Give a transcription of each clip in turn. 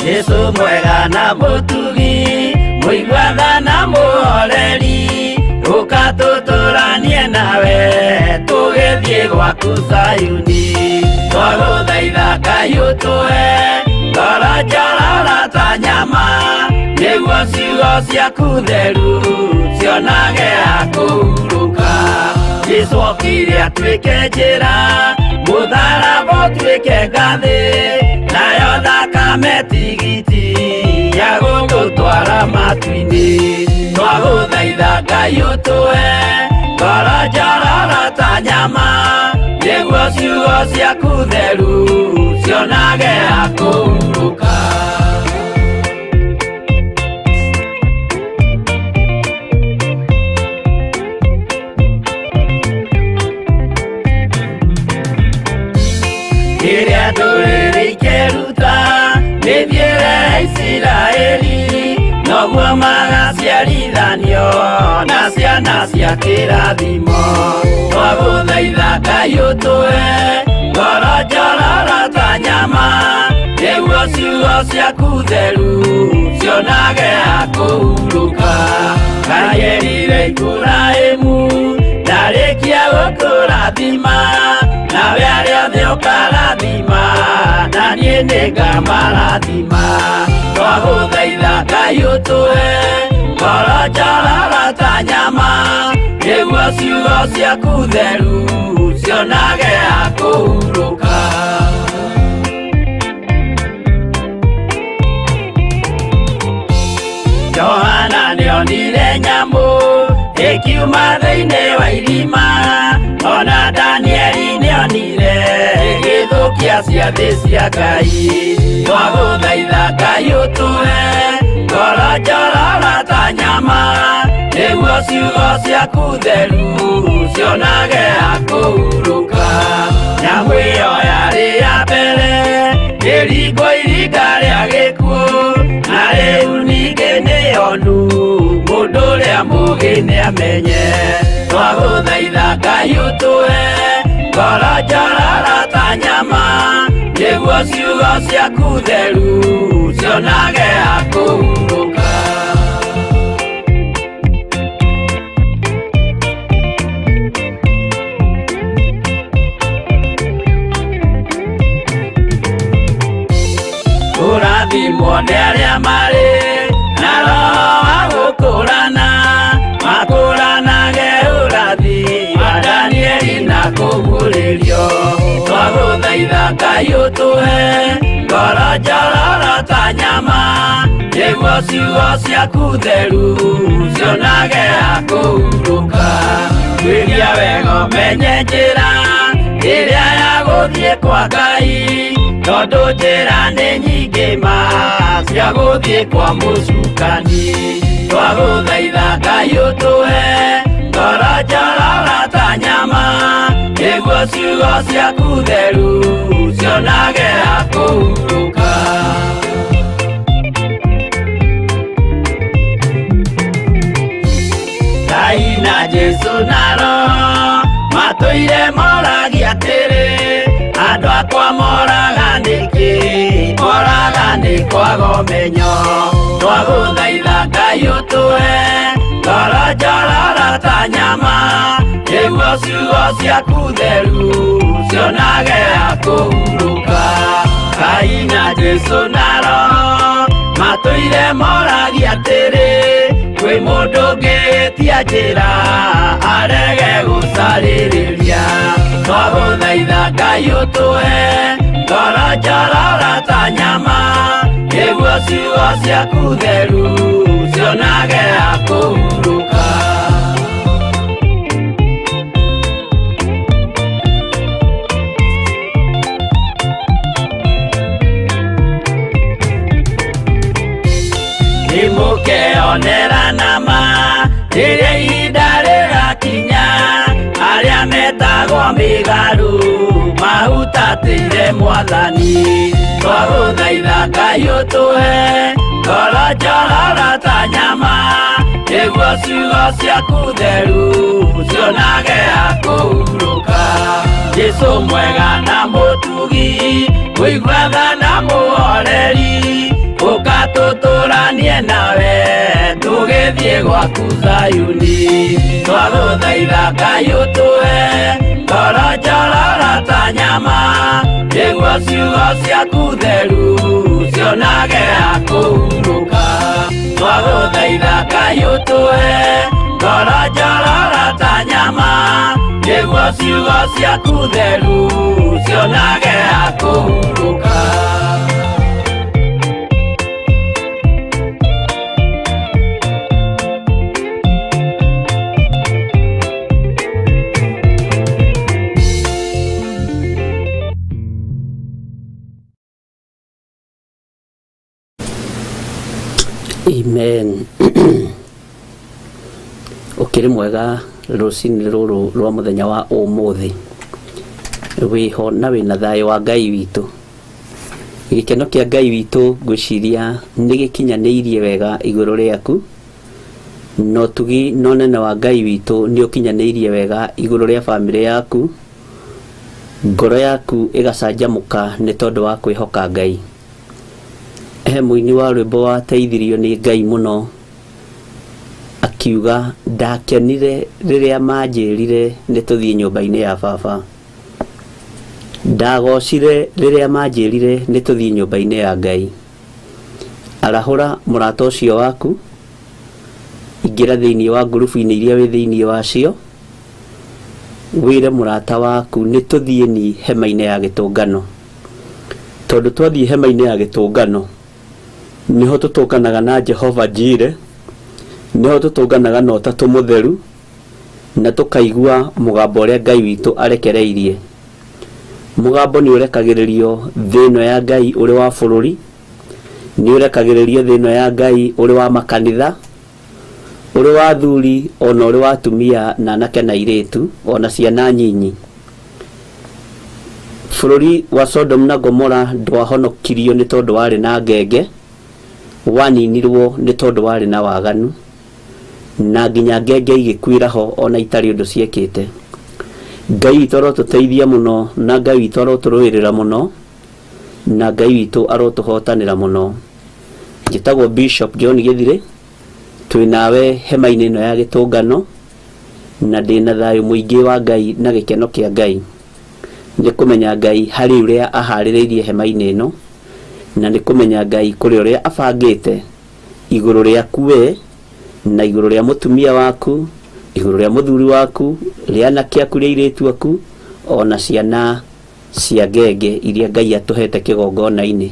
Jesu mwega na mũtugi, mũigua tha na mũhoreri, ũka tũtũranie nawe tũgĩthiĩ gwaku Zayuni. Twagũthaitha Ngai ũtũhe ngoro njororo ta nyama, nĩguo ciugo ciaku theru cionage ha kũhurũka. Jesu okire atuĩke njĩra, mũtharaba ũtuĩke ngathĩ, nayo thakame tigiti ya gũgũtwara matu-inĩ. Twagũthaitha Ngai ũtũhe ngoro njororo ta nyama, nĩguo ciugo ciaku theru cionage ha kũhurũka. Rĩrĩa ndũrĩrĩ ikeruta mĩthiĩre ya Isiraeli, noguo magaciarithanio na ciana cia kĩrathimo. Twagũthaitha Ngai ũtũhe ngoro njororo ta nyama, nĩguo ciugo ciaku theru cionage ha kũhurũka. Ngai erire Iburahĩmu ndarĩkia gũkũrathima, nawe arĩa othe ũkarathima, na niĩ nĩngamarathima. Twagũthaitha Ngai ũtũhe ngoro njororo ta nyama, nĩguo ciugo ciaku theru cionage ha kũhurũka. Johana nĩonire nyamũ ĩkiuma thĩinĩ wa irima, ona Danieli nĩonire ĩgĩthũkia ciathĩ cia Ngai. Twagũthaitha Ngai ũtũhe ngoro njororo ta nyama, nĩguo ciugo ciaku theru cionage ha kũhurũka. Nyamũ ĩyo yarĩ ya mbere ĩringwo iringa rĩa gĩkuũ, na rĩu ningĩ nĩyonu mũndũ ũrĩa mũũgĩ nĩamenye. Twagũthaitha Ngai ũtũhe ngoro njororo ta nyama, nĩguo ciugo ciaku theru cionage ha kũhurũka. Kũrathimwo nĩ arĩa marĩ na roho wa gũkũrana, makũranage ũrathi wa Danieli na kũguũrĩrio. Twagũthaitha Ngai ũtũhe ngoro njororo ta nyama, nĩguo ciugo ciaku theru cionage ha kũhurũka. Tuĩria wega ũmenye njĩra ĩrĩa ya gũthiĩ kwa Ngai, tondũ njĩra nĩ nyingĩ ma cia gũthiĩ kwa mũcukani. Twagũthaitha Ngai ũtũhe ngoro njororo ta nyama, nĩguo ciugo ciaku theru cionage ha kũhurũka. Ngai na Jesu na Roho matũire moragia atĩrĩ, andũ akwa moraga nĩkĩ? Moraga nĩ kwaga ũmenyo. Twagũthaitha Ngai ũtũhe ngoro njororo ta nyama, nĩguo ciugo ciaku theru cionage ha kũhurũka. Ngai na Jesu na Roho matũire moragia atĩrĩ, kwĩ mũndũ ũngĩtia njĩra arege gũcarĩrĩria. Twagũthaitha Ngai ũtũhe ngoro njororo ta nyama, nĩguo ciugo ciaku theru cionage ha kũhurũka. Nĩmũkeonera nama rĩrĩa ihinda rĩgakinya, arĩa metagwo mĩgarũ mahutatĩire Mwathani. Twagũthaitha Ngai ũtũhe ngoro njororo ta nyama, nĩguo ciugo ciaku theru cionage ha kũhurũka. Jesu mwega na mũtugi, mũigua tha na mũhoreri, Tũtũranie nawe tũgĩthiĩ gwaku Zayuni. Twagũthaitha Ngai ũtũhe ngoro njororo ta nyama, nĩguo ciugo ciaku theru cionage ha kũhurũka. Twagũthaitha Ngai ũtũhe ngoro njororo ta nyama, nĩguo ciugo ciaku theru cionage ha kũhurũka. Amen. Ũkĩrĩ mwega rũcinĩ rũrũ rwa mũthenya wa ũmũthĩ, wĩho na wĩna thayũ wa Ngai witũ. Gĩkeno kĩa Ngai witũ ngwĩciria nĩ gĩkinyanĩirie wega igũrũ rĩaku, na ũtugi na ũnene wa Ngai witũ nĩ ũkinyanĩirie wega igũrũ rĩa bamĩrĩ yaku, ngoro yaku ĩgacanjamũka nĩ tondũ wa kwĩhoka Ngai. He mũini wa rwĩmbo wateithirio nĩ Ngai mũno akiuga ndakenire rĩrĩa manjĩrire nĩ tũthiĩ nyũmba-inĩ ya baba. Ndagocire rĩrĩa manjĩrire nĩ tũthiĩ nyũmba-inĩ ya Ngai. Arahũra mũrata ũcio waku, ingĩra thĩinĩ wa ngurubu-inĩ iria wĩ thĩinĩ wacio, wĩre mũrata waku nĩ tũthiĩ ni hema-inĩ ya gĩtũngano. Tondũ twathiĩ hema-inĩ ya gĩtũngano, nĩho tũtũnganaga na Jehova Jire, nĩho tũtũnganaga na Ũtatũ Mũtheru, na tũkaigua mũgambo ũrĩa Ngai witũ arekereirie. Mũgambo nĩ ũrekagĩrĩrio thĩ ĩno ya Ngai ũrĩ wa bũrũri, nĩ ũrekagĩrĩrio thĩ ĩno ya Ngai ũrĩ wa makanitha, ũrĩ wa athuri ona ũrĩ wa atumia na anake na airĩtu ona ciana nyinyi. Bũrũri wa Sodom na Gomora ndwahonokirio nĩ tondũ warĩ na ngenge, waninirwo nĩ tondũ warĩ na waganu, na nginya ngenge igĩkuĩra ho ona itarĩ ũndũ ciekĩte. Ngai witũ arotũteithia mũno na Ngai witũ arotũrũĩrĩra mũno na Ngai witũ arotũhotanĩra mũno. Njĩtagwo Bishop John Gĩthirĩ, twĩ nawe hema-inĩ ĩno ya gĩtũngano na ndĩna thayũ mũingĩ wa Ngai na gĩkeno kĩa Ngai nĩ kũmenya Ngai harĩ ũrĩa aharĩrĩirie hema-inĩ ĩno, na nĩ kũmenya Ngai kũrĩ ũrĩa abangĩte igũrũ rĩaku we na igũrũ rĩa mũtumia waku, igũrũ rĩa mũthuri waku, rĩa anake aku, rĩa airĩtu aku, ona ciana cia ngenge iria Ngai atũhete kĩgongona-inĩ.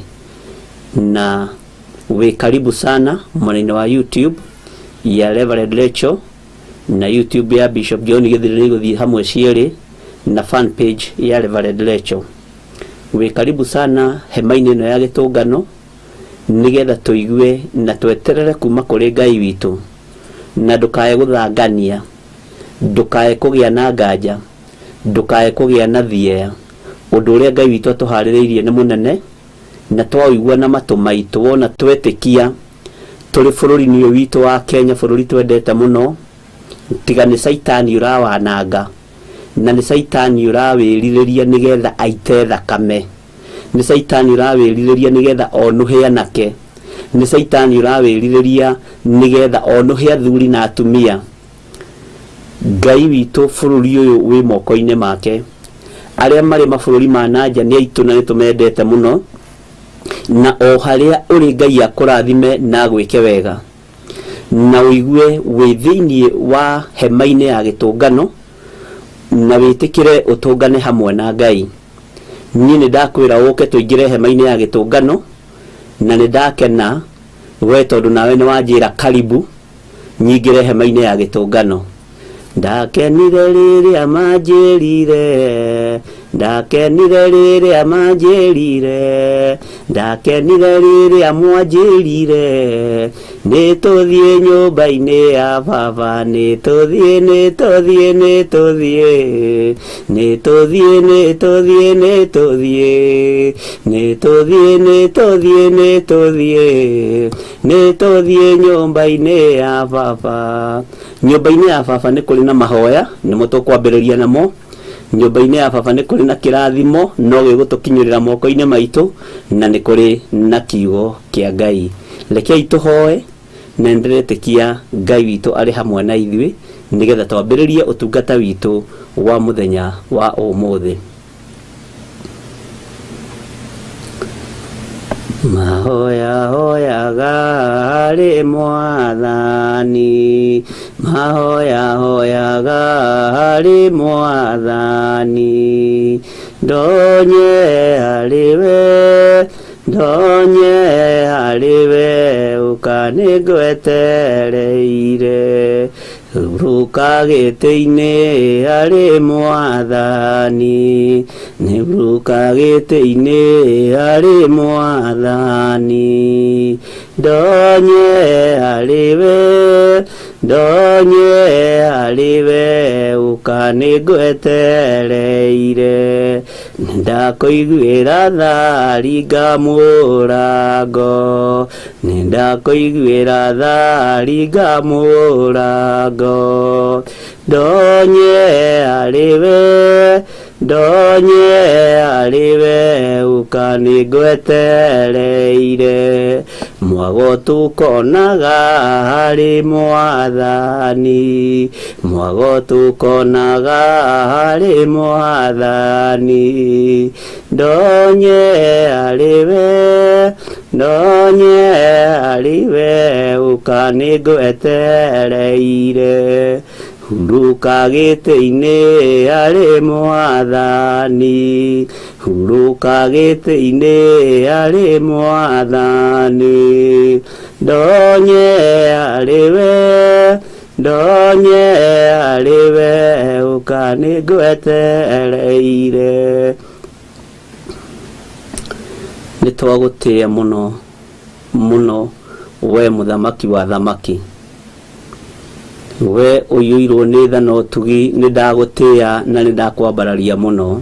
Na wĩ karibu sana mwena-inĩ wa YouTube ya Reverend Rachel na YouTube ya Bishop John Gĩthiri nĩ igũthiĩ hamwe cierĩ na fan page ya Reverend Rachel. Wĩ karibu sana hema-inĩ ĩno ya gĩtũngano nĩgetha tũigue na tweterere kuma kũrĩ Ngai witũ, na ndũkae gũthangania, ndũkae kũgĩa na nganja, ndũkae kũgĩa na thieya. Ũndũ ũrĩa Ngai witũ atũharĩrĩirie nĩ mũnene, na twaũigua na matũ maitũ wona twetĩkia tũrĩ bũrũri-inĩ ũyũ witũ wa Kenya, bũrũri twendete mũno, tiga nĩ caitani ũrawananga, na nĩ caitani ũrawĩrirĩria nĩgetha aite thakame, nĩ caitani ũrawĩrirĩria nĩgetha onũhe anake, nĩ caitani ũrawĩrirĩria nĩgetha onũhe athuri na atumia. Ngai witũ bũrũri ũyũ wĩ moko-inĩ make. Arĩa marĩ mabũrũri ma na nja nĩ aitũ na nĩ tũmendete mũno, na o harĩa ũrĩ Ngai akũrathime na agwĩke wega, na ũigue wĩ thĩinĩ wa hema-inĩ ya gĩtũngano, na wĩtĩkĩre ũtũngane hamwe na Ngai. Niĩ nĩ ndakwĩra ũke tũingĩre hema-inĩ ya gĩtũngano, na nĩ ndakena we tondũ nawe nĩ wanjĩra karibu nyingĩre hema-inĩ ya gĩtũngano. Ndakenire rĩrĩa manjĩrire, ndakenire rĩrĩa manjĩrire, ndakenire rĩrĩa mwanjĩrire, nĩ tũthiĩ nyũmba-inĩ ya baba, nĩ tũthiĩ, nĩ tũthiĩ, nĩ tũthiĩ, nĩ tũthiĩ, nĩ tũthiĩ, nĩ tũthiĩ, nĩ tũthiĩ, nĩ tũthiĩ, nĩ tũthiĩ, nĩ tũthiĩ nyũmba-inĩ ya baba. Nyũmba-inĩ ya baba nĩ kũrĩ na mahoya, nĩmo tũkwambĩrĩria namo. Nyũmba-inĩ ya baba nĩ kũrĩ na kĩrathimo no gĩgũtũkinyĩrĩra moko-inĩ maitũ, na nĩ kũrĩ na kiugo kĩa Ngai. Rekei tũhoe, na nĩndĩretĩkia Ngai witũ arĩ hamwe na ithuĩ nĩgetha twambĩrĩrie ũtungata witũ wa mũthenya wa ũmũthĩ. Mahoya hoyaga harĩ Mwathani, mahoya hoyaga harĩ Mwathani, ndonye harĩ we, ndonye harĩ we, ũka nĩngwetereire. Hurũka gĩtĩ-inĩ harĩ Mwathani, nĩ hurũka gĩtĩ-inĩ harĩ Mwathani, ndonye harĩ we, ndonye harĩ we, ũka nĩngwetereire. Nĩndakũiguĩra tha ringa mũrango, nĩndakũiguĩra tha ringa mũrango, ndonye harĩ we, ndonye harĩ we, ũka nĩngwetereire. Mwago tũkonaga harĩ Mwathani, mwago tũkonaga harĩ Mwathani, ndonye harĩ we, ndonye harĩ we, ũka nĩngwetereire. Hurũka gĩtĩ-inĩ harĩ Mwathani, hurũka gĩtĩ-inĩ harĩ Mwathani, ndonye harĩ we, ndonye harĩ we, ũka nĩngwetereire. Nĩ twagũtĩĩa mũno mũno, we mũthamaki wa thamaki, we ũiyũirwo nĩ tha na ũtugi. Nĩ ndagũtĩĩa na nĩ ndakwambararia mũno.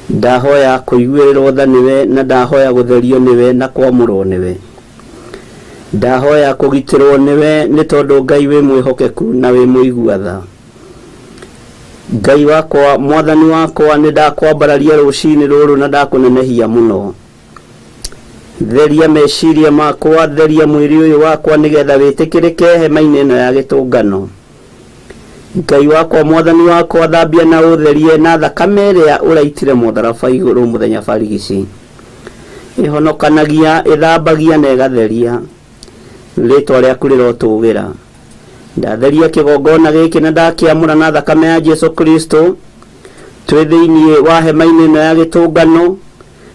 Ndahoya kũiguĩrĩrwo tha nĩwe, na ndahoya gũtherio nĩwe na kwamũrwo nĩwe. Ndahoya kũgitĩrwo nĩwe, nĩ tondũ Ngai wĩ mwĩhokeku na wĩ mũigua tha. Ngai wakwa, Mwathani wakwa, nĩ ndakwambararia rũcinĩ rũrũ na ndakũnenehia mũno. Theria meciria makwa, theria mwĩrĩ ũyũ wakwa, nĩgetha wĩtĩkĩrĩke hema-inĩ ĩno ya gĩtũngano. Ngai wakwa, Mwathani wakwa, thambia na ũtherie na thakame ĩrĩa ũraitire mũtharaba igũrũ mũthenya barigici. Ĩhonokanagia, ĩthambagia na ĩgatheria. Rĩtwa rĩaku rĩrotũgĩra. Ndatheria kĩgongona gĩkĩ na ndakĩamũra na thakame ya Jesu Kristo. Twĩ thĩinĩ wa hema-inĩ ĩno ya gĩtũngano,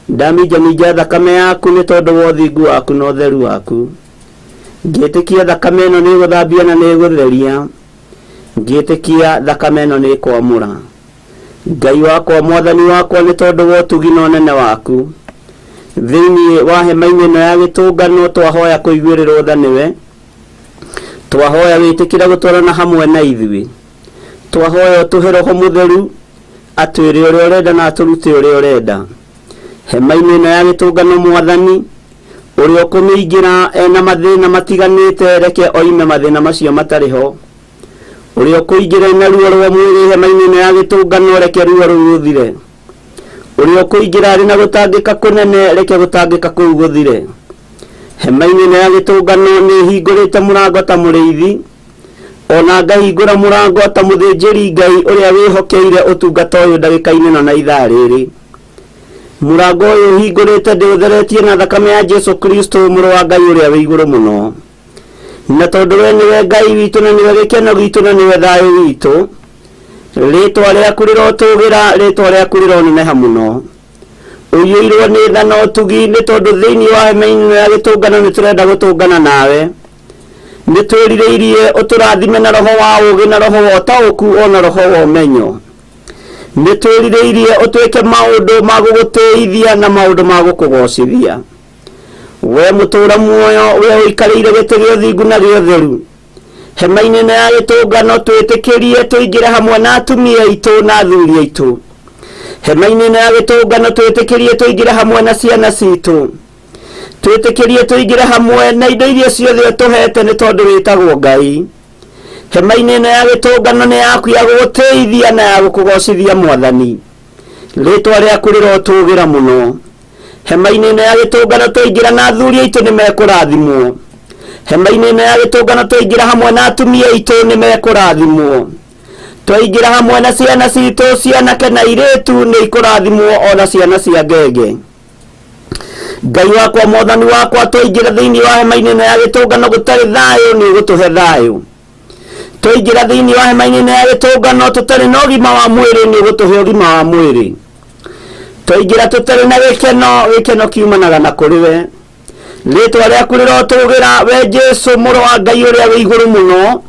ndaminjaminja thakame yaku nĩ tondũ wa ũthingu waku na ũtheru waku. Ngĩtĩkia thakame ĩno nĩ ĩgũthambia na nĩ ĩgũtheria. Ngĩtĩkia thakame ĩno nĩ ĩkwamũra. Ngai wakwa, Mwathani wakwa, nĩ tondũ wa ũtugi na ũnene waku, thĩinĩ wa hema-inĩ ĩno ya gĩtũngano twahoya kũiguĩrĩrwo tha nĩwe. Twahoya wĩtĩkĩre gũtwarana hamwe na ithuĩ. Twahoya ũtũhe Roho Mũtheru atwĩre ũrĩa ũrenda na atũrute ũrĩa ũrenda. Hema-inĩ ĩno ya gĩtũngano, Mwathani, ũrĩa ũkũmĩingĩra ena mathĩna matiganĩte, reke oime mathĩna macio matarĩ ho. Ũrĩa ũkũingĩra ena ruo rwa mwĩrĩ hema-inĩ ĩno ya gĩtũngano, reke ruo rũu rũthire. Ũrĩa ũkũingĩra arĩ na gũtangĩka kũnene, reke gũtangĩka kũu gũthire. Hema-inĩ ĩno ya gĩtũngano nĩ hingũrĩte mũrango ta mũrĩithi, ona ngahingũra mũrango ta mũthĩnjĩri Ngai ũrĩa wĩhokeire ũtungata ũyũ ndagĩka-inĩ ĩno na ithaa rĩrĩ. Mũrango ũyũ hingũrĩte ndĩũtheretie na thakame ya Jesu Kristo, mũrũ wa Ngai ũrĩa wĩ igũrũ mũno. Na tondũ we nĩwe Ngai witũ, na nĩwe gĩkeno gitũ, na nĩwe thayũ witũ, rĩtwa rĩaku rĩrotũgĩra, rĩtwa rĩaku rĩroneneha mũno. Ũiyũirwo nĩ tha na ũtugi, nĩ tondũ thĩinĩ wa hema-inĩ ĩno ya gĩtũngano nĩ tũrenda gũtũngana nawe. Nĩ twĩrirĩirie ũtũrathime na roho wa ũũgĩ, na roho wa ũtaũku, ona roho wa ũmenyo. Nĩ twĩrirĩirie ũtwĩke maũndũ ma gũgũtĩithia na maũndũ ma gũkũgocithia. We mũtũũra muoyo, we ũikarĩire gĩtĩ gĩa ũthingu na gĩa ũtheru, hema-inĩ ĩno ya gĩtũngano twĩtĩkĩrie tũingĩre hamwe na atumia aitũ na athuri aitũ. Hema-inĩ ĩno ya gĩtũngano twĩtĩkĩrie tũingĩre hamwe na ciana citũ. Twĩtĩkĩrie tũingĩre hamwe na indo iria ciothe ũtũhete, nĩ tondũ wĩtagwo Ngai. Hema-inĩ ĩno ya gĩtũngano nĩ yaku ya gũgũtĩithia na ya gũkũgocithia Mwathani. Rĩtwa rĩaku rĩrotũgĩra mũno. Hema-inĩ ĩno ya gĩtũngano twaingĩra na athuri aitũ nĩ mekũrathimwo. Hema-inĩ ĩno ya gĩtũngano twaingĩra hamwe na atumia aitũ nĩ mekũrathimwo. Twaingĩra hamwe na ciana citũ cianake na airĩtu nĩ ikũrathimwo ona ciana cia ngenge. Ngai wakwa, Mwathani wakwa, twaingĩra thĩinĩ wa hema-inĩ ĩno ya gĩtũngano gũtarĩ thayũ, nĩ ũgũtũhe thayũ. Twaingĩra thĩinĩ wa hema-inĩ ĩno ya gĩtũngano tũtarĩ na ũgima wa mwĩrĩ, nĩ ũgũtũhe ũgima wa mwĩrĩ. Twaingĩra tũtarĩ na gĩkeno, gĩkeno kiumanaga na kũrĩ we. Rĩtwa rĩaku rĩrotũgĩra, we Jesu mũrũ wa Ngai ũrĩa wĩ igũrũ mũno,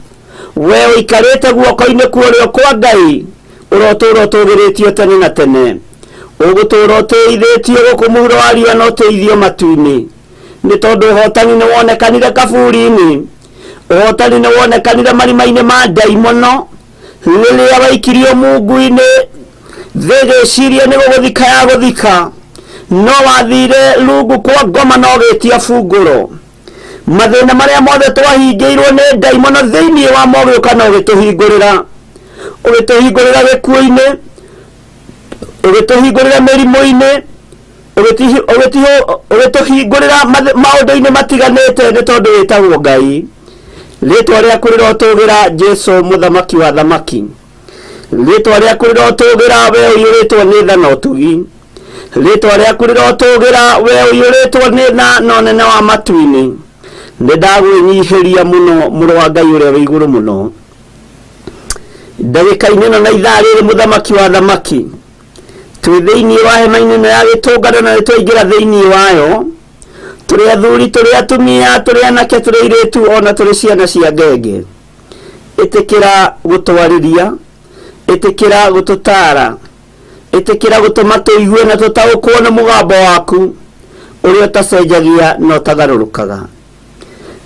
we ũikarĩte guoko-inĩ kwa ũrĩo kwa Ngai, ũrotũũra ũtũgĩrĩtio tene na tene. Ũgũtũũra ũtĩithĩtio gũkũ mũhuro wa riũa na ũtĩithio matu-inĩ, nĩ tondũ ũhotani nĩ wonekanire kaburi-inĩ, ũhotani nĩ wonekanire marima-inĩ ma ndaimono, rĩrĩa waikirio mungu-inĩ thĩ ĩgĩciria nĩ gũgũthika ya gũthika, no wathire rungu kwa ngoma na ũgĩtia bungũro. Mathĩna marĩa mothe twahingĩirwo nĩ ndaimono thĩinĩ wa mogĩũka na ũgĩtũhingũrĩra, ũgĩtũhingũrĩra gĩkuũ-inĩ, ũgĩtũhingũrĩra mĩrimũ-inĩ, ũgĩtũhingũrĩra maũndũ-inĩ matiganĩte, nĩ tondũ wĩtagwo Ngai. Rĩtwa rĩaku rĩrotũgĩra, Jesu mũthamaki wa thamaki. Rĩtwa rĩaku rĩrotũgĩra, we ũiyũrĩtwo nĩ tha na ũtugi. Rĩtwa rĩaku rĩrotũgĩra, we ũiyũrĩtwo nĩ tha na ũnene wa matu-inĩ. Nĩ ndagwĩnyihĩria mũno, mũrũ wa Ngai ũrĩa wĩ igũrũ mũno, ndagĩka-inĩ ĩno na ithaa rĩrĩ, mũthamaki wa thamaki. Twĩ thĩinĩ wa hema-inĩ ĩno ya gĩtũngano na nĩ twaingĩra thĩinĩ wayo, tũrĩ athuri, tũrĩ atumia, tũrĩ anake, tũrĩ airĩtu, ona tũrĩ ciana cia ngenge. Ĩtĩkĩra gũtwarĩria, ĩtĩkĩra gũtũtaara, ĩtĩkĩra gũtũma tũigue na tũtaũkwo nĩ mũgambo waku ũrĩa ũtacenjagia na ũtagarũrũkaga.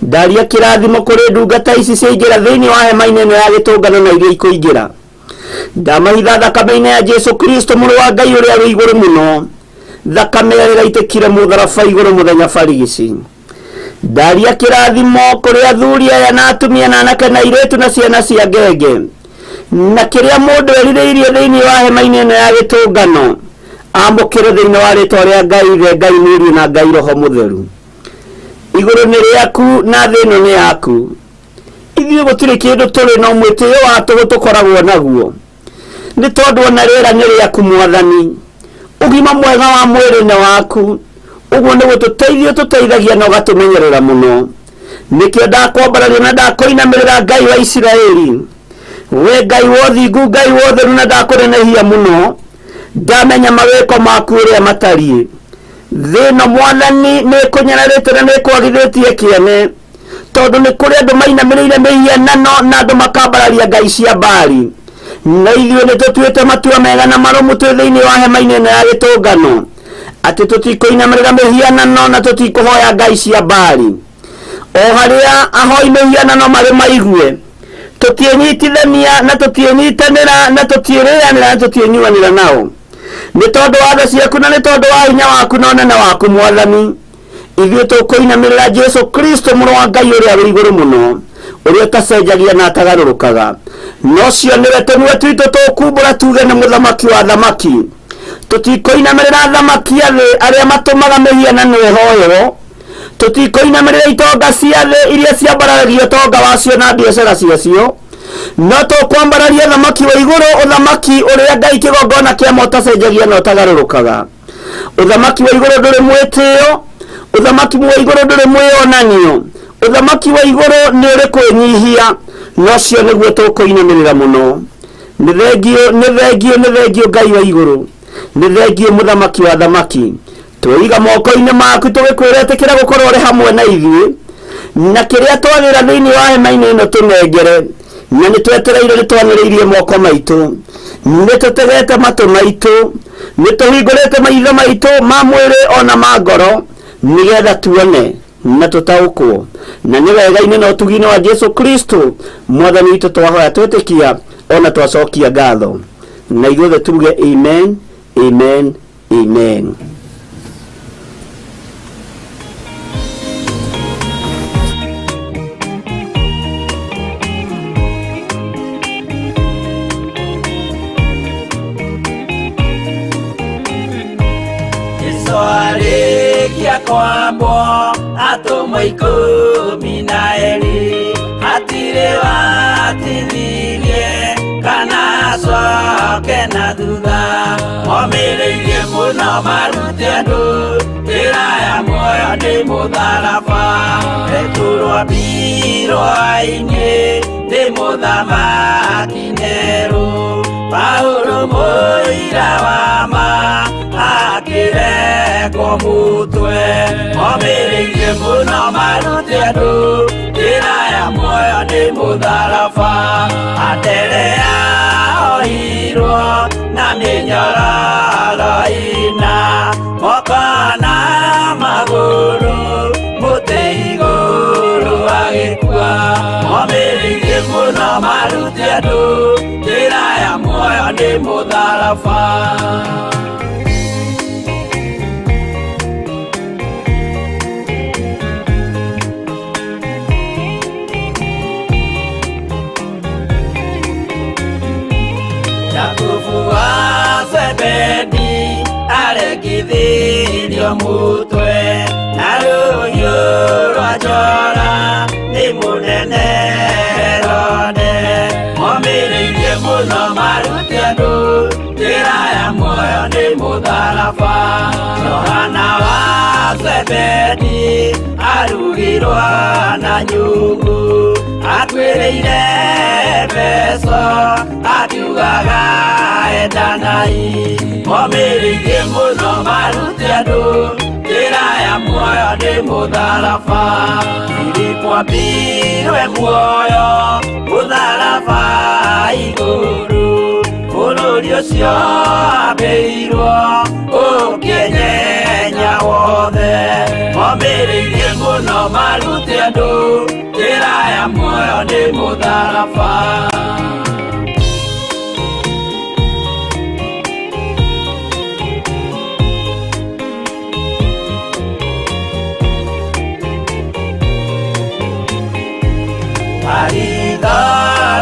Ndaria kĩrathimo kũrĩ ndungata ici ciaingĩra thĩinĩ wa hema-inĩ ĩno ya gĩtũngano na iria ikũingĩra. Ndamahitha thakame-inĩ ya Jesu Kristo mũrũ wa Ngai ũrĩa wĩ igũrũ mũno, thakame ĩrĩa ĩraitĩkire mũtharaba igũrũ mũthenya barigici. Ndaria kĩrathimo kũrĩ athuri aya na atumia na anake na airĩtu na ciana cia ngenge, na kĩrĩa mũndũ erirĩirie thĩinĩ wa hema-inĩ ĩno ya gĩtũngano amũkĩre thĩinĩ wa rĩtwa rĩa Ngai Ithe, Ngai Mũriũ na Ngai Roho Mũtheru. Igũrũ nĩ rĩaku na thĩ ĩno nĩ yaku. Ithuĩ gũtirĩ kĩndũ tũrĩ no mwĩtĩo wa tũhũ tũkoragwo naguo, nĩ tondũ ona rĩera nĩ rĩaku Mwathani. Ũgima mwega wa mwĩrĩ nĩ waku, ũguo nĩ gũtũteithia ũtũteithagia na ũgatũmenyerera mũno. Nĩkĩo ndakwambararia na ndakũinamĩrĩra, Ngai wa Isiraeli, we Ngai wa ũthingu, Ngai wa ũtheru, na ndakũnenehia mũno. Ndamenya mawĩko maku ũrĩa matariĩ. Thĩ ĩno Mwathani nĩ ĩkũnyararĩte na nĩ ĩkwagithĩtie kĩene, tondũ nĩ kũrĩ andũ mainamĩrĩire mĩhianano na andũ makambararia ngai cia Baali. Na ithuĩ nĩ tũtuĩte matua mega na marũmu twĩ thĩinĩ wa hema-inĩ ĩno ya gĩtũngano atĩ tũtikũinamĩrĩra mĩhianano na tũtikũhoya ngai cia Baali. O harĩa ahoi mĩhianano marĩ maigue, tũtiĩnyitithania na tũtiĩnyitanĩra na tũtiĩrĩanĩra na tũtiĩnyuanĩra nao, nĩ tondũ wa tha ciaku na nĩ tondũ wa hinya waku na ũnene waku Mwathani. Ithuĩ tũkũinamĩrĩra Jesu Kristo mũrũ wa Ngai ũrĩa wĩ igũrũ mũno, ũrĩa ũtacenjagia na atagarũrũkaga. Na ũcio nĩwe tũnua twitũ tũkumbũra tuge nĩ mũthamaki wa thamaki. Tũtikũinamĩrĩra thamaki a thĩ arĩa matũmaga mĩhianano ĩhoywo. Tũtikũinamĩrĩra itonga cia thĩ iria ciambararagia ũtonga wacio na biacara ciacio, no tũkwambararia thamaki wa igũrũ, ũthamaki ũrĩa Ngai kĩgongona kĩa ma ũtacenjagia na ũtagarũrũkaga. Ũthamaki wa igũrũ ndũrĩ mwĩtĩo, ũthamaki wa igũrũ ndũrĩ mwĩonanio, ũthamaki wa igũrũ nĩ ũrĩ kwĩnyihia, na ũcio nĩguo tũkũinamĩrĩra mũno. Nĩ thengiũ, nĩ thengiũ, nĩ thengiũ Ngai wa igũrũ, nĩ thengiũ mũthamaki wa thamaki. Twĩiga moko-inĩ maku tũgĩkwĩra ĩtĩkĩra gũkorwo ũrĩ hamwe na ithuĩ, na kĩrĩa twagĩra thĩinĩ wa hema-inĩ ĩno tũnengere, na nĩ twetereire, nĩ twanĩrĩirie moko maitũ, nĩ tũtegete matũ maitũ, nĩ tũhingũrĩte maitho maitũ ma mwĩrĩ ona ma ngoro, nĩgetha tuone na tũtaũkwo. Na nĩ wega-inĩ na ũtugi-inĩ wa Jesu Kristo Mwathani witũ twahoya, twĩtĩkia ona twacokia ngatho, na ithuothe tuge amen, amen, amen. Kwambwo atũmwo 12 hatirĩ watithirie kana acoke na thutha. Momĩrĩirie mũno marute andũ njĩra ya muoyo nĩ mũtharaba. Petero ambirwo-inĩ nĩ mũthamaki Nero. Paulo mũira wa ma akĩrekwo mũtwe. Momĩrĩirie mũno marute andũ njĩra ya muoyo nĩ mũtharaba. Anderea ohirwo na mĩnyororo ĩna moko na magũrũ mũtĩ igũrũ agĩkua. Momĩrĩirie mũno marute andũ njĩra ya muoyo nĩ mũtharaba. Jakubu wa Zebedi arekithirio mũtwe na rũhiũ rwa njora nĩ mũnene Herode. Momĩrĩirie mũno marute andũ njĩra ya muoyo nĩ mũtharaba. Johana wa Zebedi arugirwo na nyungu akuĩrĩire Efeso akiugaga endanai. Momĩrĩirie mũno marute andũ njĩra ya muoyo nĩ mũtharaba. Filipo ambirwe muoyo mũtharaba igũrũ bũrũri ũcio ambĩirwo ũkĩnyenya wothe. Momĩrĩirie mũno marute andũ njĩra ya muoyo nĩ mũtharaba.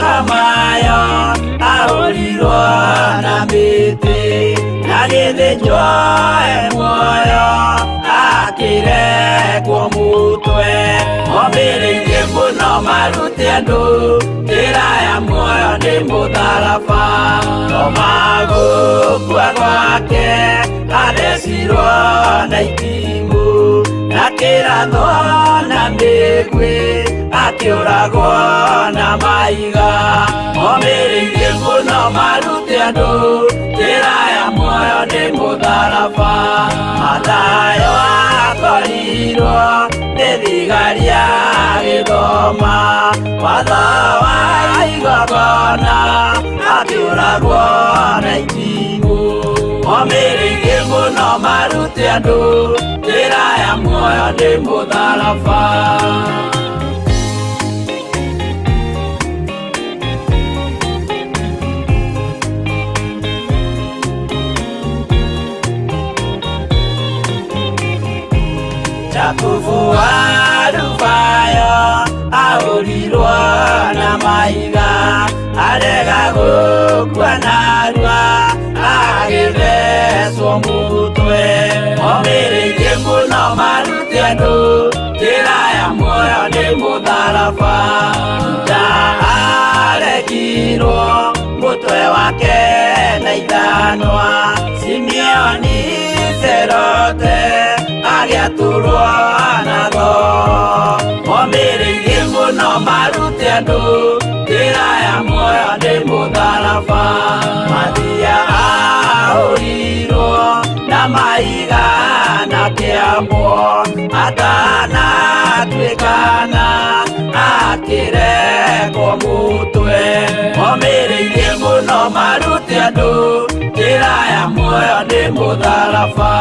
Baritholomayo ahũrirwo na mĩtĩ na gĩthĩnjwo e muoyo akĩrekwo mũtwe. Momĩrĩirie mũno marute andũ njĩra ya muoyo nĩ mũtharaba. Toma gũkua gwake athecirwo na itimũ na kĩrathwo na mĩguĩ akĩũragwo na mahiga. Momĩrĩirie mũno marute andũ njĩra ya muoyo nĩ mũtharaba. Mathayo akorirwo nĩ thigari agĩthoma watho wa igongona akĩũragwo na itimũ. Momĩrĩirie mũno marute andũ njĩra ya muoyo nĩ mũtharaba. Jakubu wa Alufayo ahũrirwo na mahiga arega gũkua narua agĩthecwo mũtwe. Momĩrĩirie mũno marute andũ njĩra ya muoyo nĩ mũtharaba. Juda aregirwo mũtwe wake na ithanwa. Simeoni Zerote agĩatũrwo na thoo. Momĩrĩirie mũno marute andũ njĩra ya muoyo nĩ mũtharaba. Mathia ahũrirwo na mahiga na kĩambwo atanatuĩkana akĩrekwo mũtwe. Momĩrĩirie mũno marute andũ njĩra ya muoyo nĩ mũtharaba.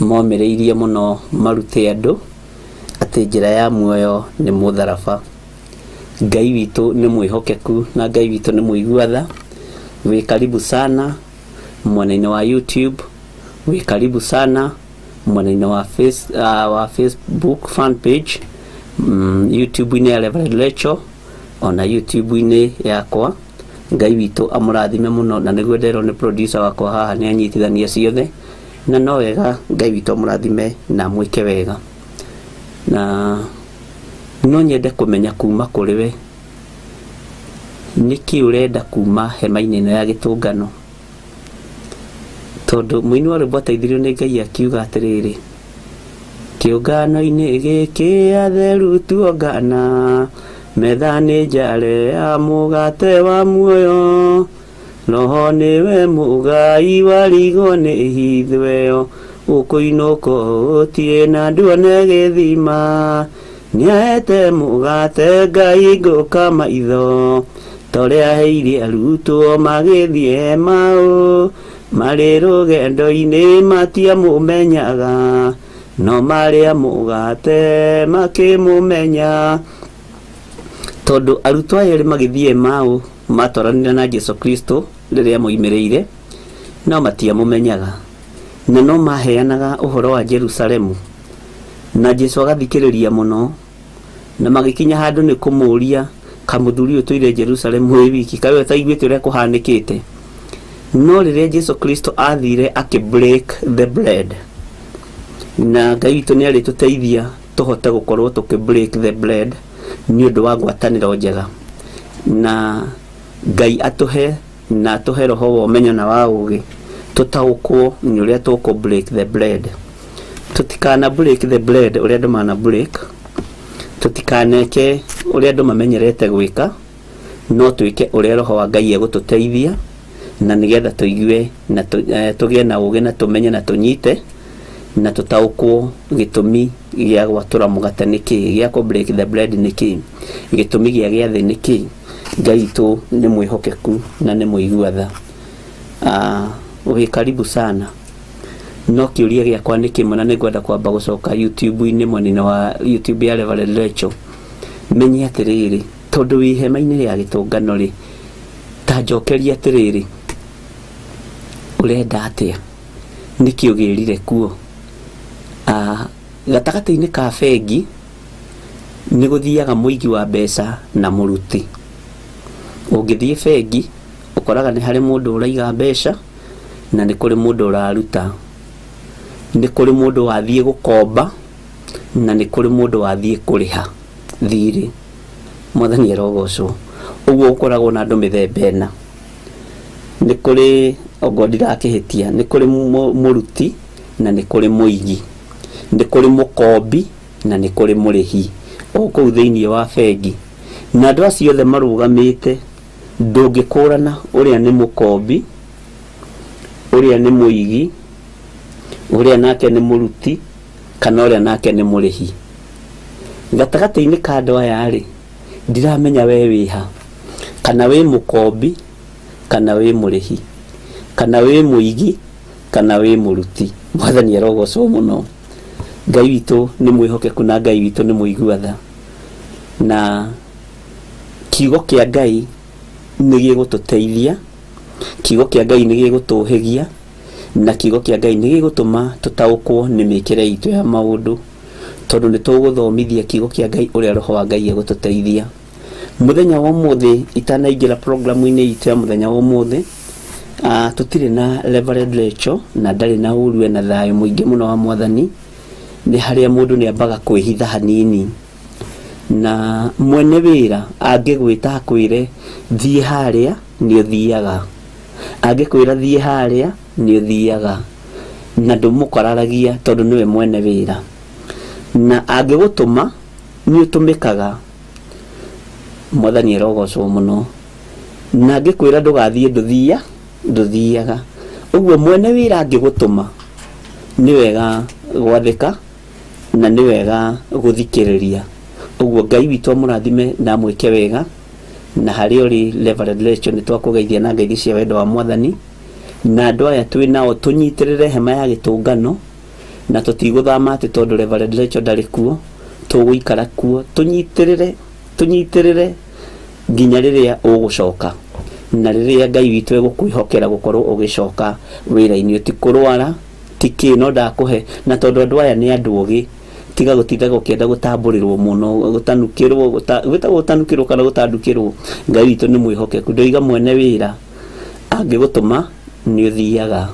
Momĩrĩirie mũno marute andũ atĩ njĩra ya muoyo nĩ mũtharaba. Ngai witũ nĩ mwĩhokeku na Ngai witũ nĩ mũigua tha. Wĩ karibu sana mwena-inĩ wa YouTube. Wĩ karibu sana mwena-inĩ wa, wa Facebook fan page, YouTube-inĩ ya Reverend Rachel, ona YouTube-inĩ yakwa. Ngai witũ amũrathime mũno, na nĩguo nderwo nĩ producer wakwa haha nĩ anyitithania ciothe, na no wega. Ngai witũ amũrathime na amwĩke wega. Na no nyende kũmenya kuma kũrĩ we nĩkĩ ũrenda kuma hema-inĩ ĩno ya gĩtũngano, tondũ mũini wa rwĩmbo ateithirio nĩ Ngai akiuga atĩrĩrĩ, kĩũngano-inĩ gĩkĩ atheru tuongana, metha nĩ njare ya mũgate wa muoyo, roho nĩwe mũgai warigwo nĩ hithweo, ũkũinũka ũtie na nduone gĩthima, nĩaete mũgate Ngai ngũka maitho, torĩa aheire arutwo magĩthiĩ Emau, marĩ rũgendo-inĩ matiamũmenyaga, no marĩa mũgate makĩmũmenya. Tondũ arutwo aya erĩ magĩthiĩ Emau matwaranire na Jesu Kristo rĩrĩa moimĩrĩire, no matiamũmenyaga, na no maheanaga ũhoro wa Jerusalemu, na Jesu agathikĩrĩria mũno, na magĩkinya handũ nĩ kũmũũria, kamũthuri ũyũ tũire Jerusalemu wĩ wiki, kaĩ we ũtaiguĩte ũrĩa kũhanĩkĩte? No rĩrĩa Jesu Kristo athire akĩ break the bread, na Ngai witũ nĩ arĩtũteithia tũhote gũkorwo tũkĩ break the bread nĩ ũndũ wa ngwatanĩro njega, na Ngai atũhe na atũhe roho wa ũmenyo na wa ũgĩ tũtaũkwo nĩ ũrĩa tũkũ break the bread. Tũtikana break the bread ũrĩa andũ mana break, tũtikaneke ũrĩa andũ mamenyerete gwĩka, no twĩke ũrĩa roho wa Ngai egũtũteithia, na nĩgetha tũigue na tũgĩe na ũgĩ na tũmenye na tũnyite na tũtaũkwo gĩtũmi gĩa gwatũra mũgate nĩ kĩĩ, gĩa kũ break the bread nĩ kĩĩ, gĩtũmi gĩa gĩathĩ nĩ kĩĩ. Ngai witũ nĩ mwĩhokeku na nĩ mũigua tha. Wĩ karibu sana. No kĩũria gĩakwa nĩ kĩmwe, na nĩngwenda kwamba gũcoka YouTube-inĩ, mwena-inĩ wa YouTube ya Reverend Rachel, menye atĩrĩrĩ, tondũ wĩ hema-inĩ ya gĩtũngano rĩ, ta njokeria atĩrĩrĩ, ũrenda atĩa? Nĩkĩ ũgĩrire kuo? Gatagatĩ-inĩ ka bengi nĩ gũthiaga mũigi wa mbeca na mũruti. Ũngĩthiĩ bengi ũkoraga nĩ harĩ mũndũ ũraiga mbeca na nĩ kũrĩ mũndũ ũraruta, nĩ kũrĩ mũndũ wathiĩ gũkomba na nĩ kũrĩ mũndũ wathiĩ kũrĩha thirĩ. Mwathani arogocwo. Ũguo gũkoragwo na andũ mĩthemba ĩna. Nĩ kũrĩ, ongorwo ndirakĩhĩtia, nĩ kũrĩ mũruti na nĩ kũrĩ mũigi, nĩ kũrĩ mũkombi na nĩ kũrĩ mũrĩhi o kũu thĩinĩ wa bengi. Na andũ acio othe marũgamĩte, ndũngĩkũrana ũrĩa nĩ mũkombi, ũrĩa nĩ mũigi, ũrĩa nake nĩ mũruti, kana ũrĩa nake nĩ mũrĩhi. Gatagatĩ-inĩ ka andũ aya rĩ, ndiramenya we wĩha, kana wĩ mũkombi, kana wĩ mũrĩhi, kana wĩ mũigi, kana wĩ mũruti. Mwathani arogocwo mũno. Ngai witũ nĩ mwĩhokeku na Ngai witũ nĩ mũigua tha, na kiugo kĩa Ngai nĩ gĩgũtũteithia, kiugo kĩa Ngai nĩ gĩgũtũhĩgia, na kiugo kĩa Ngai nĩ gĩgũtũma tũtaũkwo nĩ mĩkĩre itũ ya maũndũ, tondũ nĩ tũgũthomithia kiugo kĩa Ngai ũrĩa roho wa Ngai egũtũteithia. Mũthenya wa ũmũthĩ, itanaingĩra programu-inĩ itũ ya mũthenya wa ũmũthĩ, tũtirĩ na Reverend Rachel, na ndarĩ na ũru, ena thayũ mũingĩ mũno wa Mwathani. Nĩ harĩa mũndũ nĩ ambaga kwĩhitha hanini, na mwene wĩra angĩgwĩta akwĩre thiĩ harĩa, nĩ ũthiaga, angĩkwĩra thiĩ harĩa, nĩ ũthiaga, na ndũmũkararagia tondũ nĩwe mwene wĩra, na angĩgũtũma nĩ ũtũmĩkaga. Mwathani arogocwo mũno. Na angĩkwĩra ndũgathiĩ, ndũthiaga. Ũguo mwene wĩra angĩgũtũma, nĩ wega gwathĩka na nĩ wega gũthikĩrĩria. Ũguo Ngai witũ amũrathime na amwĩke wega. Na harĩa ũrĩ, Reverend Rachel, nĩ twakũgeithia na ngeithi cia wendo wa Mwathani. Na andũ aya twĩ nao tũnyitĩrĩre hema ya gĩtũngano, na tũtigũthama atĩ tondũ Reverend Rachel ndarĩ kuo. Tũgũikara kuo tũnyitĩrĩre, tũnyitĩrĩre nginya rĩrĩa ũgũcoka, na rĩrĩa Ngai witũ egũkwĩhokera gũkorwo ũgĩcoka wĩra-inĩ. Ti kũrwara, ti Ti kĩ no ndakũhe na tondũ andũ aya nĩ andũ ogĩ, tiga gũtinda gũkĩenda gũtambũrĩrwo mũno, gũtanukĩrwo, gwĩtagwo gũtanukĩrwo kana gũtandukĩrwo. Ngai witũ nĩ mwĩhokeku. Ndoiga mwene wĩra angĩgũtũma nĩ ũthiaga.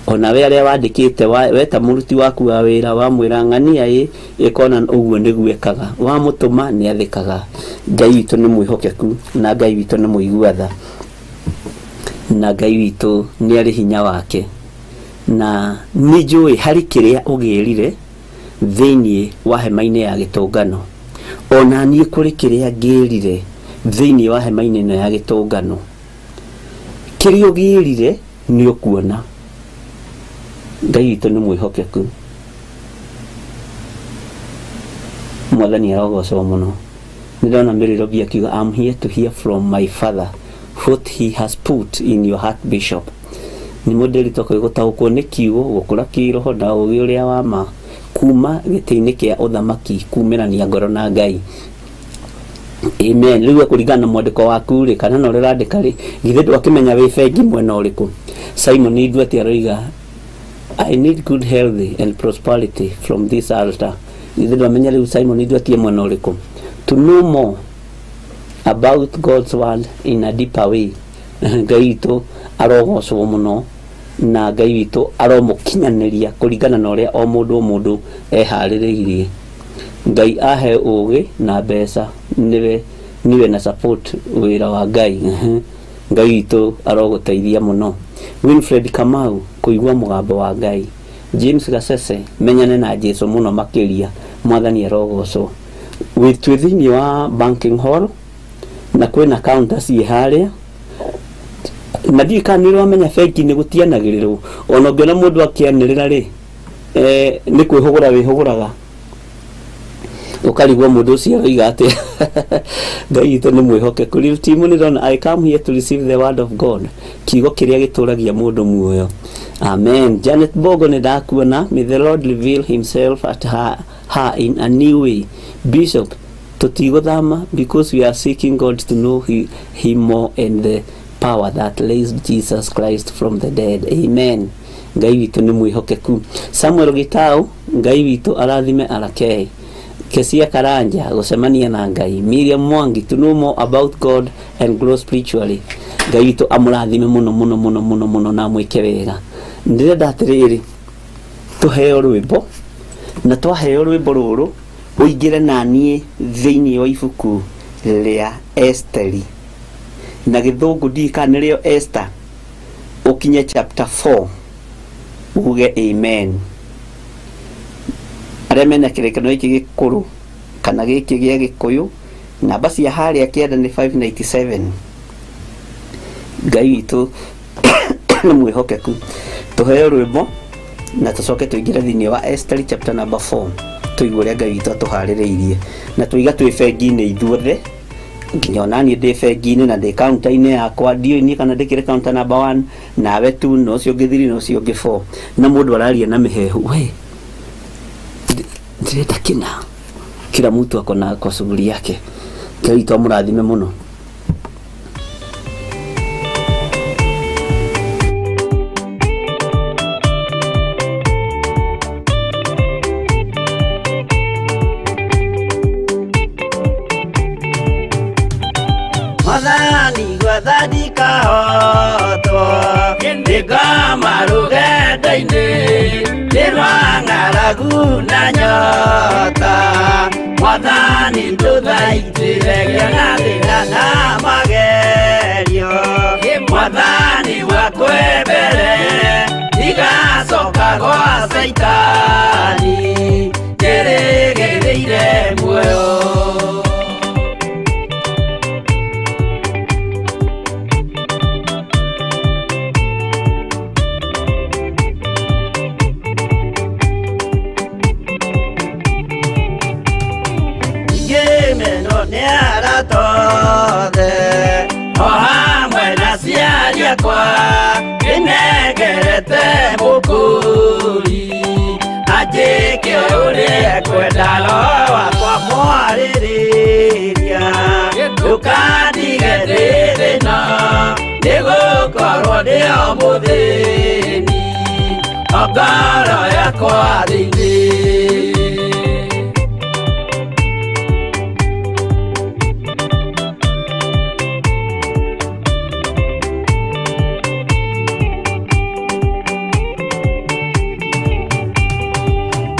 Ona we arĩa wandĩkĩte weta mũruti waku wa wĩra, wamwĩra ng'ania ĩ ĩkona ũguo nĩguo ĩkaga, wamũtũma nĩ athĩkaga. Ngai witũ nĩ mwĩhokeku na Ngai witũ nĩ mũigua tha na Ngai witũ nĩ arĩ hinya wake, na nĩ njũĩ harĩ kĩrĩa ũgĩrire thĩinĩ wa hema-inĩ ya gĩtũngano. Ona niĩ kũrĩ kĩrĩa ngĩrire thĩinĩ wa hema-inĩ ĩno ya gĩtũngano. Kĩrĩa ũgĩrire nĩ ũkuona. Ngai witũ nĩ mwĩhokeku. Mwathani arogocwo mũno. Nĩ ndona Mary Robi akiuga, "I'm here to hear from my father what he has put in your heart, Bishop." Nĩ mũndĩrĩtwo gũtaũkwo nĩ kiugo, gũkũra kĩroho na ũgĩ ũrĩa wa ma kuma gĩtĩ-inĩ kĩa ũthamaki, kumĩrania ngoro na Ngai. Amen. Rĩu kũringana na mwandĩko waku rĩ, kana na ũrĩa ũrandĩka rĩ, githĩ ndwakĩmenya wĩ bengi mwena ũrĩkũ? Simon Nduati aroiga, "I need good health and prosperity from this altar." Githĩ ndwamenya rĩu Simon Nduati e mwena ũrĩkũ? To know more about God's word in a deeper way. Ngai witũ arogocwo mũno na Ngai witũ aromũkinyanĩria kũringana na ũrĩa o mũndũ o mũndũ eharĩrĩirie. Ngai ahe ũgĩ na mbeca niwe niwe na support wĩra wa Ngai. Ngai witũ arogũteithia mũno. Winfred Kamau, kũigua mũgambo wa Ngai. James Gasese, menyane na Jesu mũno makĩria. Mwathani arogocwo. Twĩ thĩinĩ wa banking hall na kwĩna counter ciĩ harĩa, na ndiũĩ kana nĩ ũramenya bengi nĩ gũtianagĩrĩrwo. Ona ũngĩona mũndũ akĩanĩrĩra rĩ, nĩ kwĩhũgũra wĩhũgũraga ũkarigwo mũndũ ũcio aroiga atĩa. Ngai witũ nĩ mwĩhokeku. Rĩu timu nĩ ndona, "I come here to receive the word of God," kiugo kĩrĩa gĩtũragia mũndũ muoyo. Amen. Janet Bogo, nĩ ndakuona. "May the Lord reveal himself at her in a new way, Bishop. Tũtigũthama because we are seeking God to know him more and the power that raised Jesus Christ from the dead." Amen. Ngai witũ nĩ mwĩhokeku. Samuel Gitau, Ngai witũ arathime arakei. Kesia Karanja, gũcemania na Ngai. Miriam Mwangi, to know more about God and grow spiritually. Ngai witũ amũrathime mũno mũno mũno mũno mũno na amwĩke wega. Ndĩrenda atĩrĩrĩ, tũheo rwĩmbo, na twaheo rwĩmbo rũrũ ũingĩre na niĩ thĩinĩ wa ibuku rĩa Esteri, na gĩthũngũ ndiũĩ kana nĩrĩo Esther, ũkinye chapter 4, uge amen. Arĩa mena kĩrĩkanĩro gĩkĩ gĩkũrũ kana gĩkĩ gĩa gĩkũyũ, namba cia harĩa kĩanda nĩ 597. Ngai witũ nĩ mwĩhokeku. Tũheo rwĩmbo na tũcoke tũingĩre thĩinĩ wa Esther chapter number 4, tũigue ũrĩa Ngai witũ atũharĩrĩirie. Na tũiga twĩ bengi-inĩ ithuothe, nginya ona niĩ ndĩ bengi-inĩ na ndĩ counter-inĩ yakwa. Ndiũĩ niĩ kana ndĩkĩre counter number 1, nawe 2, na ũcio ũngĩ 3, na ũcio ũngĩ 4, na mũndũ araria na mĩhehu, we ndĩrenda kĩna. Kila mtu ako na kwa shughuli yake. Ngai witũ amũrathime mũno. Mwathani gwetha ndikahotwo, ndĩngoma rũgendo-inĩ nĩ rwa ng'aragu na nyota. Mwathani ndũthaitĩre ngĩona thĩna na magerio. Mwathani wakwe mbere ndigacoka gwa Caitani, njĩrĩgĩrĩire muoyo. Ngĩmenwo nĩ arata othe o hamwe na aciari akwa, ndĩnengerete mũkũri anjĩke ũrĩa ekwenda. Roho wakwa mwarĩrĩria, ndũkandige ndĩ thĩna, nĩgũkorwo ndĩ o mũthĩni. Ongorwo yakwa thĩinĩ.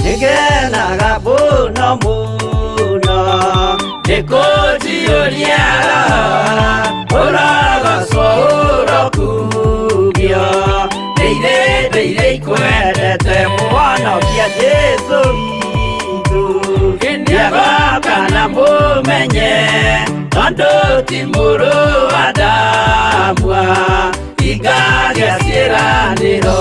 Nĩngenaga mũno mũno nĩ kũnjiyũria ũrogocwo ũrokugio ndĩire ndĩire ikwendete mũhonokia Jesũ witũ nĩagoka na mũmenye tondũ ti mũrũ wa Adamu ingagĩa ciĩranĩro.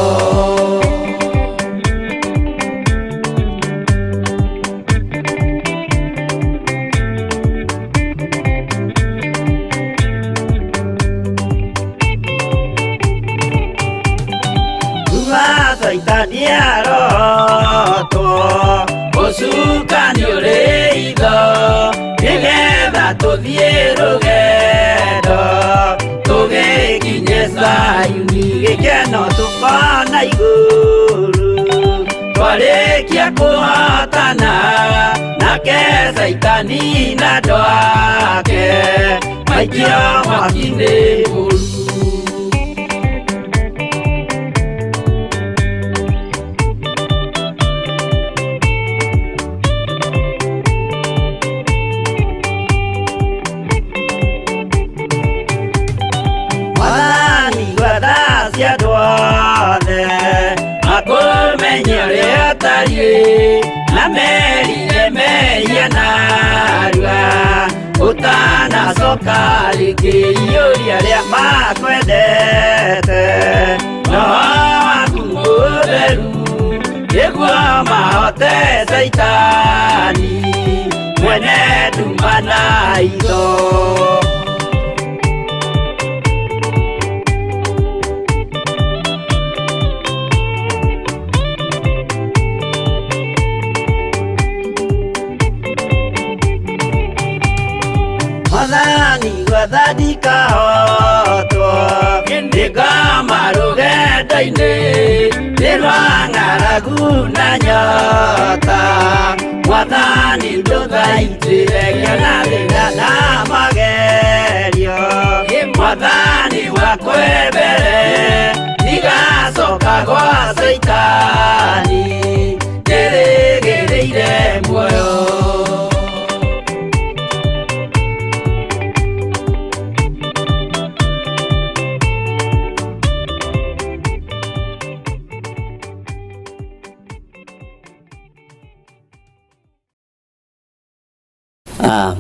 Saitani arotwo ũcukani ũrĩ itho nĩgetha tũthiĩ rũgendo tũgĩkinye Zayuni gĩkeno tũkona igũrũ twarĩkia kũhotana nake Saitani na andũ ake maikio mwaki-inĩ mũru. Makũmenye ũrĩa ũtariĩ na merire mehia narua ũtanacoka rĩngĩ iyũria arĩa makwendete roho waku mũtheru nĩguo mahote Saitani mwene nduma na itho. Mwathani gwatha ndikahotwo nĩngoma rũgendo-inĩ nĩ rwa ng'aragu na nyota Mwathani ndũthaitĩre ngĩona thĩna na magerio Mwathani wakwa mbere ndigacoka gwa Saitani ndĩrĩgĩrĩire muoyo.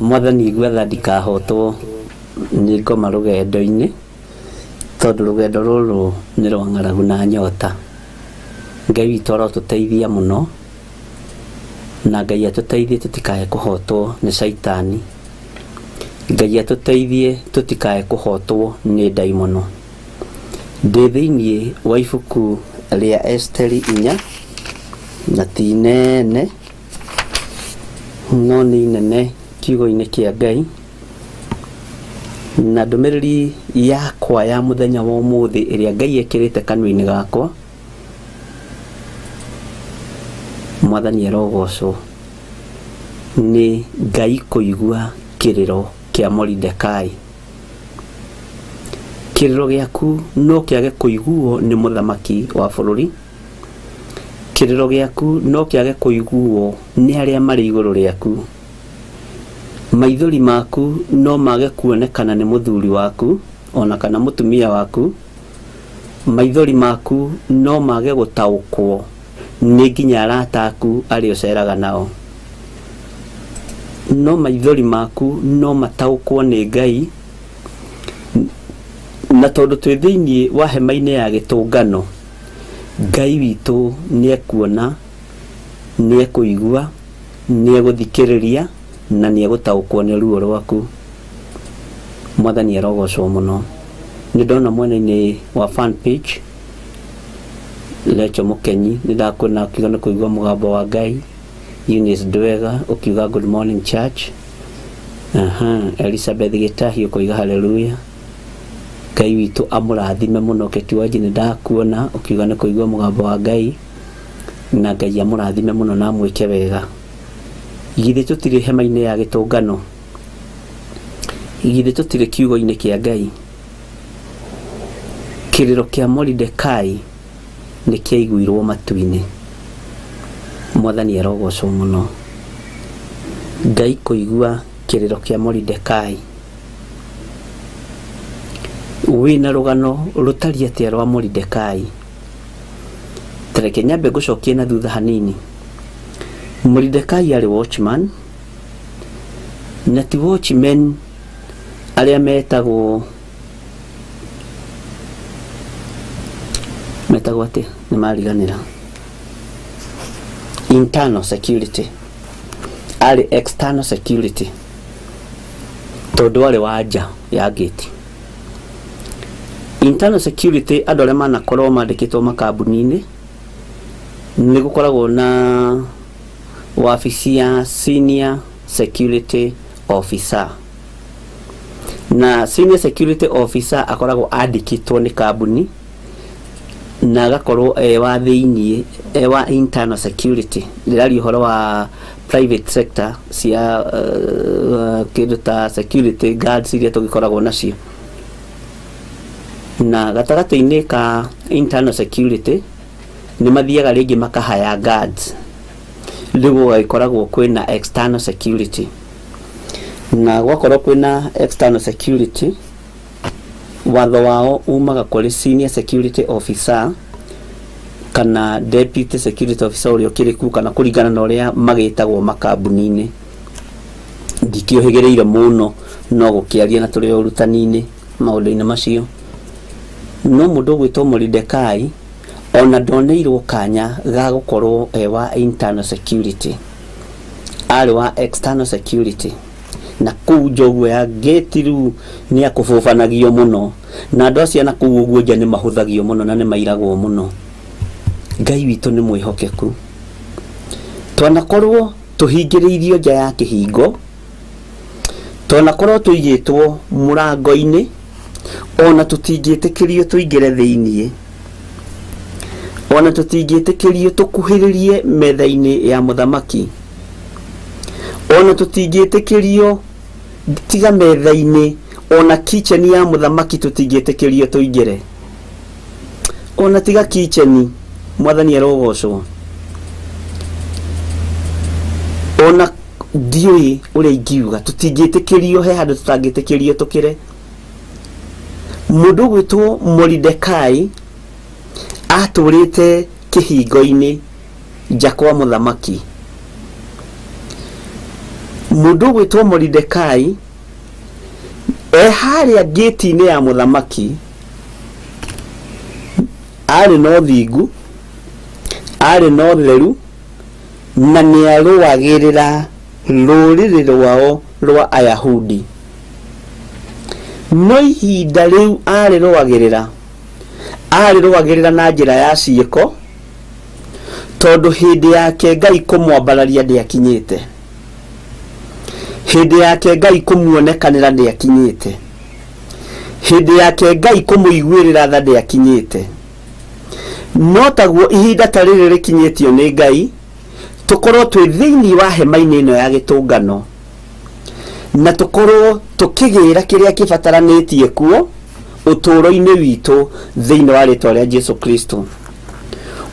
Mwathani gwetha ndikahotwo nĩ ngoma rũgendo-inĩ tondũ rũgendo rũrũ nĩ rwa ng'aragu na nyota. Ngai witũ arotũteithia mũno na Ngai atũteithie tũtikae kũhotwo nĩ Caitani. Ngai atũteithie tũtikae kũhotwo nĩ ndaimono. Ndĩ thĩiniĩ wa ibuku rĩa Esteri 4 na ti inene no nĩ inene kiugo-inĩ kĩa Ngai na ndũmĩrĩri yakwa ya mũthenya wa ũmũthĩ ĩrĩa Ngai ekĩrĩte kanua-inĩ gakwa Mwathani arogocwo nĩ Ngai kũigua kĩrĩro kĩa Moridekai. Kĩrĩro gĩaku no kĩage kũiguo nĩ mũthamaki wa bũrũri, kĩrĩro gĩaku no kĩage kũiguo nĩ arĩa marĩ igũrũ rĩaku, maithori maku no mage kuonekana nĩ mũthuri waku ona kana mũtumia waku, maithori maku no mage gũtaũkwo nĩ nginya arata aku arĩa ũceraga nao, no maithori maku no mataũkwo nĩ Ngai. Na tondũ twĩ thĩiniĩ wa hema-inĩ ya gĩtũngano, Ngai witũ nĩ ekuona, nĩ ekũigua, nĩ egũthikĩrĩria na nĩ egũtaũkwo nĩ ruo rwaku. Mwathani arogocwo mũno. Nĩ ndona mwena-inĩ wa fan page Lecho Mũkenyi, nĩ ndakuona ũkiuga nĩ kũigua mũgambo wa Ngai. Eunice Ndwega ũkiuga good morning church. Elizabeth Gĩtahi ũkoiga hallelujah. Ngai witũ amũrathime mũno. Ketiwaji nĩ ndakuona ũkiuga nĩ kũigua mũgambo wa Ngai. Na Ngai amũrathime mũno na amwĩke wega. Githĩ tũtirĩ hema-inĩ ya gĩtũngano? Githĩ tũtirĩ kiugo-inĩ kĩa Ngai? Kĩrĩro kĩa Moridekai nĩ kĩaiguirwo matu-inĩ. Mwathani arogocwo mũno. Ngai kũigua kĩrĩro kĩa Moridekai. Wĩna rũgano rũtariĩ atĩa rwa Moridekai? Ta reke nyambe ngũcokie na thutha hanini. Moridekai arĩ watchman, na ti watchmen arĩa metagwo metagwo atĩa nĩ mariganĩra internal security arĩ external security tondũ arĩ wa nja ya gate internal security andũ arĩa manakorwo mandĩkĩtwo makambuni-inĩ nĩ gũkoragwo na wabici ya senior security officer na senior security officer akoragwo andĩkĩtwo nĩ kambuni na agakorwo e wa thĩiniĩ e wa internal security ndĩraria ũhoro wa private sector cia kĩndũ ta security guards iria tũgĩkoragwo nacio na gatagatĩ-inĩ ka internal security nĩ mathiaga rĩngĩ makahaya guards rĩu gũgagĩkoragwo kwĩna external security na gwakorwo kwĩna external security watho wao umaga kũrĩ senior security officer kana deputy security officer ũrĩa ũkĩrĩ kuo kana kũringana na ũrĩa magĩtagwo makambuni-inĩ ndikĩũhĩgĩrĩire mũno no gũkĩaria na tũrĩ o ũrutani-inĩ maũndũ-inĩ macio no mũndũ ũgwĩtwo Moridekai ona ndoneirwo kanya ga gũkorwo e wa internal security arĩ wa external security na kũu nja ũguo ya gate rĩu nĩ akũbũbanagio mũno na andũ acio na kũu ũguo nja nĩ mahũthagio mũno na nĩ mairagwo mũno Ngai witũ nĩ mwĩhokeku twanakorwo tũhingĩrĩirio nja ya kĩhingo twanakorwo tũigĩtwo mũrango-inĩ ona tũtingĩtĩkĩrio tũingĩre thĩiniĩ ona tũtingĩtĩkĩrio tũkuhĩrĩrie metha-inĩ ya mũthamaki ona tũtingĩtĩkĩrio tiga metha-inĩ ona kitchen ya mũthamaki tũtingĩtĩkĩrio tũingĩre ona tiga kitchen mwathani arogocwo ona ndiũĩ ũrĩa ingiuga tũtingĩtĩkĩrio he handũ tũtangĩtĩkĩrio tũkĩre mũndũ ũgwĩtwo Moridekai atũrĩte kĩhingo-inĩ nja kwa mũthamaki mũndũ ũgwĩtwo Moridekai e harĩa ngĩti-inĩ ya mũthamaki arĩ na ũthingu arĩ na ũtheru na nĩ arũagĩrĩra rũrĩrĩ rwao rwa Ayahudi no ihinda rĩu arĩrũagĩrĩra arĩrũagĩrĩra na njĩra ya ciĩko tondũ hĩndĩ yake Ngai kũmwambararia ndĩakinyĩte hĩndĩ yake Ngai kũmuonekanĩra ndĩakinyĩte hĩndĩ yake Ngai kũmũiguĩrĩra tha ndĩakinyĩte no taguo ihinda ta rĩrĩ rĩkinyĩtio nĩ Ngai tũkorwo twĩ thĩinĩ wa hema-inĩ ĩno ya gĩtũngano na tũkorwo tũkĩgĩra kĩrĩa kĩbataranĩtie kuo ũtũũro-inĩ witũ thĩinĩ wa rĩtwa rĩa Jesu Kristo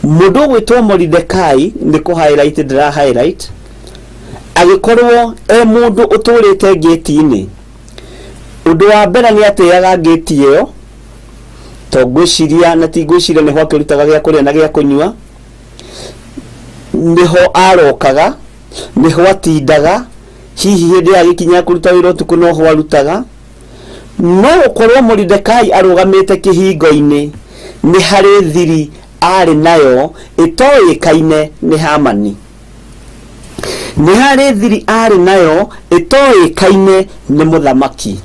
mũndũ ũgwĩtwo Moridekai nĩ kũ highlight ndĩra highlight agĩkorwo e mũndũ ũtũrĩte ngĩti-inĩ ũndũ wa mbere nĩ atĩaga ngĩti ĩyo to ngwĩciria na ti ngwĩciria nĩho akĩrutaga gĩa kũrĩa na gĩa kũnyua nĩho arokaga nĩho atindaga hihi hĩndĩ ya gĩkinya kũruta wĩra ũtukũ noho arutaga no gũkorwo Moridekai arũgamĩte kĩhingo-inĩ nĩ harĩ thiri arĩ nayo ĩtoĩkaine nĩ Hamani nĩ harĩ thiri arĩ nayo ĩtoĩkaine nĩ mũthamaki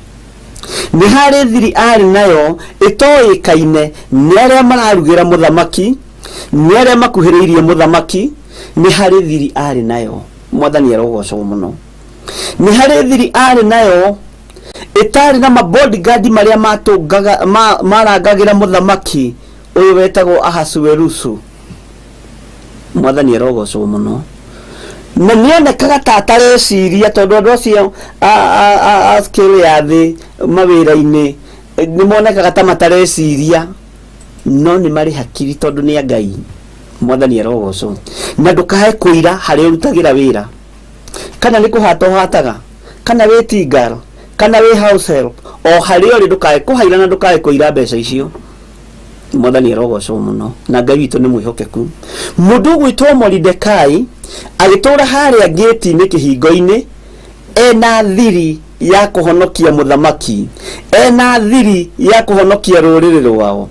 nĩ harĩ thiri arĩ nayo ĩtoĩkaine nĩ arĩa mararugĩra mũthamaki nĩ arĩa makuhĩrĩirie mũthamaki nĩ harĩ thiri arĩ nayo mwathani arogocwo mũno nĩ harĩ thiri arĩ nayo ĩtarĩ na mabodyguard marĩa matũngaga marangagĩra mũthamaki ũyũ wetagwo Ahasuerusu. Mwathani arogocwo mũno. Na nĩonekaga ta atareciria tondũ andũ acio a scale ya thĩ mawĩra-inĩ nĩ monekaga ta matareciria, no nĩ marĩ hakiri tondũ nĩ a Ngai. Mwathani arogocwo. Na ndũkae kũira harĩa ũrutagĩra wĩra, kana nĩ kũhata ũhataga, kana wĩ tingal, kana wĩ house help, o harĩa ũrĩ ndũkae kũhaira na ndũkae kũira mbeca icio. Mwathani arogocwo mũno. Na Ngai witũ nĩ mwĩhokeku. Mũndũ ũgwĩtwo Moridekai agĩtũra harĩa ngĩti-inĩ kĩhingo-inĩ, ena thiri ya kũhonokia mũthamaki, ena thiri ya kũhonokia rũrĩrĩ rwao,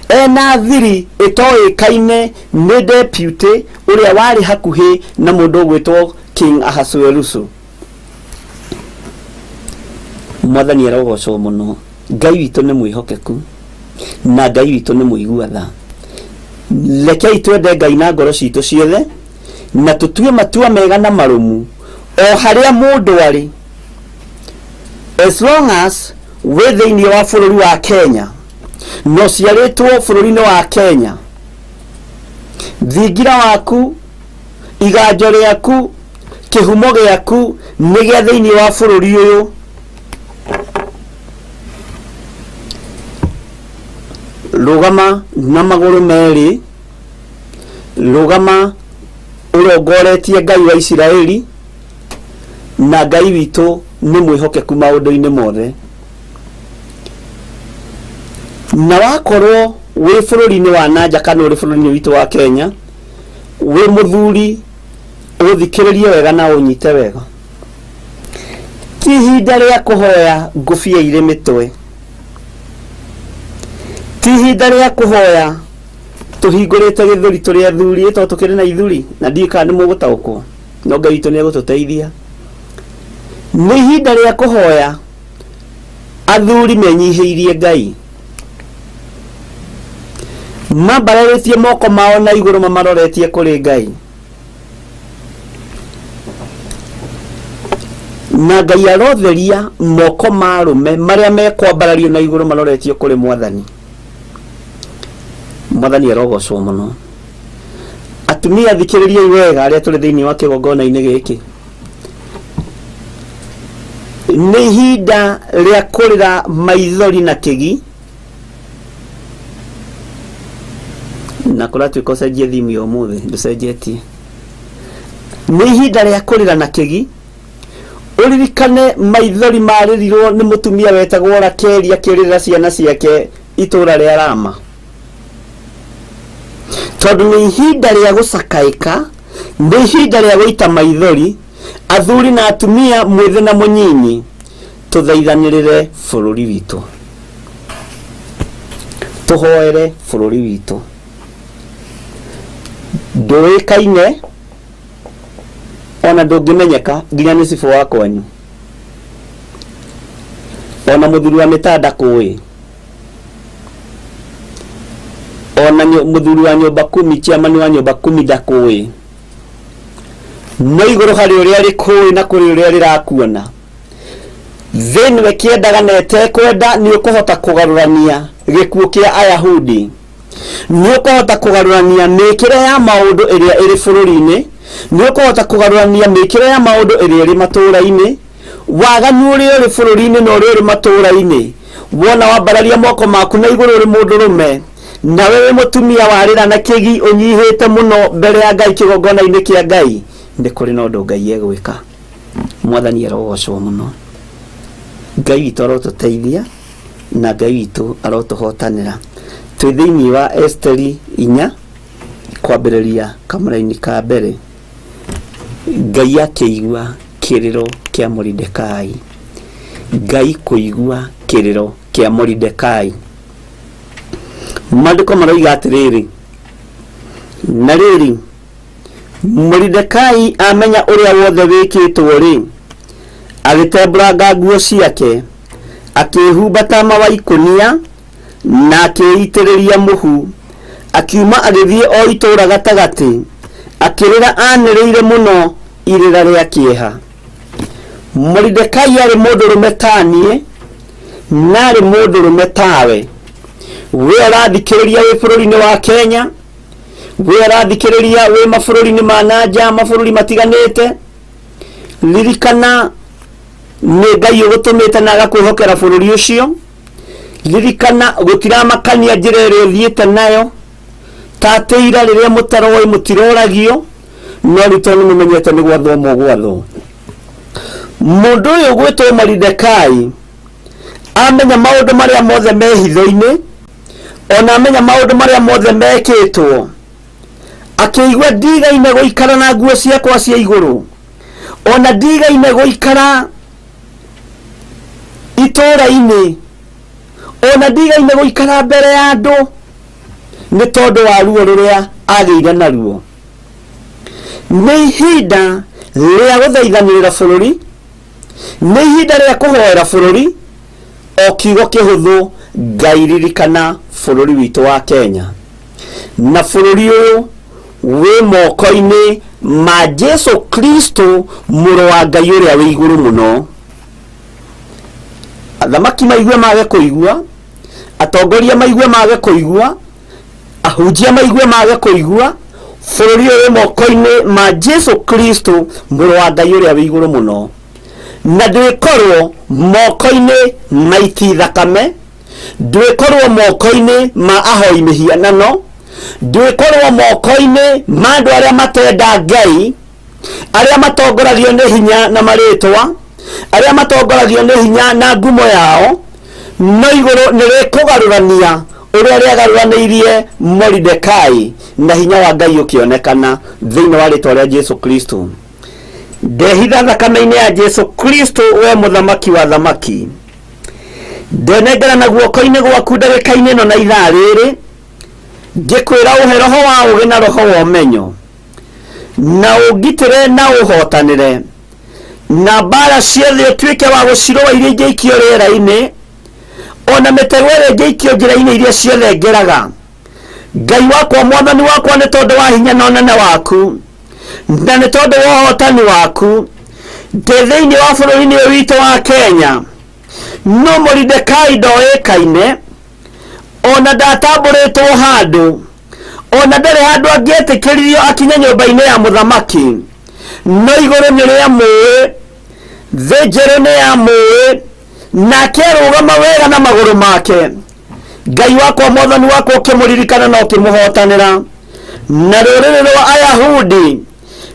ena thiri ĩtoĩkaine nĩ deputy ũrĩa warĩ hakuhĩ na mũndũ ũgwĩtwo King Ahasuerusu. Mwathani arogocwo mũno. Ngai witũ nĩ mwĩhokeku na Ngai witũ nĩ mũigua tha. Rekei twende Ngai na ngoro citũ ciothe na tũtue matua mega na marũmu o harĩa mũndũ arĩ, as long as wĩ thĩinĩ wa bũrũri wa Kenya na ũciarĩtwo bũrũri-inĩ wa Kenya, thingira waku, iganjo rĩaku, kĩhumo gĩaku nĩ gĩa thĩinĩ wa bũrũri ũyũ. Rũgama na magũrũ merĩ, rũgama ũrongoretie Ngai wa Isiraeli, na Ngai witũ nĩ mwĩhokeku maũndũ-inĩ mothe. Na wakorwo wĩ bũrũri-inĩ wa nanja kana ũrĩ bũrũri-inĩ witũ wa Kenya, wĩ mũthuri, ũthikĩrĩrie wega na ũnyite wega. Ti ihinda rĩa kũhoya ngũbia irĩ mĩtwe, ti ihinda rĩa kũhoya tũhingũrĩte gĩthũri tũrĩ athuri, tondũ tũkĩrĩ na ithuri na ndiũĩ kana nĩ mũgũtaũkwo, no Ngai witũ nĩ egũtũteithia. Nĩ ihinda rĩa kũhoya athuri menyihĩirie Ngai, mambararĩtie moko mao na igũrũ mamaroretie kũrĩ Ngai, na Ngai arotheria moko ma arũme marĩa mekwambarario na igũrũ maroretio kũrĩ Mwathani. Mwathani arogocwo mũno. Atumia, thikĩrĩriai wega arĩa tũrĩ thĩinĩ wa kĩgongona-inĩ gĩkĩ. Nĩ ihinda rĩa kũrĩra maithori na kĩgi, na kũratuĩka ũcenjie thimu ya ũmũthĩ, ndũcenjetie. Nĩ ihinda rĩa kũrĩra na kĩgi, ũririkane maithori marĩrirwo nĩ mũtumia wetagwo Rakeli akĩrĩrĩra ciana ciake itũra rĩa Rama, tondũ nĩ ihinda rĩa gũcakaĩka, nĩ ihinda rĩa gũita maithori. Athuri na atumia, mwĩthĩ na mũnyinyi, tũthaithanĩrĩre bũrũri witũ, tũhoere bũrũri witũ. Ndũĩkaine ona ndũngĩmenyeka nginya nĩ cibũ wa kwanyu, ona mũthuri wa mĩtanda kũĩ, ona mũthuri wa nyũmba kumi, chairman wa nyũmba kumi ndakũĩ, no igũrũ harĩ ũrĩa rĩkũĩ na kũrĩ ũrĩa rĩrakuona. Thĩ ĩno ĩkĩendaga na ĩtekwenda, nĩ ũkũhota kũgarũrania gĩkuũ kĩa Ayahudi, nĩ ũkũhota kũgarũrania mĩkĩre ya maũndũ ĩrĩa ĩrĩ bũrũri-inĩ, nĩ ũkũhota kũgarũrania mĩkĩre ya maũndũ ĩrĩa ĩrĩ matũũra-inĩ, waganu ũrĩa ũrĩ bũrũri-inĩ na ũrĩa ũrĩ matũũra-inĩ. Wona wambararia moko maku na igũrũ ũrĩ mũndũrũme, nawe wĩ mũtumia warĩra na kĩgi ũnyihĩte mũno mbere ya Ngai kĩgongona-inĩ kĩa Ngai, nĩ kũrĩ na ũndũ Ngai egwĩka. Mwathani arogocwo mũno. Ngai witũ arotũteithia na Ngai witũ arotũhotanĩra. Twĩ thĩinĩ wa Esteri 4 kwambĩrĩria kamũraini ka mbere. Ngai akĩigua kĩrĩro kĩa Moridekai. Ngai kũigua kĩrĩro kĩa Moridekai. Maandĩko maroiga atĩrĩrĩ, na rĩrĩ, Moridekai amenya ũrĩa wothe wĩkĩtwo-rĩ, agĩtembũranga nguo ciake, akĩĩhumba taama wa ikũnia, na akĩĩitĩrĩria mũhu. Akiuma agĩthiĩ o itũũra gatagatĩ, akĩrĩra anĩrĩire mũno irĩra rĩa kĩeha. Moridekai aarĩ mũndũrũme ta niĩ, na aarĩ mũndũrũme tawe. We ũrathikĩrĩria wĩ bũrũri-inĩ wa Kenya, Wĩ ũrathikĩrĩria wĩ mabũrũri-inĩ ma nanja, mabũrũri matiganĩte, ririkana nĩ Ngai ũgũtũmĩte na agakwĩhokera bũrũri ũcio. Ririkana gũtiramakania njĩra ĩrĩa ũthiĩte nayo, tatĩira rĩrĩa mũtaroĩ mũtiroragio, no rĩu tondũ nĩ mũmenyete nĩ gwathwo mũgwathwo. Mũndũ ũyũ ũgwĩtwo Moridekai amenya maũndũ marĩa mothe me hitho-inĩ, ona amenya maũndũ marĩa mothe mekĩtwo, akĩigua ndigaine gũikara na nguo ciakwa cia igũrũ, ona ndigaine gũikara itũũra-inĩ, ona ndigaine gũikara mbere ya andũ, nĩ tondũ wa ruo rũrĩa agĩire naruo. Nĩ ihinda rĩa gũthaithanĩrĩra bũrũri, nĩ ihinda rĩa kũhoera bũrũri, o kiugo kĩhũthũ, Ngai ririkana bũrũri witũ wa Kenya. Na bũrũri ũyũ wĩ moko-inĩ ma Jesu Kristo, mũrũ wa Ngai ũrĩa wĩ igũrũ mũno. Athamaki maigue mage kũigua, atongoria maigue mage kũigua, ahunjia maigue mage kũigua, bũrũri ũyũ wĩ moko-inĩ ma Jesu Kristo, mũrũ wa Ngai ũrĩa wĩ igũrũ mũno. Na ndwĩkorwo moko-inĩ ma iti thakame, ndwĩkorwo moko-inĩ ma ahoi mĩhianano, ndwĩkorwo moko-inĩ ma andũ arĩa matenda Ngai, arĩa matongoragio nĩ hinya na marĩtwa, arĩa matongoragio nĩ hinya na ngumo yao, no igũrũ nĩ rĩkũgarũrania ũrĩa rĩagarũranĩirie Moridekai, na hinya wa Ngai ũkĩonekana thĩinĩ wa rĩtwa rĩa Jesu Kristo. Ndehitha thakame-inĩ ya Jesu Kristo, we mũthamaki wa thamaki. Ndenengera na guoko-inĩ gwaku ndagĩka-inĩ ĩno na ithaa rĩrĩ, ngĩkwĩra ũhe roho wa ũũgĩ na roho wa ũmenyo, na ũngitĩre na ũhotanĩre, na mbara ciothe ũtuĩke wa gũcirũa iria ingĩikio rĩera-inĩ, ona mĩtego ĩrĩa ĩngĩikio njĩra-inĩ iria ciothe ngeraga. Ngai wakwa, mwathani wakwa, nĩ tondũ wa hinya na ũnene waku, na nĩ tondũ wa ũhotani waku, ndĩ thĩinĩ wa bũrũri-inĩ ũyũ witũ wa Kenya. No Moridekai ndoĩkaine, ona ndatambũrĩtwo handũ, ona ndarĩ handũ angĩetĩkĩririo akinye nyũmba-inĩ ya mũthamaki. No igũrũ nĩ rĩamũĩ, thĩ njerũ nĩ yamũĩ, nake arũgama wega na magũrũ make. Ngai wakwa, mwathani wakwa, ũkĩmũririkana na ũkĩmũhotanĩra, na rũrĩrĩ rwa Ayahudi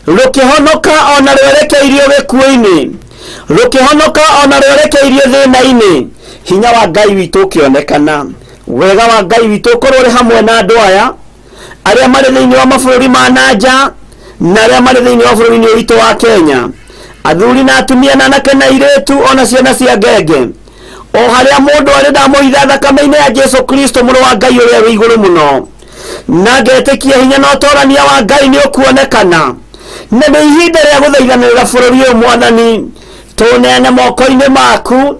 rũkĩhonoka ona rwerekeirio gĩkuũ-inĩ, rũkĩhonoka ona rwerekeirio thĩna-inĩ. Hinya wa Ngai witũ ũkĩonekana, wega wa Ngai witũ ũkorwo ũrĩ hamwe na andũ aya arĩa marĩ thĩinĩ wa mabũrũri ma nanja na arĩa marĩ thĩinĩ wa bũrũri-inĩ ũyũ witũ wa Kenya, athuri na atumia na anake na airĩtu, ona ciana cia ngenge, o harĩa mũndũ arĩ, ndamũhitha thakame-inĩ ya Jesu Kristo, mũrũ wa Ngai ũrĩa wĩ igũrũ mũno, na ngetĩkia hinya na ũtorania wa Ngai nĩ ũkuonekana. Na nĩ ihinda rĩa gũthaithanĩrĩra bũrũri ũyũ, mwathani, tũneane moko-inĩ maku.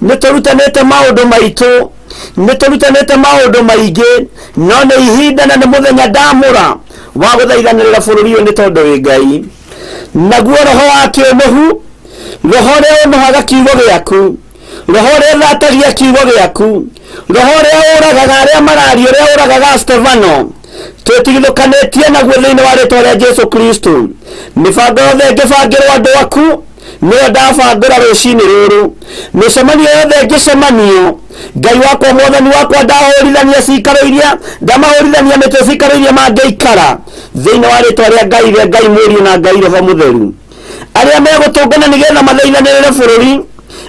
Nĩ tũrutanĩte maũndũ maitũ, nĩ tũrutanĩte maũndũ maingĩ, no nĩ ihinda na nĩ mũthenya ndamũra wa gũthaithanĩrĩra bũrũri ũyũ, nĩ tondũ wĩ Ngai. Naguo roho wa kĩũnũhu, roho ũrĩa ũnũhaga kiugo gĩaku, roho ũrĩa ũthatagia kiugo gĩaku, roho ũrĩa ũragaga arĩa mararia, ũrĩa ũragaga Stefano, twĩtigithũkanĩtie naguo thĩinĩ wa rĩtwa rĩa Jesu Kristo. Mĩbango yothe ĩngĩbangĩrwo andũ aku, nĩyo ndabangũra rũcinĩ rũrũ. Mĩcemanio yothe ĩngĩcemanio, Ngai wakwa, mwathani wakwa, ndahũrithania cikaro iria, ndamahũrithania mĩtwe cikaro iria mangĩikara thĩinĩ wa rĩtwa rĩa Ngai, rĩa Ngai Mũriũ na Ngai Roho Mũtheru. Arĩa megũtũngana nĩgetha mathaithanĩrĩre bũrũri,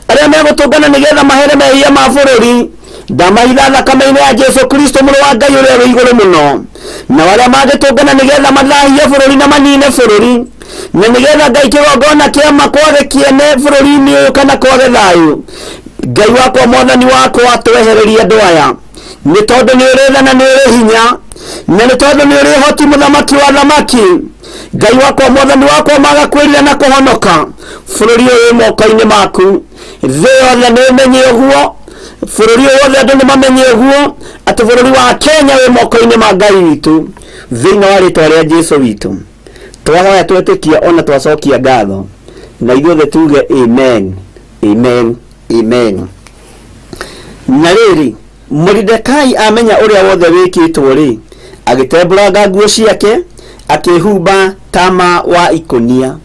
arĩa megũtũngana nĩgetha mahere mehia ma bũrũri, ndamahitha thakame-inĩ ya Jesu Kristo, mũrũ wa Ngai ũrĩa wĩ igũrũ mũno. Na arĩa mangĩtũngana nĩgetha mathahie bũrũri na manine bũrũri, na nĩgetha Ngai kĩgongona kĩa ma kwage kĩene bũrũri-inĩ ũyũ kana kwage thayũ, Ngai wakwa, mwathani wakwa, twehererie andũ aya, nĩ tondũ nĩ ũrĩ tha na nĩ ũrĩ hinya, na nĩ tondũ nĩ ũrĩ ũhoti, mũthamaki wa thamaki. Ngai wakwa, mwathani wakwa, maga kwĩrira na kũhonoka, bũrũri ũyũ wĩ moko-inĩ maku. Thĩ yothe nĩ ĩmenye ũguo, bũrũri ũyũ wothe andũ nĩ mamenye ũguo, atĩ bũrũri wa Kenya wĩ moko-inĩ ma Ngai witũ. Thĩinĩ wa rĩtwa rĩa Jesu witũ twahoya, twetĩkia, ona twacokia ngatho, na ithuothe tuge amen, amen, amen. Na rĩrĩ, Moridekai amenya ũrĩa wothe wĩkĩtwo rĩ, Agĩtembũranga nguo ciake, akĩhumba tama wa ikũnia.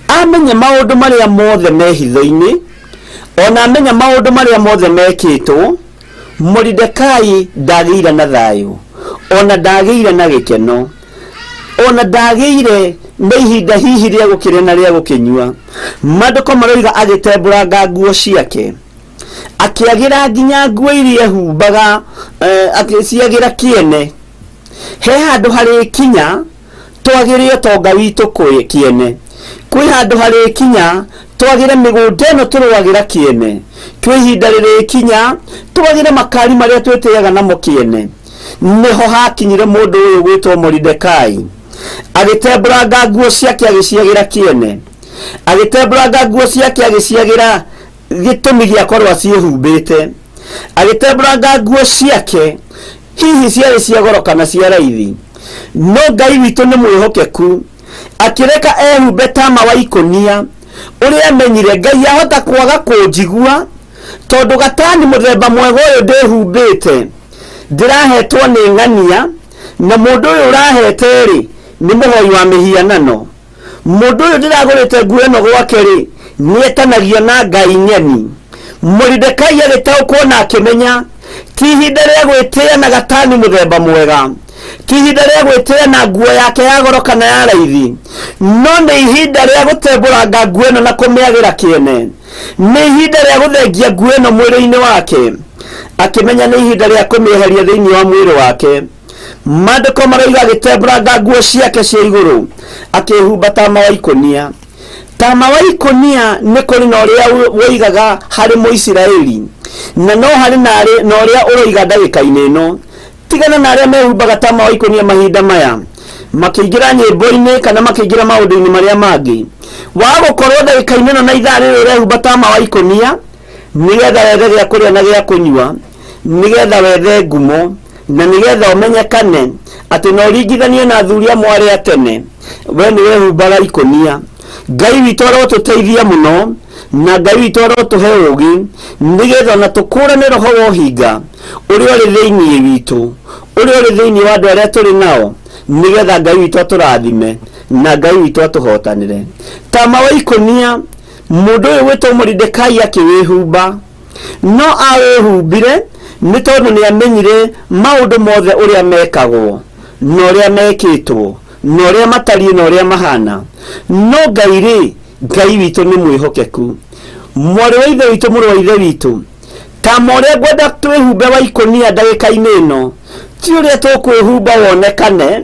Amenya maũndũ marĩa mothe me hitho-inĩ, ona amenya maũndũ marĩa mothe mekĩtwo, Moridekai ndagĩire na thayũ, ona ndagĩire na gĩkeno, ona ndagĩire na ihinda hihi rĩa gũkĩrĩa na rĩa gũkĩnyua. Maandĩko maroiga agĩtembũranga nguo ciake, akĩagĩra nginya nguo iria ehumbaga, agĩciagĩra kĩene. He handũ harĩkinya twagĩre ũtonga witũ kĩene. Kwĩ handũ harĩkinya twagĩre mĩgũnda ĩno tũrũagĩra kĩene. Kwĩ ihinda rĩrĩkinya twagĩre makari marĩa twĩtĩaga namo kĩene. Nĩho hakinyire mũndũ ũyũ gwĩtwo Moridekai, agĩtembũranga nguo ciake agĩciagĩra kĩene, agĩtembũranga nguo ciake agĩciagĩra gĩtũmi gĩa korwo aciĩhumbĩte, agĩtembũranga nguo ciake, hihi ciarĩ cia goro kana cia raithi. No Ngai witũ nĩ mwĩhokeku, akĩreka ehumbe tama wa ikũnia ũrĩa amenyire Ngai ahota kwaga kũnjigua, tondũ gatani mũthemba mwega ũyũ ndĩhumbĩte ndĩrahetwo nĩ ng'ania, na mũndũ ũyũ ũrahete rĩ nĩ mũhoi wa mĩhianano. Mũndũ ũyũ ndĩragũrĩte nguo ĩno gwake rĩ nĩetanagio na ngai ng'eni. Moridekai agĩtaũkwo na akĩmenya ti ihinda rĩa gwĩtĩa na gatani mũthemba mwega, ti ihinda rĩa gwĩtĩa na nguo yake ya goro kana ya raithi, no nĩ ihinda rĩa gũtembũranga nguo ĩno na kũmĩagĩra kĩene. Nĩ ihinda rĩa gũthengia nguo ĩno mwĩrĩ-inĩ wake. Akĩmenya nĩ ihinda rĩa kũmĩeheria thĩinĩ wa mwĩrĩ wake. Maandĩko maroiga agĩtembũranga nguo ciake cia igũrũ, akĩhumba tama wa ikũnia. Tama wa ikũnia nĩ kũrĩ na ũrĩa woigaga harĩ Mũisiraeli, na no harĩ na ũrĩa ũroiga ndagĩka-inĩ ĩno. Tigana na arĩa mehumbaga tama wa ikũnia mahinda maya, makĩingĩra nyĩmbo-inĩ kana makĩingĩra maũndũ-inĩ marĩa mangĩ. Waga gũkorwo ndagĩka-inĩ ĩno na ithaa rĩrĩ ũrehumba tama wa ikũnia, nĩgetha wethe gĩa kũrĩa na gĩa kũnyua, nĩgetha wethe ngumo, na nĩgetha ũmenyekane atĩ no ũringithanie na athuri amwe arĩa tene, we nĩ wehumbaga ikũnia. Ngai witũ arotũteithia mũno, na Ngai witũ arotũhe ũũgĩ, nĩgetha ona tũkũrane roho wa ũhinga ũrĩa ũrĩ thĩinĩ witũ, ũrĩa ũrĩ thĩinĩ wa andũ arĩa tũrĩ nao, nĩgetha Ngai witũ atũrathime na Ngai witũ atũhotanĩre. Tama wa ikũnia mũndũ ũyũ gwĩtwo Moridekai akĩwĩhumba, no awĩhumbire nĩ tondũ nĩ amenyire maũndũ mothe ũrĩa mekagwo na ũrĩa mekĩtwo na ũrĩa matariĩ na ũrĩa mahana. No Ngai rĩ, Ngai witũ nĩ mwĩhokeku. Mwarĩ wa ithe witũ, mũrũ wa ithe witũ, tama ũrĩa ngwenda twĩhumbe wa ikũnia ndagĩka-inĩ ĩno ti ũrĩa tũkwĩhumba wonekane,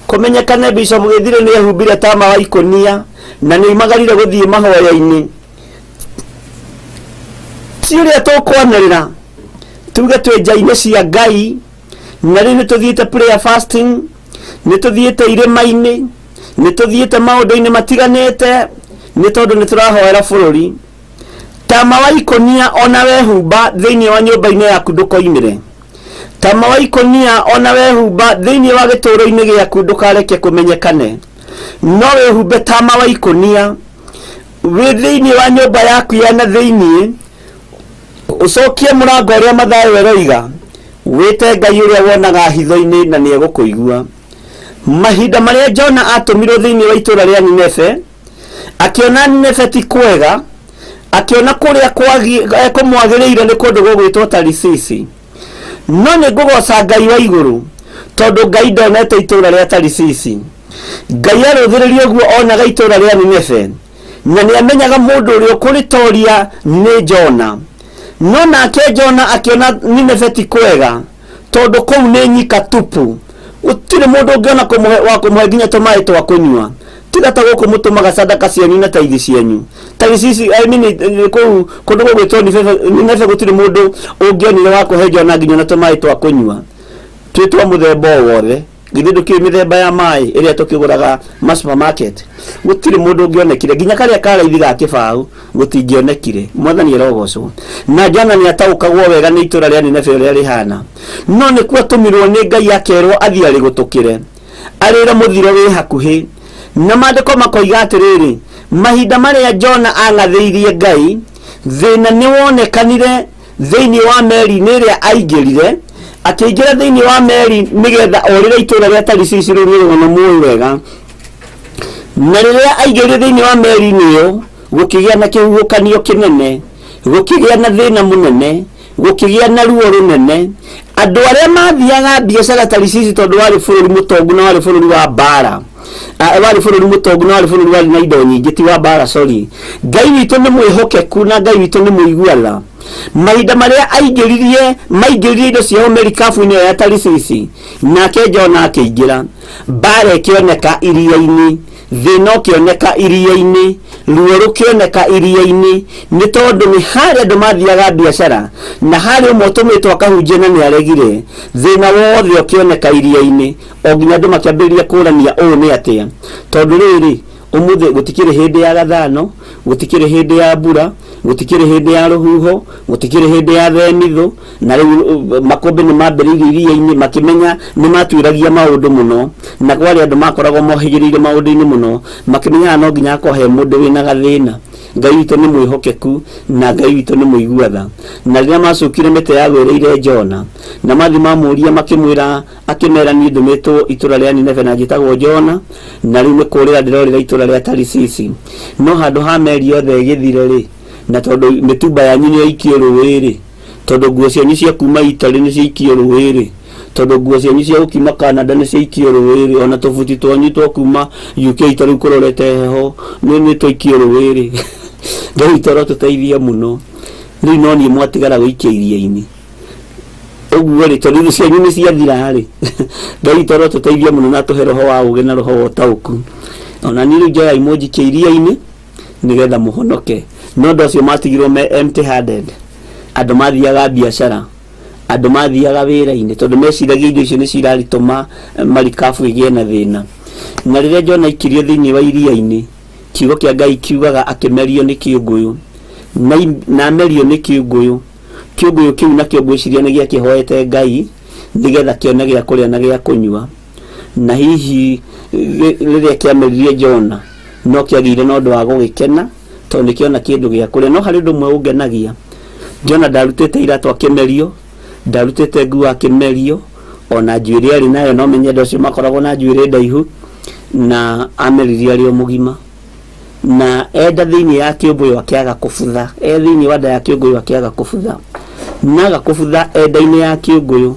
kũmenyekane Bishop Gĩthirĩ nĩ ehumbire tama wa ikũnia na nĩ oimagarire gũthiĩ mahoya-inĩ. Ti ũrĩa tũkwanĩrĩra tuge twĩ nja-inĩ cia Ngai na rĩu nĩ tũthiĩte prayer fasting, nĩ tũthiĩte irĩma-inĩ, nĩ tũthiĩte maũndũ-inĩ matiganĩte nĩ tondũ nĩ tũrahoera bũrũri. Tama wa ikũnia ona wehumba thĩinĩ wa nyũmba-inĩ yaku ndũkoimĩre. Tama wa ikũnia ona wehumba thĩinĩ wa gĩtũũro-inĩ gĩaku ndũkareke kũmenyekane. No wĩhumbe tama wa ikũnia wĩ thĩinĩ wa nyũmba yaku ya na thĩinĩ, ũcokie mũrango ũrĩa Mathayo ĩroiga, wĩte Ngai ũrĩa wonaga hitho-inĩ na nĩ egũkũigua. Mahinda marĩa Jona atũmirwo thĩinĩ wa itũũra rĩa Nineve, akĩona Nineve ti kwega, akĩona kũrĩa kũmwagĩrĩire nĩ kũndũ gũgwĩtwo Tarisisi. No nĩ ngũgoca Ngai wa igũrũ, tondũ Ngai ndonete itũũra rĩa Tarisisi. Ngai arũthĩrĩria ũguo onaga itũũra rĩa Nineve, na nĩ amenyaga mũndũ ũrĩa ũkũrĩtoria nĩ Jona. No nake Jona akĩona Nineve ti kwega, tondũ kũu nĩ nyika tupu, gũtirĩ mũndũ ũngĩona wa kũmũhe nginya tũmaĩ twa kũnyua, tiga ta gũkũ mũtũmaga sadaka cianyu na taithi cianyu. Tarisisi, I mean, kũu kũndũ gũgwĩtwo Nineve gũtirĩ mũndũ ũngĩonire wa kũhe Jona nginya na tũmaĩ twa kũnyua, twĩ twa mũthemba o wothe. Githĩ ndũkĩũĩ mĩthemba ya maĩ ĩrĩa tũkĩgũraga ma supermarket? Gũtirĩ mũndũ ũngĩonekire, nginya karĩa ka raithi ga kĩbaũ gũtingĩonekire. Mwathani arogocwo. Na Jona nĩ ataũkagwo wega nĩ itũũra rĩa Nineve ũrĩa rĩhana, no nĩkuo atũmirwo nĩ Ngai akerwo athiĩ arĩgũtũkĩre, arĩre mũthiro wĩ hakuhĩ. Na maandĩko makoiga atĩrĩrĩ, mahinda marĩa Jona ang'athĩirie Ngai, thĩna nĩ wonekanire thĩinĩ wa meri-inĩ ĩrĩa aingĩrire. Akĩingĩra thĩinĩ wa meri nĩgetha orĩre itũũra rĩa Tarishishi rĩu nĩ rũgano mũĩ wega. Na rĩrĩa aingĩrire thĩinĩ wa meri-inĩ ĩyo, gũkĩgĩa na kĩhuhũkanio kĩnene, gũkĩgĩa na thĩna mũnene, gũkĩgĩa na ruo rũnene. Andũ arĩa mathiaga biacara Tarishishi tondũ warĩ bũrũri mũtongu na warĩ bũrũri wa mbara, warĩ bũrũri mũtongu na warĩ bũrũri warĩ na indo nyingĩ, ti wa mbara, sorry. Ngai witũ nĩ mwĩhokeku na Ngai witũ nĩ mũigua tha. Mahinda marĩa aingĩririe maingĩririe indo ciao merikabu-inĩ ĩyo ya Tarishishi, nake Jona akĩingĩra. Mbara ĩkĩoneka iria-inĩ, thĩna ũkĩoneka iria-inĩ, ruo rũkĩoneka iria-inĩ, nĩ tondũ nĩ harĩ andũ mathiaga biacara na harĩ ũmwe ũtũmĩtwo akahunjie na nĩ aregire. Thĩna wothe ũkĩoneka iria-inĩ, o nginya andũ makĩambĩrĩria kũrania ũũ nĩ atĩa, tondũ rĩrĩ ũmũthĩ gũtikĩrĩ hĩndĩ ya gathano, gũtikĩrĩ hĩndĩ ya mbura, gũtikĩrĩ hĩndĩ ya rũhuho, gũtikĩrĩ hĩndĩ ya themithũ. Na rĩu makũmbĩ nĩ mambĩrĩirie iria-inĩ, makĩmenya nĩ matuĩragia maũndũ mũno, na kwarĩ andũ makoragwo mohĩgĩrĩire maũndũ-inĩ mũno, makĩmenyaga no nginya hakorwo he mũndũ wĩna gathĩna. Ngai witũ nĩ mwĩhokeku na Ngai witũ nĩ mũigua tha. Na rĩrĩa macukire mĩtĩ yagwĩrĩire Jona, na mathiĩ mamũria makĩmwĩra, akĩmera niĩ ndũmĩtwo itũra rĩa Nineve na njĩtagwo Jona, na rĩu nĩ kũrĩra ndĩrorĩra itũra rĩa Tarisisi. No handũ ha meri yothe ĩgĩthire rĩ, na tondũ mĩtumba yanyu nĩ yaikio rũĩ rĩ, tondũ nguo cianyu cia kuma Italy nĩ ciaikio rũĩ rĩ, tondũ nguo cianyu cia gũkiuma Canada nĩ ciaikio rũĩ rĩ, ona tũbuti twanyu twa kuma UK ta rĩu kũrorete heho nĩ twaikio rũĩ rĩ, Ngai witũ arotũteithia mũno. Rĩu no niĩ mwatigara gũikia iria-inĩ ũguo rĩ, tondũ indo cianyu nĩ ciathira rĩ. Ngai witũ arotũteithia mũno na atũhe roho wa ũgĩ na roho wa ũtaũku. Ona niĩ rĩu njoyai mũnjikie iria-inĩ nĩgetha mũhonoke. No andũ acio matigirwo me empty handed, andũ mathiaga biacara, andũ mathiaga wĩra-inĩ, tondũ meciragia indo icio nĩcio iraritũma marikabu ĩgĩe na thĩna. Na rĩrĩa Jona aikirio thĩinĩ wa iria-inĩ, kiugo kĩa Ngai kiugaga akĩmerio nĩ kĩũngũyũ, na amerio nĩ kĩũngũyũ. Kĩũngũyũ kĩu nakĩo ngwĩciria nĩ gĩakĩhoete Ngai nĩgetha kĩone gĩa kũrĩa na gĩa kũnyua. Na hihi rĩrĩa kĩameririe Jona, no kĩagĩire na ũndũ wa gũgĩkena tondũ nĩ kĩona kĩndũ gĩa kũrĩa. No harĩ ũndũ ũmwe ũngenagia, Jona ndarutĩte iratũ akĩmerio, ndarutĩte nguo akĩmerio, ona njuĩrĩ arĩ nayo, no menye andũ acio makoragwo na njuĩrĩ ndaihu, na ameririe arĩ o mũgima. Na enda thĩinĩ ya kĩũngũyũ akĩaga kũbutha, e thĩinĩ wa nda ya kĩũngũyũ akĩaga kũbutha, na aga kũbutha e nda-inĩ ya kĩũngũyũ.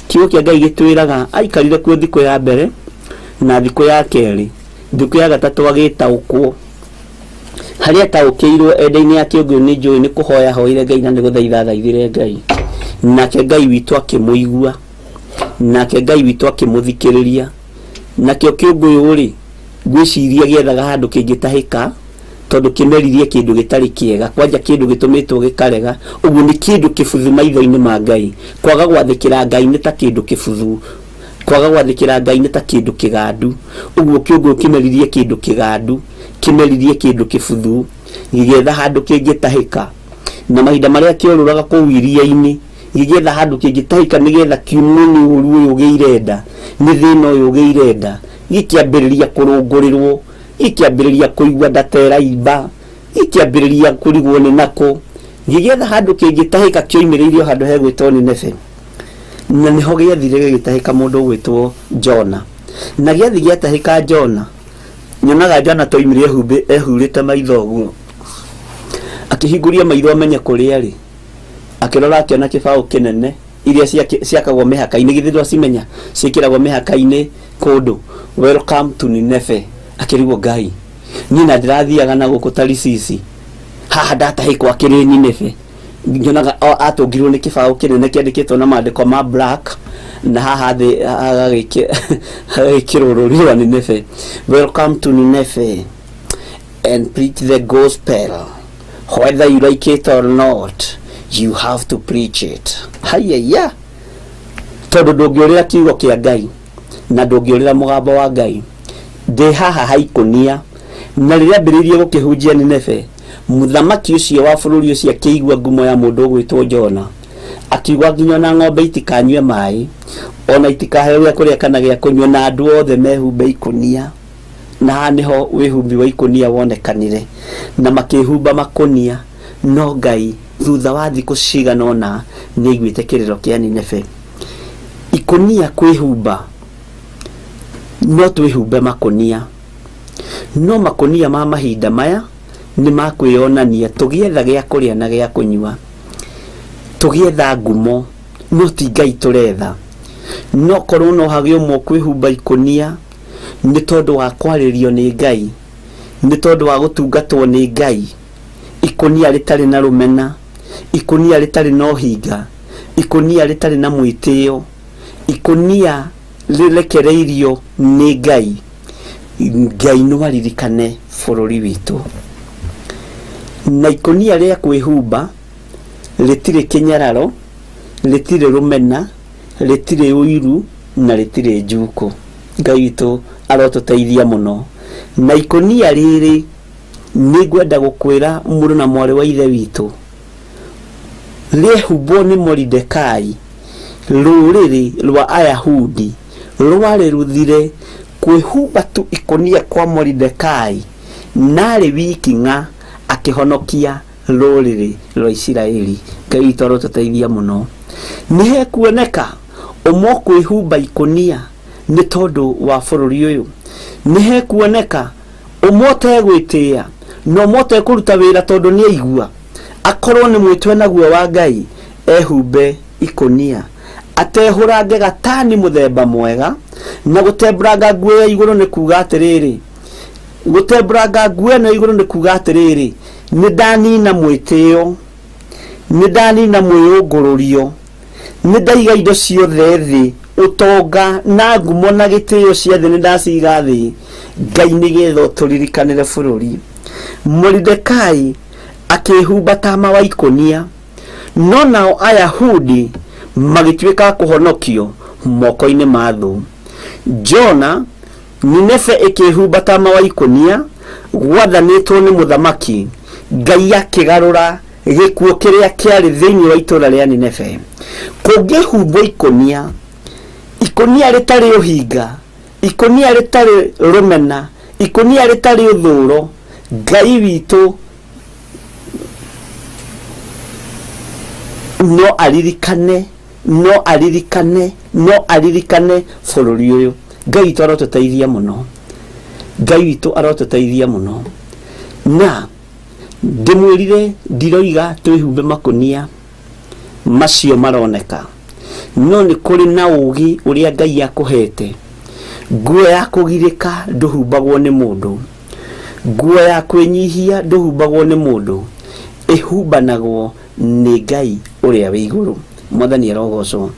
Kiugo kĩa Ngai gĩtwĩraga aikarire kuo thikũ ya mbere na thikũ ya kerĩ, thikũ ya gatatũ agĩtaũkwo. Harĩa ataũkĩirwo e nda-inĩ ya kĩũngũyũ nĩ njũĩ nĩ kũhoya ahoire Ngai na nĩ gũthaitha athaithire Ngai, nake Ngai witũ akĩmũigua, nake Ngai witũ akĩmũthikĩrĩria. Nakĩo kĩũngũyũ rĩ, ngwĩciria gĩethaga handũ kĩngĩtahĩka, tondũ kĩmeririe kĩndũ gĩtarĩ kĩega, kwanja kĩndũ gĩtũmĩtwo gĩkarega. Ũguo nĩ kĩndũ kĩbuthu maitho-inĩ ma Ngai. Kwaga gwathĩkĩra Ngai nĩ ta kĩndũ kĩbuthu, kwaga gwathĩkĩra Ngai nĩ ta kĩndũ kĩgandu. Ũguo kĩũngũyũ kĩmeririe kĩndũ kĩgandu, kĩmeririe kĩndũ kĩbuthu, gĩgĩetha handũ kĩngĩtahĩka. Na mahinda marĩa kĩorũraga kũu iria-inĩ, gĩgĩetha handũ kĩngĩtahĩka nĩgetha kiumwo nĩ ũru ũyũ ũgĩire nda, nĩ thĩna ũyũ ũgĩire nda, gĩkĩambĩrĩria kũrũngũrĩrwo, gĩkĩambĩrĩria kũigua nda ta ĩraimba, gĩkĩambĩrĩria kũrigwo nĩ nakũ, gĩgĩetha handũ kĩngĩtahĩka kĩoimĩrĩire o handũ hegwĩtwo Nineve. Na nĩho gĩathire gĩgĩtahĩka mũndũ ũgwĩtwo Jona. Na gĩathi gĩatahĩka Jona, nyonaga Jona toimire ehurĩte maitho ũguo, akĩhingũria maitho amenye kũrĩa arĩ, akĩrora akĩona kĩbaũ kĩnene iria ciakagwo mĩhaka-inĩ, githĩ ndwacimenya, ciĩkĩragwo mĩhaka-inĩ kũndũ, welcome to Nineve. Akĩrigwo, Ngai, niĩ na ndĩrathiaga na gũkũ Tarisisi, haha ndatahĩkwo akĩrĩ Nineve. Nyonaga atũngirwo nĩ kĩbaũ kĩnene kĩandĩkĩtwo na maandĩko ma black, na haha thĩ hagagĩkĩrwo rũri rwa Nineve, welcome to Nineve and preach the gospel whether you like it or not, you have to preach it. Hayaya, tondũ ndũngĩũrĩra kiugo kĩa Ngai na ndũngĩũrĩra mũgambo wa Ngai. Ndĩ haha haikũnia. Na rĩrĩa ambĩrĩirie gũkĩhunjia Nineve, mũthamaki ũcio wa bũrũri ũcio akĩigua ngumo ya mũndũ ũgwĩtwo Jona, akiuga nginya ona ng'ombe itikanyue maĩ, ona itikaheo gĩa kũrĩa kana gĩa kũnyua, na andũ othe mehumbe ikũnia. Na haha nĩho wĩhumbi wa ikũnia wonekanire, na makĩhumba makũnia. No Ngai thutha wa thikũ cigana ũna nĩ aiguĩte kĩrĩro kĩa Nineve. Ikũnia kwĩhumba no twĩhumbe makũnia, no makũnia ma mahinda maya nĩ ma kwĩyonania tũgĩetha gĩa kũrĩa na gĩa kũnyua, tũgĩetha ngumo, no ti Ngai tũretha. No korwo no hagĩe ũmwe ũkwĩhumba ikũnia nĩ tondũ wa kwarĩrio nĩ Ngai, nĩ tondũ wa gũtungatwo nĩ Ngai, ikũnia rĩtarĩ na rũmena, ikũnia rĩtarĩ na ũhinga, ikũnia rĩtarĩ na mwĩtĩo, ikũnia rĩrekereirio nĩ Ngai. Ngai no aririkane bũrũri witũ. Na ikũnia rĩa kwĩhumba rĩtirĩ kĩnyararo, rĩtirĩ rũmena, rĩtirĩ ũiru na rĩtirĩ njukũ. Ngai witũ arotũteithia mũno. Na ikũnia rĩrĩ nĩ ngwenda gũkwĩra mũrũ na mwarĩ wa ithe witũ, rĩehumbwo nĩ Moridekai, rũrĩrĩ rwa Ayahudi rwarĩ rũthire kwĩhumba tu ikũnia kwa Moridekai, narĩ wiki ng'a akĩhonokia rũrĩrĩ rwa Isiraeli. Ngai witũ arotũteithia mũno. Nĩ hekuoneka ũmwe kwĩhumba ikũnia nĩ tondũ wa bũrũri ũyũ. Nĩ hekuoneka ũmwe ũtegwĩtĩĩa na ũmwe ũtekũruta wĩra tondũ nĩ aigua akorwo nĩ mwĩtwe naguo wa Ngai ehumbe ikũnia atehũrange gatani mũthemba mwega. Na gũtembũranga nguo ya igũrũ nĩ kuga atĩrĩrĩ, gũtembũranga nguo ĩno ya igũrũ nĩ kuga atĩrĩrĩ, nĩ ndanina mwĩtĩo, nĩ ndanina mwĩyũngũrũrio, nĩ ndaiga indo ciothe thĩ, ũtonga na ngumo na gĩtĩo cia thĩ nĩ ndaciga thĩ, Ngai nĩgetha ũtũririkanĩre bũrũri. Moridekai akĩĩhumba tama wa ikũnia, no nao Ayahudi magĩtuĩka a kũhonokio moko-inĩ ma thũ. Jona, Nineve ĩkĩĩhumba tama wa ikũnia, gwathanĩtwo nĩ mũthamaki, Ngai akĩgarũra gĩkuũ kĩrĩa kĩarĩ thĩinĩ wa itũũra rĩa Nineve. Kũngĩhumbwo ikũnia, ikũnia rĩtarĩ ũhinga, ikũnia rĩtarĩ rũmena, ikũnia rĩtarĩ ũthũũro, Ngai witũ no aririkane, no aririkane, no aririkane bũrũri ũyũ. Ngai witũ arotũteithia mũno. Ngai witũ arotũteithia mũno. Na ndĩmwĩrire ndiroiga twĩhumbe makũnia macio maroneka, no nĩ kũrĩ na ũgĩ ũrĩa Ngai akũhete. Nguo ya kũgirĩka ndũhumbagwo nĩ mũndũ, nguo ya kwĩnyihia ndũhumbagwo nĩ mũndũ, ĩhumbanagwo nĩ Ngai ũrĩa wĩ igũrũ. Mwathani arogocwo.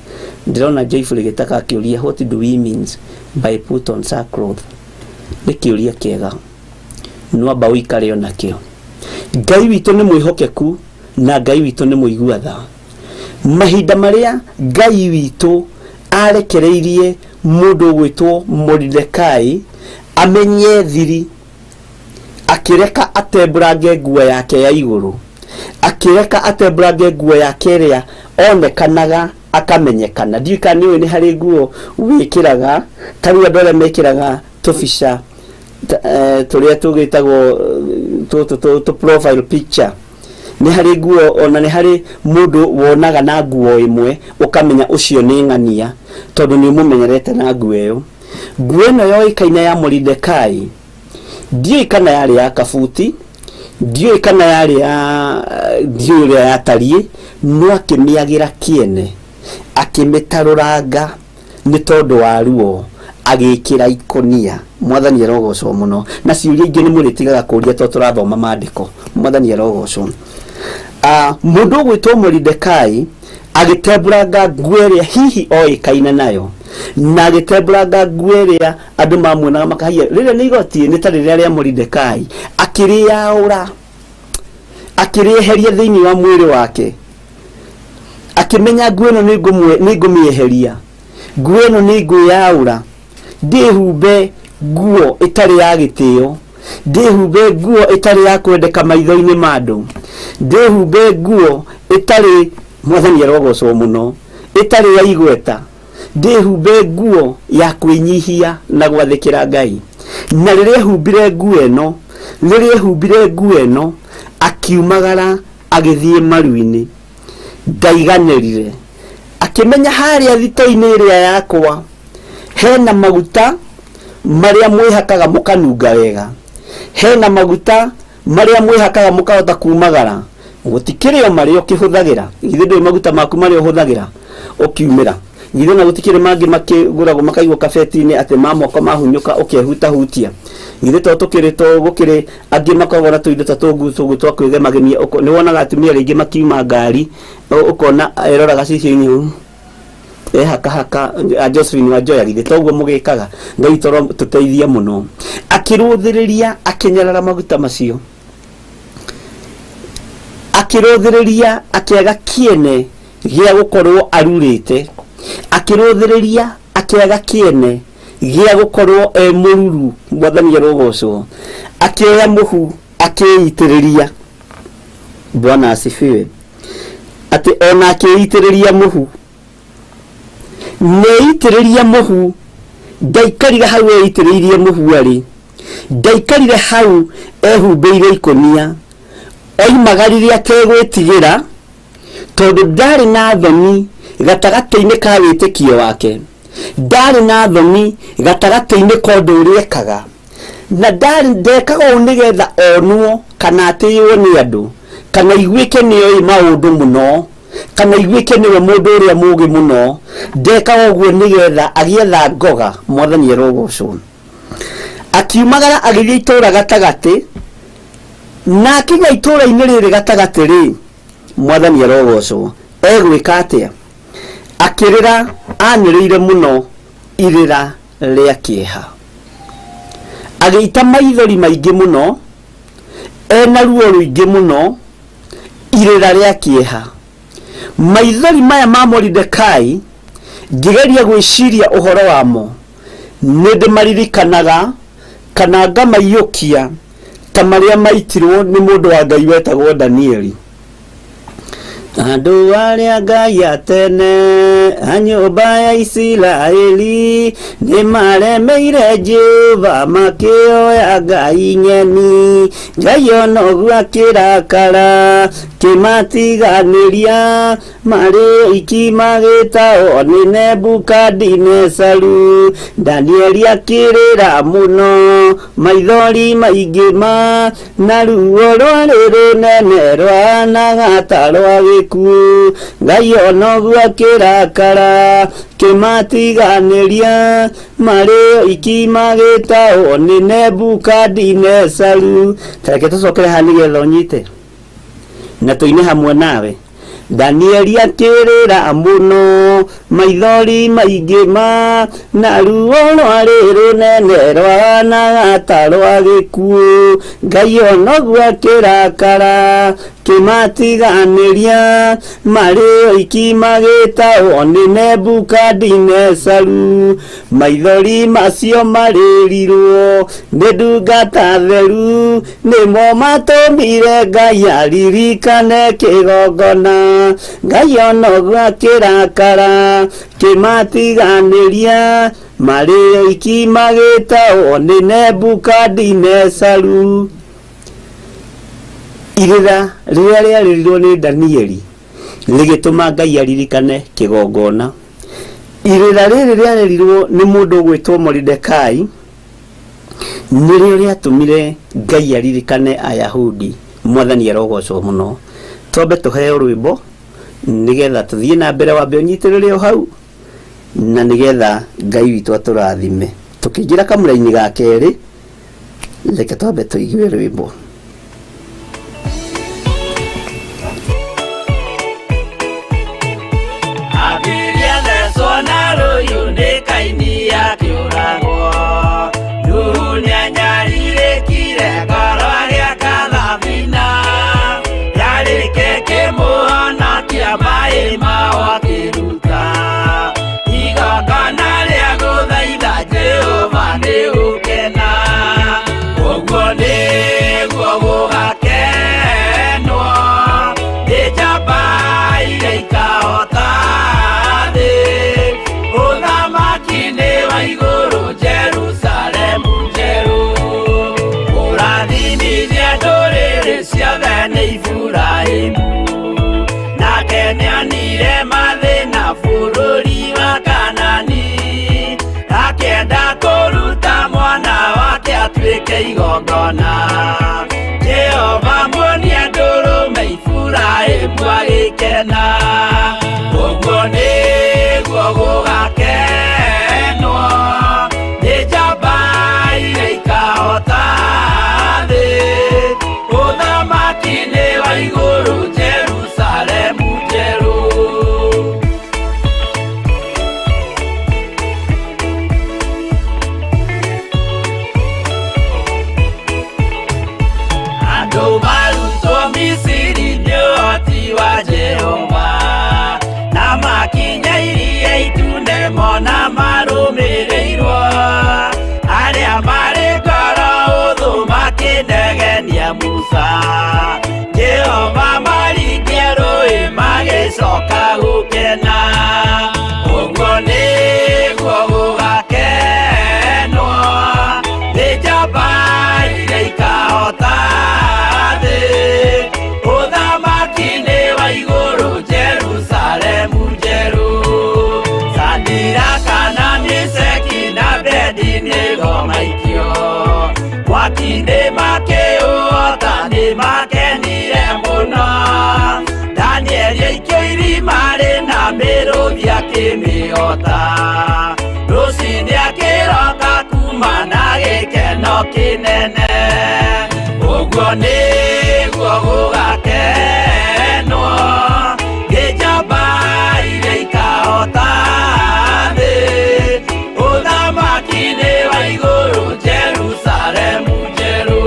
Ndĩrona Joyful Gĩtaka akĩũria what do we means by put on sackcloth? Nĩ kĩũria kĩega, nwamba ũikare onakĩo. Ngai witũ nĩ mwĩhokeku na Ngai witũ nĩ mũigua tha. Mahinda marĩa Ngai witũ arekereirie mũndũ ũgwĩtwo Moridekai amenye thiri, akĩreka atembũrange nguo yake ya igũrũ, akĩreka atembũrange nguo yake ĩrĩa onekanaga akamenyekana. Ndiũĩ kana nĩũĩ nĩ harĩ nguo wĩkĩraga, ta rĩu andũ arĩa mekĩraga tũbica tũrĩa tũgĩtagwo tũtũ tũ profile picture, nĩ harĩ nguo ona nĩ harĩ mũndũ wonaga na nguo ĩmwe ũkamenya ũcio nĩ ng'ania, tondũ nĩ ũmũmenyerete na nguo ĩyo. Nguo ĩno yoĩkaine ya Moridekai, ndiũĩ kana yarĩ ya kabuti, ndiũĩ kana yarĩ ya, ndiũĩ ũrĩa yatariĩ, no akĩmĩagĩra kĩene, akĩmĩtarũranga nĩ tondũ wa ruo, agĩkĩra ikũnia. Mwathani arogocwo mũno. Na ciũria ingĩ nĩ mũrĩtigaga kũria tondũ tũrathoma maandĩko. Mwathani arogocwo. Mũndũ ũgwĩtwo Moridekai agĩtembũranga nguo ĩrĩa hihi oĩkaine nayo, na agĩtembũranga nguo ĩrĩa andũ mamuonaga makahia, rĩrĩa nĩ igoti nĩ ta rĩrĩa rĩa Moridekai, akĩrĩaũra, akĩrĩeheria thĩinĩ wa mwĩrĩ wake, akĩmenya nguo ĩno nĩ ngũmĩeheria, nguo ĩno nĩ ngwĩyaũra, ndĩhumbe nguo ĩtarĩ ya gĩtĩo, ndĩhumbe nguo ĩtarĩ ya kwendeka maitho-inĩ ma andũ, ndĩhumbe nguo ĩtarĩ, Mwathani arogocwo mũno, ĩtarĩ ya igweta, ndĩhumbe nguo ya kwĩnyihia na gwathĩkĩra Ngai. Na rĩrĩa ehumbire nguo ĩno, rĩrĩa ehumbire nguo ĩno, akiumagara agĩthiĩ maru-inĩ, ndaiganĩrire. Akĩmenya harĩa thito-inĩ ĩrĩa yakwa hena maguta marĩa mwĩhakaga mũkanunga wega, hena maguta marĩa mwĩhakaga mũkahota kumagara, gũtikĩrĩ o marĩa ũkĩhũthagĩra. Githĩ ndũĩ maguta maku marĩa ũhũthagĩra ũkiumĩra? Githĩ na gũtikĩrĩ mangĩ makĩgũragwo makaigwo kabeti-inĩ atĩ ma moko mahunyũka ũkehutahutia? Githĩ to tũkĩrĩ to gũkĩrĩ angĩ makoragwo na tũindo ta tũngucũgũ twa kwĩgemagemia. Nĩ wonaga atumia rĩngĩ makiuma ngari, ũkona erora gacicio-inĩ ũũ ehakahaka a Josephine wa Njoya. Githĩ toguo mũgĩkaga? Ngai toro tũteithie mũno. Akĩrũthĩrĩria, akĩnyarara maguta macio, akĩrũthĩrĩria, akĩaga kĩene gĩa gũkorwo arurĩte, akĩrũthĩrĩria, akĩaga kĩene gĩa gũkorwo e mũruru. Mwathani arogocwo. Akĩoya mũhu akĩitĩrĩria. Bwana asifiwe. Atĩ ona akĩitĩrĩria mũhu, neitĩrĩria mũhu, ndaikarire hau eitĩrĩirie mũhu, arĩ ndaikarire hau ehumbĩire ikũnia, oimagarire ategwĩtigĩra, tondũ ndarĩ na thoni gatagatĩ-inĩ ka wĩtĩkio wake, ndarĩ na thoni gatagatĩ-inĩ ka ũndũ ũrĩa ekaga, na ndarĩ ndekaga ũũ nĩgetha onwo kana atĩĩwo nĩ andũ, kana iguĩke nĩ oĩ maũndũ mũno, kana iguĩke nĩwe mũndũ ũrĩa mũũgĩ mũno. Ndekaga ũguo nĩgetha agĩetha ngoga. Mwathani arogocwo. Akiumagara agĩthiĩ itũũra gatagatĩ, na akinya itũũra-inĩ rĩrĩ gatagatĩ rĩ, mwathani arogocwo, egwĩka atĩa? Akĩrĩra anĩrĩire mũno irĩra rĩa kĩeha, agĩita maithori maingĩ mũno, ena ruo rũingĩ mũno, irĩra rĩa kĩeha. Maithori maya ma Moridekai, ngĩgeria gwĩciria ũhoro wamo, nĩ ndĩmaririkanaga kana ngamaiyũkia ta marĩa maitirwo nĩ mũndũ wa Ngai wetagwo Danieli. Andũ arĩa Ngai a tene a nyũmba ya Isiraeli nĩ maremeire Jehova, makĩoya ngai ng'eni. Ngai ona ũguo akĩrakara, kĩmatiganĩria marĩ oiki, magĩtahwo nĩ Nebukadinesaru. Danieli akĩrĩra mũno, maithori maingĩ ma na ruo rwarĩ rũnene rwahanaga ta rwa gĩkuũ. Ngai ona ũguo akĩrakara, kĩmatiganĩria marĩ oiki, magĩtahwo nĩ Nebukadinesaru. Tareke tũcokere haha nĩgetha ũnyite na tũine hamwe nawe. Danieli akĩrĩra mũno, maithori maingĩ ma na ruo rwarĩ rũnene rwahanaga ta rwa gĩkuũ. Ngai ona ũguo akĩrakara, kĩmatiganĩria marĩ oiki, magĩtahwo nĩ Nebukadinesaru. Maithori macio marĩrirwo nĩ ndungata theru nĩmo matũmire Ngai aririkane kĩgongona. Ngai ona ũguo akĩrakara, kĩmatiganĩria marĩ oiki, magĩtahwo nĩ Nebukadinesaru. Irĩra rĩrĩa rĩarĩrirwo nĩ Danieli rĩgĩtũma Ngai aririkane kĩgongona. Irĩra rĩrĩ rĩarĩrirwo nĩ mũndũ ũgwĩtwo Moridekai nĩrĩo rĩatũmire Ngai aririkane Ayahudi. Mwathani arogocwo mũno. Twambe tũheo rwĩmbo nĩgetha tũthiĩ na mbere. Wambe ũnyitĩrĩre o hau na nĩgetha Ngai witũ atũrathime tũkĩingĩra kamũra-inĩ ga kerĩ. Reke twambe tũigue rwĩmbo. Abiria thecwo na rũhiũ nĩ Kaini akĩũragwo. Nuhu nĩanyarirĩkire ngoro agĩaka thabina. Yarĩke kĩmũhonokia maĩ mao akĩruta. Igongona rĩa gũthaitha Jehova nĩ gũkena. Ũguo nĩguo gũgakenwo nĩ njamba iria ikahota thĩ. Ũthamaki-inĩ wa igũrũ, Jerusalemu njerũ. Kũrathimithia ndũrĩrĩ ciothe nĩ Iburahĩmu. Nake nĩonire mathĩna bũrũri. Igongona Jehova muonia ndũrũme Iburahĩmu agĩkena. Ũguo nĩguo gũgakenwo nĩ njamba iria ikahota thĩ. Ũthamaki-inĩ wa igũrũ Jerusalemu njerũ. Andũ marutwo Misiri nĩ ũhoti wa Jehova, na makinya Iria Itune mona marũmĩrĩirwo. Arĩa marĩ ngoro hũthũ makĩnegenia Musa, Jehova maringia rũĩ magĩcoka gũkena. Ũguo nĩguo gũgakenwo nĩ njamba iria ikahota thĩ. Ũthamaki-inĩ wa igũrũ Jerusalemu njerũ. Sadiraka na Meshaki na Abednego maikio mwaki-inĩ makĩũhota nĩ makenire mũno. Danieli aikio irima rĩna mĩrũthi akĩmĩhota. Rũcinĩ akĩroka kuma na gĩkeno kĩnene. Ũguo nĩguo gũgakenwo nĩ njamba iria ikahota thĩ. Ũthamaki-inĩ wa igũrũ Jerusalemu njerũ.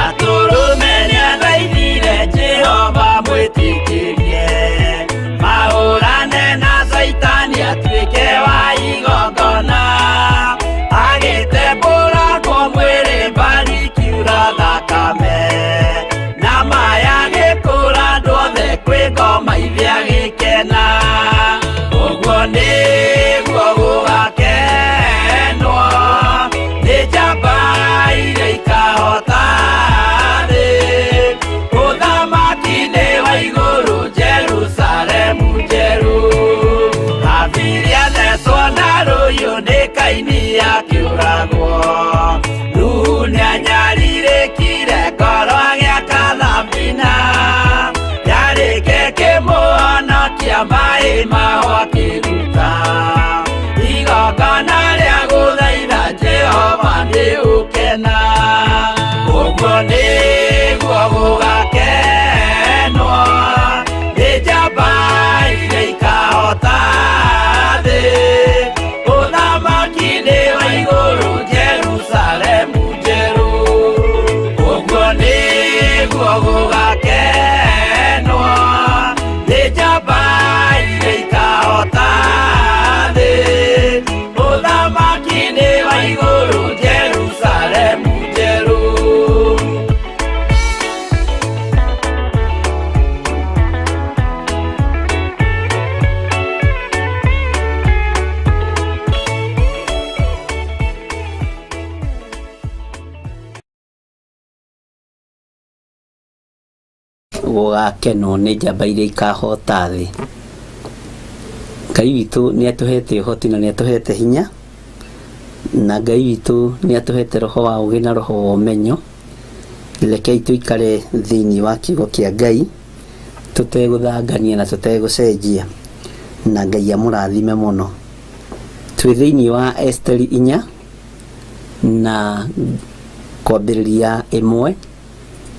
Atũrũme nĩathaithire Jehova mwĩtĩkĩrie, mahũrane na Caitani atuĩke wa igongona. Agĩtembũrangwo mwĩrĩ mbari ikiura thakame, na maya agĩkũra andũ othe kwĩ ngoma ithe agĩkena. Ũguo nĩguo gũgakenwo nĩ njamba iria ikahota thĩ. Ũthamaki-inĩ wa igũrũ Jerusalemu njerũ. Habili athecwo na rũhiũ nĩ Kaini akĩũragwo. Nuhu nĩanyarirĩkire ngoro agĩaka thabina, yarĩke kĩmũhonokia maĩ maho akĩruta. Igongona rĩa gũthaitha Jehova nĩ ũkena. Ũguo nĩguo gũgakenwo nĩ njamba iria ikahota thĩ. Ũthamaki-inĩ wa igũrũ Jerusalemu njerũ. Ũguo nĩguo gũgakenwo nĩ njamba iria ikahota thĩ. Ũthamaki-inĩ wa igũrũ Jerusalemu njerũ. Gũgakenwo nĩ njamba iria ikahota thĩ. Ngai witũ nĩ atũhete ũhoti na nĩ atũhete hinya, na Ngai witũ nĩ atũhete roho wa ũgĩ na roho wa ũmenyo. Rekei tũikare thĩinĩ wa kiugo kĩa Ngai tũtegũthangania na tũtegũcenjia, na Ngai amũrathime mũno. Twĩ thĩinĩ wa Esteri 4 na kwambĩrĩria 1,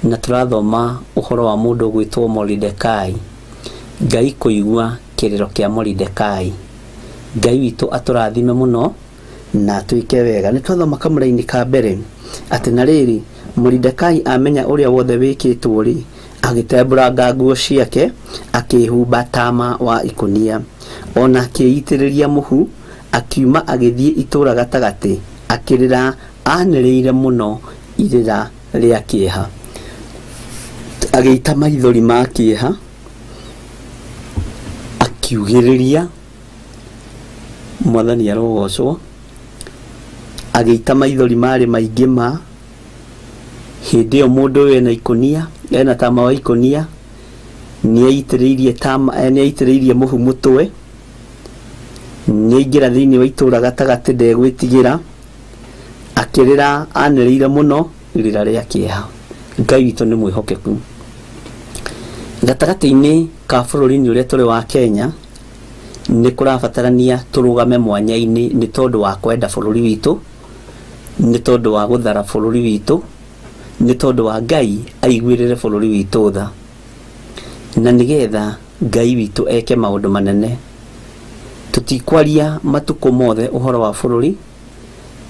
na tũrathoma ũhoro wa mũndũ ũgwĩtwo Moridekai. Ngai kũigua kĩrĩro kĩa Moridekai. Ngai witũ atũrathime mũno na atwĩke wega. Nĩ twathoma kamũra-inĩ ka mbere atĩ na rĩrĩ, Moridekai amenya ũrĩa wothe wĩkĩtwo rĩ, agĩtembũranga nguo ciake, akĩĩhumba tama wa ikũnia, ona akĩĩitĩrĩria mũhu, akiuma agĩthiĩ itũũra gatagatĩ, akĩrĩra anĩrĩire mũno irĩra rĩa kĩeha. Agĩita maithori ma kĩeha, akiugĩrĩria, Mwathani arogocwo, agĩita maithori marĩ maingĩ ma hĩndĩ ĩyo mũndũ ũyũ ena ikũnia, ena tama wa ikũnia, Nĩaitĩrĩirie tama nĩaitĩrĩirie mũhu mũtwe, nĩaingĩra thĩinĩ wa itũũra gatagatĩ ndegwĩtigĩra, akĩrĩra anĩrĩire mũno irĩra rĩa kĩeha. Ngai witũ nĩ mwĩhokeku. Gatagatĩ-inĩ ka bũrũri-inĩ ũrĩa tũrĩ wa Kenya, nĩ kũrabatarania tũrũgame mwanya-inĩ nĩ tondũ wa kwenda bũrũri witũ, nĩ tondũ wa gũthara bũrũri witũ, nĩ tondũ wa Ngai aiguĩrĩre bũrũri witũ tha, na nĩgetha Ngai witũ eke maũndũ manene. Tũtikwaria matukũ mothe ũhoro wa bũrũri,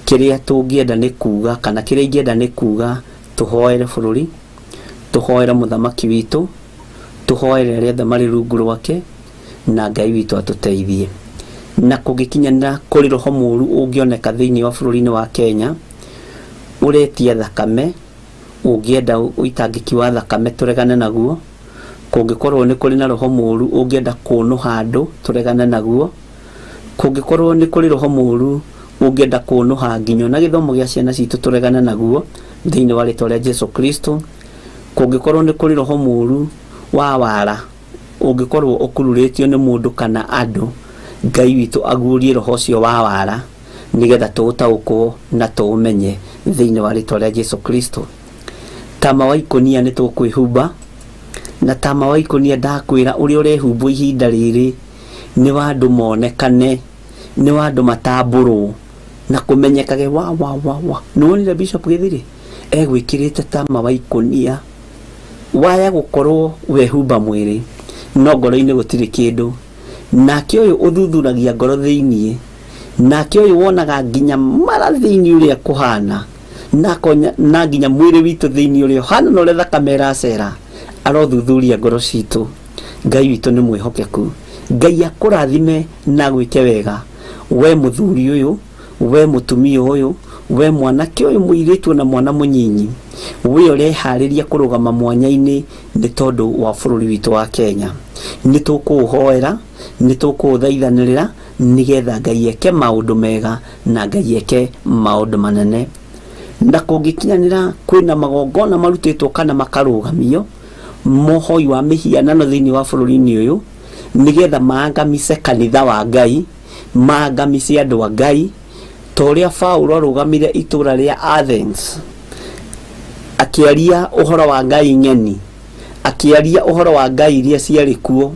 kĩrĩa tũngĩenda nĩ kuga kana kĩrĩa ingĩenda nĩ kuga tũhoere bũrũri, tũhoere mũthamaki witũ, tũhoere arĩa othe marĩ rungu rwake, na Ngai witũ atũteithie. Na kũngĩkinyanĩra kũrĩ roho mũru ũngĩoneka thĩinĩ wa bũrũri-inĩ wa Kenya, ũretia thakame, ũngĩenda ũitangĩki wa thakame tũregane naguo, kũngĩkorwo nĩ kũrĩ na roho mũru ũngĩenda kũnũha andũ tũregane naguo, kũngĩkorwo nĩ kũrĩ roho mũru ũngĩenda kũnũha nginya ona gĩthomo gĩa ciana citũ tũregane naguo thĩinĩ wa rĩtwa rĩa Jesu Kristo, kũngĩkorwo nĩ kũrĩ roho mũru wa wara ũngĩkorwo ũkururĩtio nĩ mũndũ kana andũ, Ngai witũ aguũrie roho ũcio wa wara nĩgetha tũũtaũkwo na tũũmenye thĩinĩ wa rĩtwa rĩa Jesu Kristo. Tama wa ikũnia nĩ tũkwĩhumba, na tama wa ikũnia ndakwĩra ũrĩa ũrehumbwo ihinda rĩrĩ nĩ wa andũ monekane, nĩ wa andũ matambũrwo na kũmenyekage wa wa wa wa nĩwonire Bishop Gĩthirĩ egwĩkĩrĩte tama wa ikũnia waya gũkorwo wehumba mwĩrĩ no ngoro-inĩ gũtirĩ kĩndũ. Nake ũyũ ũthuthuragia ngoro thĩinĩ, nake ũyũ wonaga nginya mara thĩinĩ ũrĩa kũhana, na akonya na nginya mwĩrĩ witũ thĩinĩ ũrĩa ũhana na ũrĩa thakame ĩracera, arothuthuria ngoro citũ. Ngai witũ nĩ mwĩhokeku. Ngai akũrathime na agwĩke wega, we mũthuri ũyũ, we mũtumia ũyũ, we mwanake ũyũ mũirĩtu na mwana mũnyinyi, we ũreharĩria kũrũgama mwanya-inĩ nĩ tondũ wa bũrũri witũ wa Kenya. Nĩ tũkũũhoera, nĩ tũkũũthaithanĩrĩra nĩgetha Ngai eke maũndũ mega na Ngai eke maũndũ manene. Na kũngĩkinyanĩra kwĩna magongona marutĩtwo kana makarũgamio, mohoi wa mĩhianano thĩinĩ wa bũrũri-inĩ ũyũ, nĩgetha maangamice kanitha wa Ngai, maangamice andũ a Ngai, ta ũrĩa Paulo arũgamire itũũra rĩa Athens akĩaria ũhoro wa ngai ng'eni, akĩaria ũhoro wa ngai iria ciarĩ kuo,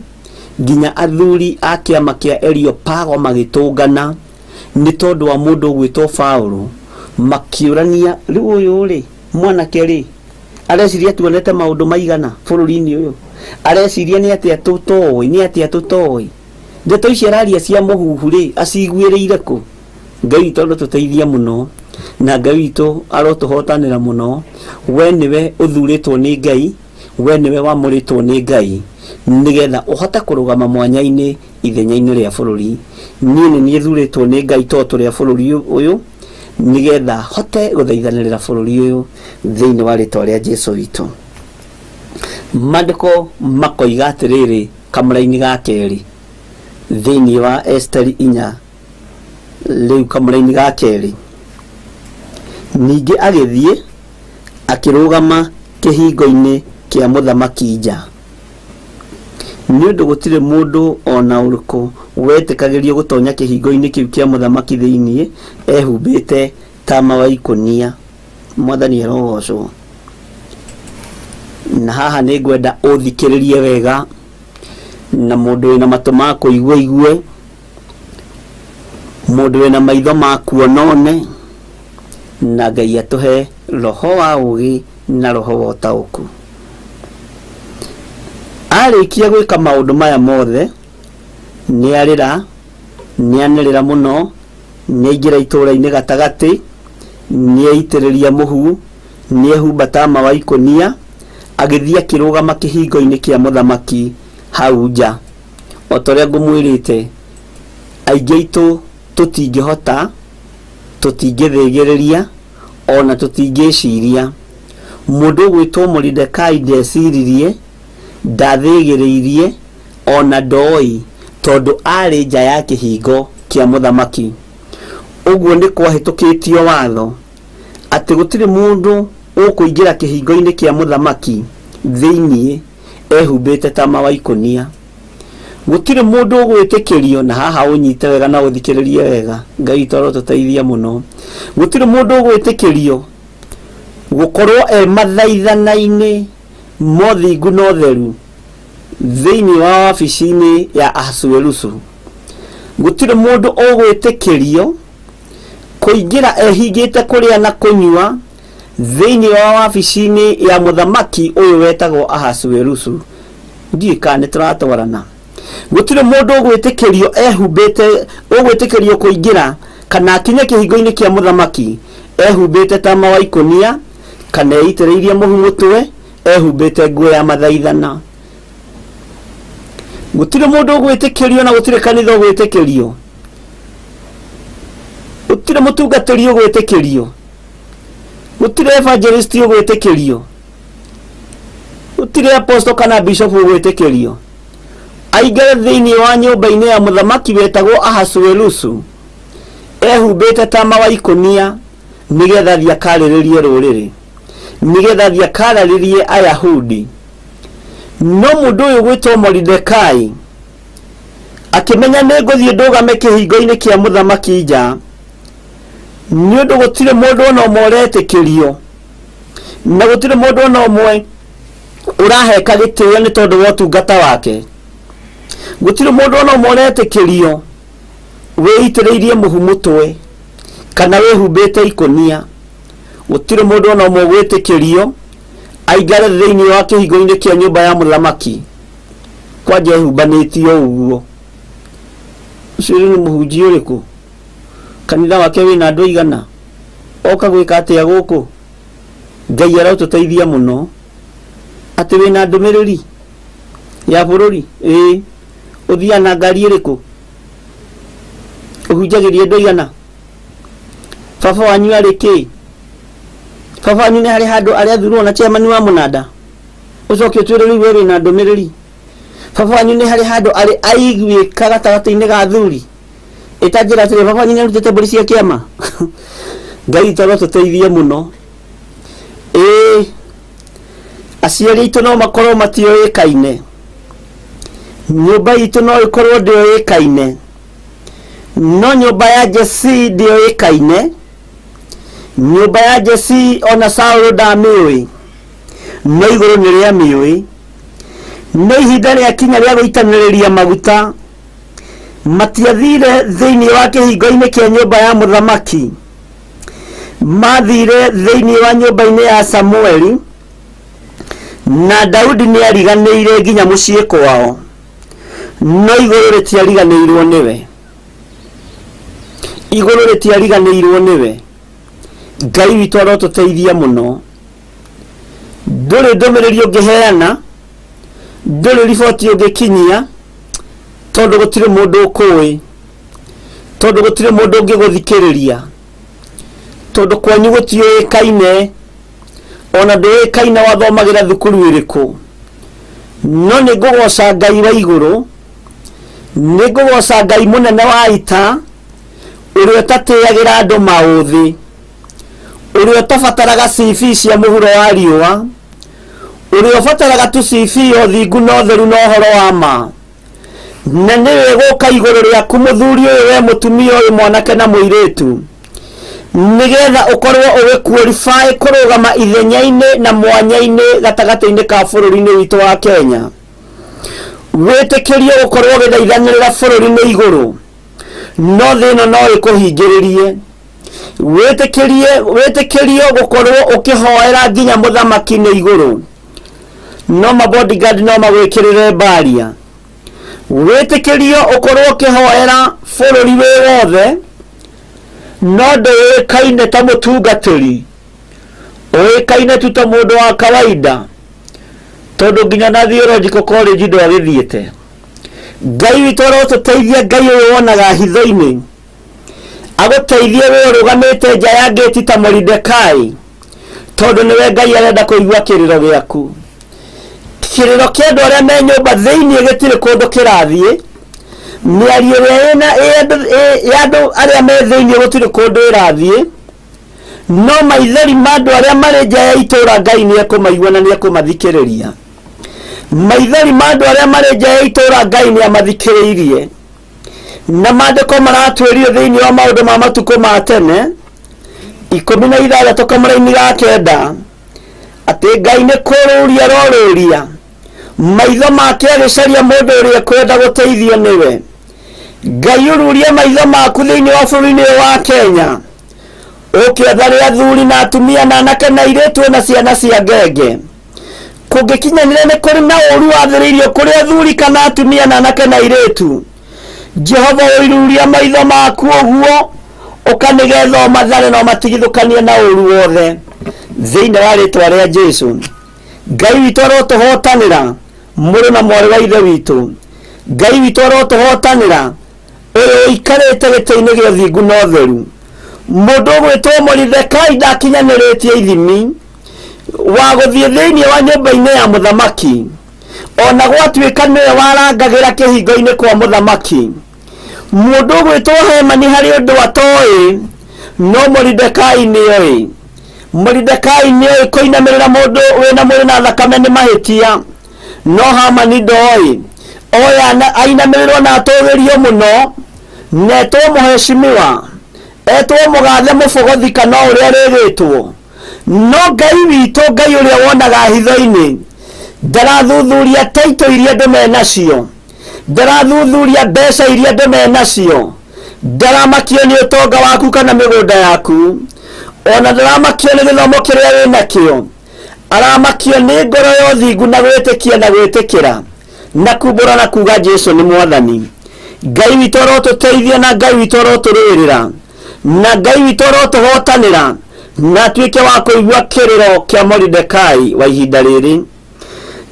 nginya athuri a kĩama kĩa Areopago magĩtũngana nĩ tondũ wa mũndũ ũgwĩtwo Paulo, makĩũrania, rĩu ũyũ rĩ, mwanake rĩ, areciria tuonete maũndũ maigana bũrũri-inĩ ũyũ? Areciria nĩ atĩa tũtoĩ? Nĩ atĩa tũtoĩ? Ndeto ici araria cia mũhuhu rĩ, aciguĩrĩire kũ? Ngai witũ arotũteithia mũno, na Ngai witũ arotũhotanĩra mũno. We nĩwe ũthurĩtwo nĩ Ngai, we nĩwe wamũrĩtwo nĩ Ngai, nĩgetha ũhote kũrũgama mwanya-inĩ ithenya-inĩ rĩa bũrũri. Niĩ nĩ niĩ thurĩtwo nĩ Ngai to tũrĩ a bũrũri ũyũ, nĩgetha hote gũthaithanĩrĩra bũrũri ũyũ thĩinĩ wa rĩtwa rĩa Jesu witũ. Maandĩko makoiga atĩrĩrĩ kamũra-inĩ ga kerĩ thĩinĩ wa Esiteri inya rĩu kamũra-inĩ ga kerĩ, ningĩ agĩthiĩ akĩrũgama kĩhingo-inĩ kĩa mũthamaki nja, nĩ ũndũ gũtirĩ mũndũ o na ũrĩkũ wetĩkagĩrio gũtonya kĩhingo-inĩ kĩu kĩa mũthamaki thĩinĩ ehumbĩte tama wa ikũnia. Mwathani arogocwo. Na haha nĩ ngwenda ũthikĩrĩrie wega, na mũndũ wĩna matũ ma kũigua aigue, mũndũ wĩna maitho ma kuona one, na Ngai atũhe roho wa ũgĩ na roho wa ũtaũku. Arĩkia gwĩka maũndũ maya mothe, nĩ arĩra, nĩ anĩrĩra mũno, nĩ aingĩra itũũra-inĩ gatagatĩ, nĩ eitĩrĩria mũhu, nĩ ehumba tama wa ikũnia, agĩthiĩ akĩrũgama kĩhingo-inĩ kĩa mũthamaki hau nja. O ta ũrĩa ngũmwĩrĩte, aingĩ aitũ tũtingĩhota, tũtingĩthĩgĩrĩria, ona tũtingĩciria. Mũndũ ũgwĩtwo Moridekai ndeciririe, ndathĩgĩrĩirie, ona ndoĩ, tondũ aarĩ nja ya kĩhingo kĩa mũthamaki. Ũguo nĩ kwahĩtũkĩtio watho atĩ gũtirĩ mũndũ ũkũingĩra kĩhingo-inĩ kĩa mũthamaki thĩinĩ. Ehumbĩte tama wa ikũnia. Gũtirĩ mũndũ ũgwĩtĩkĩrio, na haha ũnyite wega na ũthikĩrĩrie wega, Ngai witũ arotũteithia mũno. Gũtirĩ mũndũ ũgwĩtĩkĩrio gũkorwo e mathaithana-inĩ mothingu na ũtheru thĩinĩ wa wabici-inĩ ya Ahasuerusu. Gũtirĩ mũndũ ũgwĩtĩkĩrio kũingĩra ehingĩte kũrĩa na kũnyua thĩinĩ wa wabici-inĩ ya mũthamaki ũyũ wetagwo Ahasuerusu. Ndiũĩ kana nĩ tũratwarana. Gũtirĩ mũndũ ũgwĩtĩkĩrio ehumbĩte, ũgwĩtĩkĩrio kũingĩra kana akinye kĩhingo-inĩ kĩa mũthamaki ehumbĩte tama wa ikũnia kana eitĩrĩirie mũhu mũtwe, ehumbĩte nguo ya mathaithana. Gũtirĩ mũndũ ũgwĩtĩkĩrio na gũtirĩ kanitha ũgwĩtĩkĩrio, gũtirĩ mũtungatĩri ũgwĩtĩkĩrio, gũtirĩ evangelist ũgwĩtĩkĩrio, gũtirĩ apostle kana bishop ũgwĩtĩkĩrio aingĩre thĩinĩ wa nyũmba-inĩ ya mũthamaki wetagwo Ahasuerusu ehumbĩte tama wa ikũnia, nĩgetha athiĩ akarĩrĩrie rũrĩrĩ, nĩgetha athiĩ akararĩrie Ayahudi. No mũndũ ũyũ gwĩtwo Moridekai akĩmenya nĩ ngũthiĩ ndũgame kĩhingo-inĩ kĩa mũthamaki nja, nĩ ũndũ gũtirĩ mũndũ ona ũmwe ũretĩkĩrio na gũtirĩ mũndũ ona ũmwe ũraheka gĩtĩo nĩ tondũ wa ũtungata wake. Gũtirĩ mũndũ ona ũmwe ũretĩkĩrio wĩitĩrĩirie mũhu mũtwe kana wĩhumbĩte ikũnia. Gũtirĩ mũndũ ona ũmwe ũgwĩtĩkĩrio aingare thĩinĩ wa kĩhingo-inĩ kĩa nyũmba ya mũthamaki kwanja ehumbanĩtie o ũguo. Ũcio rĩu nĩ mũhunjia ũrĩkũ? Kanitha wake wĩna andũ aigana? Oka gwĩka atĩa gũkũ? Ngai arotũteithia mũno. Atĩ wĩna ndũmĩrĩri ya bũrũri? Ĩĩ. Ũthiaga na ngari ĩrĩkũ? Ũhunjagĩria andũ aigana? Baba wanyu arĩ kĩ? Baba wanyu nĩ harĩ handũ arĩ athurwo na chairman wa mũnanda? Ũcoke ũtwĩre rĩu we wĩna ndũmĩrĩri. Baba wanyu nĩ harĩ handũ arĩ aiguĩka gatagatĩ-inĩ ga athuri? Ĩtanjĩra atĩrĩ, baba wanyu nĩ arutĩte mbũri cia kĩama? Ngai witũ arotũteithia mũno. Ĩĩ, aciari aitũ no makorwo matioĩkaine, nyũmba itũ no ĩkorwo ndĩoĩkaine, no nyũmba ya Jesii ndĩoĩkaine. Nyũmba ya Jesii ona Saũlũ ndamĩũĩ, no igũrũ nĩ rĩamĩũĩ. No ihinda rĩakinya rĩa gũitanĩrĩria maguta, matiathire thĩinĩ wa kĩhingo-inĩ kĩa nyũmba ya mũthamaki, mathire thĩinĩ wa nyũmba-inĩ ya Samueli, na Daudi nĩ ariganĩire nginya mũciĩ kwao, no igũrũ rĩtiariganĩirwo nĩwe. Igũrũ rĩtiariganĩirwo nĩwe. Ngai witũ arotũteithia mũno. Ndũrĩ ndũmĩrĩri ũngĩheana, ndũrĩ riboti ũngĩkinyia, tondũ gũtirĩ mũndũ ũkũĩ, tondũ gũtirĩ mũndũ ũngĩgũthikĩrĩria, tondũ kwanyu gũtiũĩkaine, ona ndũĩkaine wathomagĩra thukuru ĩrĩkũ. No nĩ ngũgoca Ngai wa igũrũ, nĩ ngũgoca Ngai mũnene wa ita, ũrĩa ũtatĩagĩra andũ maũthĩ, ũrĩa ũtabataraga CV cia mũhuro wa riũa, ũrĩa ũbataraga tu CV ya ũthingu na ũtheru na ũhoro wa ma. Na nĩwe gũka igũrũ rĩaku mũthuri ũyũ, we mũtumia ũyũ, mwanake na mũirĩtu, nĩgetha ũkorwo ũgĩ-qualify kũrũgama ithenya-inĩ na mwanya-inĩ gatagatĩ-inĩ ka bũrũri-inĩ witũ wa Kenya. Wĩtĩkĩrio gũkorwo ũgĩthaithanĩrĩra bũrũri nĩ igũrũ, no thĩ ĩno no ĩkũhingĩrĩrie. Wĩtĩkĩrie, wĩtĩkĩrio gũkorwo ũkĩhoera nginya mũthamaki nĩ igũrũ, no ma bodyguard no magwĩkĩrĩre mbaria. Wĩtĩkĩrio ũkorwo ũkĩhoera bũrũri wĩ wothe, no ndũĩkaine ta mũtungatĩri, ũĩkaine tu ta mũndũ wa kawaida, tondũ nginya na theological college ndwagĩthiĩte. Ngai witũ arotũteithia, Ngai ũyũ wonaga hitho-inĩ agũteithie we ũrũgamĩte nja ya ngĩti ta Moridekai, tondũ nĩwe Ngai arenda kũigua kĩrĩro gĩaku. Kĩrĩro kĩa andũ arĩa me nyũmba thĩinĩ gĩtirĩ kũndũ kĩrathiĩ, mĩario ĩrĩa ĩna ya andũ arĩa me thĩinĩ gũtirĩ kũndũ ĩrathiĩ, no maithori ma andũ arĩa marĩ nja ya itũũra Ngai nĩ ekũmaigua na nĩ ekũmathikĩrĩria. Maithori ma andũ arĩa marĩ nja ya itũũra Ngai nĩ amathikĩrĩirie. Na maandĩko maratwĩrire thĩinĩ wa maũndũ ma matukũ ma tene 16 kamũraini ga 9 atĩ Ngai nĩ kũrũria arorũria maitho make agĩcaria mũndũ ũrĩa ekwenda gũteithio nĩwe. Ngai ũrurie maitho maku thĩinĩ wa bũrũri-inĩ ũyũ wa Kenya, ũke ũthare athuri na atumia na anake na airĩtu na ciana cia ngenge. Kũngĩkinyanĩra nĩ kũrĩ na ũũru wathĩrĩirio kũrĩ athuri kana atumia na anake na airĩtu, Jehova ũiruria maitho maku ũguo ũka nĩgetha ũmathare na ũmatigithũkanie na ũũru wothe thĩinĩ wa rĩtwa rĩa Jesu. Ngai witũ arotũhotanĩra, mũrũ na mwarĩ wa ithe witũ. Ngai witũ arotũhotanĩra, ũyũ ũikarĩte gĩtĩ-inĩ gĩa ũthingu na ũtheru. Mũndũ ũgwĩtwo Moridekai ndakinyanĩrĩtie ithimi wa gũthiĩ thĩinĩ wa nyũmba-inĩ ya mũthamaki, ona gwatuĩka nĩwe warangagĩra kĩhingo-inĩ kwa mũthamaki. Mũndũ ũgwĩtwo Hemani harĩ ũndũ atoĩ, no Moridekai nĩoĩ. Moridekai nĩoĩ kũinamĩrĩra mũndũ wĩna mwĩrĩ na thakame nĩ mahĩtia, no Hamani ndoĩ. Oĩ ainamĩrĩrwo na atũgĩrio mũno, na etwo mũheshimiwa, etwo mũgathe mũbogothi kana o ũrĩa arĩgĩtwo. No Ngai witũ, Ngai ũrĩa wonaga hitho-inĩ, ndarathuthuria taito iria andũ menacio, ndarathuthuria mbeca iria andũ menacio, ndaramakio nĩ ũtonga waku kana mĩgũnda yaku, ona ndaramakio nĩ gĩthomo kĩrĩa wĩnakĩo. Aramakio nĩ ngoro ya ũthingu na gwĩtĩkia na gwĩtĩkĩra na kumbũra na kuga Jesu nĩ Mwathani. Ngai witũ arotũteithia na Ngai witũ arotũrũĩrĩra na Ngai witũ arotũhotanĩra na atuĩke wa kũigua kĩrĩro kĩa Moridekai wa ihinda rĩrĩ.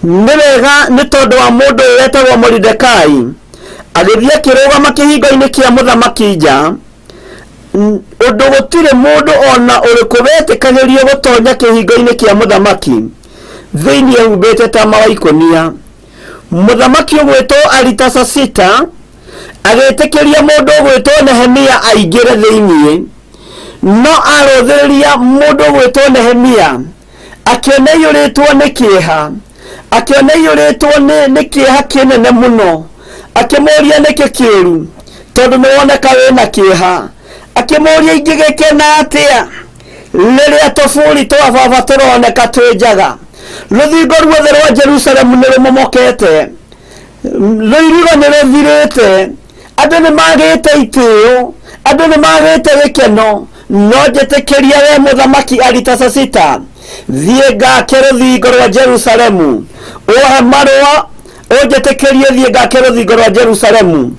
Nĩ wega nĩ tondũ wa mũndũ ũyũ wetagwo Moridekai agĩthiĩ akĩrũgama kĩhingo-inĩ kĩa mũthamaki nja, ũndũ gũtirĩ mũndũ ona ũrĩkũ wetĩkagĩrio gũtonya kĩhingo-inĩ kĩa mũthamaki thĩinĩ ehumbĩte tama wa ikũnia. Mũthamaki ũgwĩtwo Aritasasita agĩtĩkĩria mũndũ ũgwĩtwo Nehemia aingĩre thĩinĩ, no arũthĩrĩria mũndũ ũgwĩtwo Nehemia akĩona aiyũrĩtwo nĩ kĩeha, akĩona aiyũrĩtwo nĩ kĩeha kĩnene mũno, akĩmũria nĩkĩ kĩũru tondũ nĩ woneka wĩna kĩeha. Akĩmũria ingĩgĩkena atĩa rĩrĩa tũburi twa baba tũroneka twĩ njaga, rũthingo ruothe rwa Jerusalemu nĩ rũmomokete, rũirigo nĩ rũthirĩte, andũ nĩ magĩte itĩo, andũ nĩ magĩte gĩkeno, no njĩtĩkĩria we mũthamaki Aritasasita thiĩ ngake rũthingo rwa Jerusalemu, ũhe marũa ũnjĩtĩkĩrie thiĩ ngake rũthingo rwa Jerusalemu.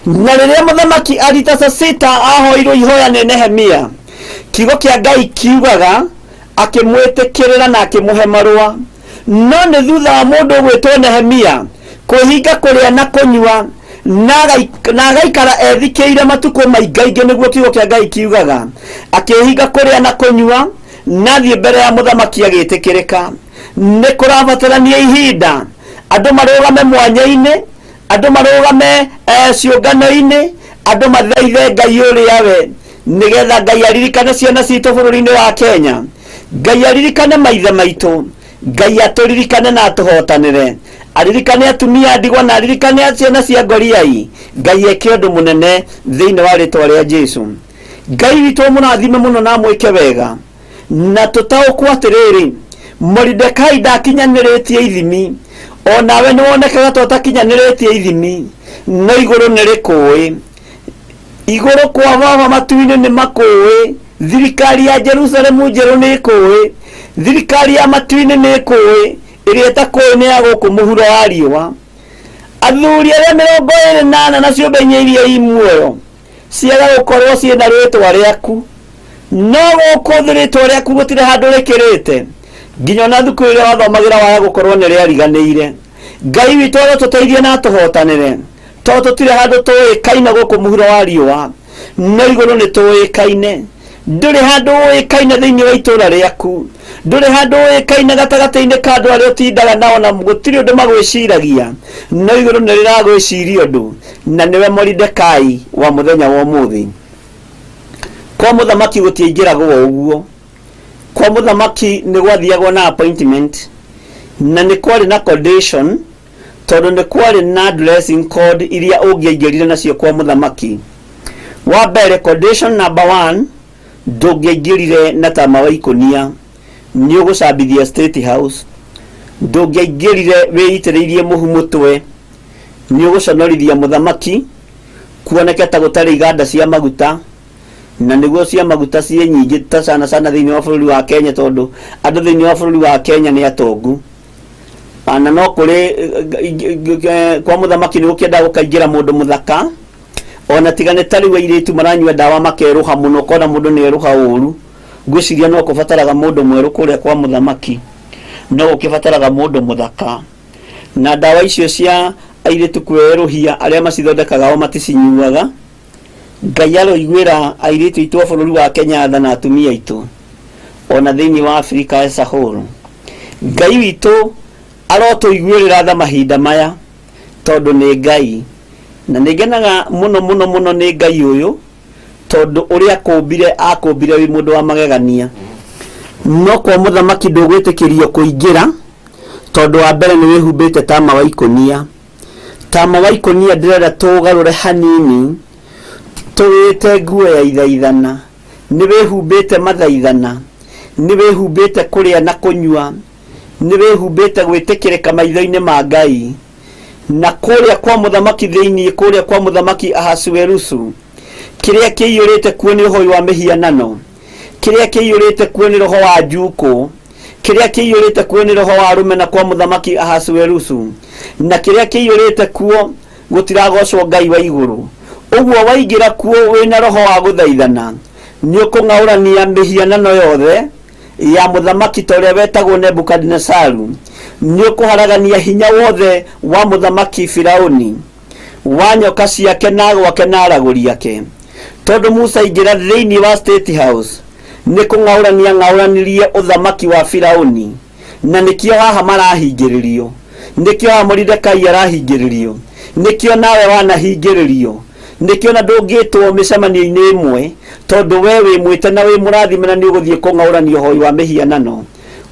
Na rĩrĩa mũthamaki Aritasasita ahoirwo ihoya nĩ Nehemia, kiugo kĩa Ngai kiugaga akĩmwĩtĩkĩrĩra na akĩmũhe marũa. No nĩ thutha wa mũndũ ũgwĩtwo Nehemia kwĩhinga kũrĩa na kũnyua na agaikara ethikĩire matukũ maingaingĩ, nĩguo kiugo kĩa Ngai kiugaga, akĩhinga kũrĩa na kũnyua na athiĩ mbere ya mũthamaki agĩtĩkĩrĩka. Nĩ kũrabatarania ihinda andũ marũgame mwanya-inĩ, andũ marũgame ciũngano-inĩ, andũ mathaithe Ngai ũrĩa we, nĩgetha Ngai aririkane ciana citũ bũrũri-inĩ wa Kenya, Ngai aririkane maithe maitũ, Ngai atũririkane na atũhotanĩre, aririkane atumia a ndigwa na aririkane ciana cia ngoriai. Ngai eke ũndũ mũnene thĩinĩ wa rĩtwa rĩa Jesu. Ngai witũ mũrathime mũno na amwĩke wega, na tũtaũkwo atĩrĩrĩ, Moridekai ndakinyanĩrĩtie ithimi, onawe nĩ wonekaga ta ũtakinyanĩrĩtie ithimi, no igũrũ nĩ rĩkũĩ. Igũrũ kwa baba matu-inĩ nĩ makũĩ, thirikari ya Jerusalemu njerũ nĩ ĩkũĩ, thirikari ya matu-inĩ nĩ ĩkũĩ, ĩrĩa ĩtakũĩ nĩ ya gũkũ mũhuro wa riũa. Athuri arĩa 24 na ciũmbe inya iria i muoyo ciaga gũkorwo ciĩna rĩtwa rĩaku, no gũkũ thĩ rĩtwa rĩaku gũtirĩ handũ rĩkĩrĩte, nginya ona thukuru ĩrĩa wathomagĩra waga gũkorwo nĩ rĩariganĩire. Ngai witũ arotũteithia na atũhotanĩre, tondũ tũtirĩ handũ tũĩkaine gũkũ mũhuro wa riũa, no igũrũ nĩ tũĩkaine. Ndũrĩ handũ ũĩkaine thĩinĩ wa itũũra rĩaku, ndũrĩ handũ ũĩkaine gatagatĩ-inĩ ka andũ arĩa ũtindaga nao, na gũtirĩ ũndũ magwĩciragia, no igũrũ nĩ rĩragwĩciria ũndũ, na nĩwe Moridekai wa mũthenya wa ũmũthĩ. Kwa mũthamaki gũtiaingĩragwo ũguo, kwa mũthamaki nĩ gwathiagwo na appointment. Na nĩ kwarĩ na condition, tondũ nĩ kwarĩ na dressing code iria ũngĩaingĩrire nacio kwa mũthamaki. Wa mbere, condition number one, ndũngĩaingĩrire na tama wa ikũnia, nĩ ũgũcambithia State House. Ndũngĩaingĩrire wĩitĩrĩirie mũhu mũtwe, nĩ ũgũconorithia mũthamaki, kuoneke ta gũtarĩ iganda cia maguta, na nĩguo cia maguta ciĩ nyingĩ ta sana sana thĩinĩ wa bũrũri wa Kenya, tondũ andũ thĩinĩ wa bũrũri wa Kenya nĩ atongu. Na no kũrĩ kwa mũthamaki nĩ gũkĩendaga gũkaingĩra mũndũ mũthaka, ona tiga nĩ ta rĩu airĩtu maranyua ndawa makerũha mũno, ũkona mũndũ nĩ erũha ũru. Ngwĩciria no kũbataraga mũndũ mwerũ kũrĩa kwa mũthamaki, no gũkĩbataraga mũndũ mũthaka. Na ndawa icio cia airĩtu kwĩerũhia, arĩa macithondekaga o maticinyuaga. Ngai aroiguĩra airĩtu aitũ a bũrũri wa Kenya tha na atumia aitũ ona thĩinĩ wa Afrika as a whole. Ngai witũ arotũiguĩrĩra tha mahinda maya, tondũ nĩ Ngai. Na nĩ ngenaga mũno mũno mũno nĩ Ngai ũyũ, tondũ ũrĩa akũmbire, akũmbire wĩ mũndũ wa magegania. No kwa mũthamaki ndũgwĩtĩkĩrio kũingĩra, tondũ wa mbere nĩ wĩhumbĩte tama wa ikũnia. Tama wa ikũnia ndĩrenda tũgarũre hanini, tũwĩte nguo ya ithaithana. Nĩ wĩhumbĩte mathaithana, nĩ wĩhumbĩte kũrĩa na kũnyua, nĩ wĩhumbĩte gwĩtĩkĩrĩka maitho-inĩ ma Ngai. Na kũrĩa kwa mũthamaki thĩinĩ, kũrĩa kwa mũthamaki Ahasuerusu, kĩrĩa kĩiyũrĩte kuo nĩ ũhoi wa mĩhianano, kĩrĩa kĩiyũrĩte kuo nĩ roho wa njukũ, kĩrĩa kĩiyũrĩte kuo nĩ roho wa rũmena kwa mũthamaki Ahasuerusu, na kĩrĩa kĩiyũrĩte kuo gũtiragocwo Ngai wa igũrũ. Ũguo waingĩra kuo wĩna roho wa gũthaithana, nĩ ũkũng'aũrania mĩhianano yothe ya mũthamaki ta ũrĩa wetagwo Nebukadinesaru. Nĩ ũkũharagania hinya wothe wa mũthamaki Firauni, wa nyoka ciake na gwake na aragũri ake. Tondũ Musa aingĩra thĩinĩ wa State House, nĩ kũng'aũrania ng'aũranirie ũthamaki wa Firauni, na nĩkĩo haha marahingĩrĩrio, nĩkĩo haha Moridekai arahingĩrĩrio, nĩkĩo nawe wanahingĩrĩrio, nĩkĩo na ndũngĩtwo mĩcemanio-inĩ ĩmwe, tondũ we wĩ mwĩte na wĩ mũrathime na nĩ ũgũthiĩ kũng'aũrania ũhoi wa mĩhianano.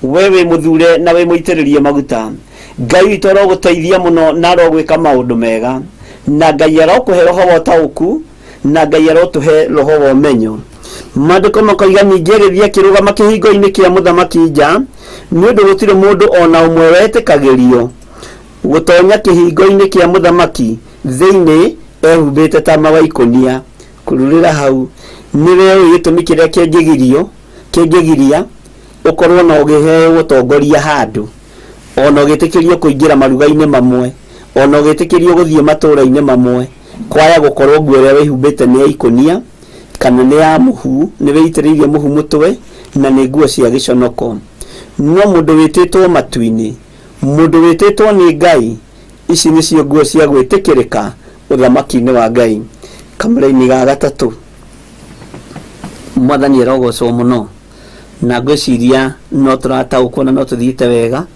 We wĩ mũthure na wĩ mũitĩrĩrie maguta. Ngai witũ arogũteithia mũno na arogwĩka maũndũ mega, na Ngai arokũhe roho wa ũtaũku, na Ngai arotũhe roho wa ũmenyo. Maandĩko makoiga, ningĩ agĩthiĩ akĩrũgama kĩhingo-inĩ kĩa mũthamaki nja, nĩ ũndũ gũtirĩ mũndũ o na ũmwe wetĩkagĩrio gũtonya kĩhingo-inĩ kĩa mũthamaki thĩinĩ ehumbĩte tama wa ikũnia. Kururĩra hau nĩwe ũĩ gĩtũmi kĩrĩa kĩngĩgirio kĩngĩgiria ũkorwo na ũgĩheo ũtongoria handũ, ona ũgĩtĩkĩrio kũingĩra maruga-inĩ mamwe, ona ũgĩtĩkĩrio gũthiĩ matũũra-inĩ mamwe, kwaya gũkorwo nguo ĩrĩa wĩhumbĩte nĩ ya ikũnia kana nĩ ya mũhu, nĩ wĩitĩrĩirie mũhu mũtwe, na nĩ nguo cia gĩconoko. No mũndũ wĩtĩtwo matu-inĩ, mũndũ wĩtĩtwo nĩ Ngai, ici nĩcio nguo cia gwĩtĩkĩrĩka ũthamaki-inĩ wa Ngai. Kamũra-inĩ ga gatatũ, Mwathani arogocwo mũno, na ngwĩciria no tũrataũkwo na no tũthiĩte wega.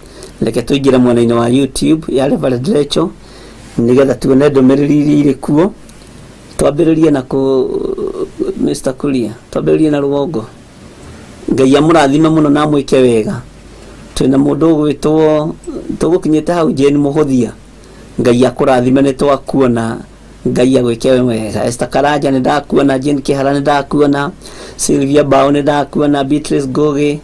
Reke tũingĩre mwena-inĩ wa YouTube ya Reverend Rachel, nĩgetha tuone ndũmĩrĩri iria irĩ kuo. Twambĩrĩrie na kũ Mr. Kuria, twambĩrĩrie na rũgongo. Ngai amũrathime mũno na amwĩke wega. Twĩna mũndũ ũgwĩtwo, tũgũkinyĩte hau, Jane Mũhũthia, Ngai akũrathime, nĩ twakuona, Ngai agwĩke wega. Esther Karanja nĩ ndakuona, Jane Kĩhara nĩ ndakuona, Sylvia Bao nĩ ndakuona, Beatrice Ngugi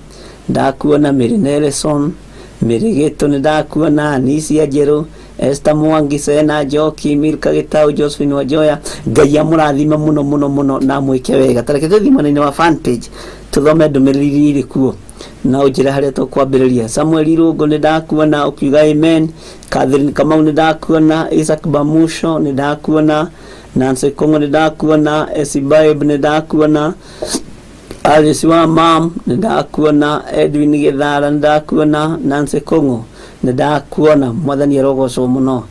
ndakuona, Mary Nelson, Mary Gĩtũ nĩ ndakuona, Anisia Njerũ, Esther Mwangi, Sena Njoki, Milka Gĩtau, Josephine Wanjoya. Ngai amũrathime mũno mũno mũno na amwĩke wega. Tareke tũthiĩ mwena-inĩ wa fan page tũthome ndũmĩrĩri iria irĩ kuo, na ũnjĩre harĩa tũkwambĩrĩria. Samuel Irũngũ nĩ ndakuona ũkiuga amen. Catherine Kamau nĩ ndakuona, Isaac Bamusho nĩ ndakuona, Nancy Kongo nĩ ndakuona, Esibaib nĩ ndakuona, Alice wa mam nĩ ndakuona, Edwin Gĩthara nĩ ndakuona, Nancy Kongo nĩ ndakuona. Mwathani arogocwo mũno.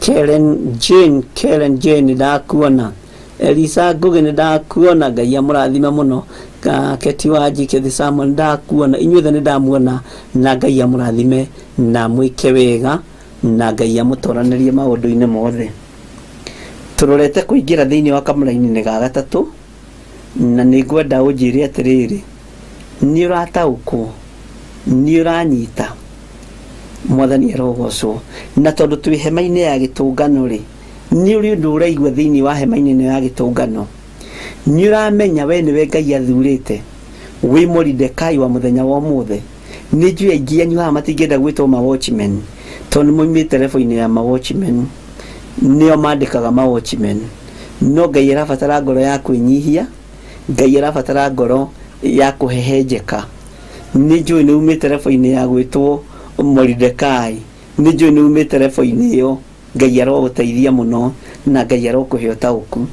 Karen Jane, Karen Jane nĩ ndakuona, Elisa Ngugi nĩ ndakuona, Ngai amũrathime mũno. Keti Wanji, Kethi Samuel nĩ ndakuona, inyuothe nĩ ndamuona, na Ngai amũrathime na mwĩke wega, na Ngai amũtoranĩrie maũndũ-inĩ mothe. Tũrorete kũingĩra thĩinĩ wa kamũraini-inĩ ga gatatũ, na nĩ ngwenda ũnjĩre atĩrĩrĩ, nĩ ũrataũkwo, nĩ ũranyita? Mwathani arogocwo. Na tondũ twĩ hema-inĩ ya gĩtũngano rĩ, nĩ ũrĩ ũndũ ũraigua thĩinĩ wa hema-inĩ ĩno ya gĩtũngano? Nĩ ũramenya we nĩwe Ngai athurĩte wĩ Moridekai wa mũthenya wa ũmũthĩ? Nĩ njũĩ aingĩ anyu haha matingĩenda gwĩtwo ma watchmen, tondũ nĩ moimĩte level-inĩ ya ma watchmen, nĩo mandĩkaga ma watchmen. No Ngai arabatara ngoro ya kwĩnyihia, Ngai arabatara ngoro ya kũhehenjeka. Nĩ njũĩ nĩ umĩte level-inĩ ya gwĩtwo Moridekai, nĩ njũĩ nĩ umĩte level-inĩ ĩyo. Ngai arogũteithia mũno na Ngai arokũhe ũtaũku.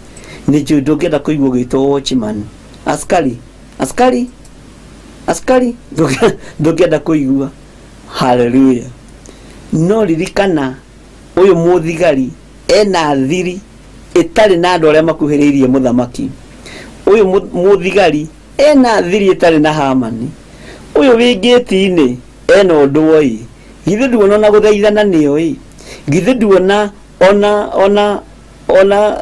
Nĩ njũĩ ndũngĩenda kũigua ũgĩtwo watchman, askari, askari, askari, ndũngĩenda kũigua. Haleluya. No ririkana ũyũ mũthigari ena thiri ĩtarĩ na andũ arĩa makuhĩrĩirie mũthamaki. Ũyũ mũthigari ena thiri ĩtarĩ na Hamani. Ũyũ wĩ ngĩti-inĩ ena ũndũ oĩ. Githĩ nduona ona gũthaithana nĩoĩ? Githĩ nduona ona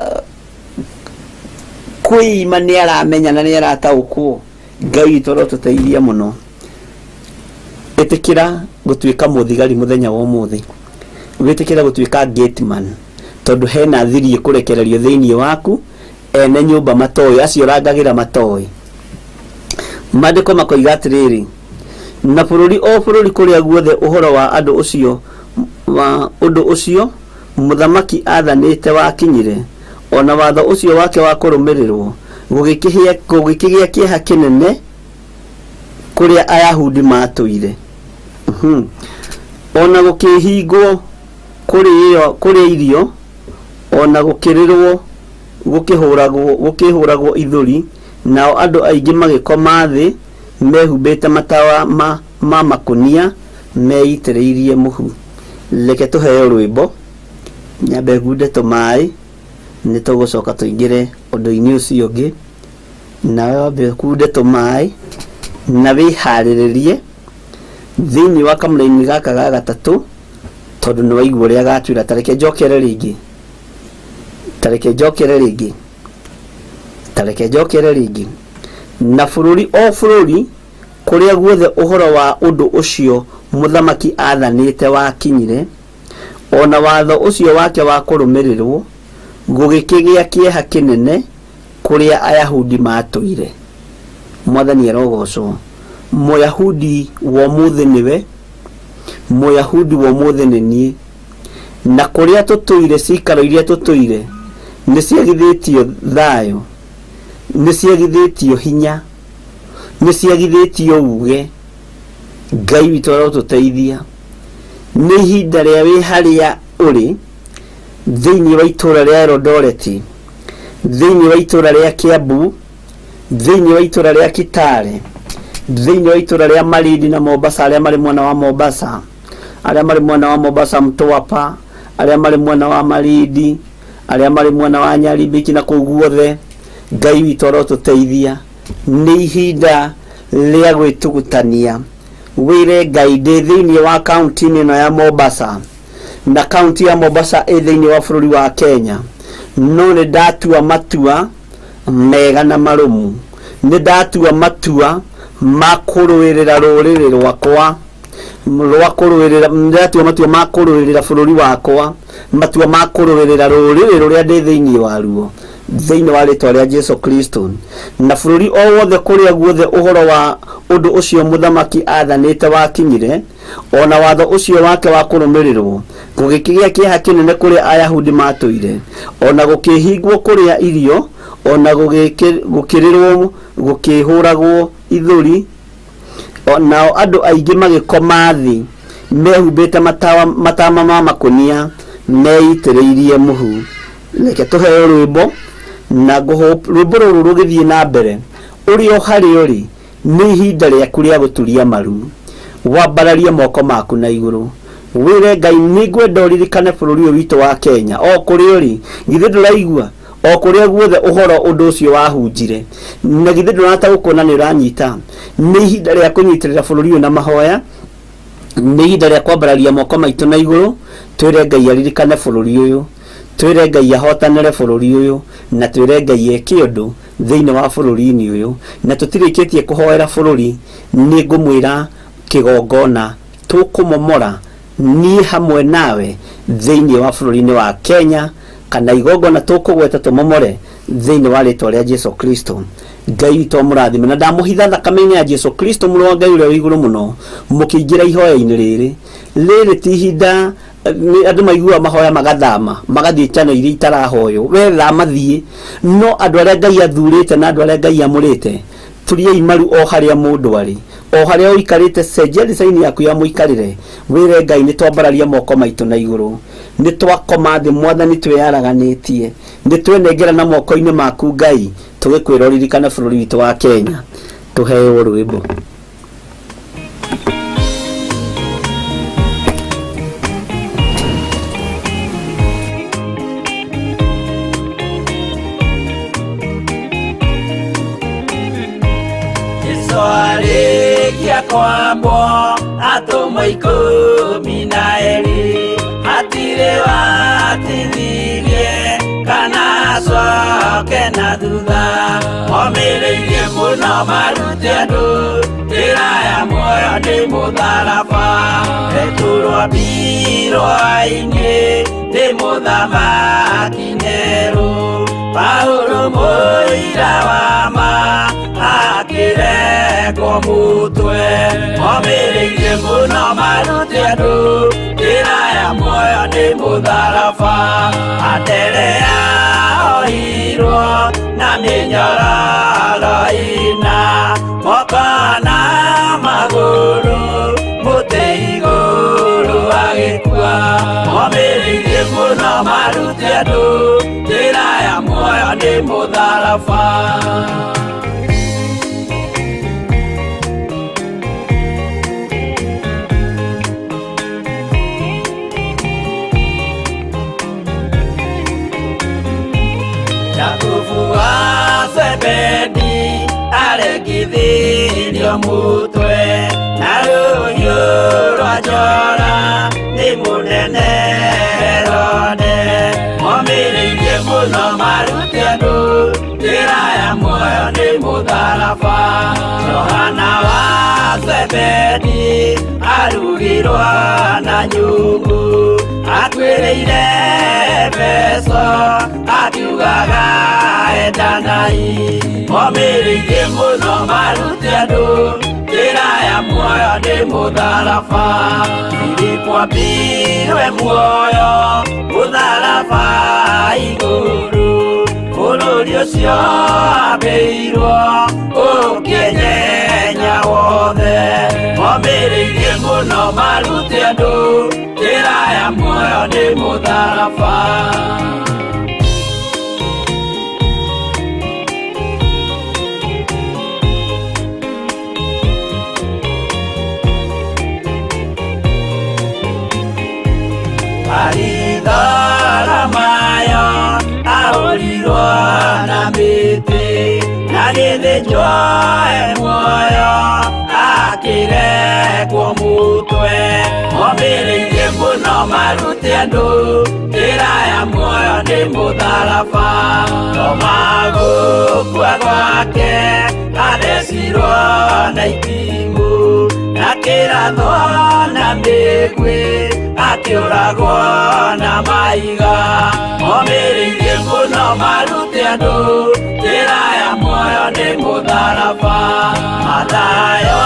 kwĩima nĩ aramenya na nĩ arataũkwo? Ngai witũ arotũteithia mũno. Ĩtĩkĩra gũtuĩka mũthigari mũthenya wa ũmũthĩ. Wĩtĩkĩre gũtuĩka gateman, tondũ hena thiri ĩkũrekererio thĩinĩ waku, ene nyũmba matoĩ, acio ũrangagĩra matoĩ. Maandĩko makoiga atĩrĩrĩ, na bũrũri o bũrũri kũrĩa guothe ũhoro wa andũ ũcio wa ũndũ ũcio mũthamaki aathanĩte wakinyire, o na watho ũcio wake wa kũrũmĩrĩrwo, gũgĩkĩgĩa kĩeha kĩnene kũrĩa Ayahudi maatũire. O na gũkĩhingwo kũrĩa irio, o na gũkĩrĩrwo gũkĩhũragwo ithũri, nao andũ aingĩ magĩkoma thĩ mehumbĩte matawa ma makũnia meitĩrĩirie mũhu. Reke tũheo rwĩmbo, nyambe ngunde tũmaĩ, nĩ tũgũcoka tũingĩre ũndũ-inĩ ũcio ũngĩ. Nawe wambe ũkunde tũmaĩ na wĩharĩrĩrie thĩinĩ wa kamũraini gaka ga gatatũ, tondũ nĩ waigua ũrĩa gatwĩra. Ta reke njokere rĩngĩ, ta reke njokere rĩngĩ, ta reke njokere rĩngĩ. Na bũrũri o bũrũri kũrĩa guothe ũhoro wa ũndũ ũcio mũthamaki aathanĩte wakinyire, o na watho ũcio wake wa kũrũmĩrĩrwo, gũgĩkĩgĩa kĩeha kĩnene kũrĩa Ayahudi matũire. Mwathani arogocwo. Mũyahudi wa ũmũthĩ nĩwe, Mũyahudi wa ũmũthĩ nĩ niĩ. Na kũrĩa tũtũire, cikaro iria tũtũire, nĩ ciagithĩtio thayũ, nĩ ciagithĩtio hinya, nĩ ciagithĩtio uge. Ngai witũ arotũteithia. Nĩ ihinda rĩa wĩ harĩa ũrĩ, thĩinĩ wa itũũra rĩa Eldoret, thĩinĩ wa itũũra rĩa Kiambu, thĩinĩ wa itũũra rĩa Kitale, thĩinĩ wa itũũra rĩa Malindi na Mombasa, arĩa marĩ mwena wa Mombasa, arĩa marĩ mwena wa Mombasa Mtwapa, arĩa marĩ mwena wa Malindi, arĩa marĩ mwena wa Nyaribiki na kũu guothe, Ngai witũ arotũteithia. Nĩ ihinda rĩa gwĩtugutania, wĩre Ngai ndĩ thĩinĩ wa kaunti-inĩ ĩno ya Mombasa, na kaunti ya Mombasa ĩ thĩinĩ wa bũrũri wa Kenya, no nĩ ndatua matua mega na marũmu, nĩ ndatua matua ma kũrũĩrĩra rũrĩrĩ rwakwa, rwa kũrũĩrĩra, nĩ ndatua matua ma kũrũĩrĩra bũrũri wakwa, matua ma kũrũĩrĩra rũrĩrĩ rũrĩa ndĩ thĩinĩ waruo, thĩinĩ wa rĩtwa rĩa Jesu Kristo. Na bũrũri o wothe kũrĩa guothe ũhoro wa ũndũ ũcio mũthamaki aathanĩte wakinyire, o na watho ũcio wake wa kũrũmĩrĩrwo, gũgĩkĩgĩa kĩeha kĩnene kũrĩa Ayahudi maatũire, o na gũkĩhingwo kũrĩa irio, o na gũkĩrĩrwo gũkĩhũragwo ithũri, nao andũ aingĩ magĩkoma thĩ mehumbĩte matama ma makũnia meitĩrĩirie mũhu. Reke tũheo rwĩmbo, na rwĩmbo rũrũ rũgĩthiĩ na mbere, ũrĩ o harĩa ũrĩ, nĩ ihinda rĩaku rĩa gũturia maru, wambararie moko maku na igũrũ, wĩre Ngai nĩ ngwenda ũririkane bũrũri ũyũ witũ wa Kenya, o kũrĩa ũrĩ. Githĩ ndũraigua o kũrĩa guothe ũhoro ũndũ ũcio wahunjire, na githĩ ndũrataũkwo na nĩ ũranyita? Nĩ ihinda rĩa kũnyitĩrĩra bũrũri ũyũ na mahoya, nĩ ihinda rĩa kwambararia moko maitũ na igũrũ, twĩre Ngai aririkane bũrũri ũyũ, twĩre Ngai ahotanĩre bũrũri ũyũ, na twĩre Ngai eke ũndũ thĩinĩ wa bũrũri-inĩ ũyũ. Na tũtirĩkĩtie kũhoera bũrũri, nĩ ngũmwĩra kĩgongona tũkũmomora Niĩ hamwe nawe thĩinĩ wa bũrũri-inĩ wa Kenya, kana igongona tũkũgweta tũmomore thĩinĩ wa rĩtwa rĩa Jesu Kristo. Ngai witũ amũrathime, na ndamũhitha thakame-inĩ ya Jesu Kristo, mũrũ wa Ngai ũrĩa wĩ igũrũ mũno. Mũkĩingĩra ihoya-inĩ rĩrĩ, rĩrĩ ti ihinda nĩ andũ maiguaga mahoya magathama magathiĩ channel iria itarahoywo. We thama thiĩ, no andũ arĩa Ngai athurĩte na andũ arĩa Ngai amũrĩte, turiai maru o harĩa mũndũ arĩ, o harĩa ũikarĩte. Cenjia design yaku ya mũikarĩre, wĩre Ngai, nĩ twambararia moko maitũ na igũrũ, nĩ twakoma thĩ, Mwathani, twĩyaraganĩtie, nĩ twenengera na moko-inĩ maku, Ngai, tũgĩkwĩra ũririkane bũrũri witũ wa Kenya. Tũheo rwĩmbo. Jesu arĩkia kwambwo, atũmwo 12 hatirĩ watithirie kana acoke na thutha. Omĩrĩirie mũno marute andũ njĩra ya muoyo nĩ mũtharaba. Petero ambirwo-inĩ nĩ mũthamaki Nero, Paulo mũira wa ma akĩrekwo mũtwe. Omĩrĩirie mũno marute andũ njĩra ya muoyo nĩ mũtharaba. Anderea oirwo na mĩnyororo ina moko na magũrũ, mũtĩ igũrũ agĩkua. Omĩrĩirie mũno marute andũ njĩra ya muoyo nĩ mũtharaba. Jakubu wa Zebedi aregithirio mutwe na rũhiũ rwa njora nĩ mũnene Herode. Momĩrĩirie mũno marute andũ njĩra ya muoyo nĩ mũtharaba. Johana wa Zebedi arugirwo na nyungu, akuĩrĩire Efeso akiugaga endanai. Momĩrĩirie mũno marute andũ njĩra ya muoyo nĩ mũtharaba. Filipo ambirwe muoyo mũtharaba igũrũ, bũrũri ũcio ambĩirwo ũkĩnyenya wothe. Momĩrĩirie mũno marute andũ njĩra ya muoyo nĩ mũtharaba. Baritholomayo ahũrirwo na mĩtĩ na gĩthĩnjwo e muoyo akĩrekwo mũtwe. Momĩrĩirie mũno marute andũ njĩra ya muoyo nĩ mũtharaba. Toma gũkua gwake athecirwo na itimũ na kĩrathwo na mĩguĩ, akĩũragwo na mahiga. Momĩrĩirie mũno marute andũ njĩra ya muoyo nĩ mũtharaba. Mathayo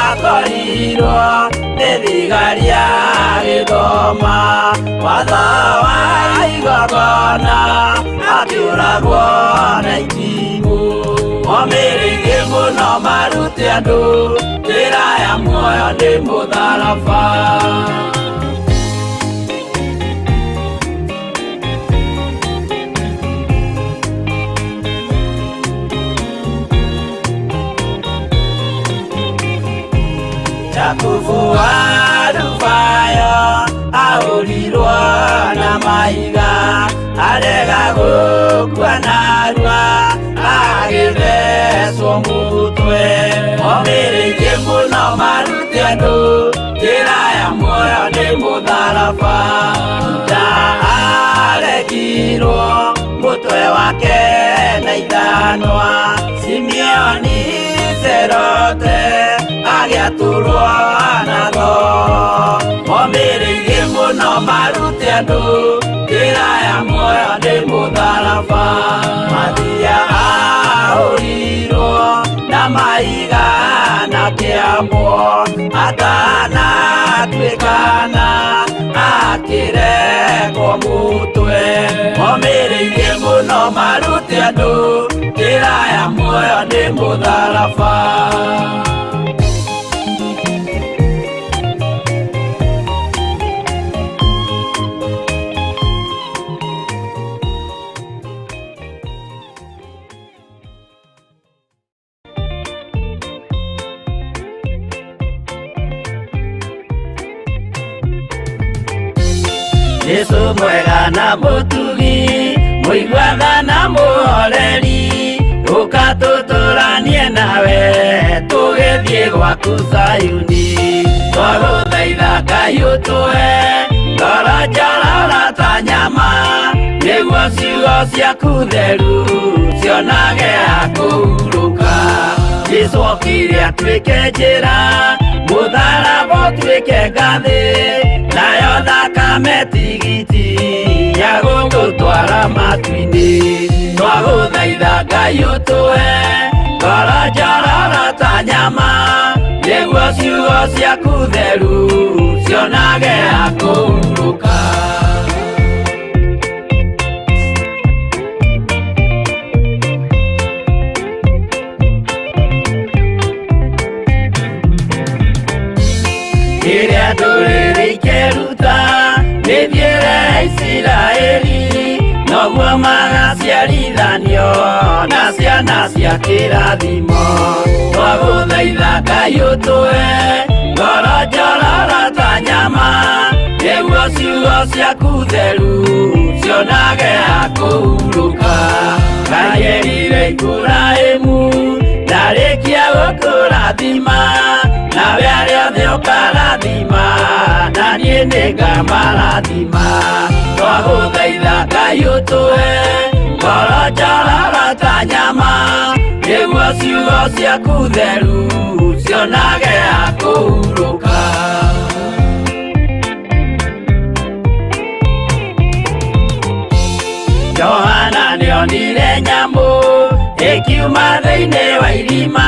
akorirwo nĩ thigari agĩthoma watho wa igongona, akĩũragwo na itimũ. Momĩrĩirie mũno marute andũ njĩra ya muoyo nĩ mũtharaba. Jakubu wa Alufayo ahũrirwo na mahiga, arega gũkua narua agĩthecwo mũtwe. Momĩrĩirie mũno marute andũ njĩra ya muoyo nĩ mũtharaba. Juda aregirwo mũtwe wake na ithanwa, Simeoni Zerote. agĩatũrwo na tho. Momĩrĩirie mũno marute andũ njĩra ya muoyo nĩ mũtharaba. Mathia ahũrirwo na mahiga na kĩambo, atanatuĩkana akĩrekwo mũtwe. Momĩrĩirie mũno marute andũ njĩra ya muoyo nĩ mũtharaba. Jesu mwega na mũtugi, mũiguaga na mũhoreri, ũka tũtũranie nawe tũgĩthiĩ gwaku Zayuni. Twagũthaitha Ngai ũtũhe ngoro njororo ta nyama, nĩguo ciugo ciaku theru cionage ha kũhurũka. Jesu okire atuĩke njĩra, mũtharaba ũtuĩke ngathĩ, nayo thakame tigiti ya gũgũtwara matu-inĩ. Twagũthaitha Ngai ũtũhe ngoro njororo ta nyama, nĩguo ciugo ciaku theru cionage ha kũhurũka. Rĩrĩa ndũrĩrĩ ikeruta mĩthiĩre ya Isiraeli, noguo magaciarithanio na ciana cia kĩrathimo. Twagũthaitha Ngai ũtũhe ngoro njororo ta nyama, nĩguo ciugo ciaku theru cionage ha kũhurũka. Ngai erire Iburahĩmu ndarĩkia gũkũrathima, nawe arĩa othe ũkarathima, na niĩ nĩngamarathima. Twagũthaitha Ngai ũtũhe ngoro njororo ta nyama, nĩguo ciugo ciaku theru cionage ha kũhurũka. Johana nĩonire nyamũ ĩkiuma thĩinĩ wa irima,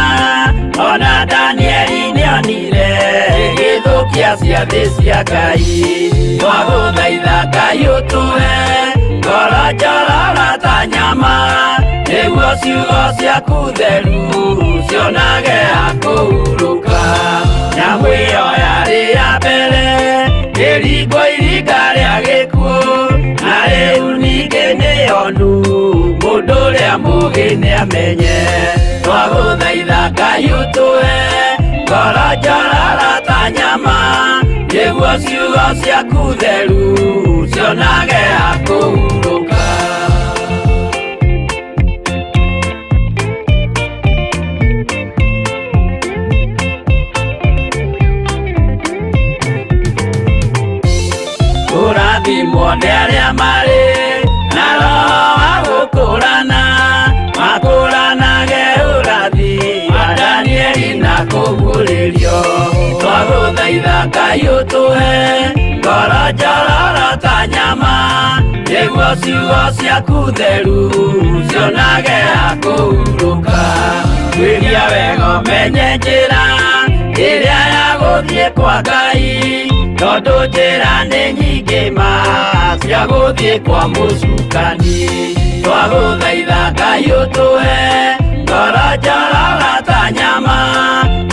ona Danieli nĩonire ĩgĩthũkia ciathĩ cia Ngai. Twagũthaitha Ngai ũtũhe ngoro njororo ta nyama, nĩguo ciugo ciaku theru cionage ha kũhurũka. Nyamũ ĩyo yarĩ ya mbere ĩringwo iringa rĩa gĩkuũ, na rĩu ningĩ nĩyonu mũndũ ũrĩa mũũgĩ nĩamenye. Twagũthaitha Ngai ũtũhe ngoro njororo ta nyama, nĩguo ciugo ciaku theru cionage ha kũhurũka. Kũrathimwo nĩ arĩa marĩ na roho wa gũkũrana, makũranage ũrathi wa Danieli na kũguũrĩrio. Twagũthaitha Ngai ũtũhe ngoro njororo ta nyama, nĩguo ciugo ciaku theru cionage ha kũhurũka. Tuĩria wega ũmenye njĩra ĩrĩa ya gũthiĩ kwa Ngai, tondũ njĩra nĩ nyingĩ ma cia gũthiĩ kwa mũcukani. Twagũthaitha Ngai ũtũhe ngoro njororo ta nyama,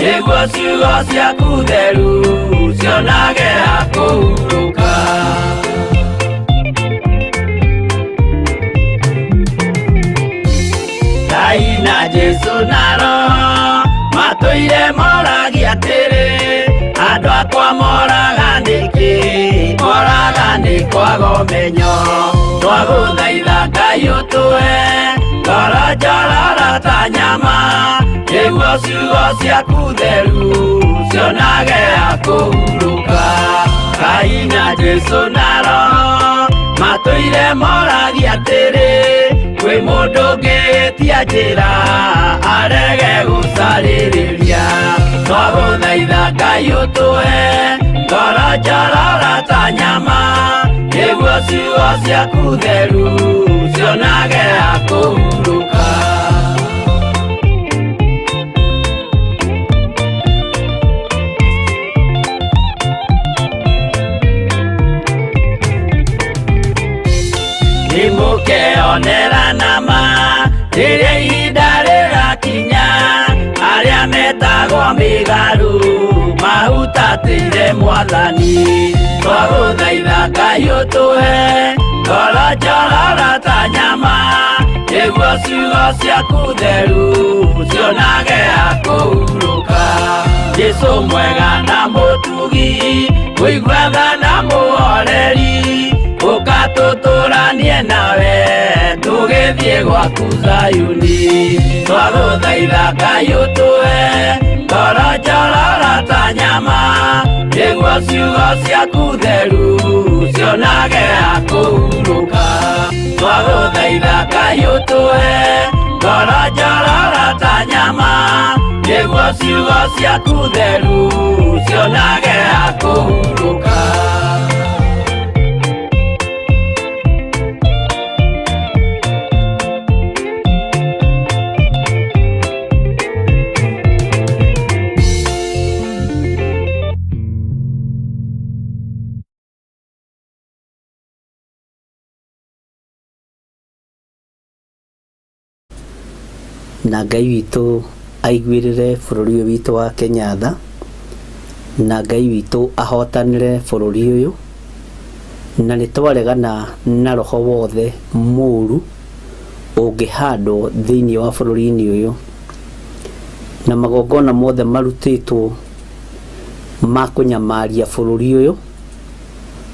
nĩguo ciugo ciaku theru cionage ha kũhurũka. Ngai na Jesu na Roho matũire moragia atĩrĩ, andũ akwa moraga nĩkĩ? Moraga nĩ kwaga ũmenyo. Twagũthaitha Ngai ũtũhe ngoro njororo ta nyama, nĩguo ciugo ciaku theru cionage ha kũhurũka. Ngai na Jesu na Roho matũire moragia atĩrĩ, Kwĩ mũndũ ũngĩtia njĩra arege gũcarĩrĩria. Twagũthaitha Ngai ũtũhe ngoro njororo ta nyama, nĩguo ciugo ciaku theru cionage ha kũhurũka. Nĩmũkeonera nama rĩrĩa ihinda rĩrakinya, arĩa metagwo mĩgarũ mahutatĩire Mwathani. Twagũthaitha Ngai ũtũhe ngoro njororo ta nyama, nĩguo ciugo ciaku theru cionage ha kũhurũka. Jesũ mwega na mũtugi, mũigua tha na mũhoreri, ũka tũtũranie nawe tũgĩthiĩ gwaku Zayuni. Twagũthaitha Ngai ũtũhe ngoro njororo ta nyama, nĩguo ciugo ciaku theru cionage ha kũhurũka. Twagũthaitha Ngai ũtũhe ngoro njororo ta nyama, nĩguo ciugo ciaku theru cionage ha kũhurũka. Na Ngai witũ aiguĩrĩre bũrũri ũyũ witũ wa Kenya tha, na Ngai witũ ahotanĩre bũrũri ũyũ, na nĩ twaregana na roho wothe mũru ũngĩhandwo thĩinĩ wa bũrũri-inĩ ũyũ, na magongona mothe marutĩtwo ma kũnyamaria bũrũri ũyũ,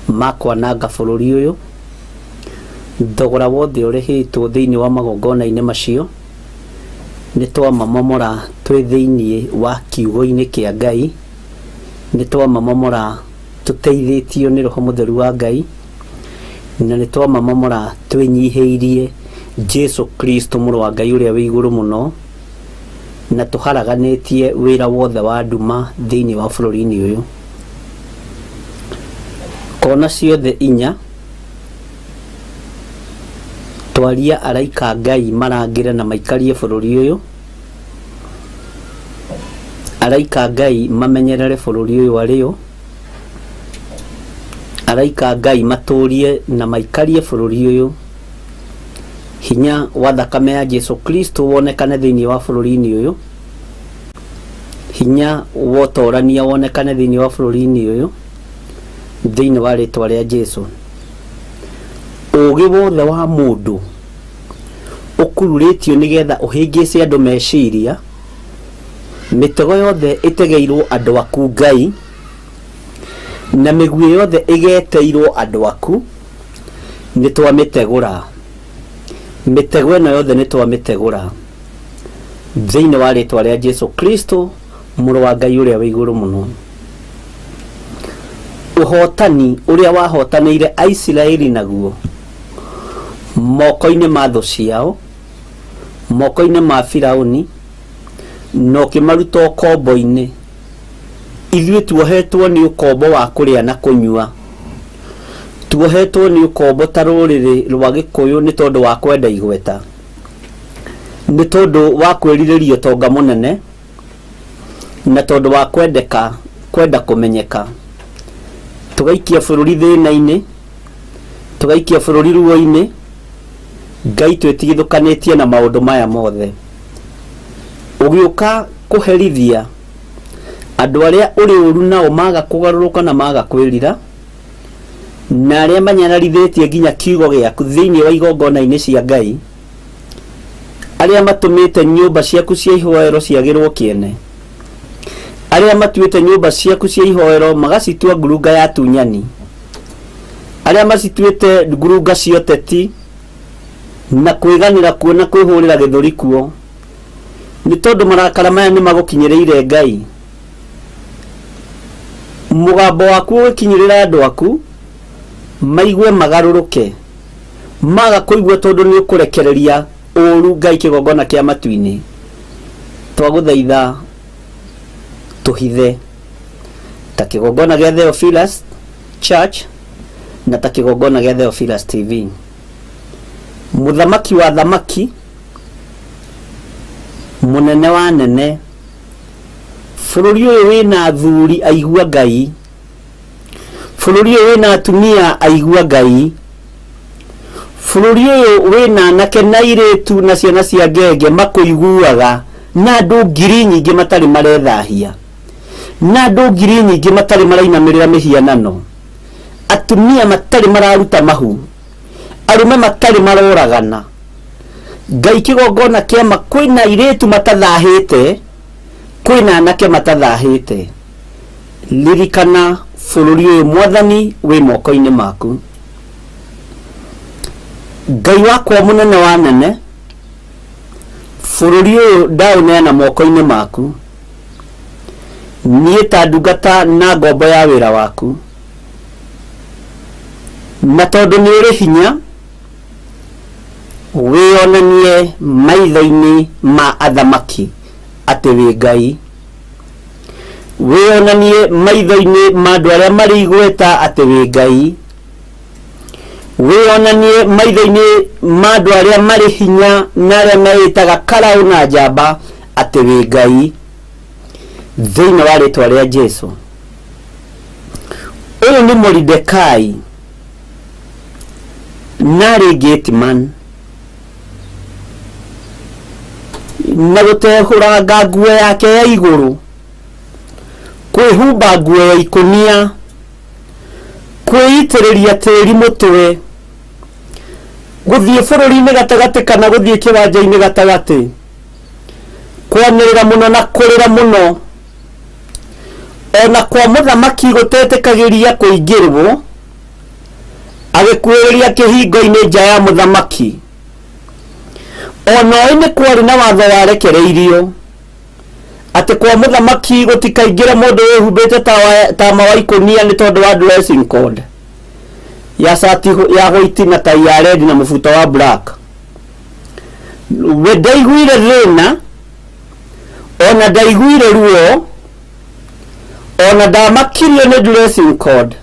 ma kwananga bũrũri ũyũ, thogora wothe ũrĩhĩtwo thĩinĩ wa magongona-inĩ macio, nĩ twamamomora twĩ thĩinĩ wa kiugo-inĩ kĩa Ngai, nĩ twamamomora tũteithĩtio nĩ Roho Mũtheru wa Ngai, na nĩ twamamomora twĩnyihĩirie Jesu Kristo mũrũ wa Ngai ũrĩa wĩ igũrũ mũno, na tũharaganĩtie wĩra wothe wa nduma thĩinĩ wa bũrũri-inĩ ũyũ. Kona ciothe inya, twaria araika a Ngai marangĩre na maikarie bũrũri ũyũ, araika a Ngai mamenyerere bũrũri ũyũ arĩo, araika a Ngai matũrie na maikarie bũrũri ũyũ, hinya wa thakame ya Jesu Kristo wonekane thĩinĩ wa bũrũri-inĩ ũyũ, hinya wa ũtorania wonekane thĩinĩ wa bũrũri-inĩ ũyũ, thĩinĩ wa rĩtwa rĩa Jesu. Ũũgĩ wothe wa mũndũ ũkururĩtio nĩgetha ũhĩngĩce andũ meciria, mĩtego yothe ĩtegeirwo andũ aku Ngai, na mĩguĩ yothe ĩgeteirwo andũ aku, nĩ twamĩtegũra. Mĩtego ĩno yothe nĩ twamĩtegũra thĩinĩ wa rĩtwa rĩa Jesu Kristo mũrũ wa Ngai ũrĩa wĩ igũrũ mũno. Ũhotani ũrĩa wahotanĩire Aisiraeli naguo moko-inĩ ma thũ ciao, moko-inĩ ma Firauni, na ũkĩmaruta ũkombo-inĩ. Ithuĩ tuohetwo nĩ ũkombo wa kũrĩa na kũnyua. Tuohetwo nĩ ũkombo ta rũrĩrĩ rwa Gĩkũyũ nĩ tondũ wa kwenda igweta, nĩ tondũ wa kwĩrirĩria ũtonga mũnene, na tondũ wa kwendeka kwenda kũmenyeka. Tũgaikia bũrũri thĩna-inĩ, tũgaikia bũrũri ruo-inĩ. Ngai twĩtigithũkanĩtie na maũndũ maya mothe. Ũgĩũka kũherithia andũ arĩa ũrĩ ũru nao maga kũgarũrũka na maga kwĩrira, na arĩa manyararithĩtie nginya kiugo gĩaku thĩinĩ wa igongona-inĩ cia Ngai, arĩa matũmĩte nyũmba ciaku cia ihoero ciagĩrwo kĩene, arĩa matuĩte nyũmba ciaku cia ihoero magacitua ngurunga ya atunyani, arĩa macituĩte ngurunga cia ũteti na kwĩganĩra kuo na kwĩhũrĩra gĩthũri kuo, nĩ tondũ marakara maya nĩ magũkinyĩrĩire Ngai. Mũgambo waku ũgĩkinyĩrĩra andũ aku, maigue magarũrũke. Maga kũigua tondũ nĩ ũkũrekereria ũru Ngai kĩgongona kĩa matu-inĩ, twagũthaitha tũhithe ta kĩgongona gĩa Theophilus Church na ta kĩgongona gĩa Theophilus TV. Mũthamaki wa thamaki, mũnene wa nene, bũrũri ũyũ wĩna athuri aigua Ngai, bũrũri ũyũ wĩna atumia aigua Ngai, bũrũri ũyũ wĩna anake na airĩtu na ciana cia ngenge makũiguaga, na andũ ngiri nyingĩ matarĩ marethahia, na andũ ngiri nyingĩ matarĩ marainamĩrĩra mĩhianano, atumia matarĩ mararuta mahu, arũme matarĩ maroragana. Ngai kĩgongona kĩama kwĩna airĩtu matathahĩte, kwĩna anake matathahĩte. Ririkana bũrũri ũyũ Mwathani wĩ moko-inĩ maku. Ngai wakwa mũnene wa nene, bũrũri ũyũ ndaũneana moko-inĩ maku. Niĩ ta ndungata na ngombo ya wĩra waku, na tondũ nĩ ũrĩ hinya, wĩonanie maitho-inĩ ma athamaki atĩ wĩ Ngai. Wĩonanie maitho-inĩ ma andũ arĩa marĩ igweta atĩ wĩ Ngai. Wĩonanie maitho-inĩ ma andũ arĩa marĩ hinya na arĩa meĩtaga karaũ na njamba atĩ wĩ Ngai. Thĩinĩ wa rĩtwa rĩa Jesu. Ũyũ nĩ Moridekai narĩ gateman na gũtehũranga nguo yake ya igũrũ, kwĩhumba nguo ya ikũnia, kwĩitĩrĩria tĩri mũtwe, gũthiĩ bũrũri-inĩ gatagatĩ kana gũthiĩ kĩwanja-inĩ gatagatĩ, kwanĩrĩra mũno na kũrĩra mũno, ona kwa mũthamaki gũtetĩkagĩria kũingĩrwo, agĩkuhĩrĩria kĩhingo-inĩ nja ya mũthamaki. Ona oĩ nĩ kwarĩ na watho warekereirio atĩ kwa mũthamaki gũtikaingĩre mũndũ wĩhumbĩte tama wa ikũnia nĩ tondũ wa dressing code ya cati ya white na tai ya red na mũbuto wa black. We ndaiguire thĩna, ona ndaiguire ruo, ona ndamakirio nĩ dressing code.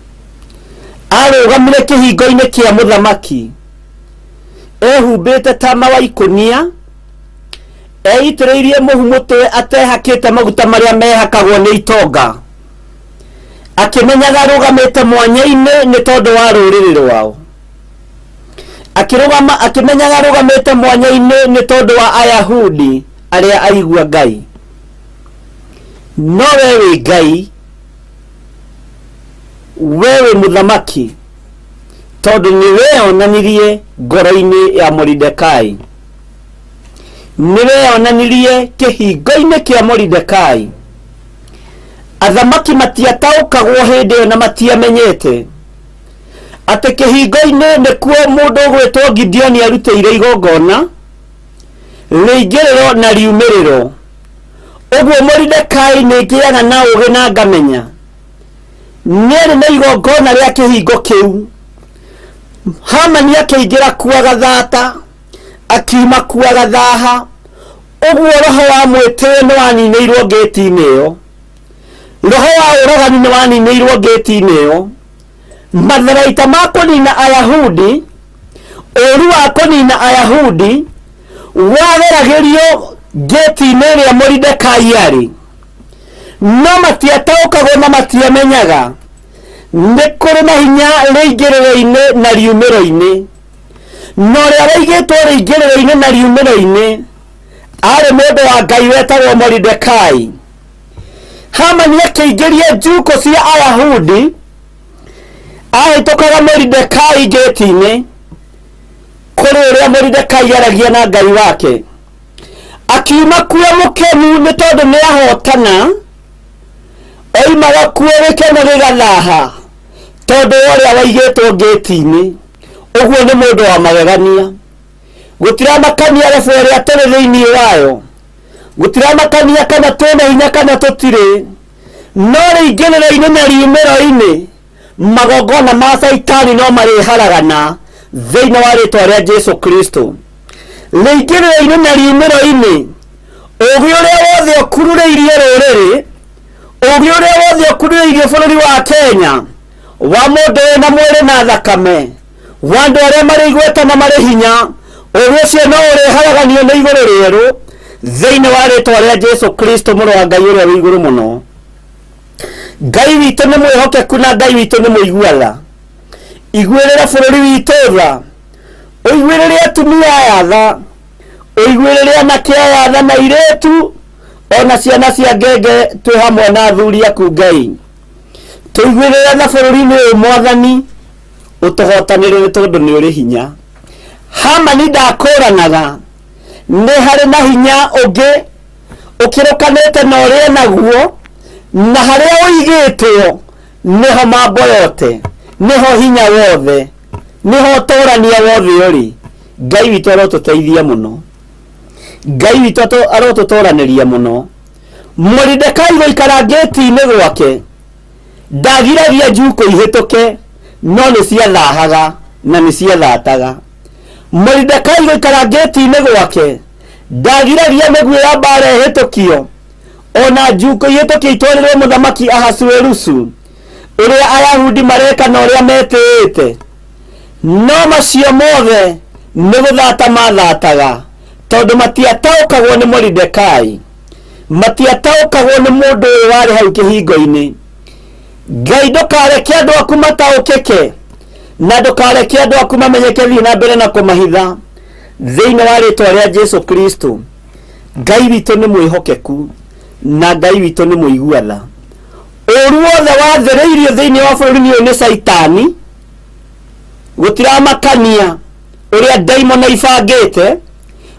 Arũgamire kĩhingo-inĩ kĩa mũthamaki ehumbĩte tama wa ikũnia, eitĩrĩirie mũhu mũtwe, atehakĩte maguta marĩa mehakagwo nĩ itonga, akĩmenyaga arũgamĩte mwanya-inĩ nĩ tondũ wa rũrĩrĩ rwao, akĩrũgama akĩmenyaga arũgamĩte mwanya-inĩ nĩ tondũ wa Ayahudi arĩa aigua Ngai. No we wĩ Ngai, we wĩ mũthamaki, tondũ nĩ weyonanirie ngoro-inĩ ya Moridekai, nĩ weyonanirie kĩhingo-inĩ kĩa Moridekai. Athamaki matiataũkagwo hĩndĩ ĩyo na matiamenyete atĩ kĩhingo-inĩ nĩkuo mũndũ ũgwĩtwo Gideoni arutĩire igongona rĩingĩrĩro na riumĩrĩro. Ũguo Moridekai nĩ ngĩaga na ũũgĩ na ngamenya nĩarĩ na igongona rĩa kĩhingo kĩu. Hamani akĩingĩra kuo agathata, akiuma kuo agathaha. Ũguo roho wa mwĩtĩo nĩ waninĩirwo ngĩti-inĩ ĩyo, roho wa ũragani nĩ waninĩirwo ngĩti-inĩ ĩyo. Matharaita ma kũnina Ayahudi, ũru wa kũnina Ayahudi wageragĩrio ngĩti-inĩ ĩrĩa Moridekai arĩ, no matiataũkagwo na matiamenyaga nĩ kũrĩ na hinya rĩingĩrĩro-inĩ na riumĩro-inĩ. Na ũrĩa waigĩtwo rĩingĩrĩro-inĩ na riumĩro-inĩ arĩ mũndũ wa Ngai wetagwo Moridekai. Hamani akĩingĩria njukũ cia Ayahudi, ahĩtũkaga Moridekai ngĩti-inĩ kũrĩ ũrĩa Moridekai aragia na Ngai wake. Akiuma kuo mũkenu nĩ tondũ nĩ ahotana, oimaga kuo gĩkeno gĩgathaha tondũ wa ũrĩa waigĩtwo ngĩti-inĩ. Ũguo nĩ mũndũ wa magegania. Gũtiramakania rebo ĩrĩa tũrĩ thĩinĩ wayo, gũtiramakania kana twĩna hinya kana tũtirĩ, no rĩingĩrĩro-inĩ na riumĩro-inĩ magongona ma Caitani no marĩharagana. Thĩinĩ wa rĩtwa rĩa Jesu Kristo, rĩingĩrĩro-inĩ na riumĩro-inĩ, ũũgĩ ũrĩa wothe ũkururĩirie rũrĩrĩ, ũũgĩ ũrĩa wothe ũkururĩirie bũrũri wa Kenya, wa mũndũ wĩna mwĩrĩ na thakame, wa andũ arĩa marĩ igweta na marĩ hinya, ũũgĩ ũcio no ũrĩharaganio nĩ igũrũ rĩerũ thĩinĩ wa rĩtwa rĩa Jesu Kristo, mũrũ wa Ngai ũrĩa wĩ igũrũ mũno. Ngai witũ nĩ mwĩhokeku na Ngai witũ nĩ mũigua tha. Iguĩrĩra bũrũri witũ tha, ũiguĩrĩre atumia aya tha, ũiguĩrĩre anake aya tha na airĩtu ona ciana cia ngenge, twĩ hamwe na athuri aku. Ngai, tũiguĩrĩre tha bũrũri-inĩ ũyũ. Mwathani, ũtũhotanĩre nĩ tondũ nĩ ũrĩ hinya. Hamani ndakũranaga nĩ harĩ na hinya ũngĩ ũkĩrũkanĩte na ũrĩa naguo, na harĩa ũigĩtwo nĩho mambo yote, nĩho hinya wothe, nĩho ũtũrania wothe ũrĩ. Ngai witũ arotũteithia mũno, Ngai witũ arotũtoranĩria mũno. Moridekai gũikara ngĩti-inĩ gwake ndagiragia njukũ ihĩtũke, no nĩ ciathahaga na nĩ ciathataga. Moridekai gũikara ngĩti-inĩ gwake ndagiragia mĩguĩ ya mbara ĩhĩtũkio, ona njukũ ihĩtũkio itwarĩrwo mũthamaki Ahasuerusu. Ũrĩa Ayahudi mareka na ũrĩa metĩĩte, no macio mothe nĩ gũthata mathataga, tondũ matiataũkagwo nĩ Moridekai, matiataũkagwo nĩ mũndũ ũyũ warĩ hau kĩhingo-inĩ. Ngai, ndũkareke andũ aku mataũkĩke na ndũkareke andũ aku mamenyeke. Thiĩ na mbere na kũmahitha thĩinĩ wa rĩtwa rĩa Jesu Kristo. Ngai witũ nĩ mwĩhokeku na Ngai witũ nĩ mũigua tha. Ũru wothe wathĩrĩirio thĩinĩ wa bũrũri ũyũ nĩ Caitani, gũtiramakania ũrĩa ndaimono ibangĩte,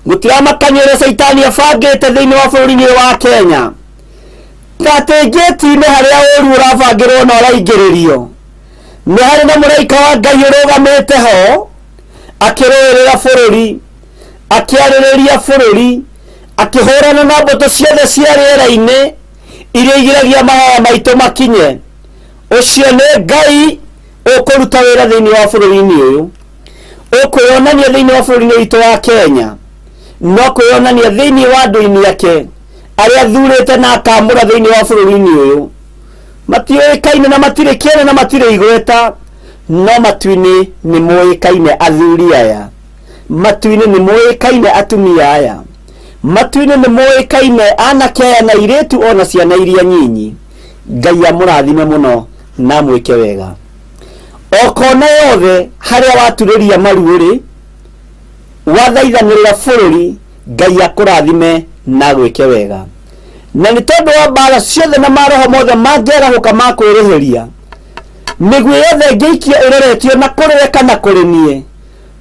gũtiramakania ũrĩa Caitani abangĩte thĩinĩ wa bũrũri ũyũ wa Kenya, ta atĩ ngĩti-inĩ harĩa ũru ũrabangĩrwo na ũraingĩrĩrio, nĩ harĩ na mũraika wa Ngai ũrũgamĩte ho akĩrũĩrĩra bũrũri, akĩarĩrĩria bũrũri, akĩhũrana na mbũtũ ciothe cia rĩera-inĩ iria igiragia mahoya maitũ makinye. Ũcio nĩ Ngai ũkũruta wĩra thĩinĩ wa bũrũri-inĩ ũyũ, ũkwĩyonania thĩinĩ wa bũrũri-inĩ witũ wa Kenya, no kwĩyonania thĩinĩ wa andũ-inĩ ake arĩa athurĩte na akamũra thĩinĩ wa bũrũri-inĩ ũyũ. Matiũĩkaine na matirĩ kĩene na matirĩ igweta, no matu-inĩ nĩ moĩkaine athuri aya, matu-inĩ nĩ moĩkaine atumia aya, matu-inĩ nĩ moĩkaine anake aya na airĩtu ona ciana iria nyinyi. Ngai amũrathime mũno na amwĩke wega. O kona yothe harĩa waturĩria maru ũrĩ wathaithanĩrĩra bũrũri, Ngai akũrathime na agwĩke wega. Na nĩ tondũ wa mbara ciothe na maroho mothe mangĩarahũka ma kwĩrĩhĩria, mĩguĩ yothe ĩngĩikio ĩroretio na kũrĩ we kana kũrĩ niĩ,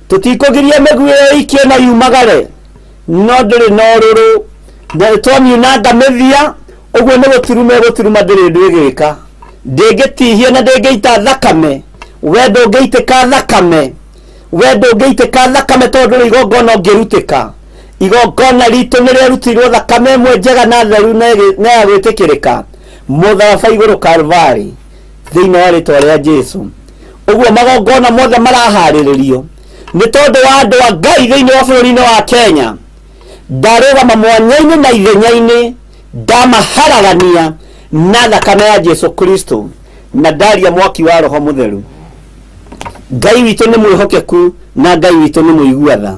tũtikũgiria mĩguĩ ĩyo ĩikio na yumagare, no ndĩrĩ na ũrũrũ na nĩtwamiunanga mĩthia. Ũguo nĩ gũturuma ĩgũturuma, ndĩrĩ ũndũ ĩgĩka, ndĩngĩtihia na ndĩngĩita thakame. We ndũngĩitĩka thakame, we ndũngĩitĩka thakame, tondũ ndũrĩ igongona ũngĩrutĩka. Igongona ritũ nĩ rĩarutirwo thakame ĩmwe njega na theru na ya gwĩtĩkĩrĩka mũtharaba igũrũ Kalvari, thĩinĩ wa rĩtwa rĩa Jesu. Ũguo magongona mothe maraharĩrĩrio nĩ tondũ wa andũ a Ngai thĩinĩ wa bũrũri-inĩ wa Kenya, ndarũgama mwanya-inĩ na ithenya-inĩ, ndamaharagania na thakame ya Jesu Kristo na ndaria mwaki wa Roho Mũtheru. Ngai witũ nĩ mwĩhokeku na Ngai witũ nĩ mũigua tha.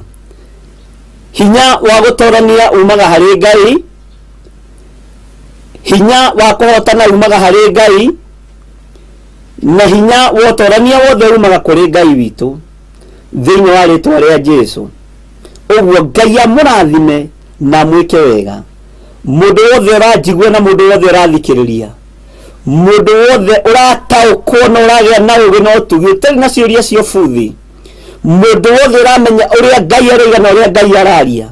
Hinya wa gũtorania umaga harĩ Ngai, hinya wa kũhotana umaga harĩ Ngai, na hinya wa ũtorania wothe umaga kũrĩ Ngai witũ thĩinĩ wa rĩtwa rĩa Jesu. Ũguo Ngai amũrathime na amwĩke wega, mũndũ wothe ũranjigua na mũndũ wothe ũrathikĩrĩria, mũndũ wothe ũrataũkwo na ũragĩa na ũũgĩ na ũtugi ũtarĩ na ciũria cia ũbuthi, mũndũ wothe ũramenya ũrĩa Ngai aroiga na ũrĩa Ngai araria.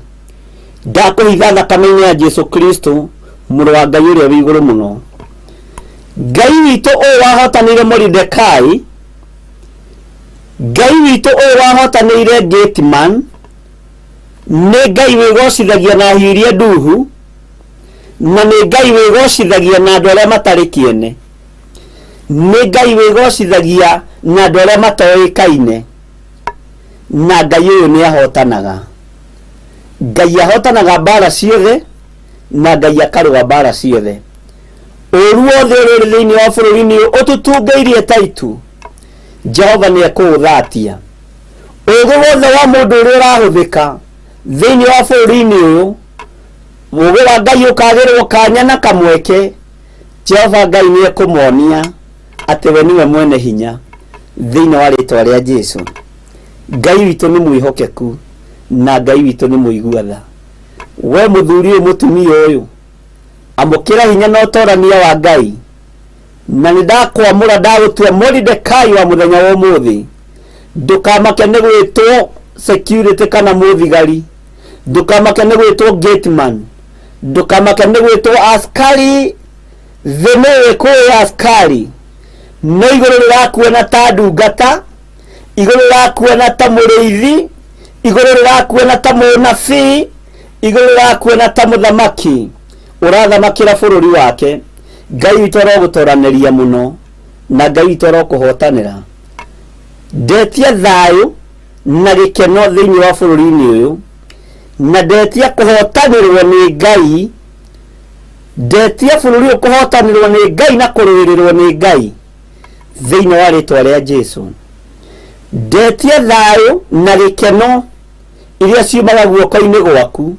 Ndakũhitha thakame-inĩ ya Jesu Kristo, mũrũ wa Ngai ũrĩa wĩ igũrũ mũno. Ngai witũ ũyũ wahotanĩire Moridekai, Ngai witũ ũyũ wahotanĩire Gateman, nĩ Ngai wĩgocithagia na hiũ iria nduhu, na nĩ Ngai wĩgocithagia na andũ arĩa matarĩ kĩene, nĩ Ngai wĩgocithagia na andũ arĩa matoĩkaine. Na Ngai ũyũ nĩ ahotanaga. Ngai ahotanaga mbara ciothe na Ngai akarũa mbara ciothe. Ũru wothe ũrĩa ũrĩ thĩinĩ wa bũrũri-inĩ ũyũ ũtũtungĩirie ta itu, Jehova nĩ ekũũthatia. Ũgĩ wothe wa mũndũ ũrĩa ũrahũthĩka thĩinĩ wa bũrũri-inĩ ũyũ, ũgĩ wa Ngai ũkagĩrwo kanya na kamweke, Jehova Ngai nĩ ekũmonia atĩ we nĩwe mwene hinya thĩinĩ wa rĩtwa rĩa Jesu. Ngai witũ nĩ mwĩhokeku na Ngai witũ nĩ mũigua tha. We mũthuri ũyũ, mũtumia ũyũ, amũkĩra hinya na ũtorania wa Ngai, na nĩ ndakwamũra ndagũtua Moridekai wa mũthenya wa ũmũthĩ. Ndũkamake nĩ gwĩtwo security kana mũthigari, ndũkamake nĩ gwĩtwo gateman, ndũkamake nĩ gwĩtwo askari. Thĩ nĩ ĩkũĩ askari, no igũrũ rĩrakuona ta ndungata, igũrũ rĩrakuona ta mũrĩithi, igũrũ rĩrakuona ta mũnabii, igũrũ rĩrakuona ta mũthamaki ũrathamakĩra bũrũri wake. Ngai witũ arogũtoranĩria mũno na Ngai witũ arokũhotanĩra. Ndetia thayũ na gĩkeno thĩinĩ wa bũrũri-inĩ ũyũ, na ndetia kũhotanĩrwo nĩ Ngai, ndetia bũrũri ũyũ kũhotanĩrwo nĩ Ngai na kũrũĩrĩrwo nĩ Ngai thĩinĩ wa rĩtwa rĩa Jesu. Ndetia thayũ na gĩkeno iria ciumaga guoko-inĩ gwaku,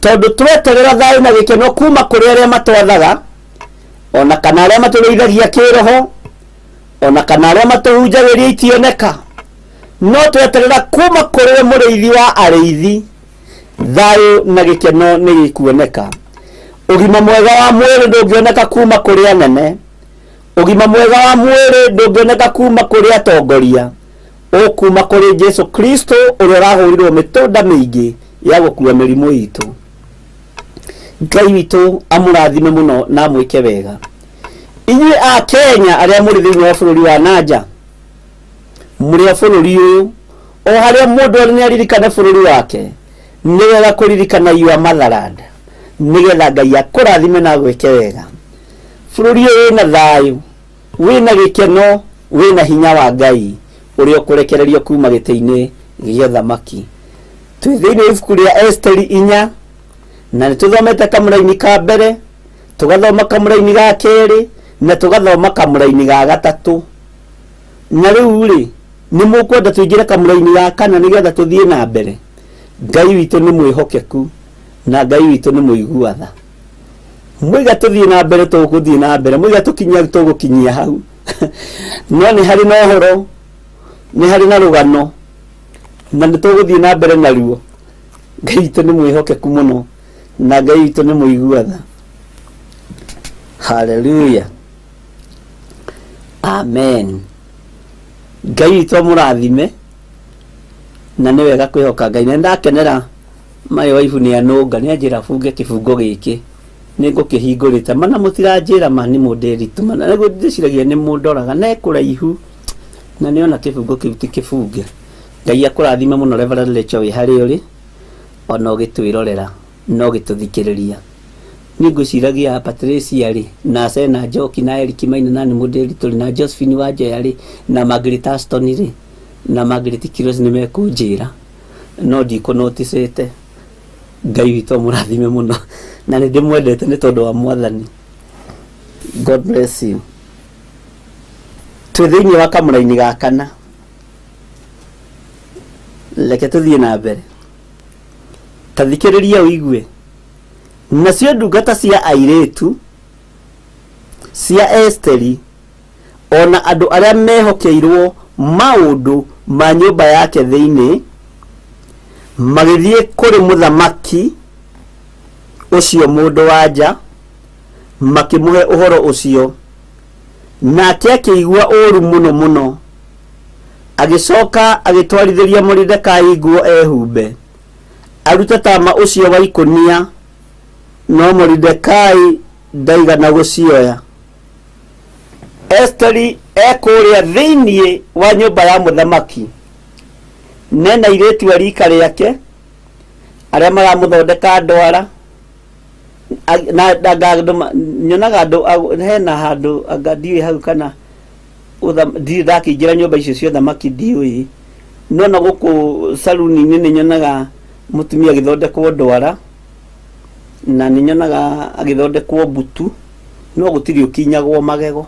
tondũ tweterera thayũ na gĩkeno kuma kũrĩ arĩa matwathaga, ona kana arĩa matũrĩithagia kĩroho, ona kana arĩa matũhunjagĩria itioneka, no tweterera kuma kũrĩ we mũrĩithi wa arĩithi, thayũ na gĩkeno nĩ gĩkuoneka. Ũgima mwega wa mwĩrĩ ndũngĩoneka kuma kũrĩ anene, ũgima mwega wa mwĩrĩ ndũngĩoneka kuma kũrĩ atongoria, ũkuma kũrĩ Jesu Kristo ũrĩa ũrahũrirwo mĩtũnda mĩingĩ ya gũkua mĩrimũ itũ. Ngai witũ amũrathime mũno na amwĩke wega. Inyuĩ a Kenya arĩa mũrĩ thĩinĩ wa bũrũri wa nanja, mũrĩ a bũrũri ũyũ, o harĩa mũndũ arĩ nĩ aririkane bũrũri wake. Nĩ wega kũririkana your motherland nĩgetha Ngai akũrathime na agwĩke wega. Bũrũri ũyũ wĩna thayũ, wĩna gĩkeno, wĩna hinya wa Ngai ũrĩa ũkũrekererio kuma gĩtĩ-inĩ gĩa ũthamaki. Twĩ thĩinĩ wa ibuku rĩa Esteri 4, na nĩ tũthomete kamũraini ka mbere, tũgathoma kamũraini ga kerĩ, na tũgathoma kamũraini ga gatatũ. Na rĩu rĩ, nĩ mũkwenda tũingĩre kamũraini ga kana nĩgetha tũthiĩ na mbere? Ngai witũ nĩ mwĩhokeku na Ngai witũ nĩ mũigua tha. Mwaiga tũthiĩ na mbere, tũgũthiĩ na mbere, mwaiga tũkinyia, tũgũkinyia hau. No nĩ harĩ na ũhoro, nĩ harĩ na rũgano, na nĩ tũgũthiĩ na mbere naruo. Ngai witũ nĩ mwĩhokeku mũno na Ngai witũ nĩ mũigua tha. Haleluya, amen. Ngai witũ amũrathime, na nĩ wega kwĩhoka Ngai. Na nĩndakenera my wife nĩ anũnga, nĩ anjĩra bunge kĩbungo gĩkĩ, nĩ ngũkĩhingũrĩte mana mũtiranjĩra ma nĩ mũndĩritũ mana, nĩguo ndĩciragia nĩ mũndoraga na ekũraihu, na nĩona kĩbungo kĩu ti kĩbunge. Ngai akũrathime mũno Reverend Rachel wĩ harĩa ũrĩ, ona ũgĩtwĩrorera na ũgĩtũthikĩrĩria. Niĩ ngwĩciragia Patricia rĩ, na Sena Njoki na Eric Maina na nĩ mũndĩritũ rĩ, na Josephine Wanjoya rĩ, na Margaret Aston rĩ, na Margaret Kiros nĩ mekũnjĩra, no ndikũnoticĩte. Ngai witũ amũrathime mũno, na nĩ ndĩmwendete nĩ tondũ wa Mwathani. God bless you. Twĩ thĩinĩ wa kamũraini ga kana, reke tũthiĩ na mbere. Ta thikĩrĩria ũigue. Nacio ndungata cia airĩtu cia Esteri o na andũ arĩa mehokeirwo maũndũ ma nyũmba yake thĩinĩ magĩthiĩ kũrĩ mũthamaki ũcio mũndũ wa nja, makĩmũhe ũhoro ũcio. Nake akĩigua ũũru mũno mũno, agĩcoka agĩtwarithĩria Moridekai nguo ehumbe, arute tama ũcio wa ikũnia, no Moridekai ndaigana gũcioya. Esteri ekũrĩa thĩinĩ wa nyũmba ya mũthamaki, nena airĩtu a rika rĩake arĩa maramũthondeka ndwara, na nyonaga andũ hena handũ anga ndiũĩ hau kana ndirĩ ndakĩingĩra nyũmba icio cia ũthamaki, ndiũĩ. No na gũkũ saruni-inĩ nĩ nyonaga mũtumia agĩthondekwo ndwara, na nĩ nyonaga agĩthondekwo mbutu, no gũtirĩ ũkinyagwo magego,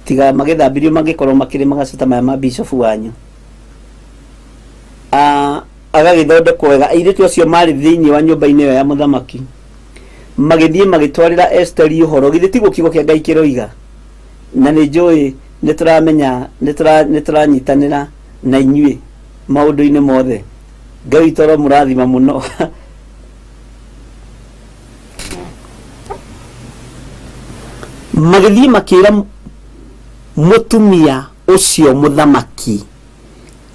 tiga magĩthambirio mangĩkorwo makĩrĩ magacu ta maya ma bishop wanyu. Ah, agagĩthondekwo wega. Airĩtu acio marĩ thĩinĩ wa nyũmba-inĩ ĩyo ya mũthamaki magĩthiĩ magĩtwarĩra Esteri ũhoro. Githĩ tiguo kiugo kĩa Ngai kĩroiga? Na nĩ njũĩ nĩ tũramenya, nĩ tũranyitanĩra na inyuĩ maũndũ-inĩ mothe. Ngai witũ aromũrathima mũno. Magĩthiĩ makĩra mũtumia ũcio mũthamaki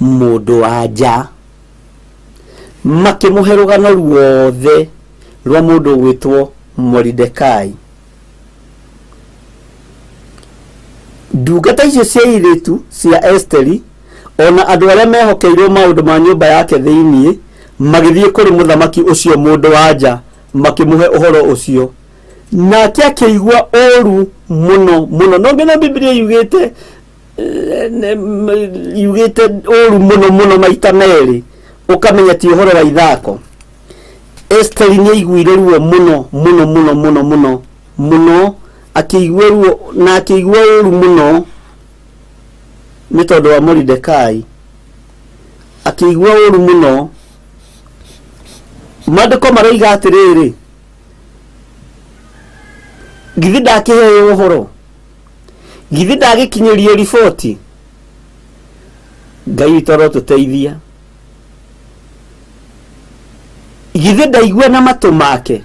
mũndũ wa nja, makĩmũhe rũgano ruothe rwa mũndũ ũgwĩtwo Moridekai. Ndungata icio cia airĩtu cia Esiteri, o na andũ arĩa mehokeirwo maũndũ ma nyũmba yake thĩinĩ, magĩthiĩ kũrĩ mũthamaki ũcio mũndũ-wa-nja, makĩmũhe ũhoro ũcio. Nake akĩigua ũũru mũno mũno. No ngene Bibilia yugĩte yugĩte ũũru mũno mũno maita merĩ, ũkamenya ti ũhoro wa ithako. Esiteri nĩ aiguire ruo mũno mũno mũno mũno mũno mũno, akĩigua ruo na akĩigua ũũru mũno nĩ tondũ wa Moridekai, akĩigua ũũru mũno. Maandĩko maroiga atĩrĩrĩ, githĩ ndakĩheo ũhoro? Githĩ ndagĩkinyĩrio riboti? Ngai witũ arotũteithia. Githĩ ndaigua na matũ make?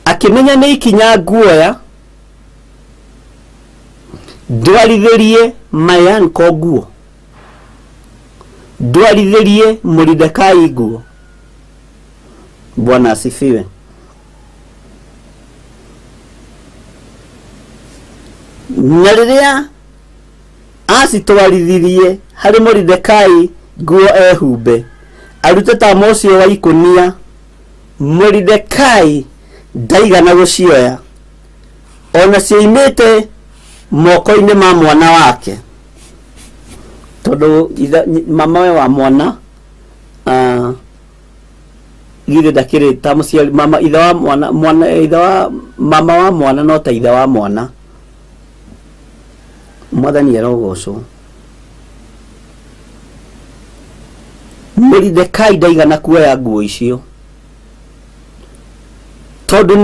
Akĩmenya nĩ ikinya nguoya ndwarithĩrie Mayanko nguo, ndwarithĩrie Moridekai nguo. Bwana asifiwe. Na rĩrĩa acitwarithirie harĩ Moridekai nguo ehumbe, arute tama ũcio wa ikũnia, Moridekai ndaigana gũcioya, o na cioimĩte moko-inĩ ma mwana wake, tondũ mamawe wa mwana githĩ ndakĩrĩ ta mũciari mama ithe wa mwana, mwana ithe wa mama wa mwana no ta ithe wa mwana. Mwathani arogocwo. Moridekai ndaigana kuoya nguo icio tondũ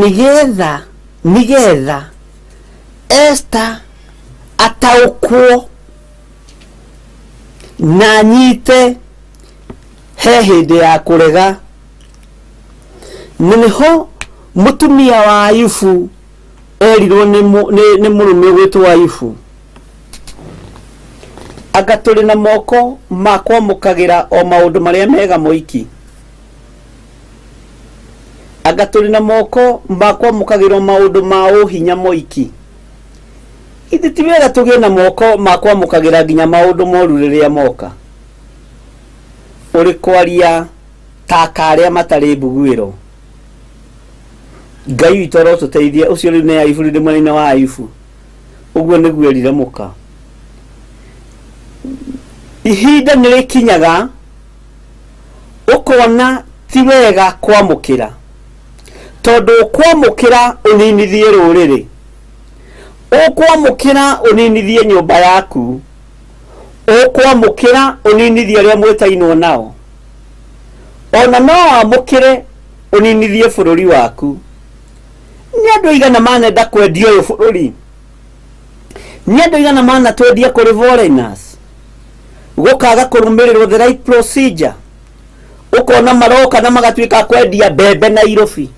nĩgetha Esther ataũkwo na anyite he hĩndĩ ya kũrega. Na nĩho mũtumia wa Ayubu erirwo nĩ mũrũme ũgwĩtwo Ayubu, anga tũrĩ na moko ma kwamũkagĩra o maũndũ marĩa mega moiki? Anga tũrĩ na moko ma kwamũkagĩra o maũndũ ma ũhinya moiki? Githĩ ti wega tũgĩe na moko ma kwamũkagĩra nginya maũndũ moru rĩrĩa moka? Ũrĩ kwaria ta aka arĩa matarĩ mbuguĩro. Ngai witũ arotũteithia. Ũcio rĩu nĩ Ayubu, rĩu ndĩ mwena-inĩ wa Ayubu. Ũguo nĩguo erire mũka. Ihinda nĩ rĩkinyaga ũkona ti wega kwamũkĩra, tondũ ũkwamũkĩra ũninithie rũrĩrĩ, ũkwamũkĩra ũninithie nyũmba yaku, ũkwamũkĩra ũninithie arĩa mwĩtainwo nao, ona no wamũkĩre ũninithie bũrũri waku. Nĩ andũ aigana manenda kwendia ũyũ bũrũri? Nĩ andũ aigana manatwendia kũrĩ foreigners? Gũkaga kũrũmĩrĩrwo the right procedure, ũkona maroka na magatuĩka a kwendia mbembe Nairobi,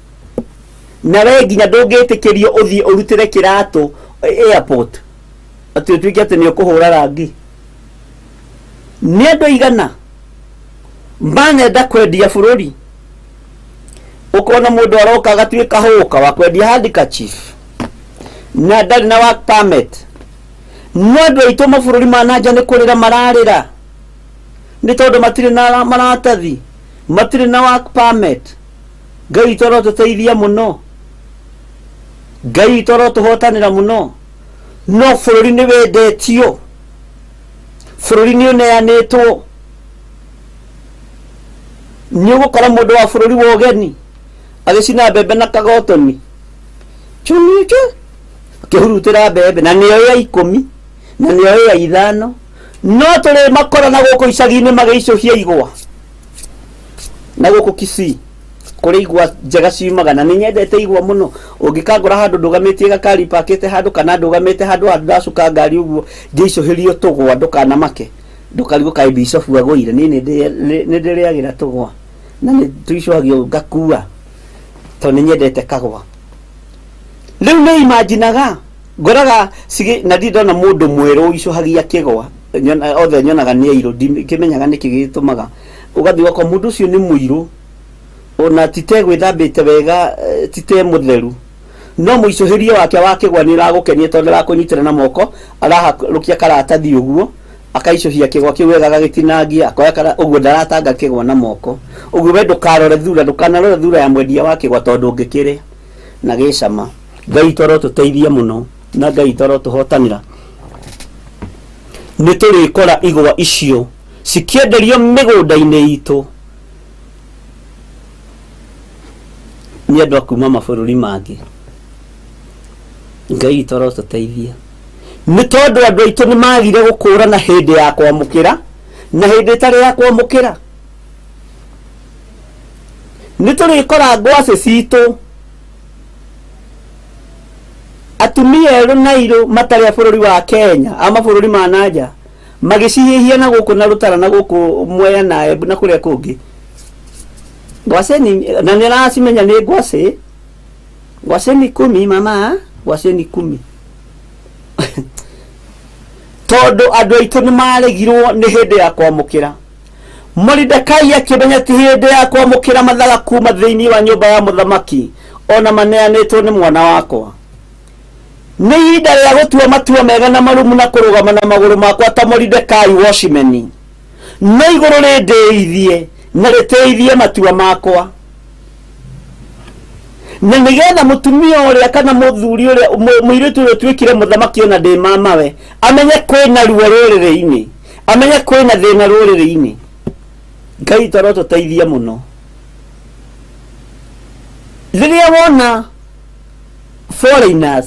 na we nginya ndũngĩtĩkĩrio ũthiĩ ũrutĩre kĩratũ airport atĩ ũtuĩke atĩ nĩ ũkũhũra rangi. Nĩ andũ aigana manenda kwendia bũrũri? Ũkona mũndũ aroka agatuĩka hũka wa kwendia handkerchief na ndarĩ na work permit. No andũ aitũ mabũrũri ma na nja nĩ kũrĩra mararĩra nĩ tondũ matirĩ na maratathi, matirĩ na work permit. Ngai witũ arotũteithia mũno, Ngai witũ arotũhotanĩra mũno. No bũrũri nĩ wendetio, Bũrũri nĩ ũneanĩtwo. Nĩ ũgũkora mũndũ wa bũrũri wa ũgeni agĩcina mbembe na kagotoni chunichu, akĩhurutĩra mbembe, na nĩyo ya 10 na nĩyo ya 5. No tũrĩ makora na gũkũ icagi-inĩ magĩicũhia igwa na gũkũ Kisii kũrĩ igwa njega ciumaga, na nĩ nyendete igwa mũno. Ũngĩkangora handũ ndũgamĩtie gakari pakĩte handũ, kana ndũgamĩte handũ handũ ndacuka ngari ũguo ngĩicũhĩrio tũgwa, ndũkanamake, ndũkarigwo kaĩ bicobu agũire. Niĩ nĩ ndĩrĩagĩra tũgwa na nĩ tũicũhagio ngakua tondũ nĩ nyendete kagwa. Rĩu nĩ imaginaga ngoraga cigĩ na ndirĩ ndona mũndũ mwerũ ũicũhagia kĩgwa. Othe nyonaga nĩ airũ. Ndikĩmenyaga nĩkĩ gĩtũmaga ũgathiĩ ũgakora mũndũ ũcio nĩ mũirũ, ona tite gwĩthambĩte wega, tite mũtheru, no mũicũhĩrie wake wa kĩgwa nĩ ũragũkenia tondũ arakũnyitĩra na moko, araharũkia karatathi ũguo, akaicũhia kĩgwa kĩu wega, agagĩtinangia, akoya kara ũguo, ndaratanga kĩgwa na moko ũguo. We ndũkarore thura, ndũkanarore thura ya mwendia wa kĩgwa tondũ ũngĩkĩrĩa na gĩcama. Ngai toro tũteithie mũno na Ngai toro tũhotanĩra. Nĩ tũrĩkora igwa icio cikĩenderio mĩgũnda-inĩ itũ nĩ andũ a kuma mabũrũri mangĩ. Ngai toro tũteithie, nĩ tondũ andũ aitũ nĩ magire gũkũrana hĩndĩ ya kwamũkĩra na hĩndĩ ĩtarĩ ya kwamũkĩra. Nĩ tũrĩkora ngwacĩ citũ, atumia erũ na irũ matarĩ a bũrũri wa Kenya, a mabũrũri ma nanja, magĩcihĩhia na gũkũ na Rũtara na gũkũ Mwea na Embu na kũrĩa kũngĩ. Ngwacĩ ni na nĩ aracimenya nĩ ngwacĩ. Ngwacĩ ni 10, mama, ngwacĩ ni 10, tondũ andũ aitũ nĩ maregirwo nĩ hĩndĩ ya kwamũkĩra. Moridekai akĩmenya ti hĩndĩ ya kwamũkĩra mathaga kuma thĩinĩ wa nyũmba ya mũthamaki, ona maneanĩtwo nĩ mwana wakwa. Nĩ ihinda rĩa gũtua matua mega na marumu na kũrũgama na magũrũ makwa ta Moridekai Washimeni. No igũrũ rĩndĩithie na rĩtĩithie matua makwa, na nĩgetha mũtumia ũrĩa kana mũthuri ũrĩa mũirĩtu ũrĩa ũtuĩkire mũthamaki ona ndĩ mamawe amenye kwĩna ruo rũrĩrĩ-inĩ, amenye kwĩna thĩna rũrĩrĩ-inĩ. Ngai toro tũteithie mũno. Rĩrĩa wona foreigners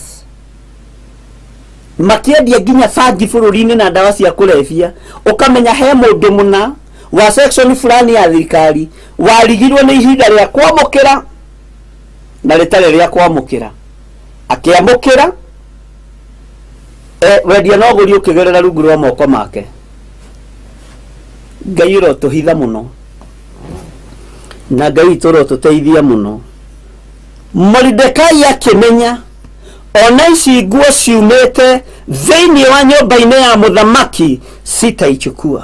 makĩendia nginya bangi bũrũri-inĩ na ndawa cia kũrebia, ũkamenya he mũndũ mũna wa section fulani ya thirikari warigirwo nĩ ihinda rĩa kwamũkĩra na rĩtarĩ rĩa kwamũkĩra, akĩamũkĩra wendia no ũgũri ũkĩgerera rungu rwa moko make. Ngai ũrotũhitha mũno na Ngai witũ ũrotũteithia mũno. Moridekai akĩmenya ona ici nguo ciumĩte thĩinĩ wa nyũmba-inĩ ya mũthamaki sitaichukua.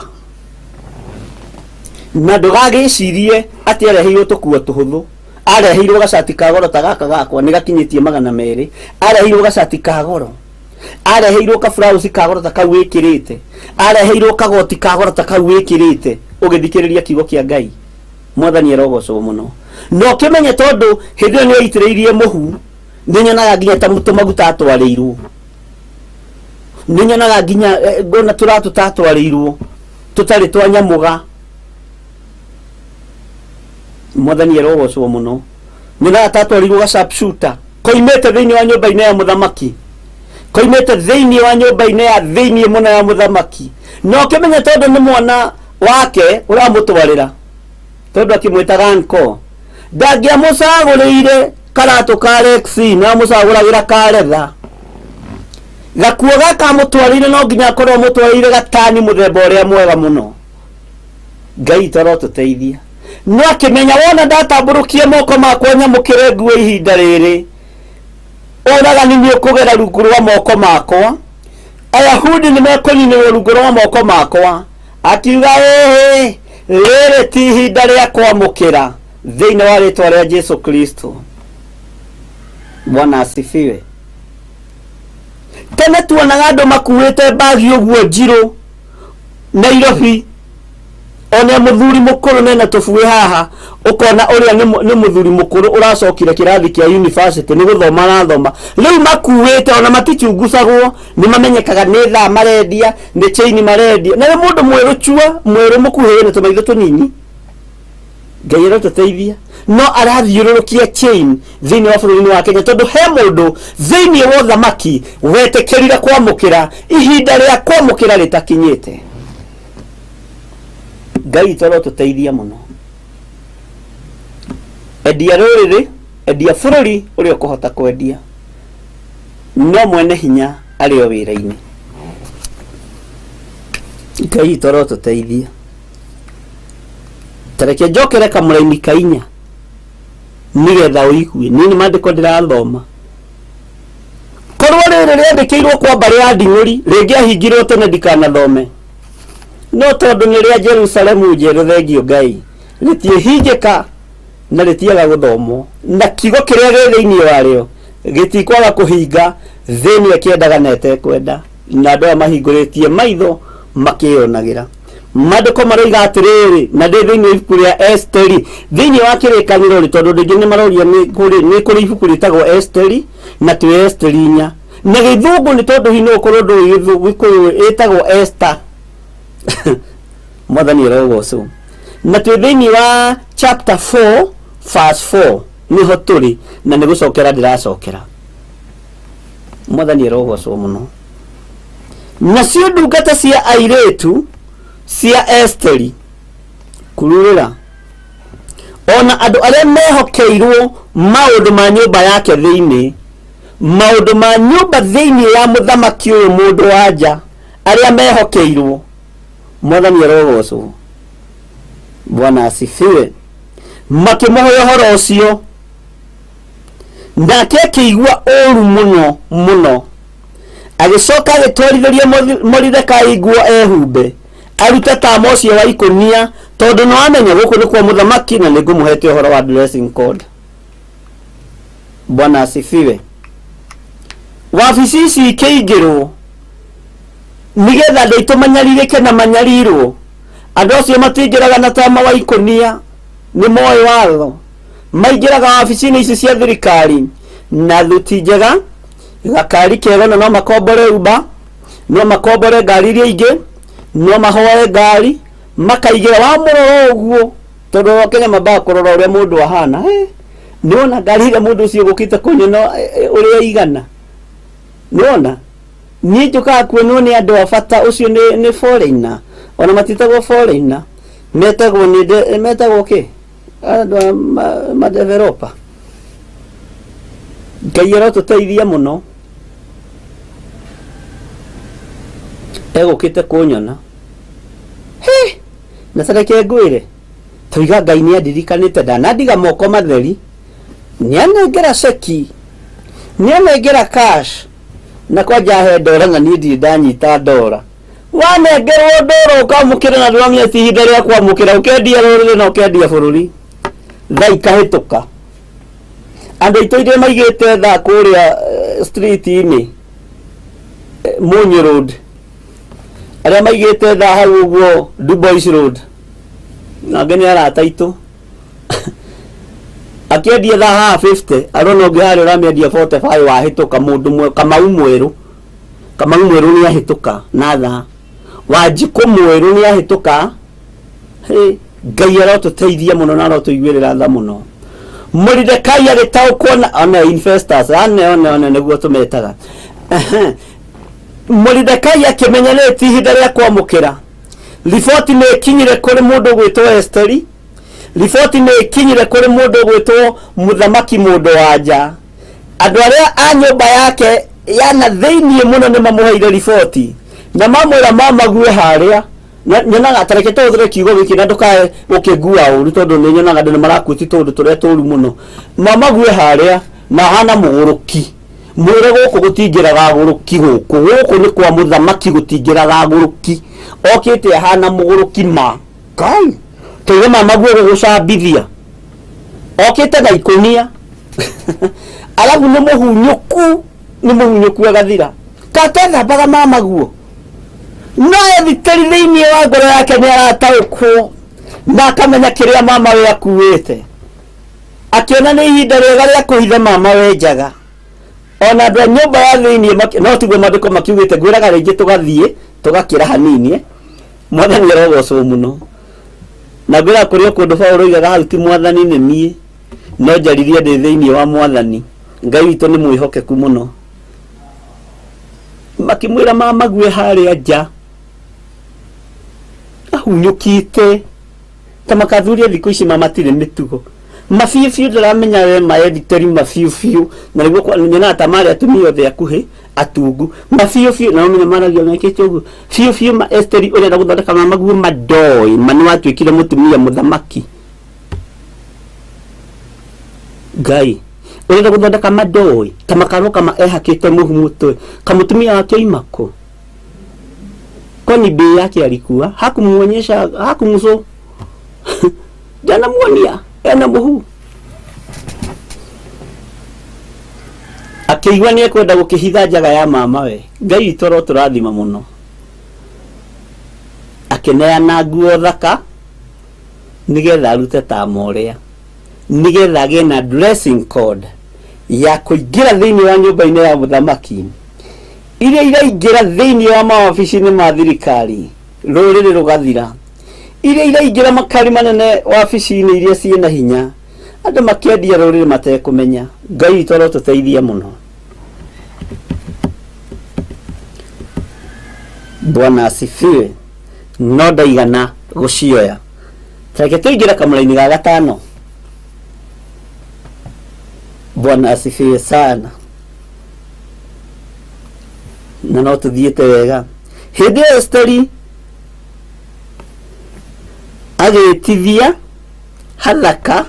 Na ndũgagĩcirie atĩ areheirwo tũkuo tũhũthũ. Areheirwo gacati ka goro ta gaka gakwa nĩ gakinyĩtie 200. Areheirwo gacati ka goro, areheirwo kaburauci ka goro ta kau wĩkĩrĩte, areheirwo kagoti ka goro ta kau wĩkĩrĩte ũgĩthikĩrĩria kiugo kĩa Ngai. Mwathani arogocwo mũno. Na ũkĩmenye tondũ hĩndĩ ĩyo nĩ aitĩrĩirie mũhu, nĩ nyonaga nginya ta tũmaguta atwarĩirwo, nĩ nyonaga nginya ngona tũratũ tatwarĩirwo tũtarĩ twa nyamũga. Mwathani arogocwo mũno. Nyonaga tatwarirwo ga sharpshooter koimĩte thĩinĩ wa nyũmba-inĩ ya mũthamaki, koimĩte thĩinĩ wa nyũmba-inĩ ya thĩinĩ mũno ya mũthamaki. Na ũkĩmenya tondũ nĩ mwana wake ũramũtwarĩra, tondũ akĩmwĩtaga nko, ndangĩamũcagũrĩire karatũ ka Lexi, no amũcagũragĩra ka letha. Gakuo gaka amũtwarĩire no nginya akorwo amũtwarĩire gatani mũthemba ũrĩa mwega mũno. Ngai toro tũteithia. No akĩmenya wona ndatambũrũkia moko makwa nyamũkĩre nguo ihinda rĩrĩ, ũragani nĩ ũkũgera rungu rwa moko makwa, Ayahudi nĩ mekũninĩrwo rungu rwa moko makwa. Akiuga ĩhĩ, rĩrĩ ti ihinda rĩa kwamũkĩra, thĩinĩ wa rĩtwa rĩa Jesu Kristo. Bwana asifiwe. Tene tuonaga andũ makuĩte mbagi ũguo njirũ Nairobi. Ona mũthuri mũkũrũ nena tũbuĩ haha, ũkona ũrĩa nĩ mũthuri mũkũrũ ũracokire kĩrathi kĩa university nĩ gũthoma arathoma. Rĩu makuĩte ona matichungucagwo, nĩ mamenyekaga nĩ thaa marendia, nĩ chain marendia, na nĩ mũndũ mwerũ chua, mwerũ mũkuhĩ na tũmaitho tũnini. Ngai arotũteithia. No arathiũrũrũkia chain thĩinĩ wa bũrũri-inĩ wa Kenya, tondũ he mũndũ thĩinĩ wa ũthamaki wetĩkĩrire kwamũkĩra ihinda rĩa kwamũkĩra rĩtakinyĩte. Ngai witũ arotũteithia mũno. Endia rũrĩrĩ, endia bũrũri ũrĩa ũkũhota kwendia, no mwene hinya arĩ o wĩra-inĩ. Ngai witũ arotũteithia. Tareke njokere kamũraini ka inya nĩgetha ũigue. Niĩ nĩ maandĩko ndĩrathoma. Korwo rĩrĩ rĩandĩkĩirwo kwa mbarĩ ya Nding'ũri, rĩngĩahingirwo tene ndikanathome. No tondũ nĩ rĩa Jerusalemu njerũ, thengio Ngai, rĩtiĩhingĩka na rĩtiaga gũthomwo, na kiugo kĩrĩa gĩ thĩinĩ warĩo gĩtikwaga kũhinga thĩ nĩ ĩkĩendaga na ĩtekwenda, na andũ aya mahingũrĩtie maitho makĩyonagĩra. Maandĩko maroiga atĩrĩrĩ, na ndĩ thĩinĩ wa ibuku rĩa Esteri thĩinĩ wa Kĩrĩkanĩro rĩ, tondũ rĩngĩ nĩ maroria nĩ kũrĩ ibuku rĩtagwo Esteri na twĩ Esteri inya na Gĩthũngũ, nĩ tondũ hihi no ũkorwo ndũĩ Gĩkũyũ ĩtagwo Esther. Mwathani arogocwo. Na twĩ thĩinĩ wa chapter 4 verse 4 nĩho tũrĩ, na nĩ gũcokera ndĩracokera. Mwathani arogocwo mũno. Nacio ndungata cia airĩtu cia Esteri kururĩra, ona andũ arĩa mehokeirwo maũndũ ma nyũmba yake thĩinĩ, maũndũ ma nyũmba thĩinĩ ya mũthamaki ũyũ mũndũ wa nja, arĩa mehokeirwo. Mwathani arogocwo. Bwana asifiwe. Makĩmũhe ũhoro ũcio, nake akĩigua ũru mũno mũno. Agĩcoka agĩtwarithĩria Moridekai nguo ehumbe, arute tama ũcio wa ikũnia, tondũ nĩ wamenya gũkũ nĩ kwa mũthamaki na nĩ ngũmũhete ũhoro wa dressing code. Bwana asifiwe. Wabici ici ikĩingĩrwo nĩgetha andũ aitũ manyarirĩke na manyarirwo. Andũ acio matingĩraga na tama wa ikũnia, nĩ moĩ watho. Maingĩraga wabici-inĩ ici cia thirikari na thuti njega, gakari kega, na no makombore Uber, no makombore ngari iria ingĩ, no mahoe ngari makaigĩra. Wamũrora ũguo, tondũ Kenya mambaga kũrora ũrĩa mũndũ ahana, nĩwona ngari ĩrĩa mũndũ ũcio ũgũkĩte kũnyona ũrĩa igana. Nĩwona niĩ njũkaga kuonwo nĩ andũ a bata, ũcio nĩ foreigner, ona matitagwo foreigner, metagwo nĩ metagwo kĩ, andũ a madeveloper. Ngai arotũteithia mũno. Egũkĩte kũnyona. He! Na ta reke ngwĩre, toiga Ngai nĩ andirikanĩte, ndanandiga moko matheri, nĩ anengera ceki, nĩ anengera cash, na kwanja he ndora, na niĩ ndirĩ ndanyita ndora. Wanengerwo ndora ũkamũkĩra na ndũramenya ti ihinda rĩa kwamũkĩra, ũkendia rũrĩrĩ na ũkendia bũrũri. Thaa ikahĩtũka. Andũ aitũ iria maigĩte thaa kũrĩa street-inĩ, Munyi Road, arĩa maigĩte thaa hau ũguo Dubois Road, nangĩ nĩ arata aitũ. Akĩendia thaa haha 50, arona ũngĩ harĩa ũramĩendia 45, wahĩtũka mũndũ mwe. Kamau mwerũ, Kamau mwerũ nĩ ahĩtũka na thaa. Wanjikũ mwerũ nĩ ahĩtũka. Hey, Ngai arotũteithia mũno na arotũiguĩrĩra tha mũno. Moridekai agĩtaũkwo na one investors ane one one nĩguo tũmetaga. Ehe. Moridekai akĩmenya nĩ ti ihinda rĩa kwamũkĩra. Riboti nĩ ĩkinyire kũrĩ mũndũ ũgwĩtwo Esteri, riboti nĩ ĩkinyire kũrĩ mũndũ ũgwĩtwo mũthamaki mũndũ wa nja. Andũ arĩa a nyũmba yake ya na thĩiniĩ mũno nĩ mamũheire riboti na mamwĩra mamague harĩa. Nyonaga ta reke tũhũthĩre kiugo gĩkĩ na ndũkae gũkĩngua ũru, tondũ nĩ nyonaga andũ nĩ marakuĩti tũũndũ tũrĩa tũru mũno. Mamague harĩa na ahana mũgũrũki, mwĩre gũkũ gũtingĩraga agũrũki, gũkũ nĩ kwa mũthamaki, gũtingĩraga agũrũki. Okĩte ahana mũgũrũki ma kai tũige mamaguo gũgũcambithia, okĩte na ikũnia, arabu nĩ mũhunyũku, nĩ mũhunyũku agathira katethambaga mamaguo. No ethiteri thĩinĩ wa ngoro yake nĩ arataũkwo. Na akamenya kĩrĩa mama we akuĩte. Akĩona nĩ ihinda rĩega rĩa kũhitha mama we njaga. Ona andũ a nyũmba ya thĩinĩ no tiguo maandĩko makiugĩte ngwĩraga rĩngĩ tũgathiĩ tũgakĩra hanini eh. Mwathani arogocwo mũno. Na ngwĩraga kũrĩ o kũndũ Paũlũ oigaga hau ti mwathani nĩ niĩ no njaririe ndĩ thĩinĩ wa mwathani. Ngai witũ nĩ mwĩhokeku mũno. Makĩmwĩra mamague harĩa nja ahunyũkĩte ta makathuria thikũ ici ma matirĩ mĩtugo mabiũ biũ ndĩramenya we ma editeri mabiũ biũ na nĩguo nyonaga ta marĩ atumia othe akuhĩ atungu mabiũ biũ na ũmenye maragia mekĩte ũguo biũ biũ ma Esteri ũrenda gũthondeka mamaguo mandoĩ ma nĩ watuĩkire mũtumia mũthamaki Ngai ũrenda gũthondeka mandoĩ ta makaroka ma ehakĩte mũhu mũtwe kamũtumia wake oima kũ kwani bei yake alikuwa hakumuonyesha hakumuso ndanamuonia ena mũhu akĩigua nĩ ekwenda gũkĩhitha njaga ya mama we Ngai witũ arotũrathima mũno akĩneana nguo thaka nĩgetha arute tama ũrĩa nĩgetha agĩe na dressing code ya kũingĩra thĩinĩ wa nyũmba-inĩ ya mũthamaki iria iraingĩra thĩinĩ wa mawabici-inĩ ma thirikari rũrĩrĩ rũgathira iria iraingĩra makari manene wabici-inĩ iria ciĩna hinya andũ makĩendia rũrĩrĩ matekũmenya Ngai witũ arotũteithia mũno Bwana asifiwe no ndaigana gũcioya reke tũingĩre kamũra-inĩ ga gatano Bwana asifiwe sana na no tũthiĩte wega hĩndĩ ĩyo Esteri agĩtithia Hathaka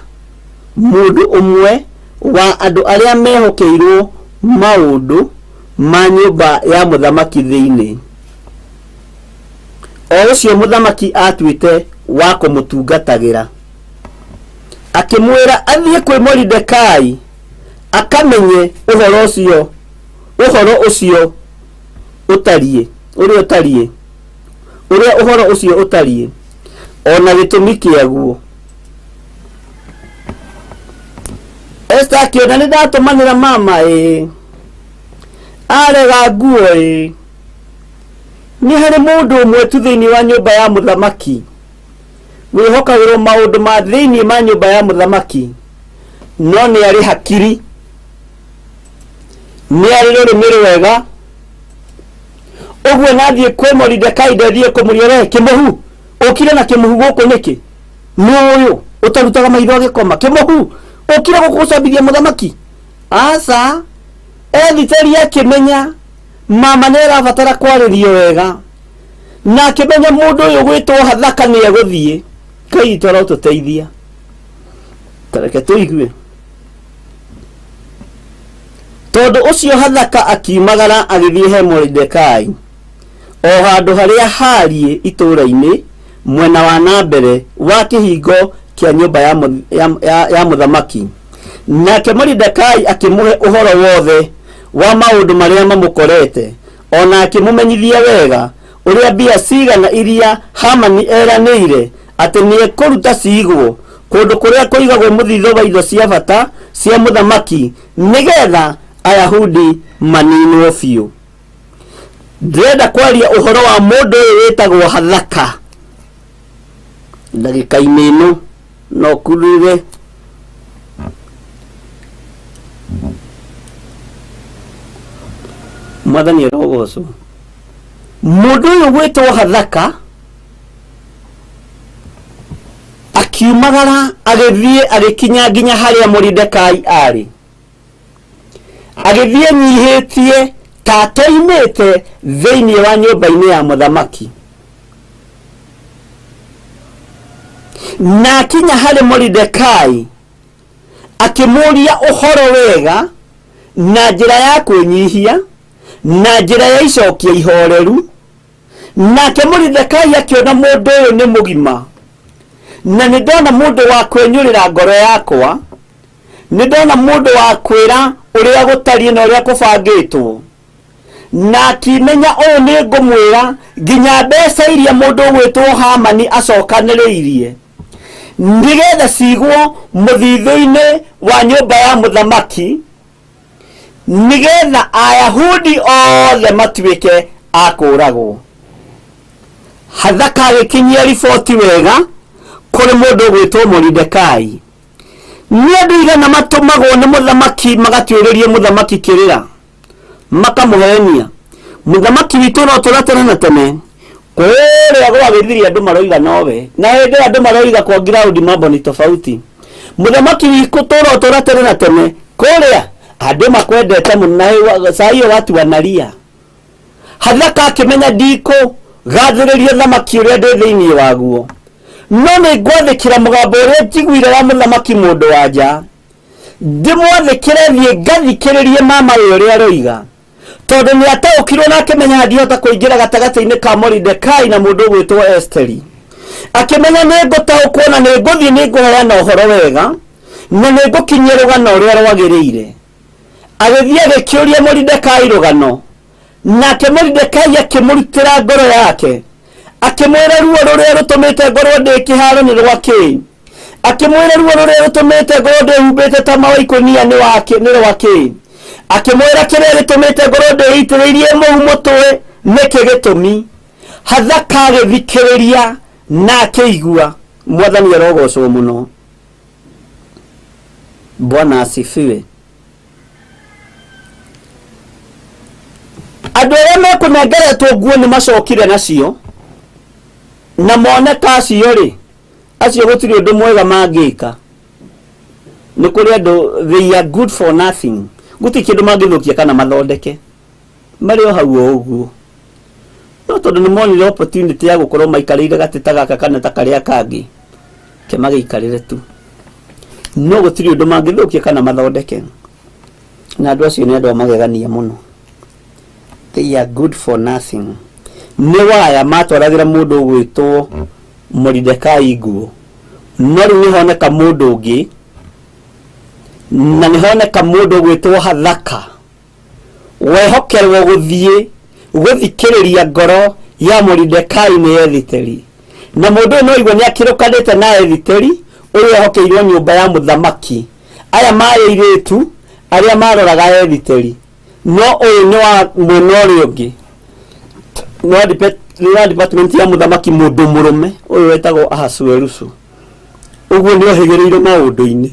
mũndũ ũmwe wa andũ arĩa mehokeirwo maũndũ ma nyũmba ya mũthamaki thĩinĩ, o ũcio mũthamaki aatuĩte wa kũmũtungatagĩra, akĩmwĩra athiĩ kwĩ Moridekai akamenye ũhoro ũcio ũhoro ũcio ũtariĩ ũrĩa ũtariĩ ũrĩa ũhoro ũcio ũtariĩ o na gĩtũmi kĩaguo. Esther akĩona nĩ ndatũmanĩra mama ĩ arega nguo ĩ nĩ harĩ mũndũ ũmwe tu thĩinĩ wa nyũmba ya mũthamaki wĩhokagĩrwo maũndũ ma thĩinĩ ma nyũmba ya mũthamaki no nĩ arĩ hakiri nĩ arĩ rũrĩmĩ rwega ũguo nathiĩ kwĩ Moridekai ndethiĩ kũmũria we kĩmũhu ũkire na kĩmũhu gũkũ nĩkĩ nĩ ũyũ ũtarutaga maitho agĩkoma kĩmũhu ũkire gũkũ gũcambithia mũthamaki aca Ethiteri akĩmenya mama nĩ arabatara kwarĩrio wega na akĩmenya mũndũ ũyũ gwĩtwo Hathaka nĩ egũthiĩ Ngai witũ arotũteithia tareke tũigue tondũ ũcio Hathaka akiumagara agĩthiĩ he Moridekai o handũ harĩa haariĩ itũũra-inĩ mwena wa na mbere wa kĩhingo kĩa nyũmba ya, ya, ya, ya mũthamaki nake Moridekai akĩmũhe ũhoro wothe wa maũndũ marĩa mamũkorete o na akĩmũmenyithia wega ũrĩa mbia cigana iria Hamani eranĩire atĩ nĩekũruta ciigwo kũndũ kũrĩa kũigagwo mũthithũ wa indo cia bata cia mũthamaki nĩgetha Ayahudi maninwo biũ. Ndĩrenda kwaria ũhoro wa mũndũ ũyũ wĩtagwo Hathaka ndagĩka-inĩ ĩno no kurire mwathani arogocwo mũndũ ũyũ gwĩtwo Hathaka akiumagara agĩthiĩ agĩkinya nginya harĩa Moridekai arĩ agĩthiĩ enyihĩtie ta atoimĩte thĩinĩ wa nyũmba-inĩ ya mũthamaki na akinya harĩ Moridekai akĩmũũria ũhoro wega na njĩra ya kwĩnyihia na njĩra ya icokia ihoreru nake Moridekai akĩona mũndũ ũyũ nĩ mũgima na nĩ ndona mũndũ wa kwenyũrĩra ngoro yakwa nĩ ndona mũndũ wa kwĩra ũrĩa gũtariĩ na ũrĩa kũbangĩtwo na akĩmenya ũyũ nĩ ngũmwĩra nginya mbeca iria mũndũ ũgwĩtwo Hamani acokanĩrĩirie Nĩgetha cigwo mũthithũ-inĩ wa nyũmba ya mũthamaki, nĩgetha Ayahudi othe matuĩke a kũũragwo. Hathaka agĩkinyia riboti wega kũrĩ mũndũ ũgwĩtwo Moridekai. Nĩ andũ igana matũmagwo nĩ mũthamaki magatuĩrĩrie mũthamaki kĩrĩra, makamũhenia. Mũthamaki witũ no tũra tene na tene. Kũrĩa gwa gĩthiri andũ maroiga nowe, na hĩndĩ ĩyo andũ maroiga kwa ground mambo ni tofauti. Mũthamaki witũ tũra tũra tene na tene, kũrĩa andũ makwendete mũno na saa hiyo watu wanalia. Hathaka akĩmenya ndikũ gathĩrĩria thamaki ũrĩa ndĩ thĩinĩ waguo, no nĩ ngwathĩkĩra mũgambo ũrĩa njiguire wa mũthamaki mũndũ wa nja, ndĩmwathĩkĩre thiĩ ngathikĩrĩrie mama we ũrĩa aroiga, tondũ nĩ ataũkirwo na akĩmenya ndihota kũingĩra gatagatĩ-inĩ ka Moridekai na mũndũ ũgwĩtwo Esteri. Akĩmenya nĩ ngũtaũkwo na nĩ ngũthiĩ nĩ ngũheana ũhoro wega na nĩ ngũkinyia rũgano ũrĩa rwagĩrĩire. Agĩthiĩ agĩkĩũria Moridekai rũgano, nake Moridekai akĩmũrutĩra ngoro yake, akĩmwĩra ruo rũrĩa rũtũmĩte ngorwo ndĩ kĩharo nĩ rwa kĩĩ, akĩmwĩra ruo rũrĩa rũtũmĩte ngorwo ndĩhumbĩte tama wa ikũnia nĩ rwa kĩĩ, akĩmwĩra kĩrĩa gĩtũmĩte ngorwo ndĩitĩrĩirie mũhu mũtwe nĩkĩ gĩtũmi. Hathaka agĩthikĩrĩria na akĩigua. Mwathani arogocwo mũno. Bwana asifiwe. Andũ arĩa mekũnengeretwo nguo nĩ macokire nacio, na moneka acio rĩ, acio gũtirĩ ũndũ mwega mangĩka. Nĩ kũrĩ andũ they are good for nothing, gũtirĩ kĩndũ mangĩthũkia kana mathondeke, marĩ o hau o ũguo. No tondũ nĩ monire opportunity ya gũkorwo maikarĩire gatĩ ta gaka kana ta karĩa kangĩ, ke magĩikarĩre tu, no gũtirĩ ũndũ mangĩthũkia kana mathondeke. Na andũ acio nĩ andũ a magegania mũno, they are good for nothing. Nĩ waya matwaragĩra mũndũ ũgwĩtwo Moridekai nguo, no rĩu nĩ honeka mũndũ ũngĩ, na nĩ honeka mũndũ ũgwĩtwo Hathaka wehokerwo gũthiĩ gũthikĩrĩria ngoro ya Moridekai nĩ Ethiteri. Na mũndũ ũyũ no igua nĩ akĩrũkanĩte na Ethiteri ũyũ ehokeirwo nyũmba ya mũthamaki. Aya marĩ airĩtu arĩa maroraga Ethiteri, no ũyũ nĩ wa mwena ũrĩa ũngĩ, nĩ wa department ya mũthamaki mũndũ mũrũme ũyũ wetagwo Ahasuerusu. Ũguo nĩ ohĩgĩrĩire maũndũ-inĩ.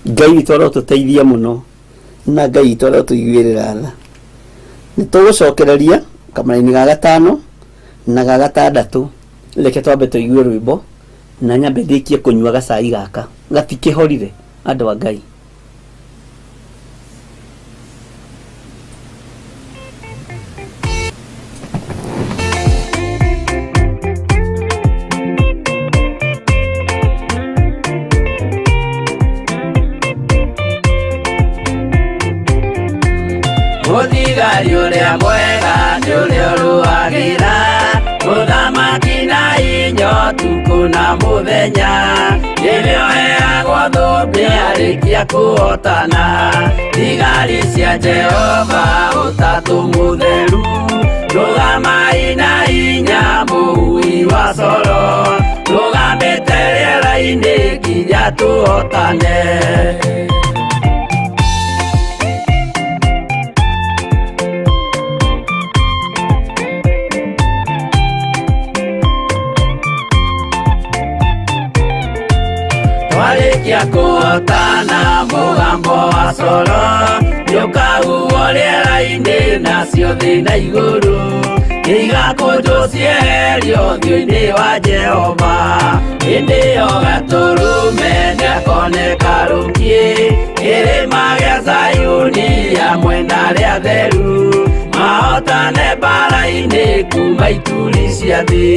Ngai witũ arotũteithia mũno, na Ngai witũ arotũiguĩrĩra tha. Nĩ tũgũcokereria kamũraini ga gatano na ga gatandatũ. Reke twambe tũigue rwĩmbo na nyambe ndĩkie kũnyua gacai gaka, gatikĩhorire andũ a Ngai. Mũthigari ũrĩa mwega nĩ ũrĩa ũrũagĩra mũthamaki na inyo ũtukũ na mũthenya, nĩrĩo heagwo thũmbĩ arĩkia kũhotana. Thigari cia Jehova ũtatũ mũtheru, rũgamai na hinya mũhui wa coro, rũgamĩte rĩera-inĩ nginya tũhotane. Twarĩkia kũhotana mũgambo wa coro nĩũkahuhwo rĩera-inĩ, nacio thĩ na igũrũ igakũnjwo cieherio ũthiũ-inĩ wa Jehova. Hĩndĩ ĩyo gatũrũme nĩakoneka rũkiĩ kĩrĩma gĩa Zayuni hamwe na arĩa atheru, mahotane mbara-inĩ kuma ituri cia thĩ.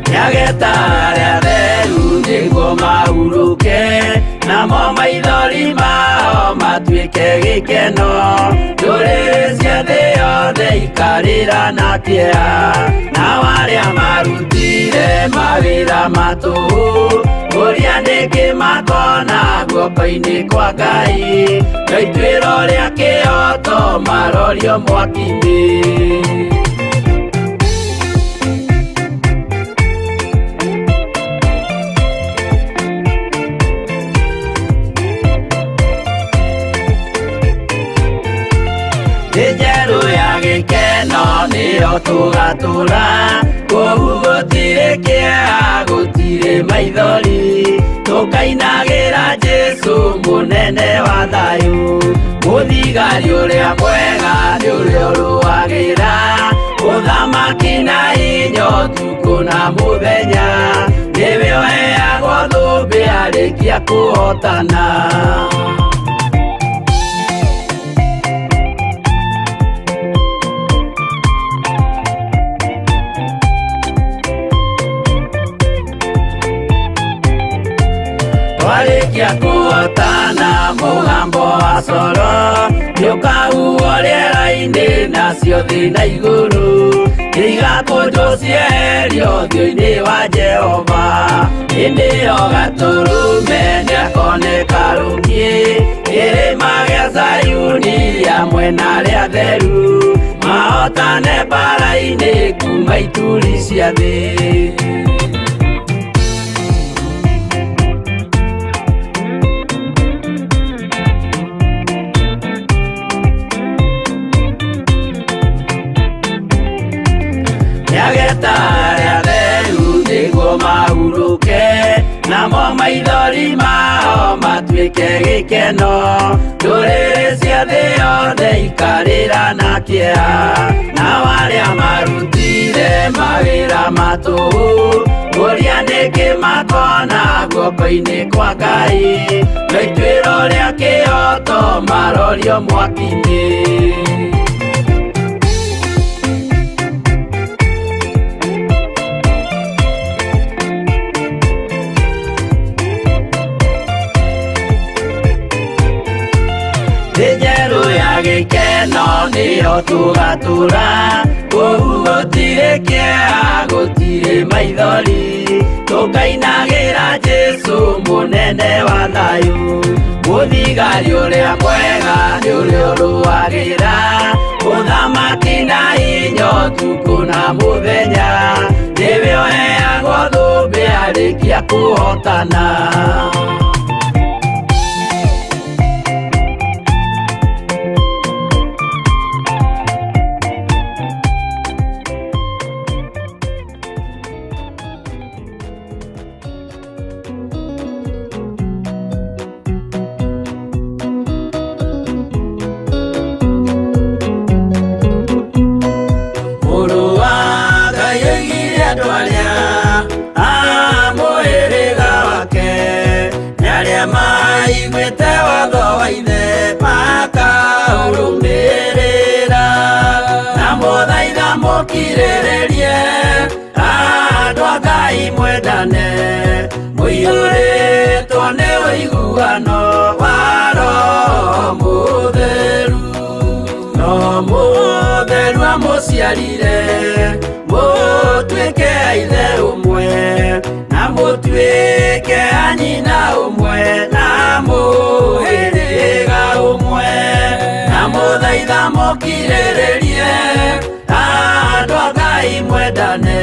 Nĩageta arĩa atheru nĩguo mahurũke, namo maithori mao matuĩke gĩkeno. Ndũrĩrĩ cia thĩ yothe ciothe ikarĩra na kĩeha, nao arĩa marutire mawĩra matũhũ ũrĩa nĩkĩ makona guoko-inĩ kwa Ngai, no ituĩro rĩa kĩhoto marorio mwaki-inĩ. Thĩ njerũ ya gĩkeno nĩyo tũgatũra, kũu gũtirĩ kĩeha gũtirĩ maithori, tũkainagĩra Jesũ mũnene wa thayũ, mũthigari ũrĩa mwega nĩ ũrĩa ũrũagĩra ũthamaki na hinya ũtukũ na mũthenya, nĩwe ũheagwo thũmbĩ arĩkia kũhotana. Twarĩkia kũhotana mũgambo wa coro nĩũkahuhwo rĩera-inĩ nacio thĩ na igũrũ igakũnjwo cieherio ũthiũ-inĩ wa Jehova, hĩndĩ ĩyo Gatũrũme nĩakoneka rũngĩ kĩrĩma gĩa Zayuni hamwe na arĩa atheru mahotane mbaara-inĩ kuma ituri cia thĩ. Nĩageta arĩa atheru nĩguo mahurũke, namo maithori mao matuĩke gĩkeno, ndũrĩrĩ cia thĩ yothe ikarĩra na kĩeha, nao arĩa marutire mawĩra matũhũ ũrĩa nĩkĩ makona guoko-inĩ kwa Ngai, no ituĩro rĩa kĩhoto marorio mwaki-inĩ. Thĩ njerũ ya gĩkeno nĩyo tũgatũra, kũu gũtirĩ kĩeha gũtirĩ maithori, tũkainagĩra Jesũ mũnene wa thayũ, mũthigari ũrĩa mwega nĩ ũrĩa ũrũagĩra ũthamaki na hinya ũtukũ na mũthenya, nĩwe ũheagwo thũmbĩ arĩkia kũhotana. Maiguĩte watho wa ithe makaũrũmĩrĩra, na mũthaitha mũkirĩrĩrie andũ a Ngai mwendane, mũiyũrĩtwo nĩ ũiguano wa Roho Mũtheru. Roho Mũtheru amũciarire mũtuĩke a ithe ũmwe, na mũtuĩke a nyina ũmwe, na mũhĩrĩga ũmwe, na mũthaitha mũkirĩrĩrie andũ a Ngai mwendane,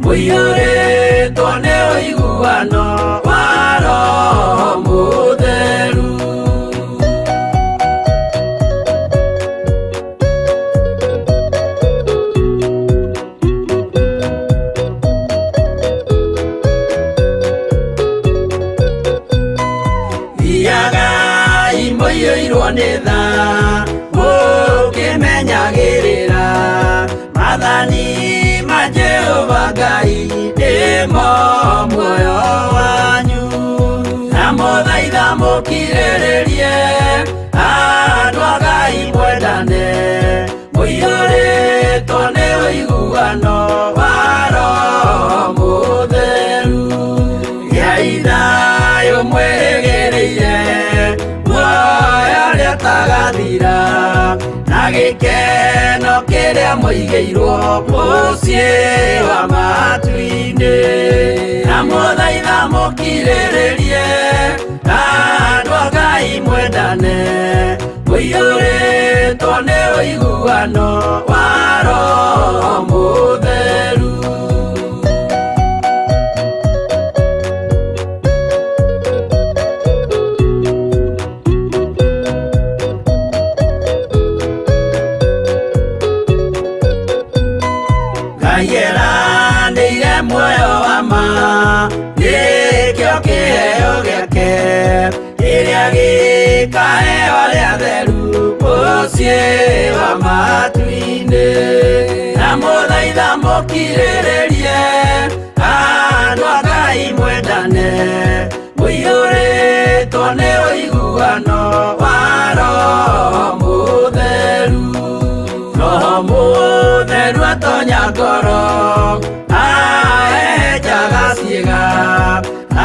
mũiyũrĩtwo nĩ ũiguano wa Roho Mũtheru. Thiagai mũiyũirwo nĩ tha mũkĩmenyagĩrĩra maathani ma Jehova Ngai nĩmo muoyo wanyu, na mũthaitha mũkirĩrĩrie andũ a Ngai mwendane, mũiyũrĩtwo nĩ ũiguano wa Roho Mũtheru. Gĩai thayũ mwĩrĩgĩrĩire muoyo ũrĩa ũtagathira, na gĩkeno kĩrĩa mũigĩirwo mũciĩ wa matu-inĩ. Na mũthaitha mũkirĩrĩrie, andũ a Ngai mwendane, mũiyũrĩtwo nĩ ũiguano wa Roho Mũtheru. Ngai eranĩire muoyo wa ma, nĩkĩo kĩheo gĩake, kĩrĩa gĩkaheo arĩa atheru mũciĩ wa matu-inĩ. Na mũthaitha mũkirĩrĩrie, andũ a Ngai mwendane, mũiyũrĩtwo nĩ ũiguano wa Roho Mũtheru. Roho Mũtheru atonya ngoro, ahehenjaga ciĩga,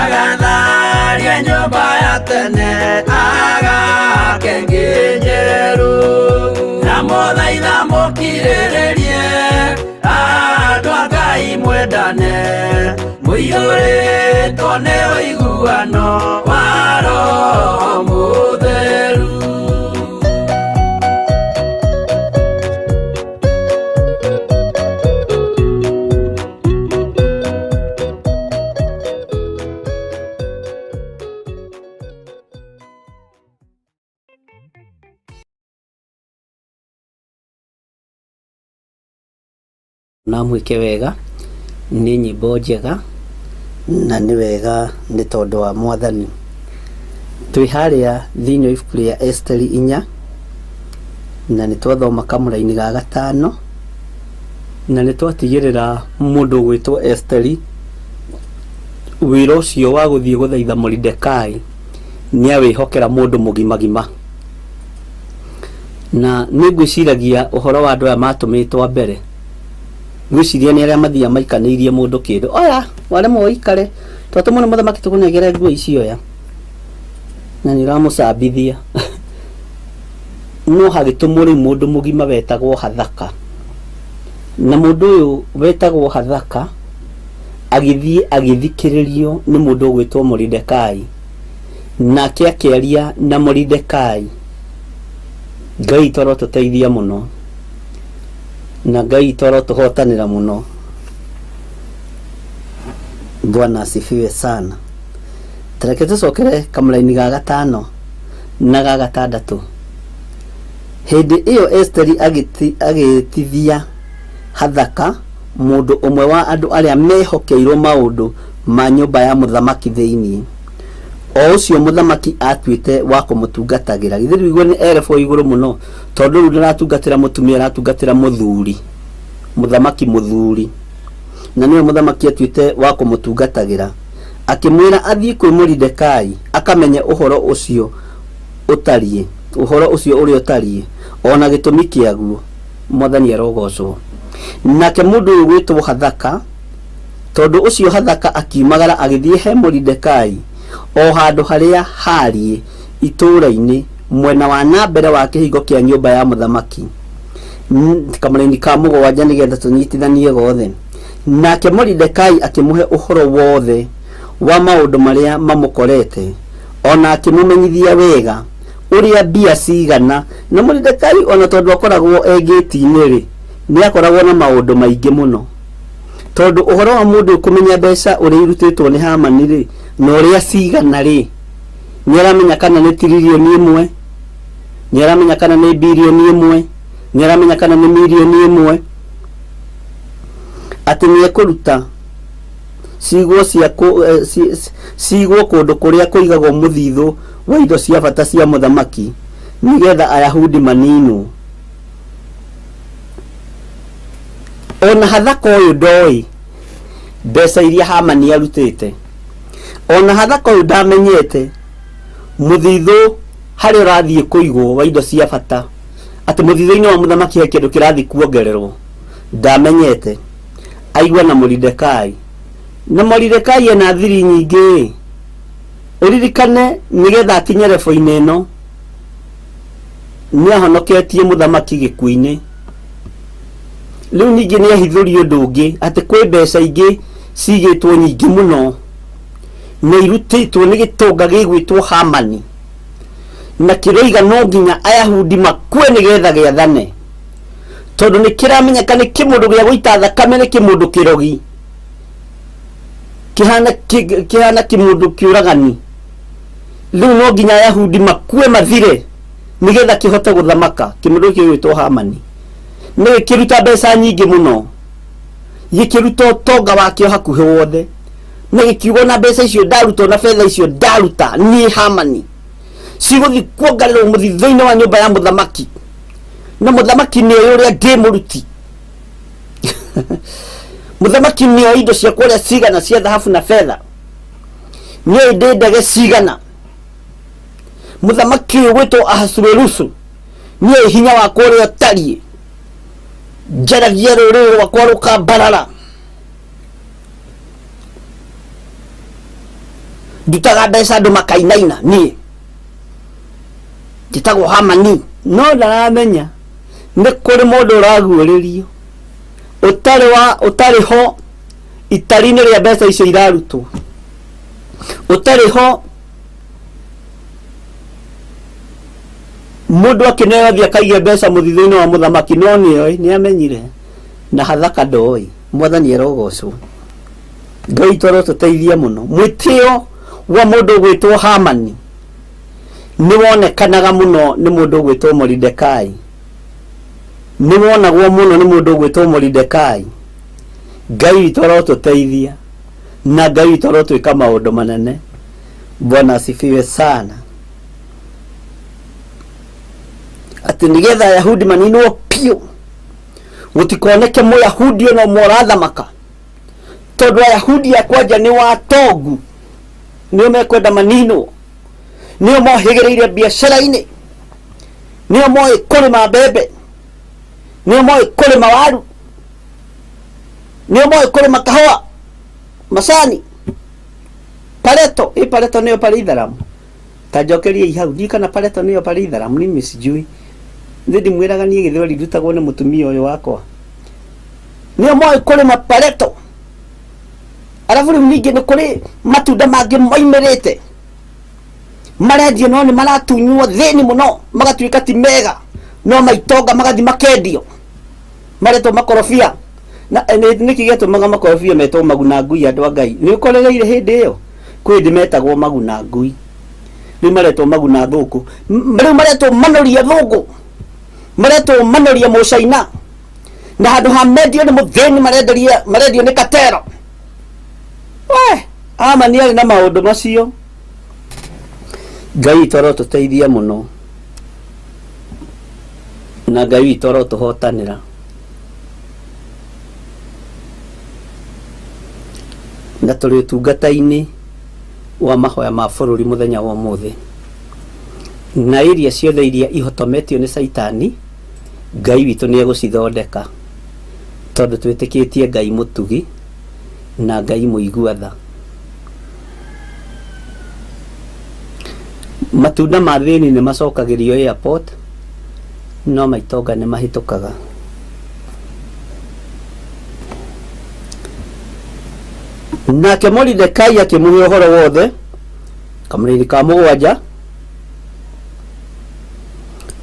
agatharia nyũmba ya tene, agaka ĩngĩ njerũ. Na mũthaitha mũkirĩrĩrie, andũ a Ngai mwendane, mũiyũrĩtwo nĩ ũiguano wa Roho Mũtheru. Na mwĩke wega, nĩ nyĩmbo njega na nĩ wega nĩ tondũ wa Mwathani. Twĩ harĩa thĩinĩ wa ibuku rĩa Esiteri 4 na nĩ twathoma kamũraini ga gatano na nĩ twatigĩrĩra mũndũ ũgwĩtwo Esiteri wĩra ũcio wa gũthiĩ gũthaitha Moridekai nĩ awĩhokera mũndũ mũgimagima. Na nĩ ngwĩciragia ũhoro wa andũ aya matũmĩtwo a mbere, ngwĩciria nĩ arĩa mathiaga maikanĩirie mũndũ kĩndũ, oya waremwo ũikare, twatũmwo nĩ mũthamaki tũkũnengere nguo ici oya, na nĩ ũramũcambithia. No hagĩtũmwo rĩu mũndũ mũgima wetagwo Hathaka, na mũndũ ũyũ wetagwo Hathaka agĩthiĩ agĩthikĩrĩrio nĩ mũndũ ũgwĩtwo Moridekai, nake akĩaria na Moridekai. Ngai witũ arotũteithia mũno, na Ngai witũ arotũhotanĩra mũno. Bwana asifiwe sana. Tareke tũcokere kamũraini ga gatano na ga gatandatũ. Hĩndĩ ĩyo Esiteri agĩtithia Hathaka, mũndũ ũmwe wa andũ arĩa mehokeirwo maũndũ ma nyũmba ya mũthamaki thĩinĩ, o ũcio mũthamaki aatuĩte wa kũmũtungatagĩra. Githĩ ndũigue nĩ erebwo igũrũ mũno, tondũ rĩu ndaratungatĩra mũtumia, aratungatĩra mũthuri, mũthamaki mũthuri, na nĩwe mũthamaki atuĩte wa kũmũtungatagĩra. Akĩmwĩra athiĩ kwĩ Moridekai akamenye ũhoro ũcio ũtariĩ, ũhoro ũcio ũrĩa ũtariĩ, o na gĩtũmi kĩaguo. Mwathani arogocwo. Nake mũndũ ũyũ gwĩtwo Hathaka, tondũ ũcio Hathaka akiumagara agĩthiĩ he Moridekai o handũ harĩa haariĩ itũũra-inĩ mwena wa na mbere wa kĩhingo kĩa nyũmba ya mũthamaki. Kamũraini ka mũgwanja nĩgetha tũnyitithanie gothe. Nake Moridekai akĩmũhe ũhoro wothe wa maũndũ marĩa mamũkorete, o na akĩmũmenyithia wega ũrĩa mbia cigana. Na Moridekai o na tondũ akoragwo e ngĩti-inĩ rĩ, nĩ akoragwo na maũndũ maingĩ mũno. Tondũ ũhoro wa mũndũ kũmenya mbeca ũrĩa irutĩtwo nĩ Hamani rĩ, na ũrĩa cigana rĩ, nĩ aramenya kana nĩ tiririoni ĩmwe, nĩ aramenya kana nĩ birioni ĩmwe, nĩ aramenya kana nĩ mirioni ĩmwe, atĩ nĩ ekũruta cigwo cia cigwo kũndũ kũrĩa kũigagwo mũthithũ wa indo cia bata cia mũthamaki, nĩgetha Ayahudi maninwo. Ona Hathaka ũyũ ndoĩ mbeca iria Hamani arutĩte, ona Hathaka ũyũ ndamenyete mũthithũ harĩa ũrathiĩ kũigwo wa indo cia bata, atĩ mũthithũ-inĩ wa mũthamaki he kĩndũ kĩrathiĩ kuongererwo, ndamenyete. Aigua na Moridekai, na Moridekai ena thiri nyingĩ, ũririkane nĩgetha akinye rebo-inĩ ĩno nĩ ahonoketie mũthamaki gĩkuũ-inĩ. Rĩu ningĩ nĩ ahithũria ũndũ ũngĩ atĩ kwĩ mbeca ingĩ cigĩtwo nyingĩ mũno na irutĩtwo nĩ gĩtonga gĩgwĩtwo Hamani, na kĩroiga no nginya Ayahudi makue nĩgetha gĩathane, tondũ nĩ kĩramenyeka nĩ kĩmũndũ gĩa gũita thakame, nĩ kĩmũndũ kĩrogi kĩhana kĩhana kĩmũndũ kĩũragani. Rĩu no nginya Ayahudi makue mathire nĩgetha kĩhote gũthamaka. Kĩmũndũ gĩkĩ gĩgwĩtwo Hamani nĩ gĩkĩruta mbeca nyingĩ mũno, gĩkĩruta ũtonga wakĩo hakuhĩ wothe, na gĩkiuga na mbeca icio ndaruta na betha icio ndaruta niĩ Hamani cigũthiĩ kuongererwo mũthithũ-inĩ wa nyũmba ya mũthamaki, na mũthamaki nĩ oĩ ũrĩa ndĩ mũruti. Mũthamaki nĩ oĩ indo ciakwa ũrĩa cigana cia thahabu na betha, nĩ oĩ ndĩ ndege cigana. Mũthamaki ũyũ gwĩtwo Ahasuerusu nĩ oĩ hinya wakwa ũrĩa ũtariĩ, njaragia rũrĩrĩ rwakwa rũkambarara, ndutaga mbeca andũ makainaina, niĩ njĩtagwo Hamani. No ndaramenya nĩ kũrĩ mũndũ ũraguũrĩrio ũtarĩ wa ũtarĩ ho itari-inĩ rĩa mbeca icio irarutwo, ũtarĩ ho mũndũ akĩneo athiĩ akaige mbeca mũthithũ-inĩ wa mũthamaki, no nĩoĩ, nĩamenyire na hathaka ndoĩ. Mwathani arogocwo. Ngai witũ arotũteithia mũno. Mwĩtĩo wa mũndũ ũgwĩtwo Hamani nĩ wonekanaga mũno nĩ mũndũ ũgwĩtwo Moridekai, nĩ wonagwo mũno nĩ mũndũ ũgwĩtwo Moridekai. Ngai witũ arotũteithia na Ngai witũ arotwĩka maũndũ manene. Bwana asifiwe sana. Atĩ nĩgetha Ayahudi maninwo biũ, gũtikoneke Mũyahudi ona ũmwe ũrathamaka, tondũ Ayahudi a kwanja nĩ watongu, nĩo mekwenda maninwo, nĩo mohĩgĩrĩire biacara-inĩ, nĩo moĩ kũrĩma mbembe, nĩo moĩ kũrĩma waru, nĩo moĩ kũrĩma kahũa, macani, pareto. Ĩ pareto nĩyo parĩ itharamu? Ta njokeriai hau, ndiũĩ kana pareto nĩyo parĩ itharamu, mimi sijui. Nĩ ndimwĩraga niĩ gĩthweri ndutagwo nĩ mũtumia ũyũ wakwa. Nĩo moĩ kũrĩma pareto. Arabu rĩu ningĩ nĩ kũrĩ matunda mangĩ moimĩrĩte marendio, no nĩ maratunywo thĩni mũno, magatuĩka ti mega, no maitonga magathiĩ makendio, maretwo makorobia. Na nĩkĩ gĩatũmaga makorobia metwo maguna ngui? Andũ a Ngai, nĩ ũkorereire hĩndĩ ĩyo kwĩ hĩndĩ metagwo maguna ngui, rĩu maretwo maguna thũngũ. Rĩu maretwo manoria thũngũ, maretwo manoria mũcaina, na handũ ha mendio nĩ mũthĩni marenderia marendio nĩ katero. We Amani arĩ na maũndũ macio. Ngai witũ arotũteithia mũno na Ngai witũ arotũhotanĩra. Na tũrĩ ũtungata-inĩ wa mahoya ma bũrũri mũthenya wa ũmũthĩ, na area ciothe iria ihotometio nĩ caitani, Ngai witũ nĩ egũcithondeka, tondũ twĩtĩkĩtie Ngai mũtugi na Ngai mũigua tha. Matunda ma thĩni nĩ macokagĩrio airport, no maitonga nĩ mahĩtũkaga. Nake Moridekai akĩmũhe ũhoro wothe, kamũrĩri ka mũgwanja,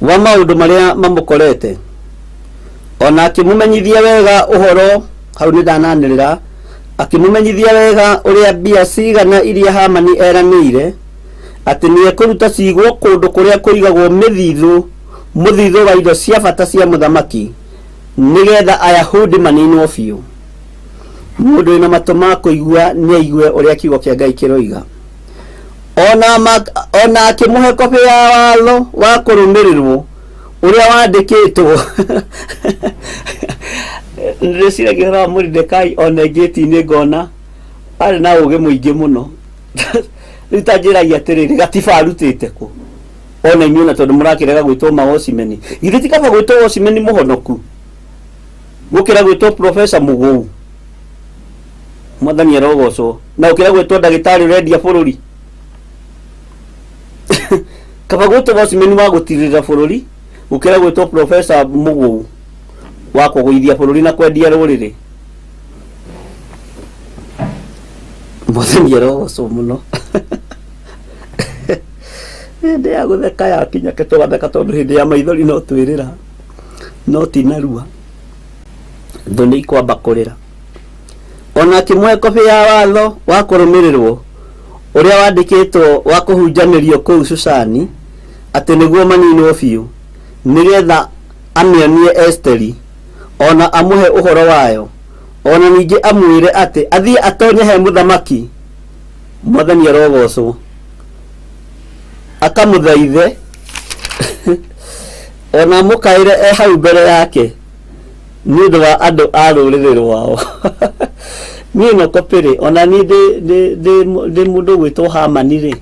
wa maũndũ marĩa mamũkorete, ona akĩmũmenyithia wega ũhoro. Hau nĩ ndananĩrĩra. Akĩmũmenyithia wega ũrĩa mbia cigana iria Hamani eranĩire atĩ nĩekũruta ciigwo kũndũ kũrĩa kũigagwo mĩthithũ, mũthithũ wa indo cia bata cia mũthamaki, nĩgetha Ayahudi maninwo biũ. Mũndũ wĩna matũ ma kũigua nĩaigue ũrĩa kiugo kĩa Ngai kĩroiga. Ona akĩmũhe kobĩ ya watho wa kũrũmĩrĩrwo ũrĩa wandĩkĩtwo. Ndĩciragia ũhoro wa Moridekai ona ngĩti-inĩ ngona arĩ na ũgĩ mũingĩ mũno. Rĩu ta njĩrai atĩrĩrĩ, gatiba arutĩte kũ? Ona inyuĩ na tondũ mũrakĩrega gwĩtwo mawocimeni, githĩ ti kaba gwĩtwo wocimeni mũhonoku gũkĩra gwĩtwo profesa mũgũu? Mwathani arogocwo. Na gũkĩra gwĩtwo ndagĩtarĩ ũrendia bũrũri, kaba gwĩtwo wocimeni wa gũtirĩrĩra bũrũri gũkĩra gwĩtwo profesa mũgũu. Wa kũgũithia bũrũri na kwendia rũrĩrĩ. Mwathani arogocwo mũno. Hĩndĩ ya gũtheka yakinya ke tũgatheka tondũ hĩndĩ ya maithori no twĩrĩra no ti narua. Thũ nĩ ikwamba kũrĩra. Ona akĩmũhe kobĩ ya watho wa kũrũmĩrĩrwo ũrĩa wandĩkĩtwo wa kũhunjanĩrio kũu Shushani atĩ nĩguo maninwo biũ, nĩgetha amĩonie Esiteri, o na amũhe ũhoro wayo, o na ningĩ amwĩre atĩ athiĩ atonye he mũthamaki, Mwathani arogocwo, akamũthaithe o na amũkaĩre e hau mbere yake nĩ ũndũ wa andũ a rũrĩrĩ rwao. Niĩ no copy-rĩ, ona niĩ ndĩ mũndũ ũgwĩtwo Hamani-rĩ,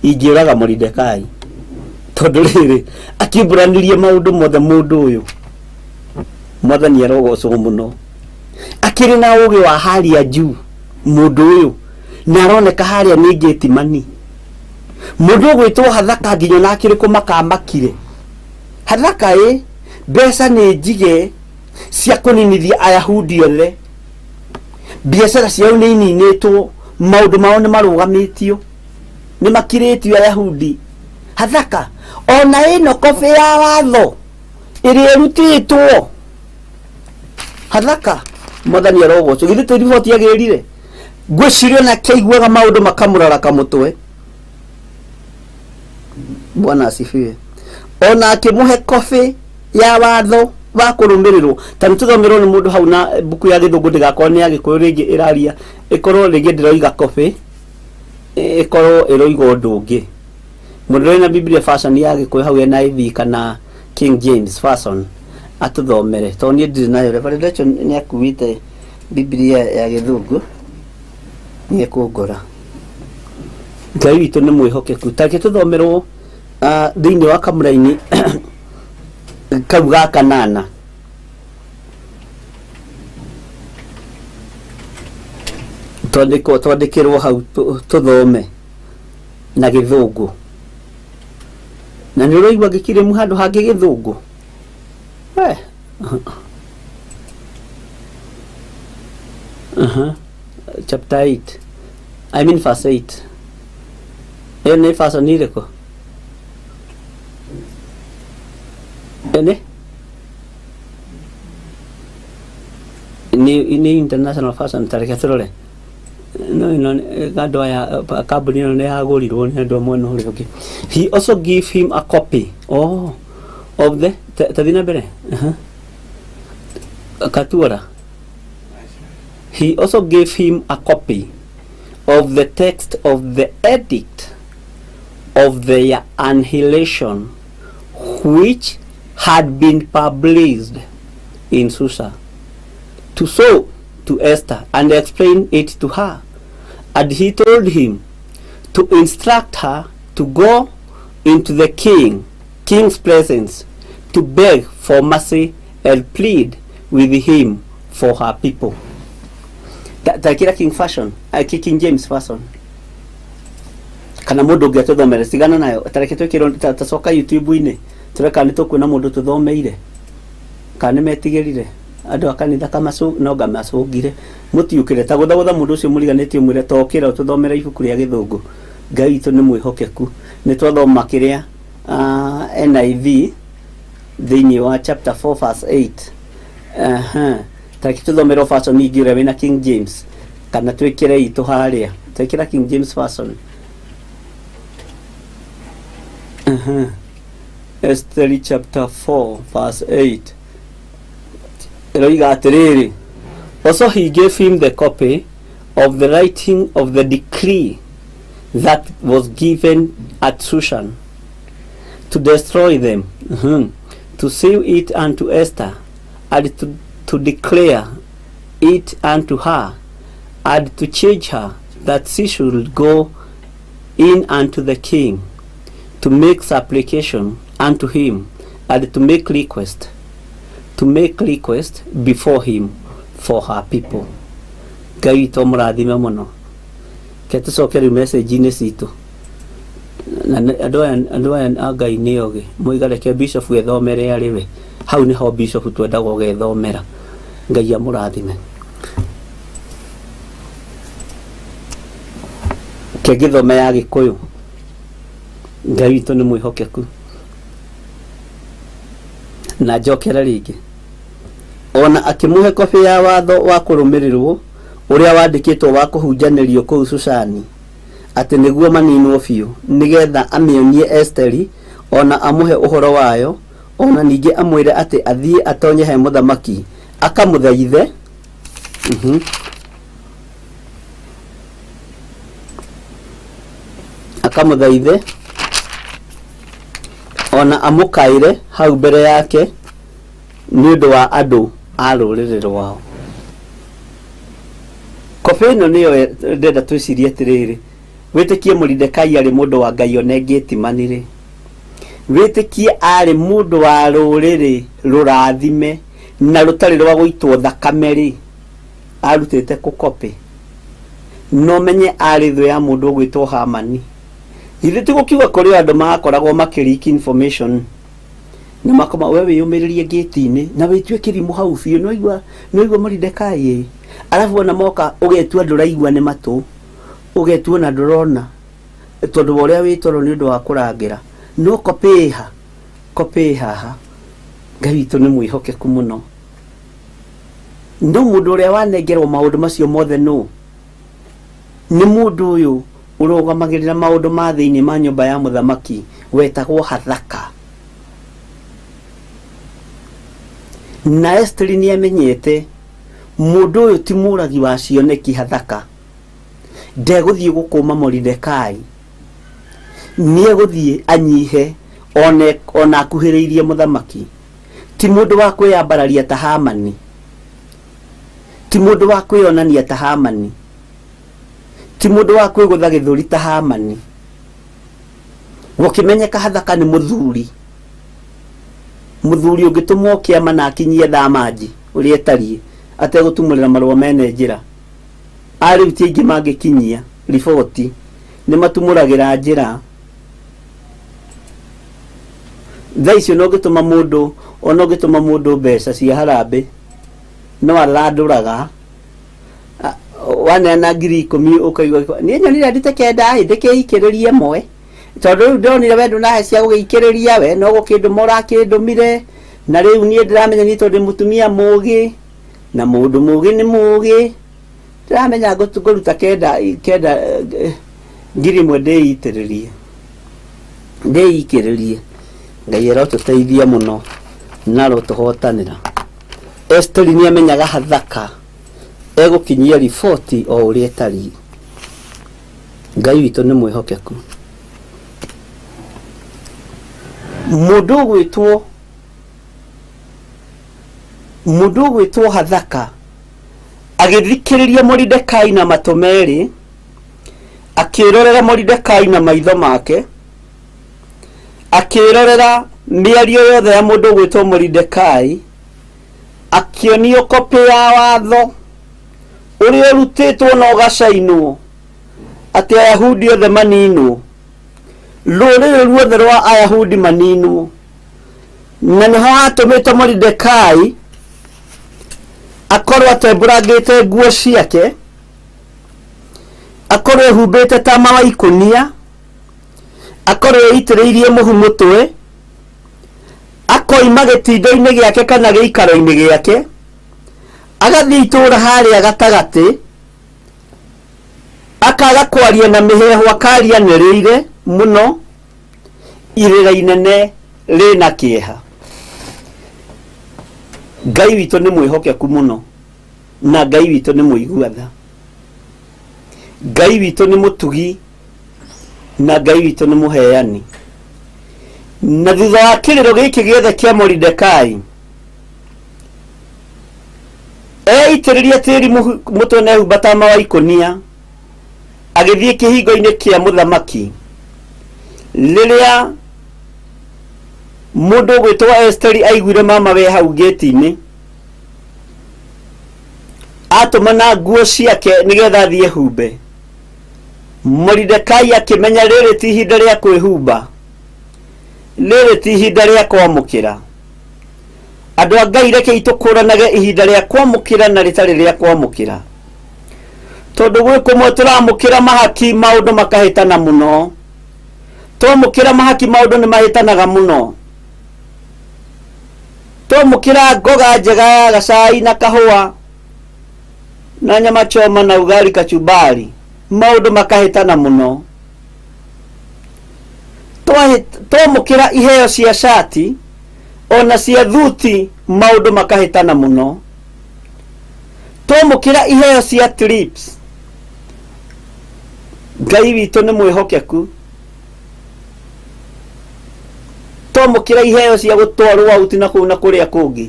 ingĩũraga Moridekai tondũ rĩrĩ akiumbũranirie maũndũ mothe mũndũ ũyũ. Mwathani arogocwo mũno. Akĩrĩ na ũgĩ wa haria juu mũndũ ũyũ, na aroneka harĩa nĩ ngĩtimani. Mũndũ ũgwĩtwo Hathaka nginya ona akĩrĩ kũmaka amakire. Hathaka ĩ, mbeca nĩ njige cia kũninithia Ayahudi othe. Biacara ciao nĩ ininĩtwo, maũndũ mao nĩ marũgamĩtio, nĩ makirĩtio Ayahudi. Hathaka ona ĩno kobĩ ya watho ĩrĩa ĩrutĩtwo. Hathaka, Mwathani arogocwo. Githĩ ti riboti agĩrire? Ngwĩciria ona akĩiguaga maũndũ makamũraraka mũtwe. Bwana asifiwe. Ona akĩmũhe kobĩ ya watho wa kũrũmĩrĩrwo. Ta nĩ tũthomerwo nĩ mũndũ hau na mbuku ya gĩthũngũ ndĩgakorwo nĩ ya gĩkũyũ rĩngĩ ĩraria, ĩkorwo rĩngĩ ndĩroiga kobĩ, ĩkorwo ĩroiga ũndũ ũngĩ. Mũndũ ũrĩ na Biblia version ya gĩkũyũ hau NIV kana King James version atũthomere, tondũ niĩ ndirĩ nayo. Reverend Rachel nĩ akuĩte Biblia ya gĩthũngũ, nĩ ekũngora. Ngai witũ nĩ mwĩhokeku. Ta reke tũthomerwo thĩinĩ wa kamũraini kau ga kanana. Twandĩkwo twandĩkĩrwo hau tũthome na gĩthũngũ. Na nĩ ũraigua ngĩkirĩmu handũ hangĩ gĩthũngũ? We. Aha. Chapter 8. I mean verse 8. Ĩyo nĩ verse nĩ ĩrĩkũ? Ĩyo nĩ? Nĩ international version ta reke tũrore. No ĩno andũ aya kambuni ĩno nĩ yagũrirwo nĩ andũ a mwena ũrĩa ũngĩ. He also give him a copy oh, of the ta thiĩ na mbere. Aha. Katuora. He also gave him a copy of the text of the edict of their annihilation which had been published in Susa to show to Esther and explain it to her. And he told him to instruct her to go into the king's presence to beg for mercy and plead with him for her people. Ta kira King Fashion, King James Version. Kana mũndũ ũngĩ atũthomere cigana nayo ta reke twĩkĩrwo ta coka YouTube-inĩ tũreka nĩ tũkuona mũndũ tũthomeire kana nĩ metigĩrire andũ a kanitha kamacu no ngamacũngire mũtiũkĩre ta gũthagũtha mũndũ ũcio mũriganĩtie mwĩre tokĩra ũtũthomere ibuku rĩa gĩthũngũ. Ngai witũ nĩ mwĩhokeku. Nĩ twathoma kĩrĩa NIV thĩinĩ wa chapter 4 verse 8. Aha. Ta reke tũthomerwo version ingĩ ũrĩa wĩna King James kana twĩkĩre itũ harĩa. Twĩkĩra King James version. Aha. Esther chapter 4 verse 8 ĩroiga atĩrĩrĩ, also he gave him the copy of the writing of the decree that was given at Shushan to destroy them, to seal it unto Esther, and to declare it unto her, and to charge her that she should go in unto the king to make supplication unto him, and to make request before him for her people. Ngai witũ amũrathime mũno. Ke tũcoke rĩu message-inĩ citũ. Na andũ aya a Ngai nĩ ogĩ. Moiga reke bishop ethomere arĩ we. Hau nĩho bishop twendaga ũgethomera. Ngai amũrathime. Kĩngĩthome ya Gĩkũyũ. Ngai witũ nĩ mwĩhokeku. Na njokere rĩngĩ. Ona akĩmũhe kobĩ ya watho wa kũrũmĩrĩrwo ũrĩa wandĩkĩtwo wa kũhunjanĩrio kũu Shushani, atĩ nĩguo maninwo biũ, nĩgetha amĩonie Esiteri, o na amũhe ũhoro wayo, o na ningĩ amwĩre atĩ athiĩ atonye he mũthamaki, akamũthaithe. Akamũthaithe, o na amũkaĩre hau mbere yake nĩ ũndũ wa andũ a rũrĩrĩ rwao. Kobĩ ĩno nĩyo ndĩrenda twĩcirie atĩrĩrĩ, wĩtĩkie Moridekai arĩ mũndũ wa Ngai onengĩtimani rĩ, wĩtĩkie arĩ mũndũ wa rũrĩrĩ rũrathime na rũtarĩ rwa gũitwo thakame rĩ, arutĩte kũ kobĩ? Na ũmenye arĩ thũ ya mũndũ ũgwĩtwo Hamani. Githĩ ti gũkiuga kũrĩ andũ makoragwo makĩ leak information na makoma we wĩyũmĩrĩrie ngĩti-inĩ na wĩtue kĩrimũ hau biũ nĩwaigua nĩwaigua Moridekai ĩ arabu ona moka ũgetua ndũraigua nĩ matũ ũgetua ona ndũrona tondũ wa ũrĩa wĩ toro nĩ ũndũ wa kũrangĩra no copy ĩ ha copy ĩ haha. Ngai witũ nĩ mwĩhokeku mũno. No mũndũ ũrĩa wanengerwo maũndũ macio mothe nũ? Nĩ mũndũ ũyũ ũrũgamagĩrĩra maũndũ ma thĩinĩ ma nyũmba ya mũthamaki wetagwo Hathaka. Na Esiteri nĩ amenyete mũndũ ũyũ ti mũragi wa cioneki Hathaka, ndegũthiĩ gũkũma Moridekai, nĩ egũthiĩ anyihe one ona akuhĩrĩirie mũthamaki. Ti mũndũ wa kwĩyambararia ta Hamani, ti mũndũ wa kwĩyonania ta Hamani, ti mũndũ wa kwĩgũtha gĩthũri ta Hamani. Gũkĩmenyeka Hathaka nĩ mũthuri, mũthuri ũngĩtũmwo kĩama na akinyie thamanji ũrĩa ĩtariĩ ategũtumũrĩra marũa mene njĩra. Arĩu ti aingĩ mangĩkinyia riboti, nĩ matumũragĩra njĩra. Thaa icio ona ũngĩtũma mũndũ ona ũngĩtũma mũndũ mbeca cia harambĩ no alandũraga. Waneana 10,000 ũkaigua niĩ nyonire ndute kenda ĩ ndĩkĩikĩrĩrie ĩmwe tondũ rĩu ndonire we ndũnahe cia gũgĩikĩrĩria we no gũkĩndũma ũrakĩndũmire na rĩu niĩ ndĩramenya niĩ tondũ ndĩ mũtumia mũgĩ na mũndũ mũgĩ nĩ mũgĩ ndĩramenya ngũruta kenda kenda 1,000 ndĩitĩrĩrie ndĩikĩrĩrie. Ngai arotũteithia mũno na arotũhotanĩra. Esiteri nĩ amenyaga Hathaka egũkinyia riboti o ũrĩa ĩtariĩ. Ngai witũ nĩ mwĩhokeku. Mũndũ ũgwĩtwo mũndũ ũgwĩtwo Hathaka agĩthikĩrĩria Moridekai na matũ merĩ, akĩrorera Moridekai na maitho make, akĩrorera mĩario yothe ya mũndũ ũgwĩtwo Moridekai, akĩonio kopĩ ya watho ũrĩa ũrutĩtwo na ũgacainwo atĩ Ayahudi othe maninwo, rũrĩrĩ ruothe rwa Ayahudi maninwo. Na nĩho hatũmĩte Moridekai akorwo atembũrangĩte nguo ciake, akorwo ehumbĩte tama wa ikũnia, akorwo eitĩrĩirie mũhu mũtwe, akoima gĩtindo-inĩ gĩake kana gĩikaro-inĩ gĩake, agathiĩ itũũra harĩa gatagatĩ, akaga kwaria na mĩheehũ, akaria anĩrĩire mũno, irĩra inene rĩna kĩeha. Ngai witũ nĩ mwĩhokeku mũno, na Ngai witũ nĩ mũigua tha. Ngai witũ nĩ mũtugi, na Ngai witũ nĩ mũheani. Na thutha wa kĩrĩro gĩkĩ gĩothe kĩa Moridekai, eitĩrĩria tĩri mũtwe na ehumba tama wa ikũnia, agĩthiĩ kĩhingo-inĩ kĩa mũthamaki. Rĩrĩa mũndũ ũgwĩtwo Esiteri aiguire mama we hau ngĩti-inĩ, atũmana nguo ciake nĩgetha athiĩ ehumbe. Moridekai akĩmenya rĩrĩ ti ihinda rĩa kwĩhumba, rĩrĩ ti ihinda rĩa kwamũkĩra. Andũ a Ngai, rekei tũkũranage ihinda rĩa kwamũkĩra na rĩtarĩ rĩa kwamũkĩra, tondũ gwĩ kũmwe tũramũkĩra mahaki maũndũ makahĩtana mũno. Twamũkĩra mahaki maũndũ nĩ mahĩtanaga mũno. Twamũkĩra ngoga njega ya gacai na kahũa na nyama choma na ugali kachumbari, maũndũ makahĩtana mũno. Twamũkĩra iheo cia cati ona cia thuti, maũndũ makahĩtana mũno. Twamũkĩra iheo cia trips, Ngai witũ nĩ mwĩhokeku. Twamũkĩra iheo cia gũtwarwo out na kũu na kũrĩa kũngĩ,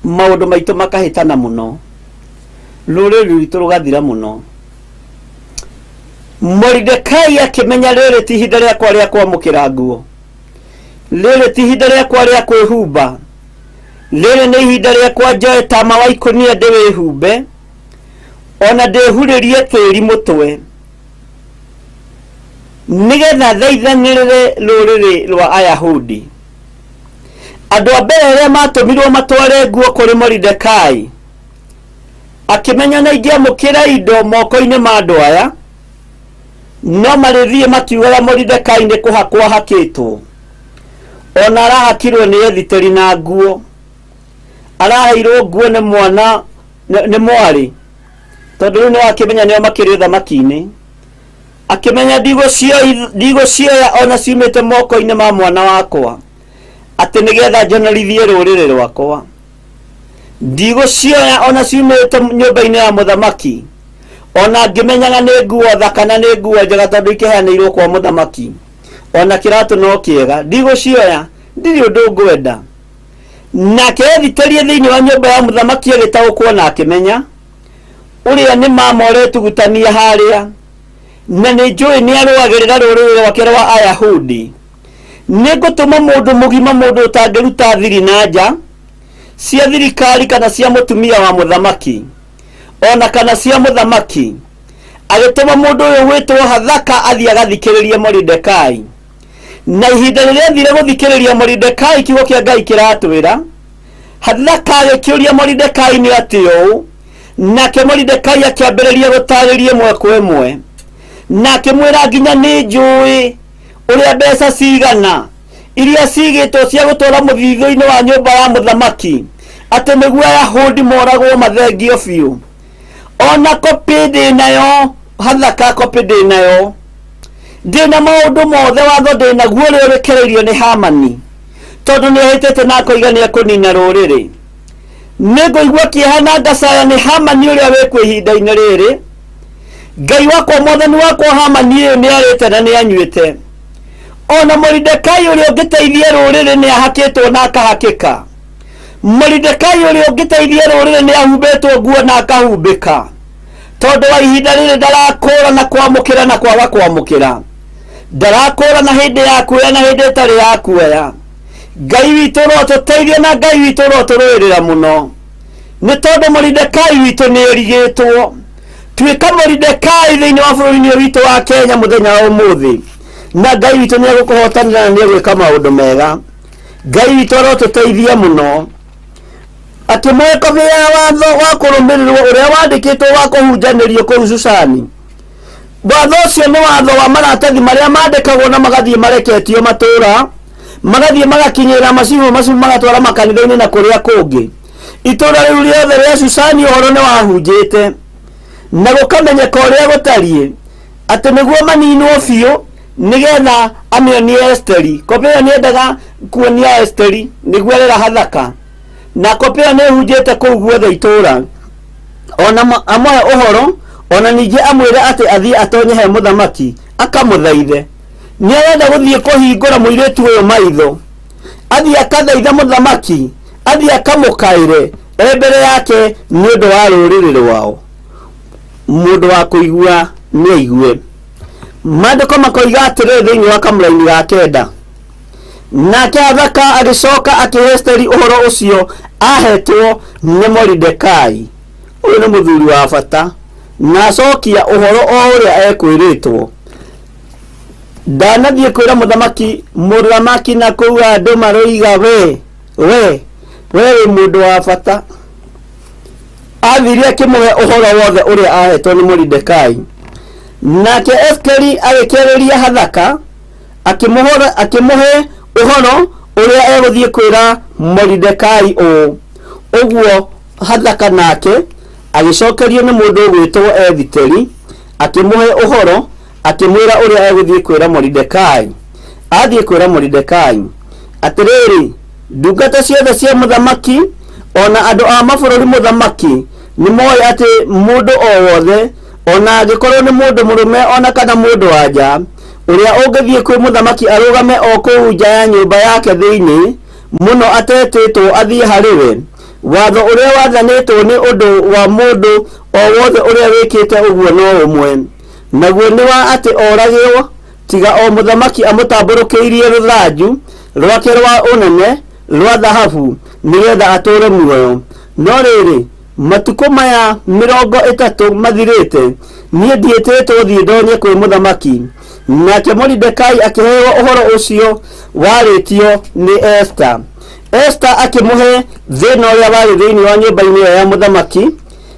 maũndũ maitũ makahĩtana mũno, rũrĩrĩ rwitũ rũgathira mũno. Moridekai akĩmenya rĩrĩ ti ihinda rĩakwa rĩa kwamũkĩra nguo, rĩrĩ ti ihinda rĩakwa rĩa kwĩhumba, rĩrĩ nĩ ihinda rĩakwa njoe tama wa ikũnia ndĩwĩhumbe ona ndĩhurĩrie tĩri mũtwe, nĩgetha thaithanĩrĩre rũrĩrĩ rwa Ayahudi. Andũ a mbere arĩa matũmirwo matware nguo kũrĩ Moridekai, akĩmenya na ingĩamũkĩra indo moko-inĩ ma andũ aya, no marĩthiĩ makiugaga Moridekai nĩ kũhakwo ahakĩtwo. Ona arahakirwo nĩ Ethiteri na nguo, araheirwo nguo nĩ mwana nĩ mwarĩ, tondũ rĩu nĩwakĩmenya nĩo makĩrĩ ũthamaki-inĩ. Akĩmenya ndigũcioya ona ciumĩte moko-inĩ ma mwana wakwa, atĩ nĩgetha njonorithie rũrĩrĩ rwakwa. Ndigũcioya ona ciumĩte nyũmba-inĩ ya mũthamaki, ona ngĩmenyaga nĩ nguo thaka na nĩ nguo njega, tondũ ikĩheanĩirwo kwa mũthamaki, ona kĩratũ no kĩega, ndigũcioya, ndirĩ ũndũ ngwenda. Nake Ethiterie thĩinĩ wa nyũmba ya mũthamaki agĩtaũkwo na akĩmenya ũrĩa nĩ mama ũretugutania harĩa, na nĩ njũĩ nĩ arũagĩrĩra rũrĩrĩ rwake rwa Ayahudi. Nĩ ngũtũma mũndũ mũgima, mũndũ ũtangĩruta thiri na nja cia thirikari kana cia mũtumia wa mũthamaki ona kana cia mũthamaki. Agĩtũma mũndũ ũyũ gwĩtwo Hathaka athiĩ agathikĩrĩrie Moridekai. Na ihinda rĩrĩa athire gũthikĩrĩria Moridekai, kiugo kĩa Ngai kĩratwĩra Hathaka agĩkĩũria Moridekai nĩ atĩ ũũ, nake Moridekai akĩambĩrĩria gũtarĩria ĩmwe kwa ĩmwe, na akĩmwĩra nginya nĩ njũĩ ũrĩa mbeca cigana iria cigĩtwo cia gũtwara mũthithũ-inĩ wa nyũmba ya mũthamaki, atĩ nĩguo Ayahudi moragwo mathengio biũ. Ona kopi ndĩ nayo, Hathaka, kopi ndĩ nayo, ndĩ na maũndũ mothe, watho ndĩ naguo ũrĩa ũrekereirio nĩ Hamani, tondũ nĩ ehĩtĩte na akoiga nĩ ekũnina rũrĩrĩ. Nĩ ngũigua kĩeha na ngacaya nĩ Hamani ũrĩa wĩkuo ihinda-inĩ rĩrĩ. Ngai wakwa, mwathani wakwa, Hamani ũyũ nĩ arĩte na nĩ anyuĩte. Ona Moridekai ũrĩa ũngĩteithia rũrĩrĩ nĩ ahakĩtwo na akahakĩka. Moridekai ũrĩa ũngĩteithia rũrĩrĩ nĩ ahumbĩtwo nguo na akahumbĩka, tondũ wa ihinda rĩrĩ ndarakũra na kwamũkĩra na kwaga kwamũkĩra, ndarakũra na hĩndĩ ya kuoya na hĩndĩ ĩtarĩ ya kuoya. Ngai witũ ũrotũteithia na Ngai witũ ũrotũrũĩrĩra mũno, nĩ tondũ Moridekai witũ nĩ erigĩtwo. Tuĩka Moridekai thĩinĩ wa bũrũri-inĩ ũyũ witũ wa Kenya mũthenya wa ũmũthĩ, na Ngai witũ nĩ egũkũhotanĩra na nĩ egwĩka maũndũ mega. Ngai witũ arotũteithia mũno. Akĩmũhe kobi ya watho wa kũrũmĩrĩrwo ũrĩa wandĩkĩtwo wa kũhunjanĩrio kũu Shushani. Watho ũcio nĩ watho wa maratathi marĩa mandĩkagwo na magathiĩ mareketio matũũra, magathiĩ magakinyĩra macibũ, macibũ magatwara makanitha-inĩ na kũrĩa kũngĩ. Itũũra rĩu rĩothe rĩa Shushani ũhoro nĩ wahunjĩte, na gũkamenyeka ũrĩa gũtariĩ, atĩ nĩguo maninwo biũ, nĩgetha amĩonie Esteri. Kobi ĩyo nĩendaga kuonia Esteri nĩguo arera Hathaka, na kobi ĩyo nĩhunjĩte kũu guothe itũũra. Ona amũhe ũhoro, ona ningĩ amwĩre atĩ athiĩ atonye he mũthamaki akamũthaithe. Nĩ arenda gũthiĩ kũhingũra mũirĩtu ũyũ maitho, athiĩ akathaitha mũthamaki, athiĩ akamũkaĩre e mbere yake nĩ ũndũ wa rũrĩrĩ rwao. Mũndũ wa kũigua nĩ aigue. Maandĩko makoiga atĩrĩ thĩinĩ wa kamũraini ga kenda, nake Hathaka agĩcoka akĩhe Esteri ũhoro ũcio ahetwo nĩ Moridekai. Ũyũ nĩ mũthuri wa bata, na acokia ũhoro o ũrĩa ekwĩrĩtwo. Ndanathiĩ kwĩra mũthamaki, mũthamaki na kũu andũ maroiga we we We wĩ mũndũ wa bata. Athire akĩmũhe ũhoro wothe ũrĩa ahetwo nĩ Moridekai. Nake Esiteri agĩkĩarĩria Hathaka, akĩmũhe ũhoro ũrĩa egũthiĩ kwĩra Moridekai ũũ. Ũguo Hathaka nake agĩcokerio nĩ mũndũ ũgwĩtwo Ethiteri, akĩmũhe ũhoro, akĩmwĩra ũrĩa egũthiĩ kwĩra Moridekai. Athiĩ kwĩra Moridekai, atĩrĩrĩ, ndungata ciothe cia mũthamaki ona andũ a mabũrũri mũthamaki nĩ moĩ atĩ mũndũ o wothe ona angĩkorwo nĩ mũndũ mũrũme ona kana mũndũ wa nja ũrĩa ũngĩthiĩ kwĩ mũthamaki arũgame o kũu nja ya nyũmba yake thĩinĩ mũno atetĩtwo athiĩ harĩ we, watho ũrĩa wathanĩtwo nĩ ũndũ wa mũndũ o wothe ũrĩa wĩkĩte ũguo no ũmwe, naguo nĩ wa atĩ oragĩrwo, tiga o mũthamaki amũtambũrũkĩirie rũthanju rwake rwa ũnene rwa thahabu nĩgetha atũũre muoyo. No rĩrĩ, matukũ maya 30 mathirĩte, niĩ ndiĩtĩtwo thiĩ ndonye kwĩ mũthamaki. Nake Moridekai akĩheo ũhoro ũcio warĩtio nĩ Esta. Esta akĩmũhe thĩna ũrĩa warĩ thĩinĩ wa nyũmba-inĩ ĩyo ya mũthamaki,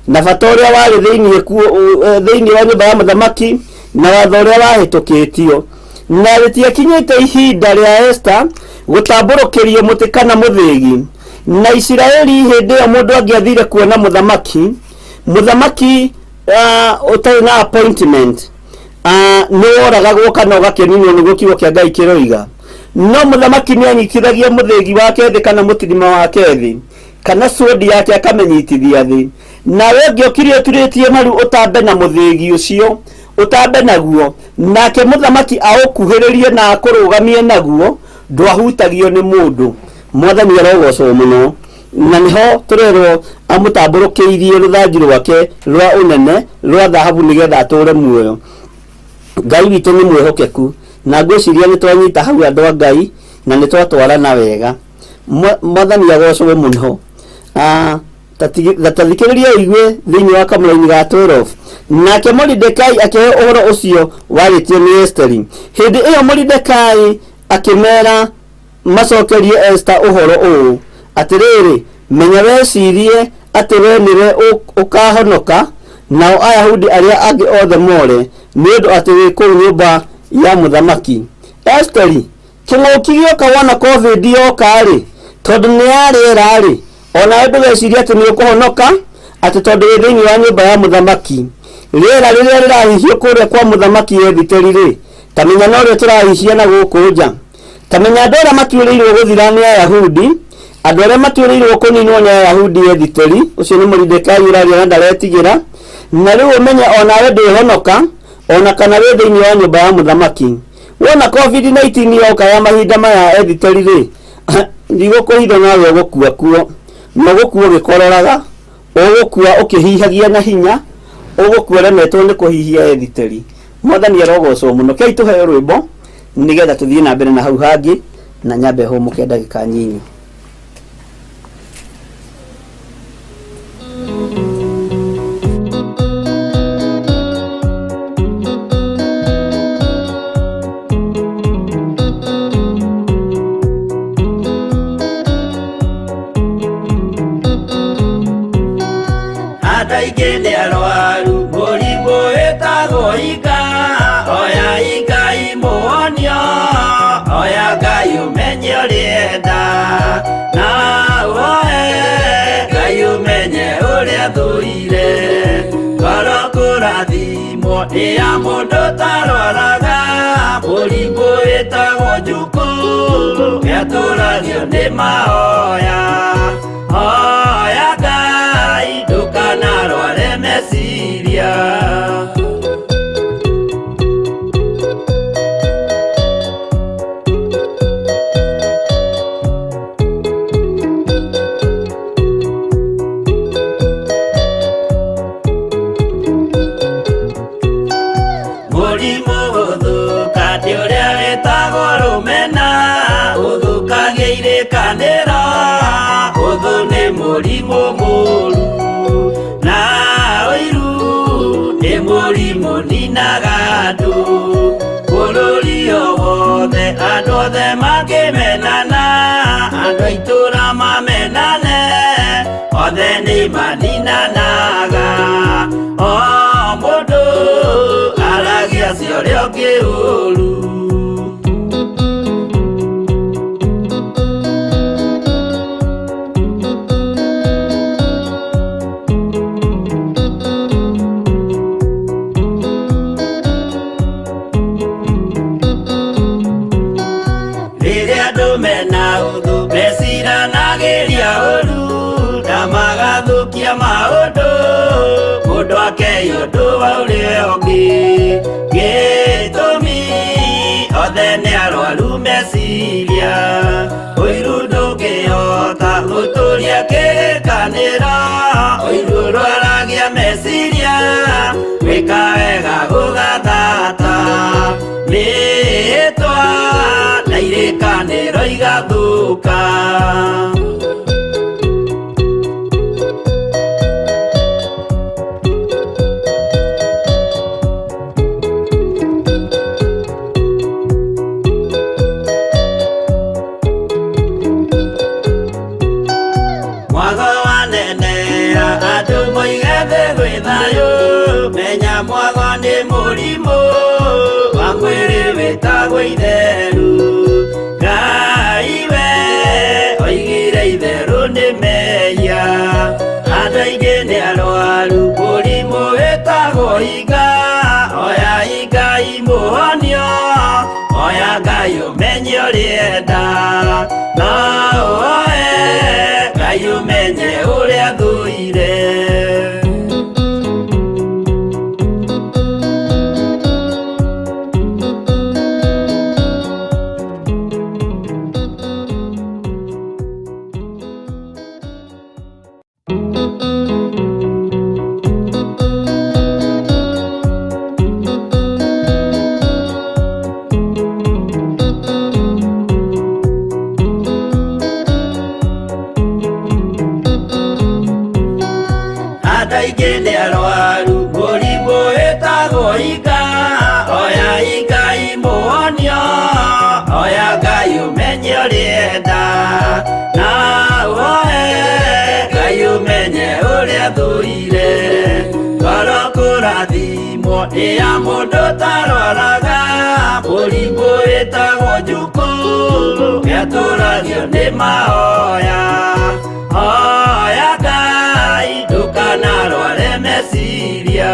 na bata ũrĩa warĩ thĩinĩ wa nyũmba ya mũthamaki, na watho ũrĩa wahĩtũkĩtio. Na rĩtiakinyĩte ihinda rĩa Esta gũtambũrũkĩrio mũtĩ kana mũthĩgi. Na Isiraeli hĩndĩ ĩyo mũndũ angĩathire kuona mũthamaki, mũthamaki ũtarĩ na appointment, nĩ woragagwo kana ũgakĩninwo, nĩguo kiugo kĩa Ngai kĩroiga. No mũthamaki nĩ anyitithagia mũthĩgi wake thĩ kana mũtirima wake thĩ kana sword yake akamĩnyitithia thĩ. Nawe ũngĩokire ũturĩtie maru ũtambe na mũthĩgi ũcio, ũtambe naguo, nake mũthamaki aũkuhĩrĩrie na akũrũgamie naguo, ndwahutagio nĩ mũndũ. Mwathani arogocwo mũno. Na nĩho tũrerwo amũtambũrũkĩirie rũthanju rwake rwa ũnene rwa thahabu nĩgetha atũũre muoyo. Ngai witũ nĩ mwĩhokeku, na ngwĩciria nĩ twanyita hau andũ a Ngai na nĩ twatwarana wega. Mwathani agocwo mũno. Tathikĩrĩria ũigue thĩinĩ wa kamũraini ga 12. Nake Moridekai akĩheo ũhoro ũcio warĩtio nĩ Esteri. Hĩndĩ ĩyo Moridekai akĩmera macokerie Esta ũhoro ũũ, atĩrĩrĩ, menya wecirie atĩ we nĩwe ũkahonoka, nao Ayahudi arĩa angĩ othe more, nĩ ũndũ atĩ wĩ kũu nyũmba ya mũthamaki. Esteri, kĩng'ũki gĩoka wona COVID yoka-rĩ, tondũ nĩ ya rĩera-rĩ, onawe ndũgecirie atĩ nĩ ũkũhonoka, atĩ tondũ wĩ thĩinĩ wa nyũmba ya mũthamaki. Rĩera rĩrĩa rĩrahihio kũrĩa kwa mũthamaki Ethiteri-rĩ, ta menya norĩo tũrahihia na gũkũ nja. Ta menya andũ arĩa matuĩrĩirwo gũthira nĩ Ayahudi, andũ arĩa matuĩrĩirwo kũninwo nĩ Ayahudi Ethiteri, ũcio nĩ Moridekai ũraria na ndaretigĩra. Na rĩu ũmenye onawe ndwĩhonoka, ona kana wĩ thĩinĩ wa nyũmba ya mũthamaki. Wona COVID-19 yoka ya mahinda maya Ethiteri-rĩ, ndigũkũhitha nawe ũgũkua kuo, na ũgũkua ũgĩkororaga, ũgũkua ũkĩhihagia na hinya, ũgũkua ũremetwo nĩ kũhihia Ethiteri. Mwathani arogocwo mũno. Kei tũheo rwĩmbo nĩgetha tũthiĩ na mbere na hau hangĩ, na nyambe hũmũke ndagĩka nyinyi. Andũ aingĩ nĩ arwaru mũrimũ wĩtagwo ika, oya Ngai mũhonio, oya Ngai ũmenye ũrĩa enda, na ũhoe Ngai ũmenye ũrĩa thũire. Ngoro kũrathimwo nĩ ya mũndũ ũtarwaraga, mũrimũ wĩtagwo njukũ, nĩatũragio nĩ mahoya. Hoya Ngai ndũkanarware meciria. Mũrimũ gũthũka nĩ ũrĩa wĩtagwo rũmena, ũthũkagia irĩkanĩro, ũthũ nĩ mũrimũ mũru, na ũiru nĩ mũrimũ ninaga andũ. Bũrũri o wothe andũ othe mangĩmenana, andũ a itũũra mamenane, Meciranagĩria ũru na magathũkia maũndũ mũndũ akei ũndũ wa ũrĩa ũngĩ gĩtũmi othe nĩ arwaru meciria ũiru ndũngĩhota gũtũria kĩrĩkanĩro ũiru ũrwaragia meciria gwĩka wega gũgathata mĩĩtwa na irĩkanĩro igathũka. Mwago wanenea andũ moige thĩ gwĩ thayũ menya mwago nĩ mũrimũ wa mwĩrĩ wĩtagwo itheru Ngai we oigire itherũ nĩ mehia andũ aingĩ nĩ arwaru mũrimũ wĩtagwo iga oya Ngai mũhonio oya Ngai ũmenye ũrĩa enda no ũoe Ngai ũmenye ũrĩa thũire. Andũ aingĩ nĩ arwaru mũrimũ wĩtagwo iga oya Ngai mũhonio oya Ngai ũmenye ũrĩa enda na ũoe Ngai ũmenye ũrĩa thũire ngoro kũrathimwo nĩ ya mũndũ ũtarwaraga mũrimũ wĩtagwo njukũ gĩatũragio nĩ mahoya oya Ngai ndũkanarware meciria.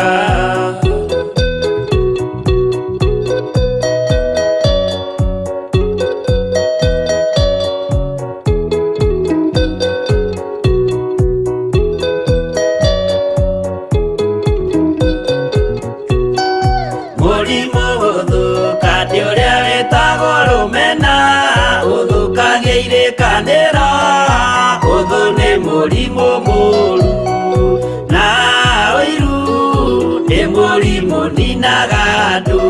Mũrimũ gũthũka nĩ ũrĩa wĩtagwo rũmena ũthũkagia irĩkanĩro ũthũ nĩ mũrimũ mũũru na ũiru nĩ mũrimũ ninaga andũ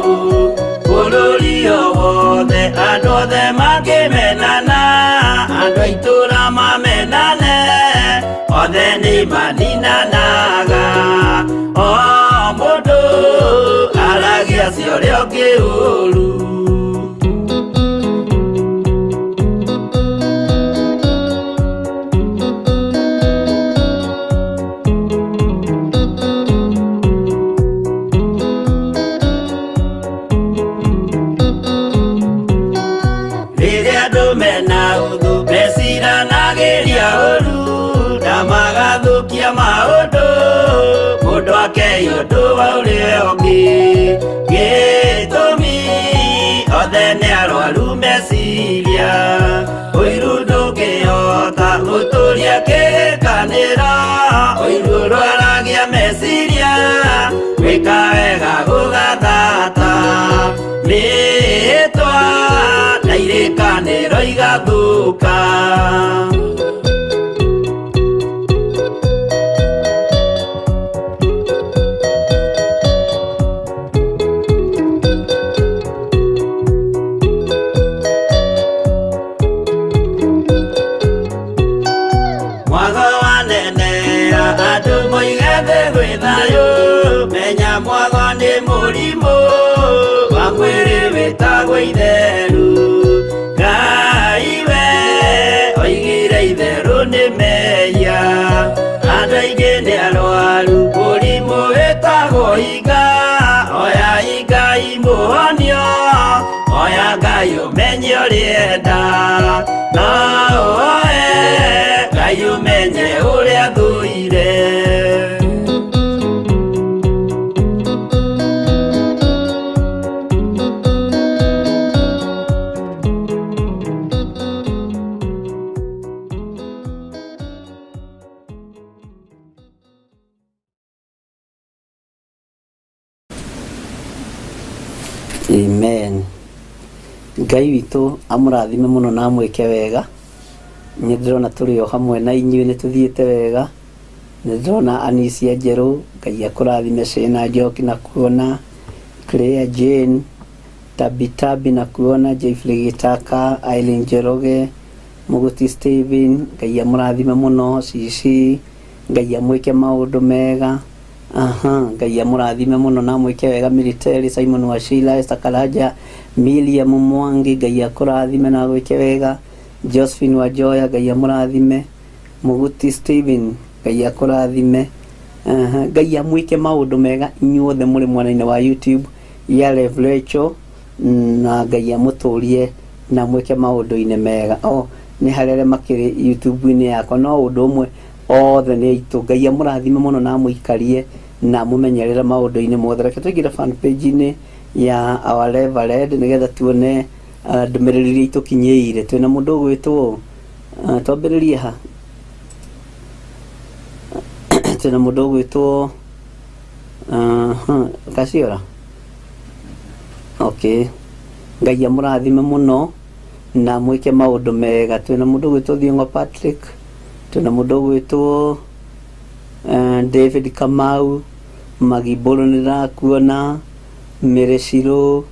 bũrũri o wothe andũ othe mangĩmenana andũ a itũũra mamenane othe nĩ maninanaga o mũndũ aragia cia ũrĩa ũngĩ ũru. Rĩrĩa andũ mena ũthũ meciranagĩria ũru na magathũkia maũndũ mũndũ akei ũndũ wa ũrĩa ũngĩ gĩtũmi othe nĩ arwaru meciria ũiru ndũngĩhota gũtũria kĩrĩkanĩro ũiru ũrwaragia meciria gwĩka wega gũgathata mĩĩtwa na irĩkanĩro igathũka. Mwago wanenea andũ moige thĩ gwĩ thayũ menya mwago nĩ mũrimũ wa mwĩrĩ wĩtagwo itheru Ngai we oigire itherũ nĩ mehia andũ aingĩ nĩ arwaru mũrimũ wĩtagwo iga oya Ngai mũhonio oya Ngai ũmenye ũrĩa enda no ũoe Ngai ũmenye ũrĩa thũire. Amen. Ngai witũ amũrathime mũno na amwĩke wega. Nĩ ndĩrona tũrĩ o hamwe na inyuĩ nĩ tũthiĩte wega. Nĩ ndĩrona Anisia Njerũ, Ngai akũrathime, Shena Njoki na kuona, Claire Jane, Tabitabi na kuona, Jeffrey Gitaka, Aileen Njoroge, Mũgũti Steven, Ngai amũrathime mũno, Cici, Ngai amwĩke maũndũ mega. Aha, Ngai amũrathime mũno na amwĩke wega Military, Simon Wachira, Esther Karanja, Miriam Mwangi, Ngai akũrathime na agwĩke wega. Josephine Wanjoya, Ngai amũrathime. Mũguti Steven, Ngai akũrathime. Aha, Ngai amwĩke maũndũ mega inyuothe mũrĩ mwena-inĩ wa YouTube ya Rev Rachel na Ngai amũtũrie na mwĩke maũndũ-inĩ mega. Oh, nĩ harĩ arĩa makĩrĩ YouTube-inĩ yakwa no ũndũ ũmwe othe nĩ aitũ. Ngai amũrathime mũno na amũikarie na amũmenyerere maũndũ-inĩ mothe. Reke tũingĩre fan page-inĩ ya our Reverend nĩgetha tuone ndũmĩrĩri iria itũkinyĩire. Twĩna mũndũ ũgwĩtwo twambĩrĩrie ha? Twĩna mũndũ ũgwĩtwo Kaciora. Okay. Ngai amũrathime mũno na mwĩke maũndũ mega. Twĩna mũndũ ũgwĩtwo Thiong'o Patrick, twĩna mũndũ ũgwĩtwo David Kamau, Magimbũrũ nĩ ndĩrakuona, Mary Shirũ,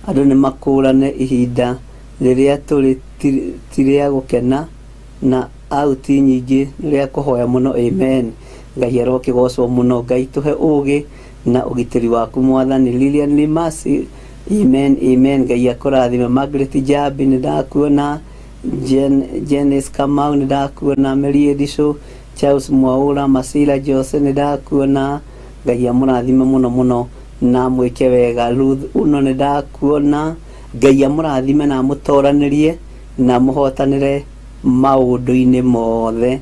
andũ nĩ makũrane ihinda rĩrĩa tũrĩ ti rĩa gũkena na auti nyingĩ nĩ rĩa kũhoya mũno amen. Ngai arokĩgocwo mũno. Ngai tũhe ũgĩ na ũgitĩri waku mwathani. Lilian Limasi, amen amen. Ngai akũrathime. Margaret Jambi nĩ ndakuona, Janice Kamau nĩ ndakuona, Mary Edisho, Charles Mwaura, Masila Jose nĩ ndakuona. Ngai amũrathime mũno mũno na amwĩke wega. Ruth Uno nĩ ndakuona. Ngai amũrathime na amũtoranĩrie na amũhotanĩre maũndũ-inĩ mothe.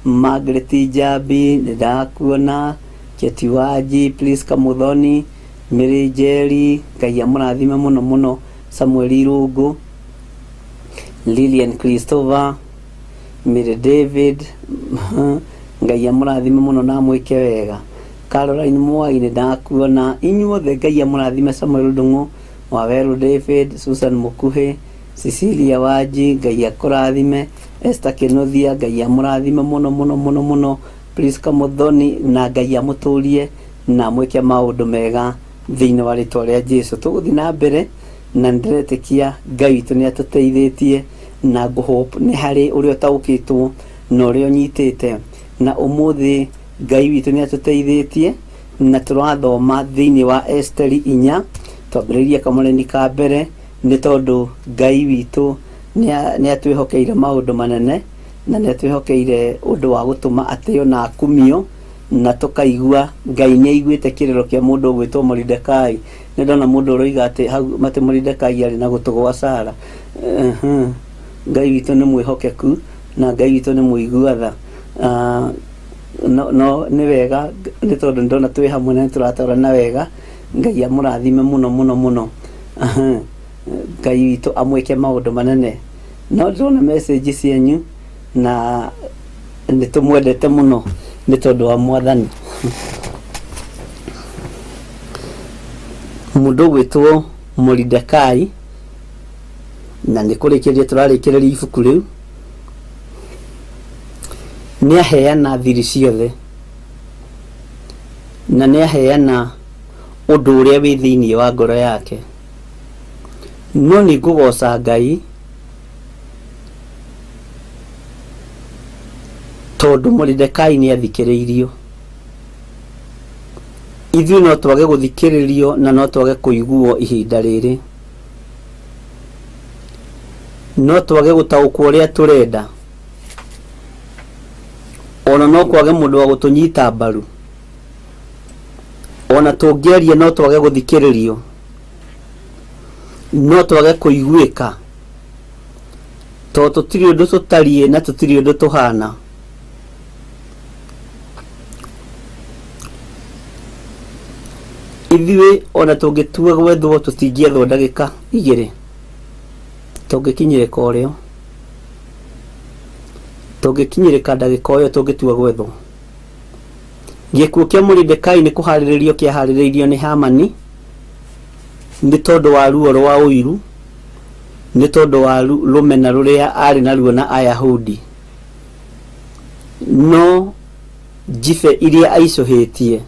Margaret Njambi nĩ ndakuona, Keti Wanji, Priska Muthoni, Mary Njeri, Ngai amũrathime mũno mũno, Samuel Irũngũ, Lilian Christopher, Mary David, Ngai amũrathime mũno na amwĩke wega. Caroline Mwai nĩ ndakuona, inyuothe Ngai amũrathime, Samuel Ndung'u, Wawerũ David, Susan Mũkuhĩ, Cecilia Wanji, Ngai akũrathime, Esther Kĩnuthia, Ngai amũrathime mũno mũno mũno mũno, Priska Muthoni, na Ngai amũtũrie na amwĩke maũndũ mega thĩinĩ wa rĩtwa rĩa Jesu. Tũgũthiĩ na mbere na nĩndĩretĩkia Ngai witũ nĩ atũteithĩtie na ngũhope nĩ harĩ ũrĩa ũtaũkĩtwo na ũrĩa ũnyitĩte. Na ũmũthĩ Ngai witũ nĩ atũteithĩtie na tũrathoma thĩinĩ wa Esteri inya, twambĩrĩirie kamũreni ka mbere nĩ tondũ Ngai witũ nĩ atwĩhokeire maũndũ manene na nĩ atwĩhokeire ũndũ wa gũtũma atĩo na akumio na tũkaigua Ngai nĩ aiguĩte kĩrĩro kĩa mũndũ ũgwĩtwo Moridekai. Nĩ ndona mũndũ ũroiga atĩ hau atĩ Moridekai arĩ na gũtũ gwa Sara. Ngai witũ nĩ mwĩhokeku na Ngai witũ nĩ mũigua tha. No nĩ wega nĩ tondũ ndona twĩ hamwe na nĩ tũratwarana wega. Ngai amũrathime mũno mũno mũno. Ngai witũ amwĩke maũndũ manene. No ndĩrona message cianyu na nĩ tũmwendete mũno nĩ tondũ wa mwathani. Mũndũ ũgwĩtwo Moridekai, na nĩ kũrĩkĩrĩria tũrarĩkĩrĩria ibuku rĩu, nĩ aheana thiri ciothe na nĩ aheana ũndũ ũrĩa wĩ thĩinĩ wa ngoro yake. No nĩ ngũgoca Ngai tondũ Moridekai nĩ athikĩrĩirio. Ithuĩ no twage gũthikĩrĩrio na no twage kũiguo ihinda rĩrĩ. No twage gũtaũkwo ũrĩa tũrenda. Ona no kwage mũndũ wa gũtũnyita mbaru. Ona tũngĩaria no twage gũthikĩrĩrio. No twage kũiguĩka. Tondũ tũtirĩ ũndũ tũtariĩ na tũtirĩ ũndũ tũhana. Ithuĩ ona tũngĩtua gwethwo tũtingĩethwo ndagĩka igĩrĩ. Tũngĩkinyĩrĩka o rĩo. Tũngĩkinyĩrĩka ndagĩka o ĩyo tũngĩtua gwethwo. Gĩkuũ kĩa Moridekai nĩ kũharĩrĩrio kĩaharĩrĩirio nĩ Hamani. Nĩ tondũ wa ruo rwa ũiru, nĩ tondũ wa rũmena rũrĩa arĩ naruo na Ayahudi. No njibe iria aicũhĩtie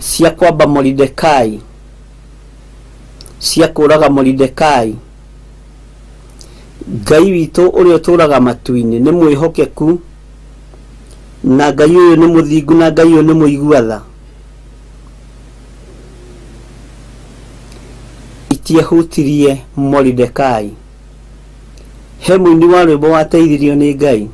cia kwamba Moridekai, cia kũraga Moridekai, Ngai witũ ũrĩa ũtũraga matu-inĩ nĩ mwĩhokeku, na Ngai ũyũ nĩ mũthingu, na Ngai ũyũ nĩ mũigua tha. Itiahutirie Moridekai. He mũini wa rwĩmbo wateithirio nĩ Ngai.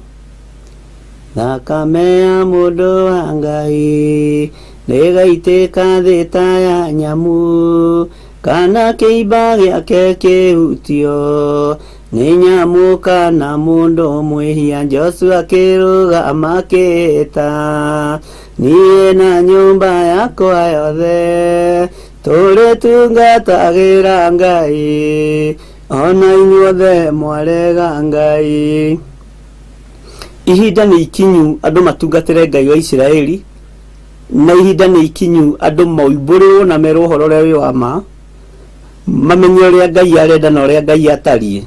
Thakame ya mũndũ wa Ngai nĩgaitĩka thĩ ta ya nyamũ, kana kĩimba gĩake kĩhutio nĩ nyamũ kana mũndũ mwĩhia. Joshua akĩrũgama akĩĩta, niĩ na nyũmba yakwa yothe tũrĩtungatagĩra Ngai, ona inyuothe mwarega Ngai. Ihinda nĩ ikinyu andũ matungatĩre Ngai wa Isiraeli, na ihinda nĩ ikinyu andũ moimbũrĩrwo na merwo ũhoro ũrĩa wĩ wa ma, mamenye ũrĩa Ngai arenda na ũrĩa Ngai atariĩ,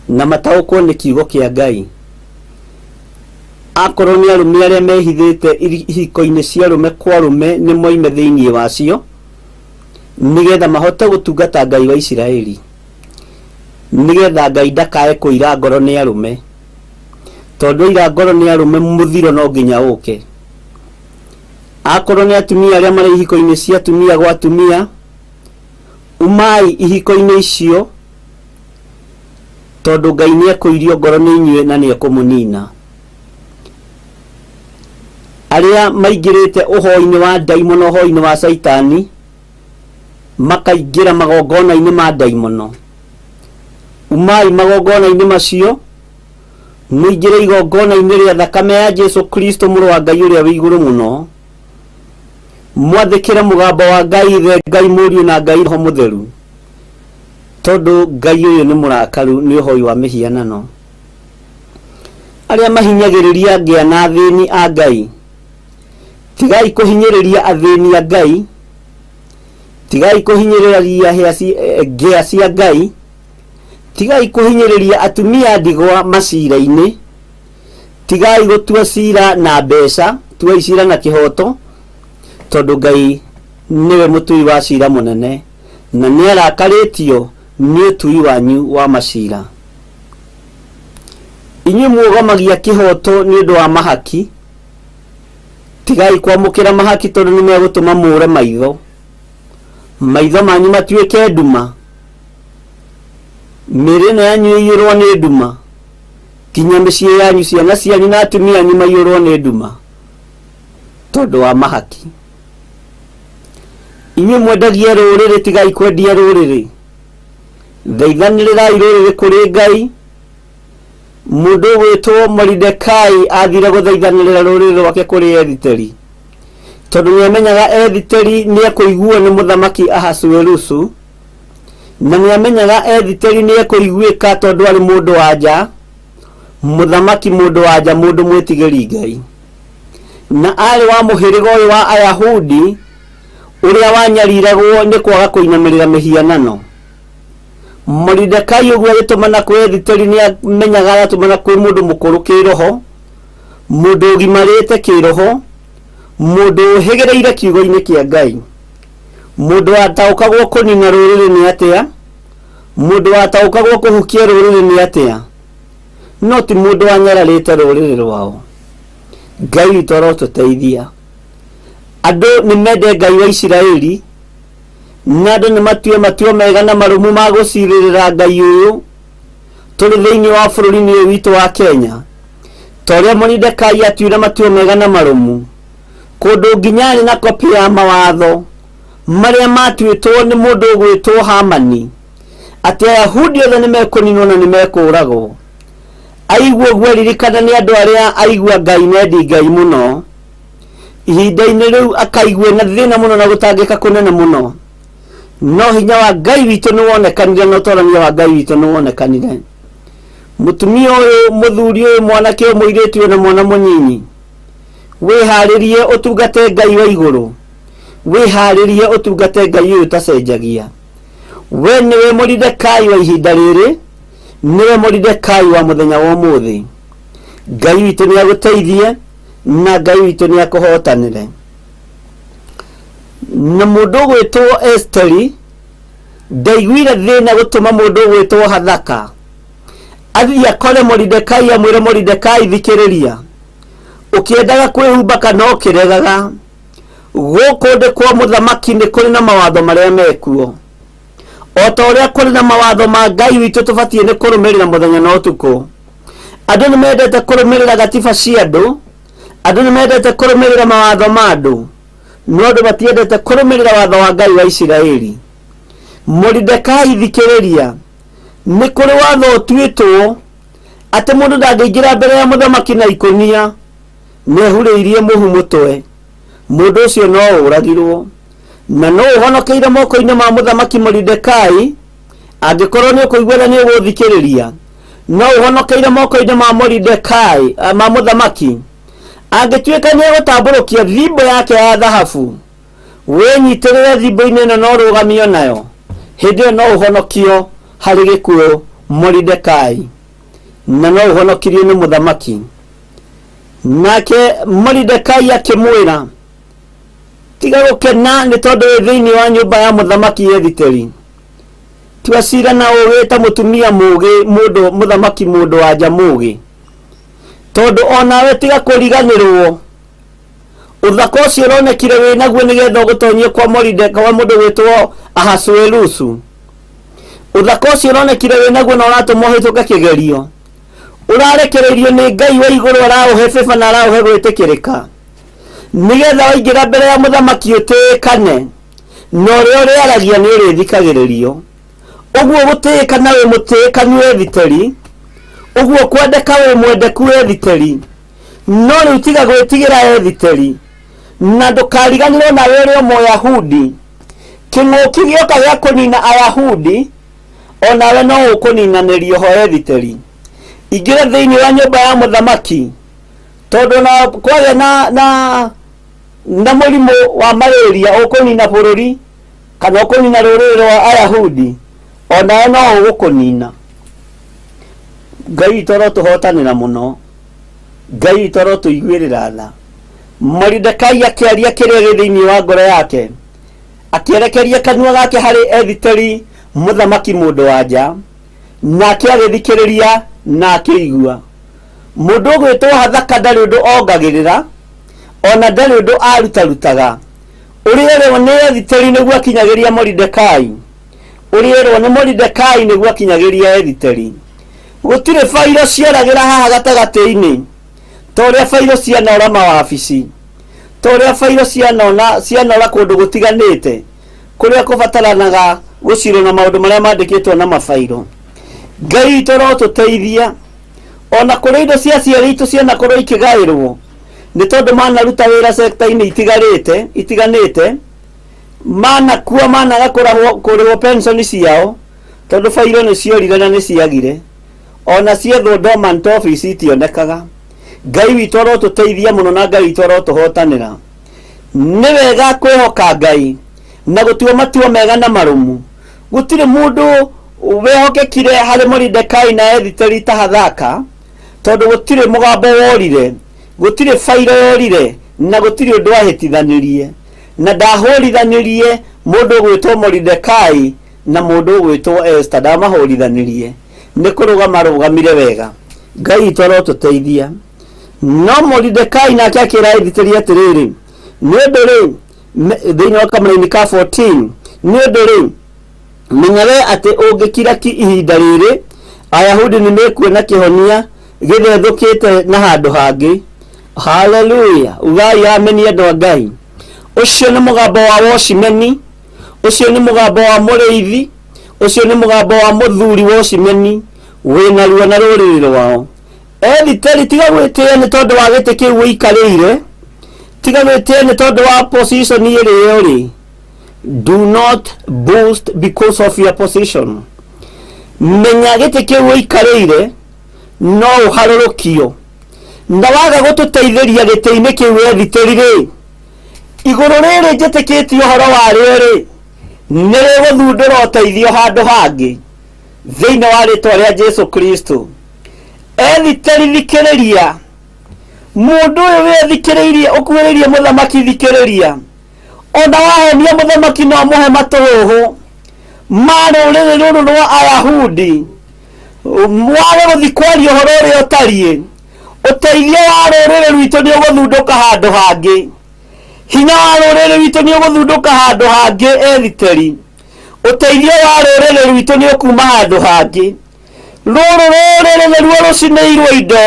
na mataũkwo nĩ kiugo kĩa Ngai. Akorwo nĩ arũme arĩa mehithĩte ihiko-inĩ cia arũme kwa arũme nĩ moime thĩinĩ wacio, nĩgetha mahote gũtungata Ngai wa Isiraeli, nĩgetha Ngai ndakae kũira ngoro nĩ arũme, tondũ aira ngoro nĩ arũme mũthiro no nginya ũke. Akorwo nĩ atumia arĩa marĩ ihiko-inĩ cia atumia gwa atumia, umai ihiko-inĩ icio, tondũ Ngai nĩ ekũirio ngoro nĩ inyuĩ na nĩ ekũmũnina. Arĩa maingĩrĩte ũhoi-inĩ wa ndaimono, ũhoi-inĩ wa caitani, makaingĩra magongona-inĩ ma ndaimono, umai magongona-inĩ macio, mũingĩre igongona-inĩ rĩa thakame ya Jesu Kristo mũrũ wa Ngai ũrĩa wĩ igũrũ mũno, mwathĩkĩre mũgambo wa Ngai Ithe, Ngai Mũriũ na Ngai Roho Mũtheru, tondũ Ngai ũyũ nĩ mũrakaru nĩ ũhoi wa mĩhianano. Arĩa mahinyagĩrĩria ngĩa na athĩni a Ngai, tigai kũhinyĩrĩria athĩni a Ngai, tigai kũhinyĩrĩria ngĩa cia Ngai, tigai kũhinyĩrĩria atumia ndigwa macira-inĩ, tigai gũtua cira na mbeca, tuai cira na kĩhoto, tondũ Ngai nĩwe mũtui wa cira mũnene, na nĩarakarĩtio nĩ ũtui wanyu wa macira. Inyuĩ muogamagia kĩhoto nĩ ũndũ wa mahaki, tigai kwamũkĩra mahaki tondũ nĩ megũtũma mũũre maitho, maitho manyu matuĩke nduma, mĩĩrĩ ĩno yanyu ĩiyũrwo nĩ nduma, nginya mĩciĩ yanyu, ciana cianyu na atumia anyu maiyũrwo nĩ nduma tondũ wa mahaki. Inyuĩ mwendagia rũrĩrĩ, tigai kwendia rũrĩrĩ. Thaithanĩrĩrai rũrĩrĩ kũrĩ Ngai. Mũndũ ũgwĩtwo Moridekai athire gũthaithanĩrĩra rũrĩrĩ rwake kũrĩ Ethiteri, tondũ nĩamenyaga Ethiteri nĩekũiguo nĩ mũthamaki Ahasuerusu, na nĩamenyaga Ethiteri nĩekũiguĩka tondũ arĩ mũndũ wa nja, mũthamaki mũndũ wa nja, mũndũ mwĩtigĩri Ngai, na arĩ wa mũhĩrĩga ũyũ wa Ayahudi ũrĩa wanyariragwo nĩ kwaga kũinamĩrĩra mĩhianano. Moridekai ũguo agĩtũmana kwĩ Ethiteri nĩ amenyaga aratũmana kwĩ mũndũ mũkũrũ kĩroho, mũndũ ũgimarĩte kĩroho, mũndũ ũhĩgĩrĩire kiugo-inĩ kĩa Ngai, mũndũ wataũkagwo kũnina rũrĩrĩ nĩ atĩa, mũndũ wataũkagwo kũhukia rũrĩrĩ nĩ atĩa, no ti mũndũ wanyararĩte rũrĩrĩ rwao. Ngai witũ arotũteithia. Andũ nĩ mende Ngai wa Isiraeli, na andũ nĩ matue matua mega na marũmu ma gũcirĩrĩra Ngai ũyũ tũrĩ thĩinĩ wa bũrũri-inĩ ũyũ witũ wa Kenya, ta ũrĩa Moridekai atuire matua mega na marũmu, kũndũ nginya arĩ na kopi ya mawatho marĩa matuĩtwo nĩ mũndũ ũgwĩtwo Hamani, atĩ Ayahudi othe nĩ mekũninwo na nĩ mekũũragwo. Aigua ũguo aririkana nĩ andũ arĩa aigua Ngai mendi Ngai mũno. Ihinda-inĩ rĩu akaigua na thĩna mũno na gũtangĩka kũnene mũno, no hinya wa Ngai witũ nĩ wonekanire na ũtorania wa Ngai witũ nĩ wonekanire. Mũtumia ũyũ, mũthuri ũyũ, mwanake ũyũ, mũirĩtu ũyũ na mwana mũnyinyi, wĩharĩrie ũtungate Ngai wa igũrũ. Wĩharĩrie ũtungate Ngai ũyũ ũtacenjagia. We nĩwe Moridekai wa ihinda rĩrĩ, nĩwe Moridekai wa mũthenya wa ũmũthĩ. Ngai witũ nĩ agũteithie na Ngai witũ nĩ akũhotanĩre. Na mũndũ ũgwĩtwo Esteri ndaiguire thĩna gũtũma mũndũ ũgwĩtwo Hathaka athiĩ akore Moridekai amwĩre, Moridekai thikĩrĩria, ũkĩendaga kwĩhumba kana ũkĩregaga, gũkũ ndĩ kwa mũthamaki nĩ kũrĩ na mawatho marĩa mekuo. O ta ũrĩa kũrĩ na mawatho ma Ngai witũ tũbatiĩ nĩ kũrũmĩrĩra mũthenya na ũtukũ. Andũ nĩ mendete kũrũmĩrĩra gatiba cia andũ, andũ nĩ mendete kũrũmĩrĩra mawatho ma andũ, no andũ matiendete kũrũmĩrĩra watho wa Ngai wa Isiraeli. Moridekai thikĩrĩria, nĩ kũrĩ watho ũtuĩtwo atĩ mũndũ ndangĩingĩra mbere ya mũthamaki na ikũnia nĩehurĩirie mũhu mũtwe, mũndũ ũcio no ũragirwo. Na no ũhonokeire moko-inĩ ma mũthamaki Moridekai, angĩkorwo nĩ ũkũigua na nĩ ũgũthikĩrĩria, no ũhonokeire moko-inĩ ma Moridekai, ma mũthamaki, angĩtuĩka nĩ egũtambũrũkia thimbo yake ya thahabu, wĩnyitĩrĩre thimbo-inĩ ĩno na ũrũgamio nayo, hĩndĩ ĩyo no ũhonokio harĩ gĩkuũ Moridekai, na no ũhonokirio nĩ mũthamaki. Nake Moridekai akĩmwĩra, tiga gũkena nĩ tondũ wĩ thĩinĩ wa nyũmba ya mũthamaki Ethiteri. Tua cira na ũũgĩ ta mũtumia mũũgĩ, mũndũ mũthamaki mũndũ wa nja mũũgĩ, tondũ o nawe tiga kũriganĩrwo ũthaka ũcio ũronekire wĩ naguo nĩgetha ũgũtonyie kwa Moridekai, kwa mũndũ gwĩtwo Ahasuerusu. Ũthaka ũcio ũronekire wĩ naguo na ũratũma ũhĩtũke kĩgerio, ũrarekereirio nĩ Ngai wa igũrũ, araũhe bĩba na araũhe gwĩtĩkĩrĩka, nĩgetha waingĩra mbere ya mũthamaki ũtĩĩkane, na ũrĩa ũrĩaragia nĩ ũrĩthikagĩrĩrio. Ũguo gũtĩĩkana wĩ mũtĩĩkanu Ethiteri, ũguo kwendeka wĩ mwendeku Ethiteri. No rĩu tiga gwĩtigĩra Ethiteri, na ndũkariganĩrwo nawe ũrĩ o Mũyahudi. Kĩng'ũki gĩoka gĩa kũnina Ayahudi, o nawe no ũkũninanĩrio ho Ethiteri. Ingĩra thĩinĩ wa nyũmba ya mũthamaki, tondũ na kwagĩa na mũrimũ wa malaria ũkũnina bũrũri kana ũkũnina rũrĩrĩ rwa Ayahudi, o nawe no ũgũkũnina. Ngai witũ arotũhotanĩra mũno, Ngai witũ arotũiguĩrĩra tha. Moridekai akĩaria kĩrĩa gĩ thĩinĩ wa ngoro yake, akĩerekeria kanua gake harĩ Ethiteri mũthamaki mũndũ wa nja, nake agĩthikĩrĩria na akĩigua. Mũndũ ũgwĩtwo Hathaka ndarĩ ũndũ ongagĩrĩra, ona ndarĩ ũndũ arutarutaga. Ũrĩa erwo nĩ Ethiteri nĩguo akinyagĩria Moridekai, ũrĩa erwo nĩ Moridekai nĩguo akinyagĩria Ethiteri. Gũtirĩ bairo cioragĩra haha gatagatĩ-inĩ, ta ũrĩa bairo cianora mawabici, ta ũrĩa bairo cianora kũndũ gũtiganĩte, kũrĩa kũbataranaga gũcirwo na maũndũ marĩa mandĩkĩtwo na mabairo. Ngai witũ arotũteithia, ona kũrĩ indo cia aciari aitũ cianakorwo ikĩgaĩrwo, nĩ tondũ manaruta wĩra sector-inĩ itiganĩte, manakua managa kũrĩhwo pension ciao, tondũ bairo nĩ ciorire na nĩ ciagire, ona ciethwo dormant office itionekaga. Ngai witũ arotũteithia mũno na Ngai witũ arotũhotanĩra. Nĩ wega kwĩhoka Ngai na gũtua matua mega na marũmu. Gũtirĩ mũndũ wehokekire harĩ Moridekai na Ethiteri ta Hathaka, tondũ gũtirĩ mũgambo worire, gũtirĩ bairo yorire, na gũtirĩ ũndũ ahĩtithanirie. Na ndahũrithanirie mũndũ ũgwĩtwo Moridekai na mũndũ ũgwĩtwo Esther, ndamahũrithanirie, nĩ kũrũgama arũgamire wega. Ngai witũ arotũteithia. No Moridekai nake akĩra Ethiteri atĩrĩrĩ, nĩ ũndũ rĩ, thĩinĩ wa kamũraini ka 14, nĩ ũndũ rĩ, menya we atĩ ũngĩkira ki ihinda rĩrĩ, Ayahudi nĩ mekuona kĩhonia gĩthethũkĩte na handũ hangĩ. Haleluya! Ugai ameni andũ a Ngai. Ũcio nĩ mũgambo wa wocimeni, ũcio nĩ mũgambo wa mũrĩithi, ũcio nĩ mũgambo wa mũthuri wocimeni wĩna ruo na rũrĩrĩ rwao. Ethiteri, tiga gwĩtĩĩa nĩ tondũ wa gĩtĩ kĩu ũikarĩire, tiga gwĩtĩĩa nĩ tondũ wa position ĩrĩa ũrĩ. Do not boast because of your position. Menya gĩtĩ kĩu ũikarĩire no ũharũrũkio, na waga gũtũteithĩria gĩtĩ-inĩ kĩu Ethiteri rĩ, Igũrũ rĩrĩ njĩtĩkĩtie ũhoro warĩo rĩ, nĩ rĩgũthundũra ũteithio handũ hangĩ thĩinĩ wa rĩtwa rĩa Jesu Kristo. Ethiteri thikĩrĩria, mũndũ ũyũ wĩthikĩrĩirie ũkuhĩrĩirie mũthamaki thikĩrĩria, ona wahenia mũthamaki no mũhe matũhũhũ ma rũrĩrĩ rũrũ rwa Ayahudi, wage gũthiĩ kwaria ũhoro ũrĩa ũtariĩ. Ũteithio wa rũrĩrĩ rwitũ nĩ ũgũthundũka handũ hangĩ, hinya wa rũrĩrĩ rwitũ nĩ ũgũthundũka handũ hangĩ. Ethiteri, ũteithio wa rũrĩrĩ rwitũ nĩ ũkuma handũ hangĩ. Rũrũ rũrĩrĩ nĩruo rũcinĩirwo indo,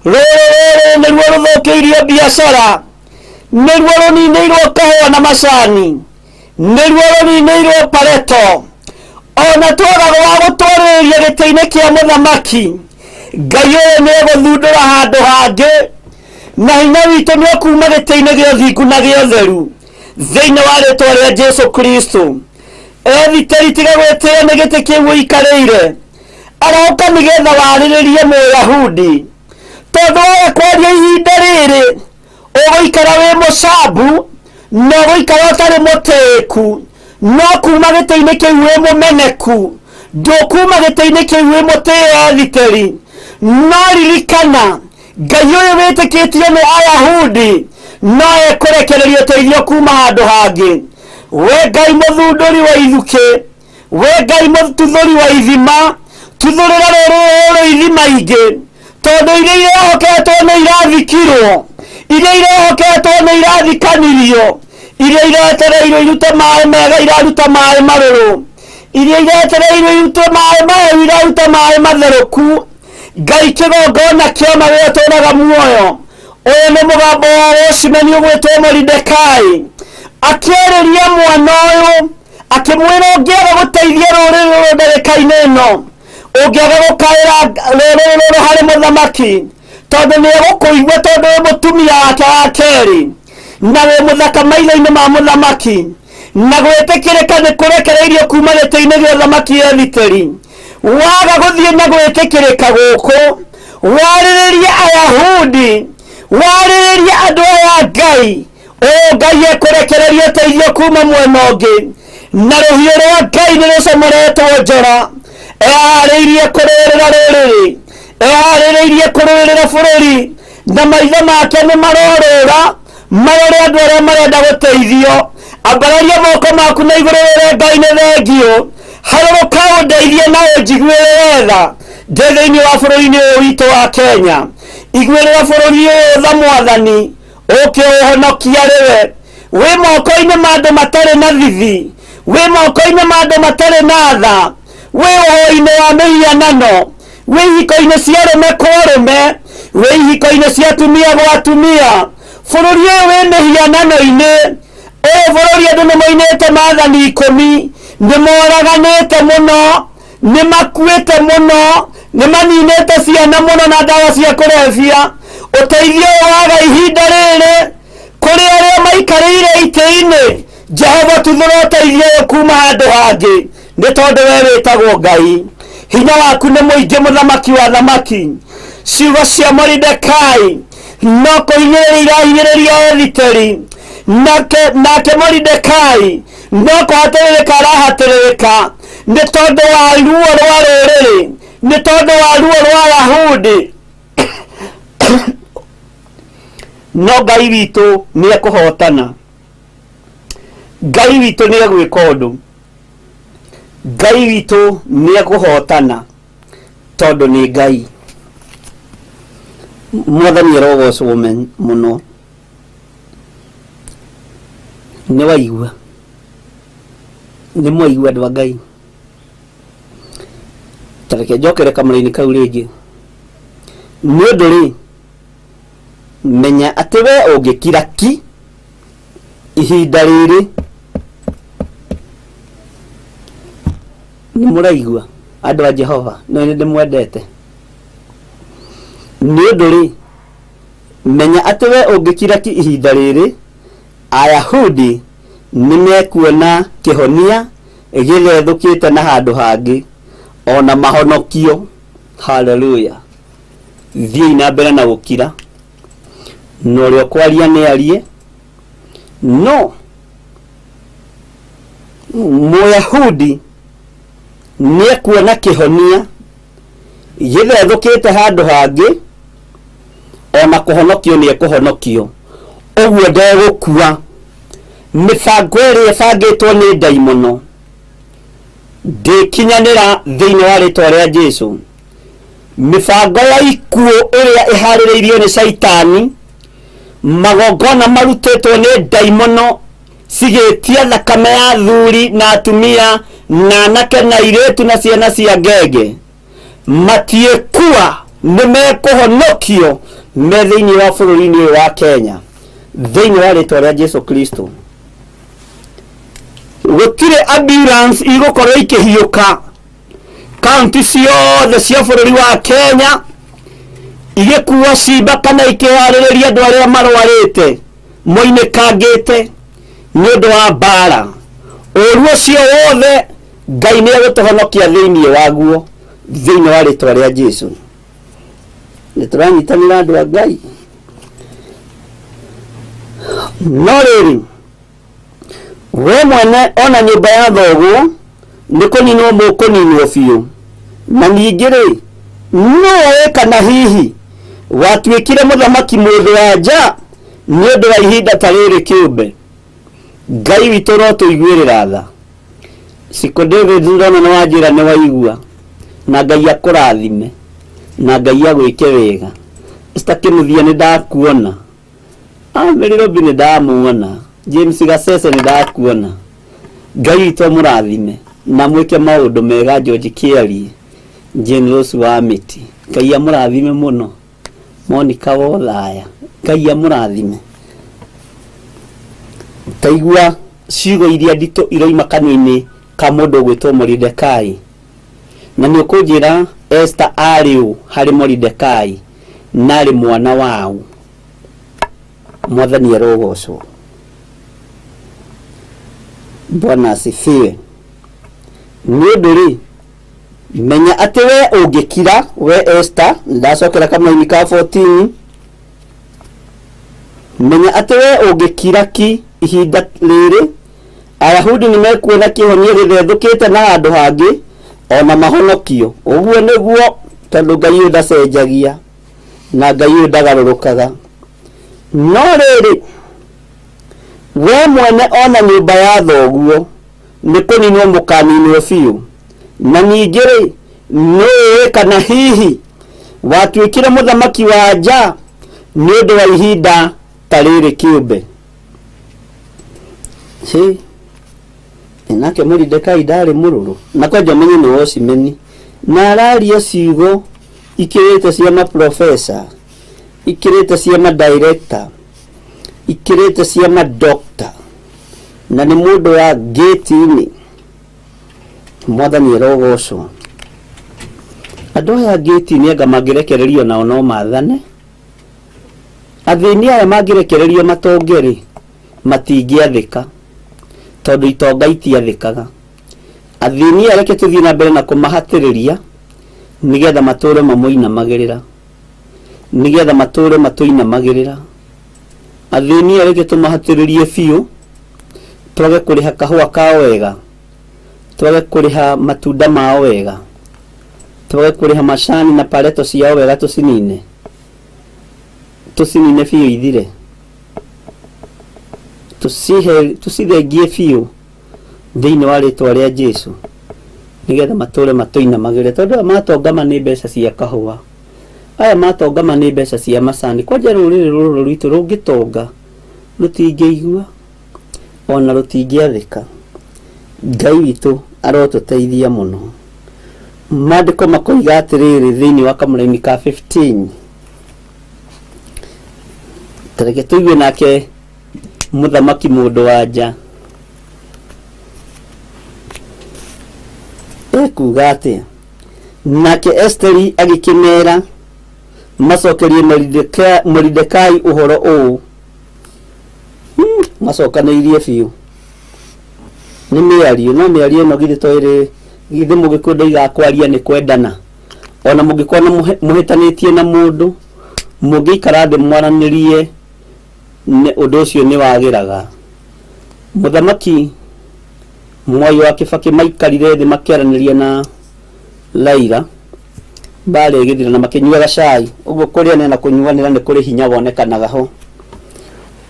rũrũ rũrĩrĩ nĩruo rũthũkĩirio biacara, nĩruo rũninĩirwo kahũa na macani, nĩruo rũninĩirwo pareto. Ona twaga gwa gũtwarĩrĩria gĩtĩ-inĩ kĩa mũthamaki, Ngai ũyũ nĩ egũthundũra handũ hangĩ, na hinya witũ nĩ ũkuma gĩtĩ-inĩ gĩa ũthingu na gĩa ũtheru thĩinĩ wa rĩtwa rĩa Jesu Kristo. Ethiteri, tiga gwĩtĩĩa nĩ gĩtĩ kĩu ũikarĩire, arahũka nĩgetha warĩrĩrie Mũyahudi, tondũ waga kwaria ihinda rĩrĩ ũgũikara wĩ mũcambu na ũgũikara ũtarĩ mũtĩĩku, no kuma gĩtĩ-inĩ kĩu wĩ mũmeneku, ndũkuma gĩtĩ-inĩ kĩu wĩ mũtĩĩ. Ethiteri, no ririkana Ngai ũyũ wĩtĩkĩtio nĩ Ayahudi no ekũrekereria ũteithio kuma handũ hangĩ. We Ngai mũthundũri wa ithukĩ, we Ngai mũtuthũri wa ithima, tuthũrĩra rũrĩrĩ rũrũ ithima ingĩ, tondũ iria irehoketwo nĩ irathikirwo, iria irehoketwo nĩ irathikanirio, iria iretereirwo irute maĩ mega iraruta maĩ marũrũ, iria iretereirwo irute maĩ mahehu iraruta maĩ matherũku. Ngai kĩgongona kĩama wĩra tũraga muoyo, ũyũ nĩ mũgambo wa wocimeni ũgwĩtwo Moridekai akĩarĩria mwana ũyũ akĩmwĩra, ũngĩaga gũteithia rũrĩrĩ rũrũ ndagĩka-inĩ ĩno, ũngĩaga gũkaĩra rũrĩrĩ rũrũ harĩ mũthamaki, tondũ nĩ egũkũigua, tondũ wĩ mũtumia wake wa kerĩ na wĩ mũthaka maitho-inĩ ma mũthamaki, na gwĩtĩkĩrĩka nĩ kũrekereirio kuma gĩtĩ-inĩ gĩa ũthamaki. Ethiteri, waga gũthiĩ na gwĩtĩkĩrĩka gũkũ, warĩrĩrie Ayahudi, warĩrĩrie andũ aya Ngai ũyũ, Ngai ekũrekereria ũteithio kuma mwena ũngĩ, na rũhiũ rwa Ngai nĩ rũcomoretwo njora, eharĩirie kũrũĩrĩra rũrĩrĩ, eharĩrĩirie kũrũĩrĩra bũrũri, na maitho make nĩ marorũra marore andũ arĩa marenda gũteithio. Ambararia moko maku na igũrũ wĩre Ngai nĩ thengio, harũrũka ũndeithie na ũnjiguĩrĩre tha ndĩ thĩinĩ wa bũrũri-inĩ ũyũ witũ wa Kenya. Iguĩrĩra bũrũri ũyũ tha Mwathani, ũke ũhonokia rĩwe. Wĩ moko-inĩ ma andũ matarĩ na thithi, wĩ moko-inĩ ma andũ matarĩ na tha, wĩ ũhoi-inĩ wa mĩhianano, wĩ ihiko-inĩ cia arũme kwa arũme, wĩ ihiko-inĩ cia atumia gwa atumia. Bũrũri ũyũ wĩ mĩhianano-inĩ. Ũyũ bũrũri andũ nĩ moinĩte maathani ikũmi, nĩ moraganĩte mũno, nĩ makuĩte mũno, nĩ maninĩte ciana mũno na ndawa cia kũrebia. Ũteithio ũyũ waga ihinda rĩrĩ kũrĩ arĩa maikarĩire itĩ-inĩ, Jehova tuthũra ũteithio ũyũ kuma handũ hangĩ, nĩ tondũ we wĩtagwo Ngai, hinya waku nĩ mũingĩ, mũthamaki wa thamaki. Ciugo cia Moridekai no kũhinyĩrĩria irahinyĩrĩria Ethiteri, nake Moridekai no kũhatĩrĩrĩka arahatĩrĩrĩka nĩ tondũ wa ruo rwa rũrĩrĩ, nĩ tondũ wa ruo rwa Yahudi. No Ngai witũ nĩ ekũhotana, Ngai witũ nĩ egwĩka ũndũ, Ngai witũ nĩ ekũhotana tondũ nĩ Ngai. Mwathani arogocwo mũno. Nĩ waigua, nĩ mwaigua andũ a Ngai. Ta reke njokere kamũra-inĩ kau rĩngĩ. Nĩ ũndũ rĩ, menya atĩ we ũngĩkira ki ihinda rĩrĩ, nĩ mũraigua andũ a Jehova, no nĩ ndĩmwendete. Nĩ ũndũ rĩ, menya atĩ we ũngĩkira ki ihinda rĩrĩ, Ayahudi nĩ mekuona kĩhonia gĩthethũkĩte na handũ hangĩ, o na mahonokio. Haleluya! Thiĩi na mbere na gũkira, na ũrĩa ũkwaria nĩ arie, No Mũyahudi nĩekuona kĩhonia gĩthethũkĩte handũ hangĩ, ona kũhonokio nĩekũhonokio, ũguo ndegũkua. Mĩbango ĩrĩa ĩbangĩtwo nĩ ndaimono ndĩkinyanĩra thĩinĩ wa rĩtwa rĩa Jesu. Mĩbango ya ikuũ ĩrĩa ĩharĩrĩirio nĩ Caitani, magongona marutĩtwo nĩ ndaimono cigĩtia thakame ya athuri na atumia na anake na airĩtu na ciana cia ngenge, matiĩkua, nĩ mekũhonokio me thĩinĩ wa bũrũri-inĩ ũyũ wa Kenya thĩinĩ wa rĩtwa rĩa Jesu Kristo. Gũtirĩ ambulance igũkorwo ikĩhiũka kaunti ciothe cia bũrũri wa Kenya igĩkua cimba kana ikĩharĩrĩria andũ arĩa marwarĩte moinĩkangĩte nĩ ũndũ wa mbara. Ũru ũcio wothe Ngai nĩ egũtũhonokia thĩinĩ waguo thĩinĩ wa rĩtwa rĩa Jesu. Nĩ tũranyitanĩra andũ a Ngai. No rĩrĩ, we mwene ona nyũmba ya thoguo nĩ kũninwo mũkũninwo biũ. Na ningĩ rĩ, nũũ kana hihi watuĩkire mũthamaki mũndũ wa nja nĩ ũndũ wa ihinda ta rĩrĩ kĩũmbe? Ngai witũ no tũiguĩrĩra tha. Siko David, ndona nĩ wanjĩra nĩ waigua, na Ngai akũrathime na Ngai agwĩke wega. Esther Kĩnuthia, nĩ ndakuona. Mary Robi, nĩ ndamuona. James Gasese, nĩ ndakuona. Ngai witũ amũrathime na mwĩke maũndũ mega. George Kĩarie, Jane Rose wa Mĩti, Ngai amũrathime mũno. Monica Wothaya, Ngai amũrathime. Taigua ciugo iria nditũ iroima kanua-inĩ ka mũndũ ũgwĩtwo Moridekai, na nĩ ũkũnjĩra Esther arĩ ũ harĩ Moridekai na arĩ mwana waũ? Mwathani arogocwo. Bwana asifiwe. Nĩ ũndũ rĩ, menya atĩ we ũngĩkira, we Esther, ndacokera kamũraini ka 14, menya atĩ we ũngĩkira ki ihinda rĩrĩ, Ayahudi nĩ mekuona kĩhonia gĩthethũkĩte na handũ hangĩ, ona mahonokio. Ũguo nĩguo, tondũ Ngai ũyũ ndacenjagia na Ngai ũyũ ndagarũrũkaga. No rĩrĩ, we mwene ona nyũmba ya thoguo nĩ kũninwo mũkaninwo biũ. Na ningĩ rĩ, nũĩ kana hihi watuĩkire mũthamaki wa nja nĩ ũndũ wa ihinda ta rĩrĩ kĩũmbe? Hĩ, nake Moridekai ndarĩ mũrũrũ, na kwanja ũmenye nĩ wocimeni, na araria ciugo ikĩrĩte cia maprofesa, ikĩrĩte cia madirector, ikĩrĩte cia madoctor, na nĩ mũndũ wa ngĩti-inĩ. Mwathani arogocwo. Andũ aya ngĩti-inĩ anga mangĩrekererio nao no mathane. Athĩni aya mangĩrekererio matonge rĩ, matingĩathĩka, tondũ itonga itiathĩkaga. Athĩni aya reke tũthiĩ na mbere na kũmahatĩrĩria nĩgetha matũre mamũinamagĩrĩra, nĩgetha matũre matũinamagĩrĩra. Athĩni aya reke tũmahatĩrĩrie biũ, twage kũrĩha kahũa kao wega, twage kũrĩha matunda mao wega, twage kũrĩha macani na pareto ciao wega, tũcinine, tũcinine biũ ithire, tũcihe, tũcithengie biũ thĩinĩ wa rĩtwa rĩa Jesu, nĩgetha matũre matũinamagĩrĩra, tondũ aya matongama nĩ mbeca cia kahũa, aya matongama nĩ mbeca cia macani. Kwanja rũrĩrĩ rũrũ rwitũ rũngĩtonga rũtingĩigua ona rũtingĩathĩka. Ngai witũ arotũteithia mũno. Maandĩko makoiga atĩrĩrĩ thĩinĩ wa kamũraini ka 15, tareke tũigue nake mũthamaki mũndũ wa nja ekuga atĩa. Nake Esteri agĩkĩmera macokerie Moridekai ũhoro ũũ. Macokanĩirie biũ nĩ mĩario, no mĩario ĩno githĩ to ĩrĩ, githĩ mũgĩkũyũ ndoigaga kwaria nĩ kwendana? Ona mũngĩkorwo mũhĩtanĩtie na mũndũ, mũngĩikara thĩ mwaranĩrie, ũndũ ũcio nĩ wagĩraga. Mũthamaki Mwai wa Kĩbakĩ maikarire thĩ makĩaranĩria na Raila mbara ĩgĩthira na makĩnyuaga cai. Ũguo kũrĩanĩra na kũnyuanĩra nĩ kũrĩ hinya wonekanaga ho.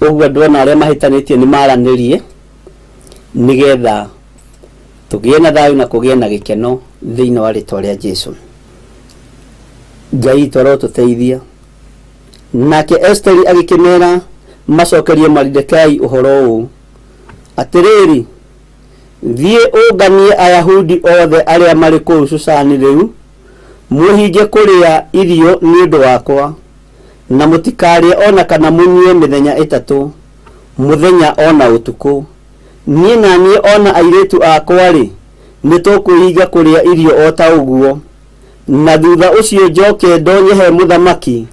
Ũguo andũ ona arĩa mahĩtanĩtie nĩ maranĩrie nĩgetha tũgĩe na thayũ na kũgĩe na gĩkeno thĩinĩ wa rĩtwa rĩa Jesu. Ngai witũ arotũteithia. Nake Esiteri agĩkĩmera macokerie Maridekai ũhoro ũũ, Atĩrĩrĩ, thiĩ ũnganie Ayahudi othe arĩa marĩ kũu Shushani rĩu, mwĩhinge kũrĩa irio nĩ ũndũ wakwa, na mũtikarĩe o na kana mũnyue mĩthenya ĩtatũ, mũthenya o na ũtukũ. Niĩ na niĩ o na airĩtu akwa-rĩ, nĩtũkwĩhinga kũrĩa irio o ta ũguo. Na thutha ũcio njoke ndonye he mũthamaki,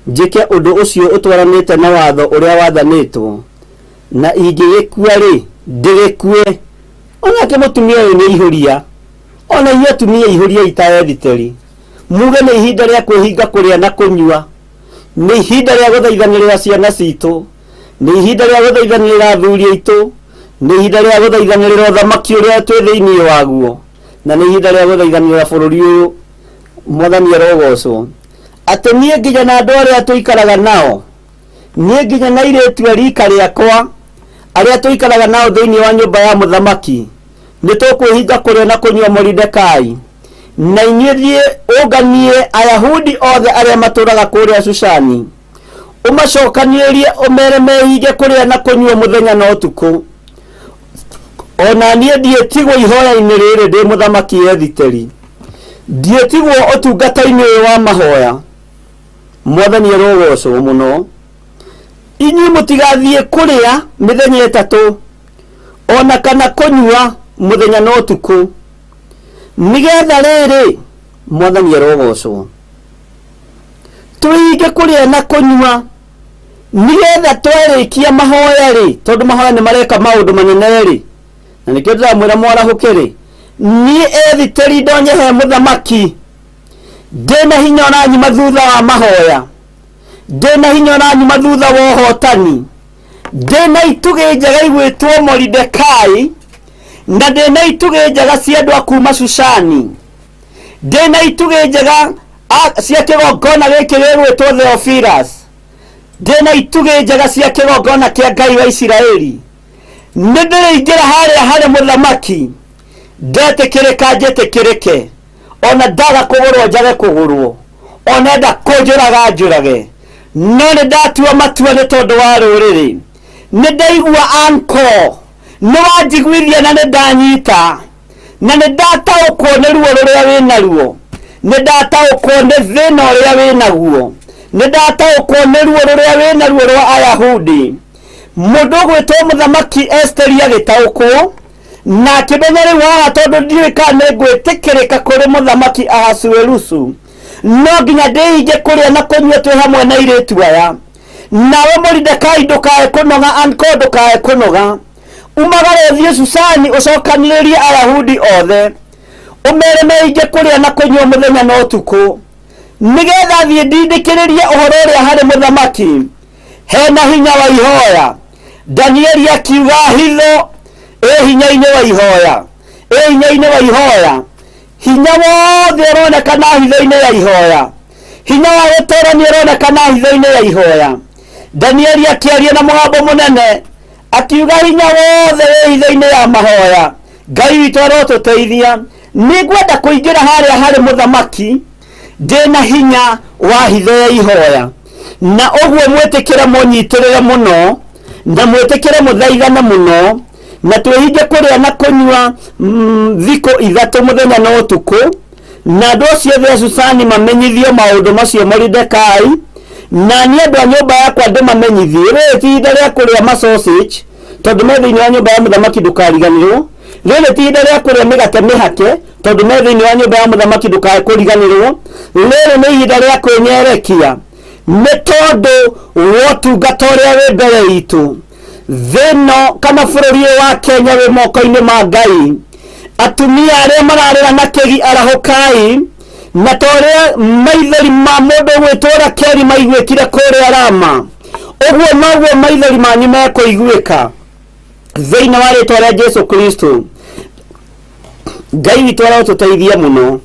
njĩke ũndũ ũcio ũtwaranĩte na watho ũrĩa wathanĩtwo. Na ingĩgĩkua-rĩ, ndĩgĩkue. O nake mũtumia ũyũ nĩ ihũria. O na inyuĩ atumia ihũriai ta Ethiteri. Muge nĩ ihinda rĩa kwĩhinga kũrĩa na kũnyua. Nĩ ihinda rĩa gũthaithanĩrĩra ciana citũ. Nĩ ihinda rĩa gũthaithanĩrĩra athuri aitũ. Nĩ ihinda rĩa gũthaithanĩrĩra ũthamaki ũrĩa twĩ thĩinĩ waguo. Na nĩ ihinda rĩa gũthaithanĩrĩra bũrũri ũyũ. Mwathani arogocwo. Atĩ niĩ nginya na andũ arĩa tũikaraga nao, niĩ nginya na airĩtu a rika rĩakwa arĩa tũikaraga nao thĩinĩ wa nyũmba ya mũthamaki, nĩ tũkwĩhinga kũrĩa na kũnyua Moridekai. Na inyuĩ thiĩ ũnganie Ayahudi othe arĩa matũũraga kũrĩa Shushani, ũmacokanĩrĩrie ũmere mehinge kũrĩa na kũnyua mũthenya na ũtukũ. O na niĩ ndiĩtigwo ihoya-inĩ rĩrĩ ndĩ mũthamaki Ethiteri, ndiĩtigwo ũtungata-inĩ ũyũ wa mahoya. Mwathani arogocwo mũno. Inyuĩ mũtigathiĩ kũrĩa mĩthenya ĩtatũ, o na kana kũnyua mũthenya na ũtukũ, nĩgetha rĩrĩ, Mwathani arogocwo, twĩhinge kũrĩa na kũnyua, nĩgetha twarĩkia mahoya-rĩ, tondũ mahoya nĩ mareka maũndũ manene-rĩ, na nĩkĩo ndĩramwĩra mwarahũke-rĩ, niĩ Ethiteri ndonye he mũthamaki, ndĩna hinya ũranyuma thutha wa mahoya, ndĩna hinya ũranyuma thutha wa ũhotani, ndĩna itugĩ njega igwĩtwo Moridekai, na ndĩna itugĩ njega cia andũ a kuma Shushani, ndĩna itugĩ njega cia kĩgongona gĩkĩ gĩgwĩtwo Theophilus, ndĩna itugĩ njega cia kĩgongona kĩa Ngai wa Isiraeli. Nĩ ndĩrĩingĩra harĩa harĩ mũthamaki, ndetĩkĩrĩka njĩtĩkĩrĩke, ona ndaga kũgũrwo njage kũgũrwo, ona enda kũnjũraga njũrage, no nĩ ndatua matua nĩ tondũ wa rũrĩrĩ. Nĩ ndaigua anko, nĩ wanjiguithia na nĩ ndanyita, na nĩ ndataũkwo nĩ ruo rũrĩa wĩ naruo, nĩ ndataũkwo nĩ thĩna ũrĩa wĩ naguo, nĩ ndataũkwo nĩ ruo rũrĩa wĩ naruo rwa Ayahudi. Mũndũ ũgwĩtwo mũthamaki Esiteri agĩtaũkwo na akĩmenya rĩu haha, tondũ ndiũĩ kana nĩ ngwĩtĩkĩrĩka kũrĩ mũthamaki Ahasuerusu, no nginya ndĩhinge kũrĩa na kũnyua twĩ hamwe na airĩtu aya. Nawe Moridekai ndũkae kũnoga, anko ndũkae kũnoga, umagare ũthiĩ Shushani ũcokanĩrĩrie Ayahudi othe, ũmere mehinge kũrĩa na kũnyua mũthenya na ũtukũ, nĩgetha thiĩ ndindĩkĩrĩrie ũhoro ũrĩa harĩ mũthamaki. Hena hinya wa ihoya. Danieli akiuga hitho ĩ hinya-inĩ wa ihoya, ĩ hinya-inĩ wa ihoya. Hinya wothe ũronekana hitho-inĩ ya ihoya, hinya wa gũtorania ũronekana hitho-inĩ ya ihoya. Danieli akĩaria na mũgambo mũnene akiuga hinya wothe wĩ hitho-inĩ ya mahoya. Ngai witũ arotũteithia. Nĩngwenda kũingĩra harĩa harĩ mũthamaki ndĩna hinya wa hitho ya ihoya, na ũguo mwĩtĩkĩre mũnyitĩrĩre mũno, na mwĩtĩkĩre mũthaithane mũno, na twĩhinge kũrĩa na kũnyua thikũ ithatũ mũthenya na ũtukũ, na andũ acio othe a Shushani mamenyithio maũndũ macio Moridekai, na niĩ andũ a nyũmba yakwa ndĩmamenyithie. Rĩrĩ ti ihinda rĩa kũrĩa ma sausage, tondũ me thĩinĩ wa nyũmba ya mũthamaki, ndũkariganĩrwo. Rĩrĩ ti ihinda rĩa kũrĩa mĩgate mĩhake, tondũ me thĩinĩ wa nyũmba ya mũthamaki, ndũkae kũriganĩrwo. Rĩrĩ nĩ ihinda rĩa kwĩnyerekia nĩ tondũ wa ũtungata ũrĩa wĩ mbere itũ. Thĩno kana bũrũri ũyũ wa Kenya wĩ moko-inĩ ma Ngai. Atumia arĩa mararĩra na kĩgi, arahũkai, na ta ũrĩa maithori ma mũndũ ũgwĩtwo Rakeli maiguĩkire kũrĩa Rama, ũguo noguo maithori manyu mekũiguĩka. Thĩinĩ wa rĩtwa rĩa Jesu Kristo, Ngai witũ arotũteithia mũno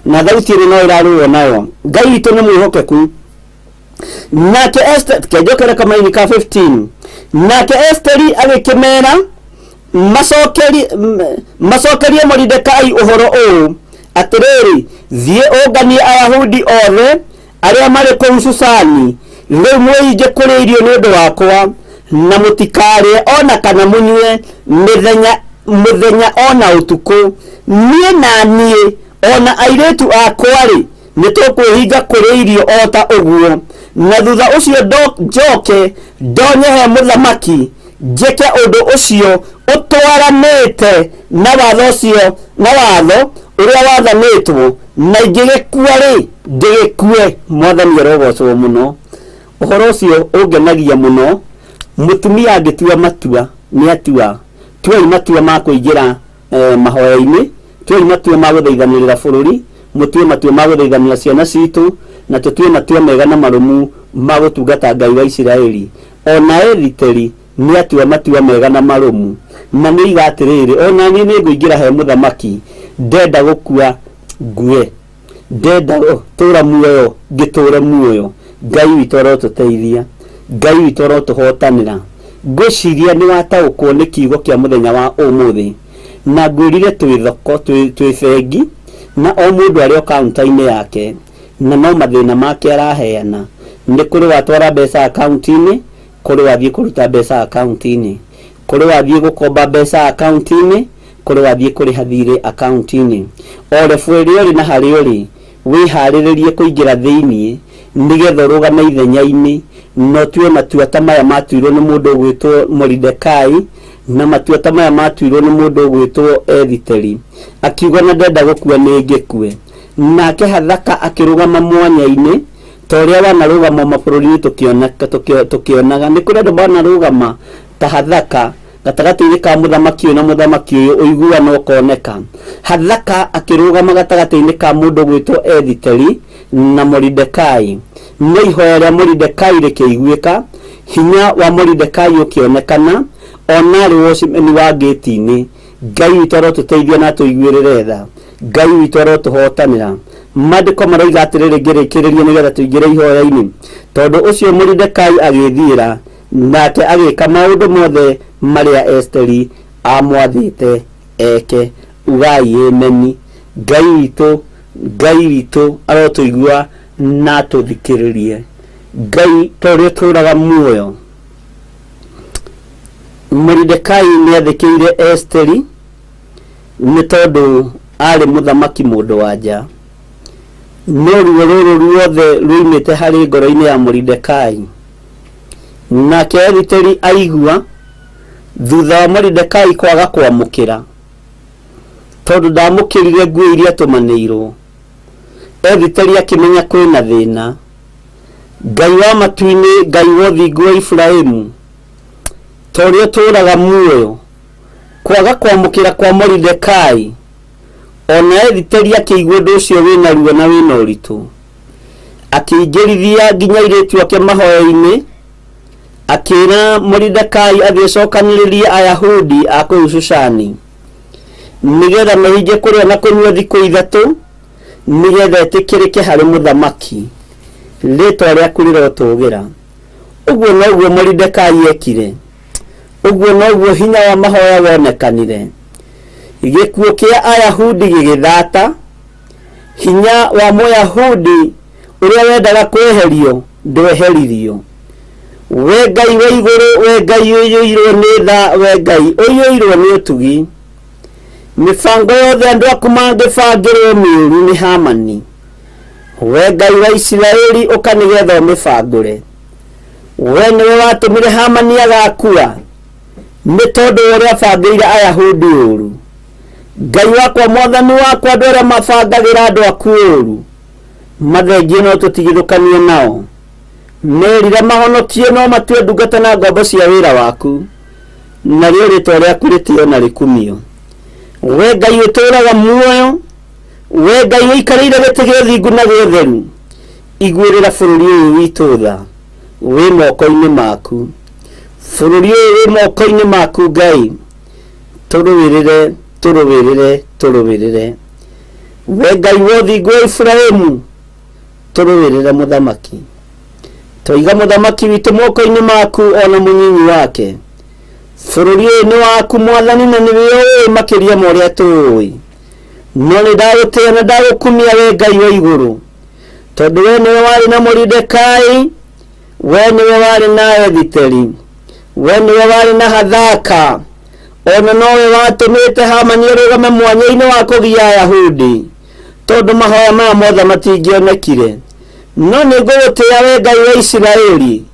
na thauti ĩno no ĩrarũo nayo. Ngai witũ nĩ mwĩhokeku. Nake Esther, kenjokere kamaini ka 15, nake Esteri agĩkĩmera macokerie Moridekai ũhoro ũũ, atĩrĩrĩ, thiĩ ũnganie Ayahudi othe arĩa marĩ kũu Susani rĩu, mwĩhinge kũrĩa irio nĩ ũndũ wakwa, na mũtikarĩe o na kana mũnyue mĩthenya mũthenya o na ũtukũ. Niĩ na niĩ o na airĩtu akwa-rĩ, nĩ tũkwĩhinga kũrĩa irio o ta ũguo, na thutha ũcio njoke ndonye he mũthamaki, njĩke ũndũ ũcio ũtwaranĩte na watho ũcio, na watho ũrĩa wathanĩtwo, na ingĩgĩkua-rĩ, ndĩgĩkue. Mwathani arogocwo mũno. Ũhoro ũcio ũngenagia mũno. Mũtumia angĩtua matua, nĩ atua. Tuai matua ma kũingĩra mahoya-inĩ, tuai matua ma gũthaithanĩrĩra bũrũri, mũtue matua ma gũthaithanĩra ciana citũ, na tũtue matua mega na marũmu ma gũtungata Ngai wa Isiraeli. Ona Ethiteri nĩ atua matua mega na marũmu, na nĩ oiga atĩrĩrĩ, ona niĩ nĩ ngũingĩra he mũthamaki, ndenda gũkua ngue, ndenda tũra muoyo ngĩtũre muoyo. Ngai witũ arotũteithia, Ngai witũ arotũhotanĩra. Ngwĩciria nĩ wataũkwo nĩ kiugo kĩa mũthenya wa ũmũthĩ, na ngwĩrire twĩ thoko, twĩ bengi, na o mũndũ arĩ o kaunta-inĩ yake, na no mathĩna make araheana. Nĩ kũrĩ watwara mbeca akaunti-inĩ, kũrĩ wathiĩ kũruta mbeca akaunti-inĩ, kũrĩ wathiĩ gũkomba mbeca akaunti-inĩ, kũrĩ wathiĩ kũrĩha thirĩ akaunti-inĩ. O rebu ĩrĩa ũrĩ na harĩa ũrĩ, wĩharĩrĩrie kũingĩra thĩiniĩ nĩgetha ũrũgame ithenya-inĩ na ũtue matua ta maya matuirwo nĩ mũndũ ũgwĩtwo Moridekai, na matua ta maya matuirwo nĩ mũndũ ũgwĩtwo Ethiteri. Akiuga na ndenda gũkua nĩ ngĩkue. Nake Hathaka akĩrũgama mwanya-inĩ ta ũrĩa wanarũgama mabũrũri-inĩ tũkĩonaga. Nĩ kũrĩ andũ manarũgama ta Hathaka gatagatĩ-inĩ ka mũthamaki ũyũ na mũthamaki ũyũ, ũiguano ũkoneka. Hathaka akĩrũgama gatagatĩ-inĩ ka mũndũ ũgwĩtwo Ethiteri na Moridekai. No ihoya rĩa Moridekai rĩkĩiguĩka, hinya wa Moridekai ũkĩonekana, ona arĩ wocimeni wa ngĩti-inĩ. Ngai witũ arotũteithia na atũiguĩrĩre tha. Ngai witũ arotũhotanĩra. Maandĩko maroiga atĩrĩrĩ, ngĩrĩkĩrĩria nĩgetha tũingĩre ihoya-inĩ, tondũ ũcio Moridekai agĩthiĩra, nake agĩka maũndũ mothe marĩa Esteri amwathĩte eke. Ugai ameni. Ngai witũ, Ngai witũ arotũigua na atũthikĩrĩrie. Ngai ta ũrĩa ũtũraga muoyo, Moridekai nĩ athĩkĩire Esteri nĩ tondũ arĩ mũthamaki mũndũ wa nja. No ruo rũrũ ruothe ruoimĩte harĩ ngoro-inĩ ya Moridekai. Nake Ethiteri aigua thutha wa Moridekai kwaga kwamũkĩra, tondũ ndamũkĩrire nguo iria atũmanĩirwo, Ethiteri akĩmenya kwĩna thĩna. Ngai wa matu-inĩ, Ngai wa ũthingu wa Iburahimu, ta ũrĩa ũtũũraga muoyo, kwaga kwamũkĩra kwa Moridekai, ona Ethiteri akĩigua ũndũ ũcio wĩna ruo na wĩna ũritũ, akĩingĩrithia nginya airĩtu ake mahoya-inĩ, akĩra Moridekai athiĩ acokanĩrĩrie Ayahudi a kũu Shushani nĩgetha mehinge kũrĩa na kũnyua thikũ 3, nĩgetha etĩkĩrĩke harĩ mũthamaki. Rĩtwa rĩaku rĩrotũgĩra. Ũguo noguo Moridekai ekire. Ũguo noguo hinya wa mahoya wonekanire. Gĩkuũ kĩa Ayahudi gĩgĩthata. Hinya wa Mũyahudi ũrĩa wendaga kweherio ndweheririo. We Ngai wa igũrũ, we Ngai ũiyũirwo nĩ tha, we Ngai ũiyũirwo nĩ ũtugi, mĩbango yothe andũ aku mangĩbangĩrwo mĩũru nĩ Hamani, we Ngai wa Isiraeli, ũka nĩgetha ũmĩbangũre. We nĩwe watũmire Hamani agakua nĩ tondũ wa ũrĩa abangĩire Ayahudi ũũru. Ngai wakwa, mwathani wakwa, andũ arĩa mabangagĩra andũ aku ũũru mathengie no tũtigithũkanie nao. Merira mahonokio no matue ndungata na ngombo cia wĩra waku, narĩo rĩtwa rĩaku rĩtĩo na rĩkumio. We Ngai ũtũũraga muoyo, we Ngai ũikarĩire gĩtĩ gĩa ũthingu na gĩa ũtheru, iguĩrĩra bũrũri ũyũ witũ tha, wĩ moko-inĩ maku. Bũrũri ũyũ wĩ moko-inĩ maku Ngai, tũrũĩrĩre, tũrũĩrĩre, tũrũĩrĩre. We Ngai wa ũthingu wa Iburahimu, tũrũĩrĩre mũthamaki. Twaiga mũthamaki witũ moko-inĩ maku ona mũnyinyi wake. Bũrũri ũyũ nĩ waku Mwathani na nĩwe ũĩ makĩria ma ũrĩa tũũĩ. No nĩ ndagũtĩĩa na ndagũkumia we Ngai wa igũrũ, tondũ we nĩwe warĩ na Moridekai, we nĩwe warĩ na Ethiteri, we nĩwe warĩ na Hathaka, ona nowe watũmĩte Hamani arũgame mwanya-inĩ wa kũgia Ayahudi, tondũ mahoya maya mothe matingĩonekire. No nĩ ngũgũtĩĩa we Ngai wa Isiraeli,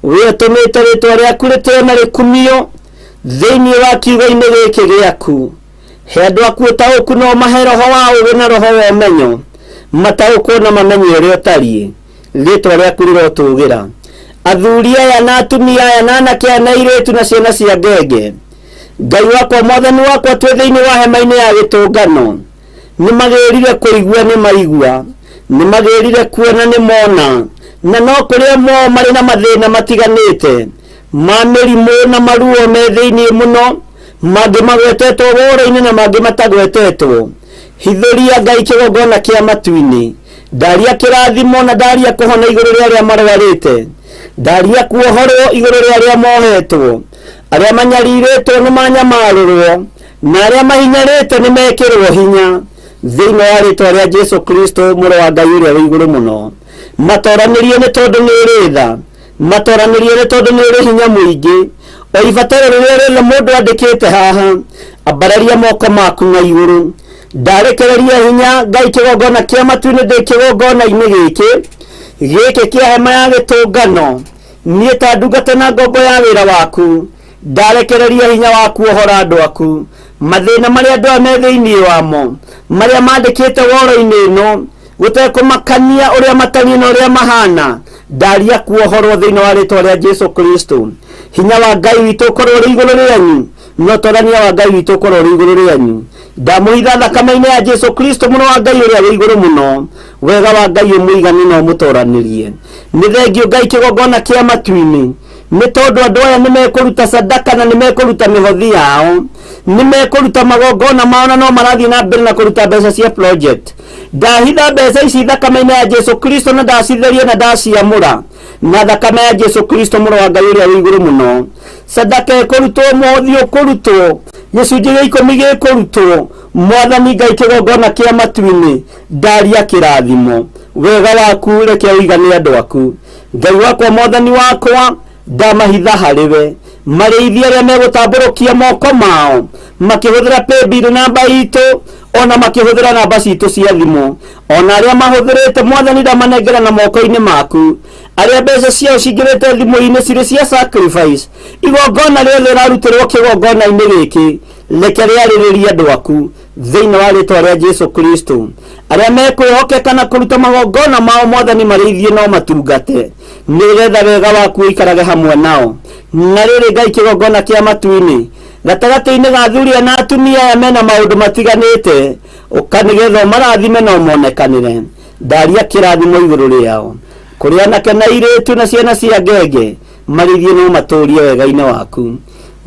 we ũtũmĩte rĩtwa rĩaku rĩtĩo na rĩkumio thĩinĩ wa kiugo-inĩ gĩkĩ gĩaku. He andũ aku ũtaũku na ũmahe roho wa ũũgĩ na roho wa ũmenyo, mataũkwo na mamenye ũrĩa ũtariĩ. Rĩtwa rĩaku rĩrotũgĩra. Athuri aya na atumia aya na anake aya na airĩtu na ciana cia ngenge, Ngai wakwa, Mwathani wakwa, twĩ thĩinĩ wa hema-inĩ ya gĩtũngano, nĩ magĩrire kũigua nĩ maigua, nĩ magĩrire kuona nĩ mona, na no kũrĩa mo marĩ na mathĩna matiganĩte ma mĩrimũ na maruo me thĩinĩ mũno, mangĩ magwetetwo woro-inĩ na mangĩ matagwetetwo. Hithũria Ngai kĩgongona kĩa matu-inĩ. Ndaria kĩrathimo na ndaria kũhona igũrũ rĩa arĩa marwarĩte. Ndaria kuohorwo igũrũ rĩa arĩa mohetwo. Arĩa manyarirĩtwo nĩ manyamarũrwo na arĩa mahinyarĩte nĩ mekĩrwo hinya thĩinĩ wa rĩtwa rĩa Jesu Kristo mũrũ wa Ngai ũrĩa wĩ igũrũ mũno. Matoranĩrie nĩ tondũ nĩ ũrĩ tha, matoranĩrie nĩ tondũ nĩ ũrĩ hinya mũingĩ. O ibataro rĩrĩa rĩothe mũndũ andĩkĩte haha, ambararia moko maku na igũrũ. Ndarekereria hinya Ngai kĩgongona kĩa matu-inĩ ndĩ kĩgongona-inĩ gĩkĩ gĩkĩ kĩa hema ya gĩtũngano. Niĩ ta ndungata na ngombo ya wĩra waku, ndarekereria hinya waku ohora andũ aku mathĩna marĩa andũ aya me thĩinĩ wamo, marĩa mandĩkĩte woro-inĩ ĩno, gũtekũmakania ũrĩa matariĩ na ũrĩa mahana. Ndaria kuohorwo thĩinĩ wa rĩtwa rĩa Jesu Kristo. Hinya wa Ngai witũ ũkorwo ũrĩ igũrũ rĩanyu, na ũtorania wa Ngai witũ ũkorwo ũrĩ igũrũ rĩanyu. Ndamũhitha thakame-inĩ ya Jesu Kristo mũrũ wa Ngai ũrĩa wĩ igũrũ mũno. Wega wa Ngai ũmũigane na ũmũtoranĩrie. Nĩ thengio Ngai kĩgongona kĩa matu-inĩ, nĩ tondũ andũ aya nĩ mekũruta sadaka na nĩ mekũruta mĩhothi yao, nĩ mekũruta magongona mao na no marathiĩ na mbere na kũruta mbeca cia project. Ndahitha mbeca ici thakame-inĩ ya Jesu Kristo na ndacitheria na ndaciamũra na thakame ya Jesu Kristo mũrũ wa Ngai ũrĩa wĩ igũrũ mũno. Sadaka ĩkũrutwo, mũhothi ũkũrutwo, gĩcunjĩ gĩa ikũmi gĩkũrutwo, Mwathani Ngai kĩgongona kĩa matu-inĩ, ndaria kĩrathimo. Wega waku reke ũigane andũ aku. Ngai wakwa, Mwathani wakwa, ndamahitha harĩ we. Marĩithie arĩa megũtambũrũkia moko mao makĩhũthĩra paybill namba itũ, ona makĩhũthĩra namba citũ cia thimũ, ona arĩa mahũthĩrĩte Mwathani ndamanengera na moko-inĩ maku. Arĩa mbeca ciao cingĩrĩte thimũ-inĩ cirĩ cia sacrifice, igongona rĩothe rĩrarutĩrwo kĩgongona-inĩ gĩkĩ, reke rĩarĩrĩrie andũ aku thĩinĩ wa rĩtwa rĩa Jesu Kristo. Arĩa mekwĩhokeka na kũruta magongona mao Mwathani marĩithie no matungate, nĩgetha wega waku ũikarage hamwe nao. Na rĩrĩ Ngai kĩgongona kĩa matu-inĩ, gatagatĩ-inĩ ga athuri aya na atumia aya mena maũndũ matiganĩte, ũka nĩgetha ũmarathime na ũmonekanĩre. Ndaria kĩrathimo igũrũ rĩao, kũrĩ anake na airĩtu na ciana cia ngenge, marĩithie no matũũrie wega-inĩ waku.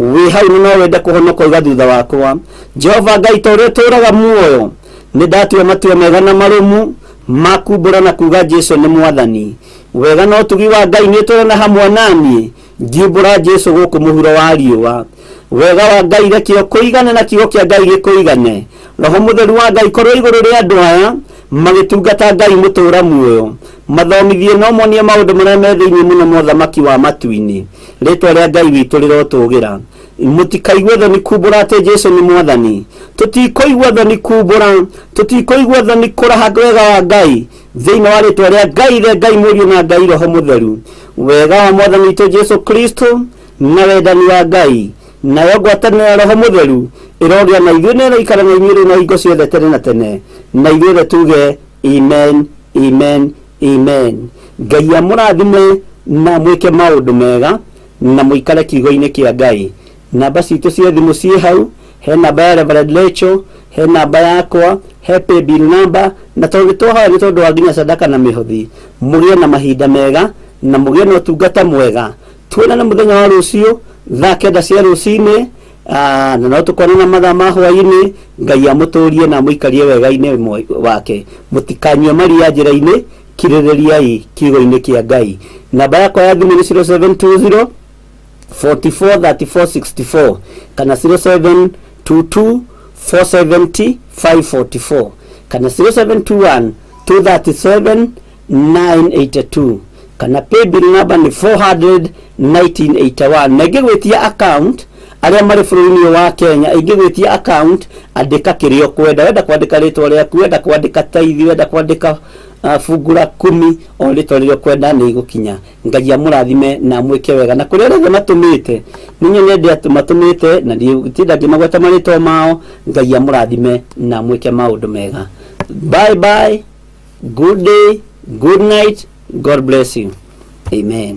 Wĩ hau na no wende kũhonoka uga thutha wakwa, Jehova Ngai ta ũrĩa ũtũũraga muoyo, nĩ ndatua matua mega na marũmu ma kumbũra na kuga Jesu nĩ Mwathani. Wega na ũtugi wa Ngai nĩ ũtũũrana hamwe naniĩ ngiumbũra Jesu gũkũ mũhuro wa riũa. Wega wa Ngai reke ũkũigane na kiugo kĩa Ngai gĩkũigane. Roho Mũtheru wa Ngai korwo igũrũ rĩa andũ aya magĩtungata Ngai mũtũũra muoyo. Mathomithie na ũmonie maũndũ marĩa me thĩinĩ mũno ma ũthamaki wa matu-inĩ. Rĩtwa rĩa Ngai witũ rĩrotũgĩra. Mũtikaigue thoni kumbũra atĩ Jesu nĩ Mwathani. Tũtikũigua thoni kumbũra, tũtikũigua thoni kũraha wega wa Ngai thĩinĩ wa rĩtwa rĩa Ngai Ithe, Ngai Mũriũ na Ngai Roho Mũtheru. Wega wa Mwathani witũ Jesu Kristo na wendani wa Ngai nayo ngwatanĩro ya Roho Mũtheru ĩrogĩa na ithuĩ na ĩroikara na inyuĩ rĩu na hingo ciothe tene na tene. Na ithuothe tuge amen, amen, amen. Ngai amũrathime na mwĩke maũndũ mega na mũikare kiugo-inĩ kĩa Ngai. Namba citũ cia thimũ ciĩ hau, he namba ya Reverend Rachel, he namba yakwa, he paybill number, na tondũ nĩ twahoya nĩ tondũ wa nginya sadaka na mĩhothi. Mũgĩe na mahinda mega na mũgĩe na ũtungata mwega. Tuonane mũthenya wa rũciũ. Thaa 9 cia rũcinĩ, na no tũkonana mathaa ma hwaĩ-inĩ. Ngai amũtũrie na amũikarie wega-inĩ wake. Mũtikanyue maria njĩra-inĩ, kirĩrĩriai kiugo-inĩ kĩa Ngai. Namba yakwa ya thimũ nĩ 0720 44 34 64 kana 0722 470 544 kana 0721 237 982 kana paybill number nĩ 400 1981. Na ingĩgwĩtia account, arĩa marĩ bũrũri-inĩ ũyũ wa Kenya, ingĩgwĩtia account, andĩka kĩrĩa ũkwenda. Wenda kwandĩka rĩtwa rĩaku, wenda kwandĩka taithi, wenda kwandĩka fungu la kumi, o rĩtwa rĩrĩa ũkwenda nĩ igũkinya. Ngai amũrathime na amwĩke wega. Na kũrĩa arĩa othe matũmĩte, nĩ nyonete atĩ matũmĩte na nditinda ngĩmagweta marĩtwa mao. Ngai amũrathime na amwĩke maũndũ mega. Bye bye, good day, good night, God bless you, amen.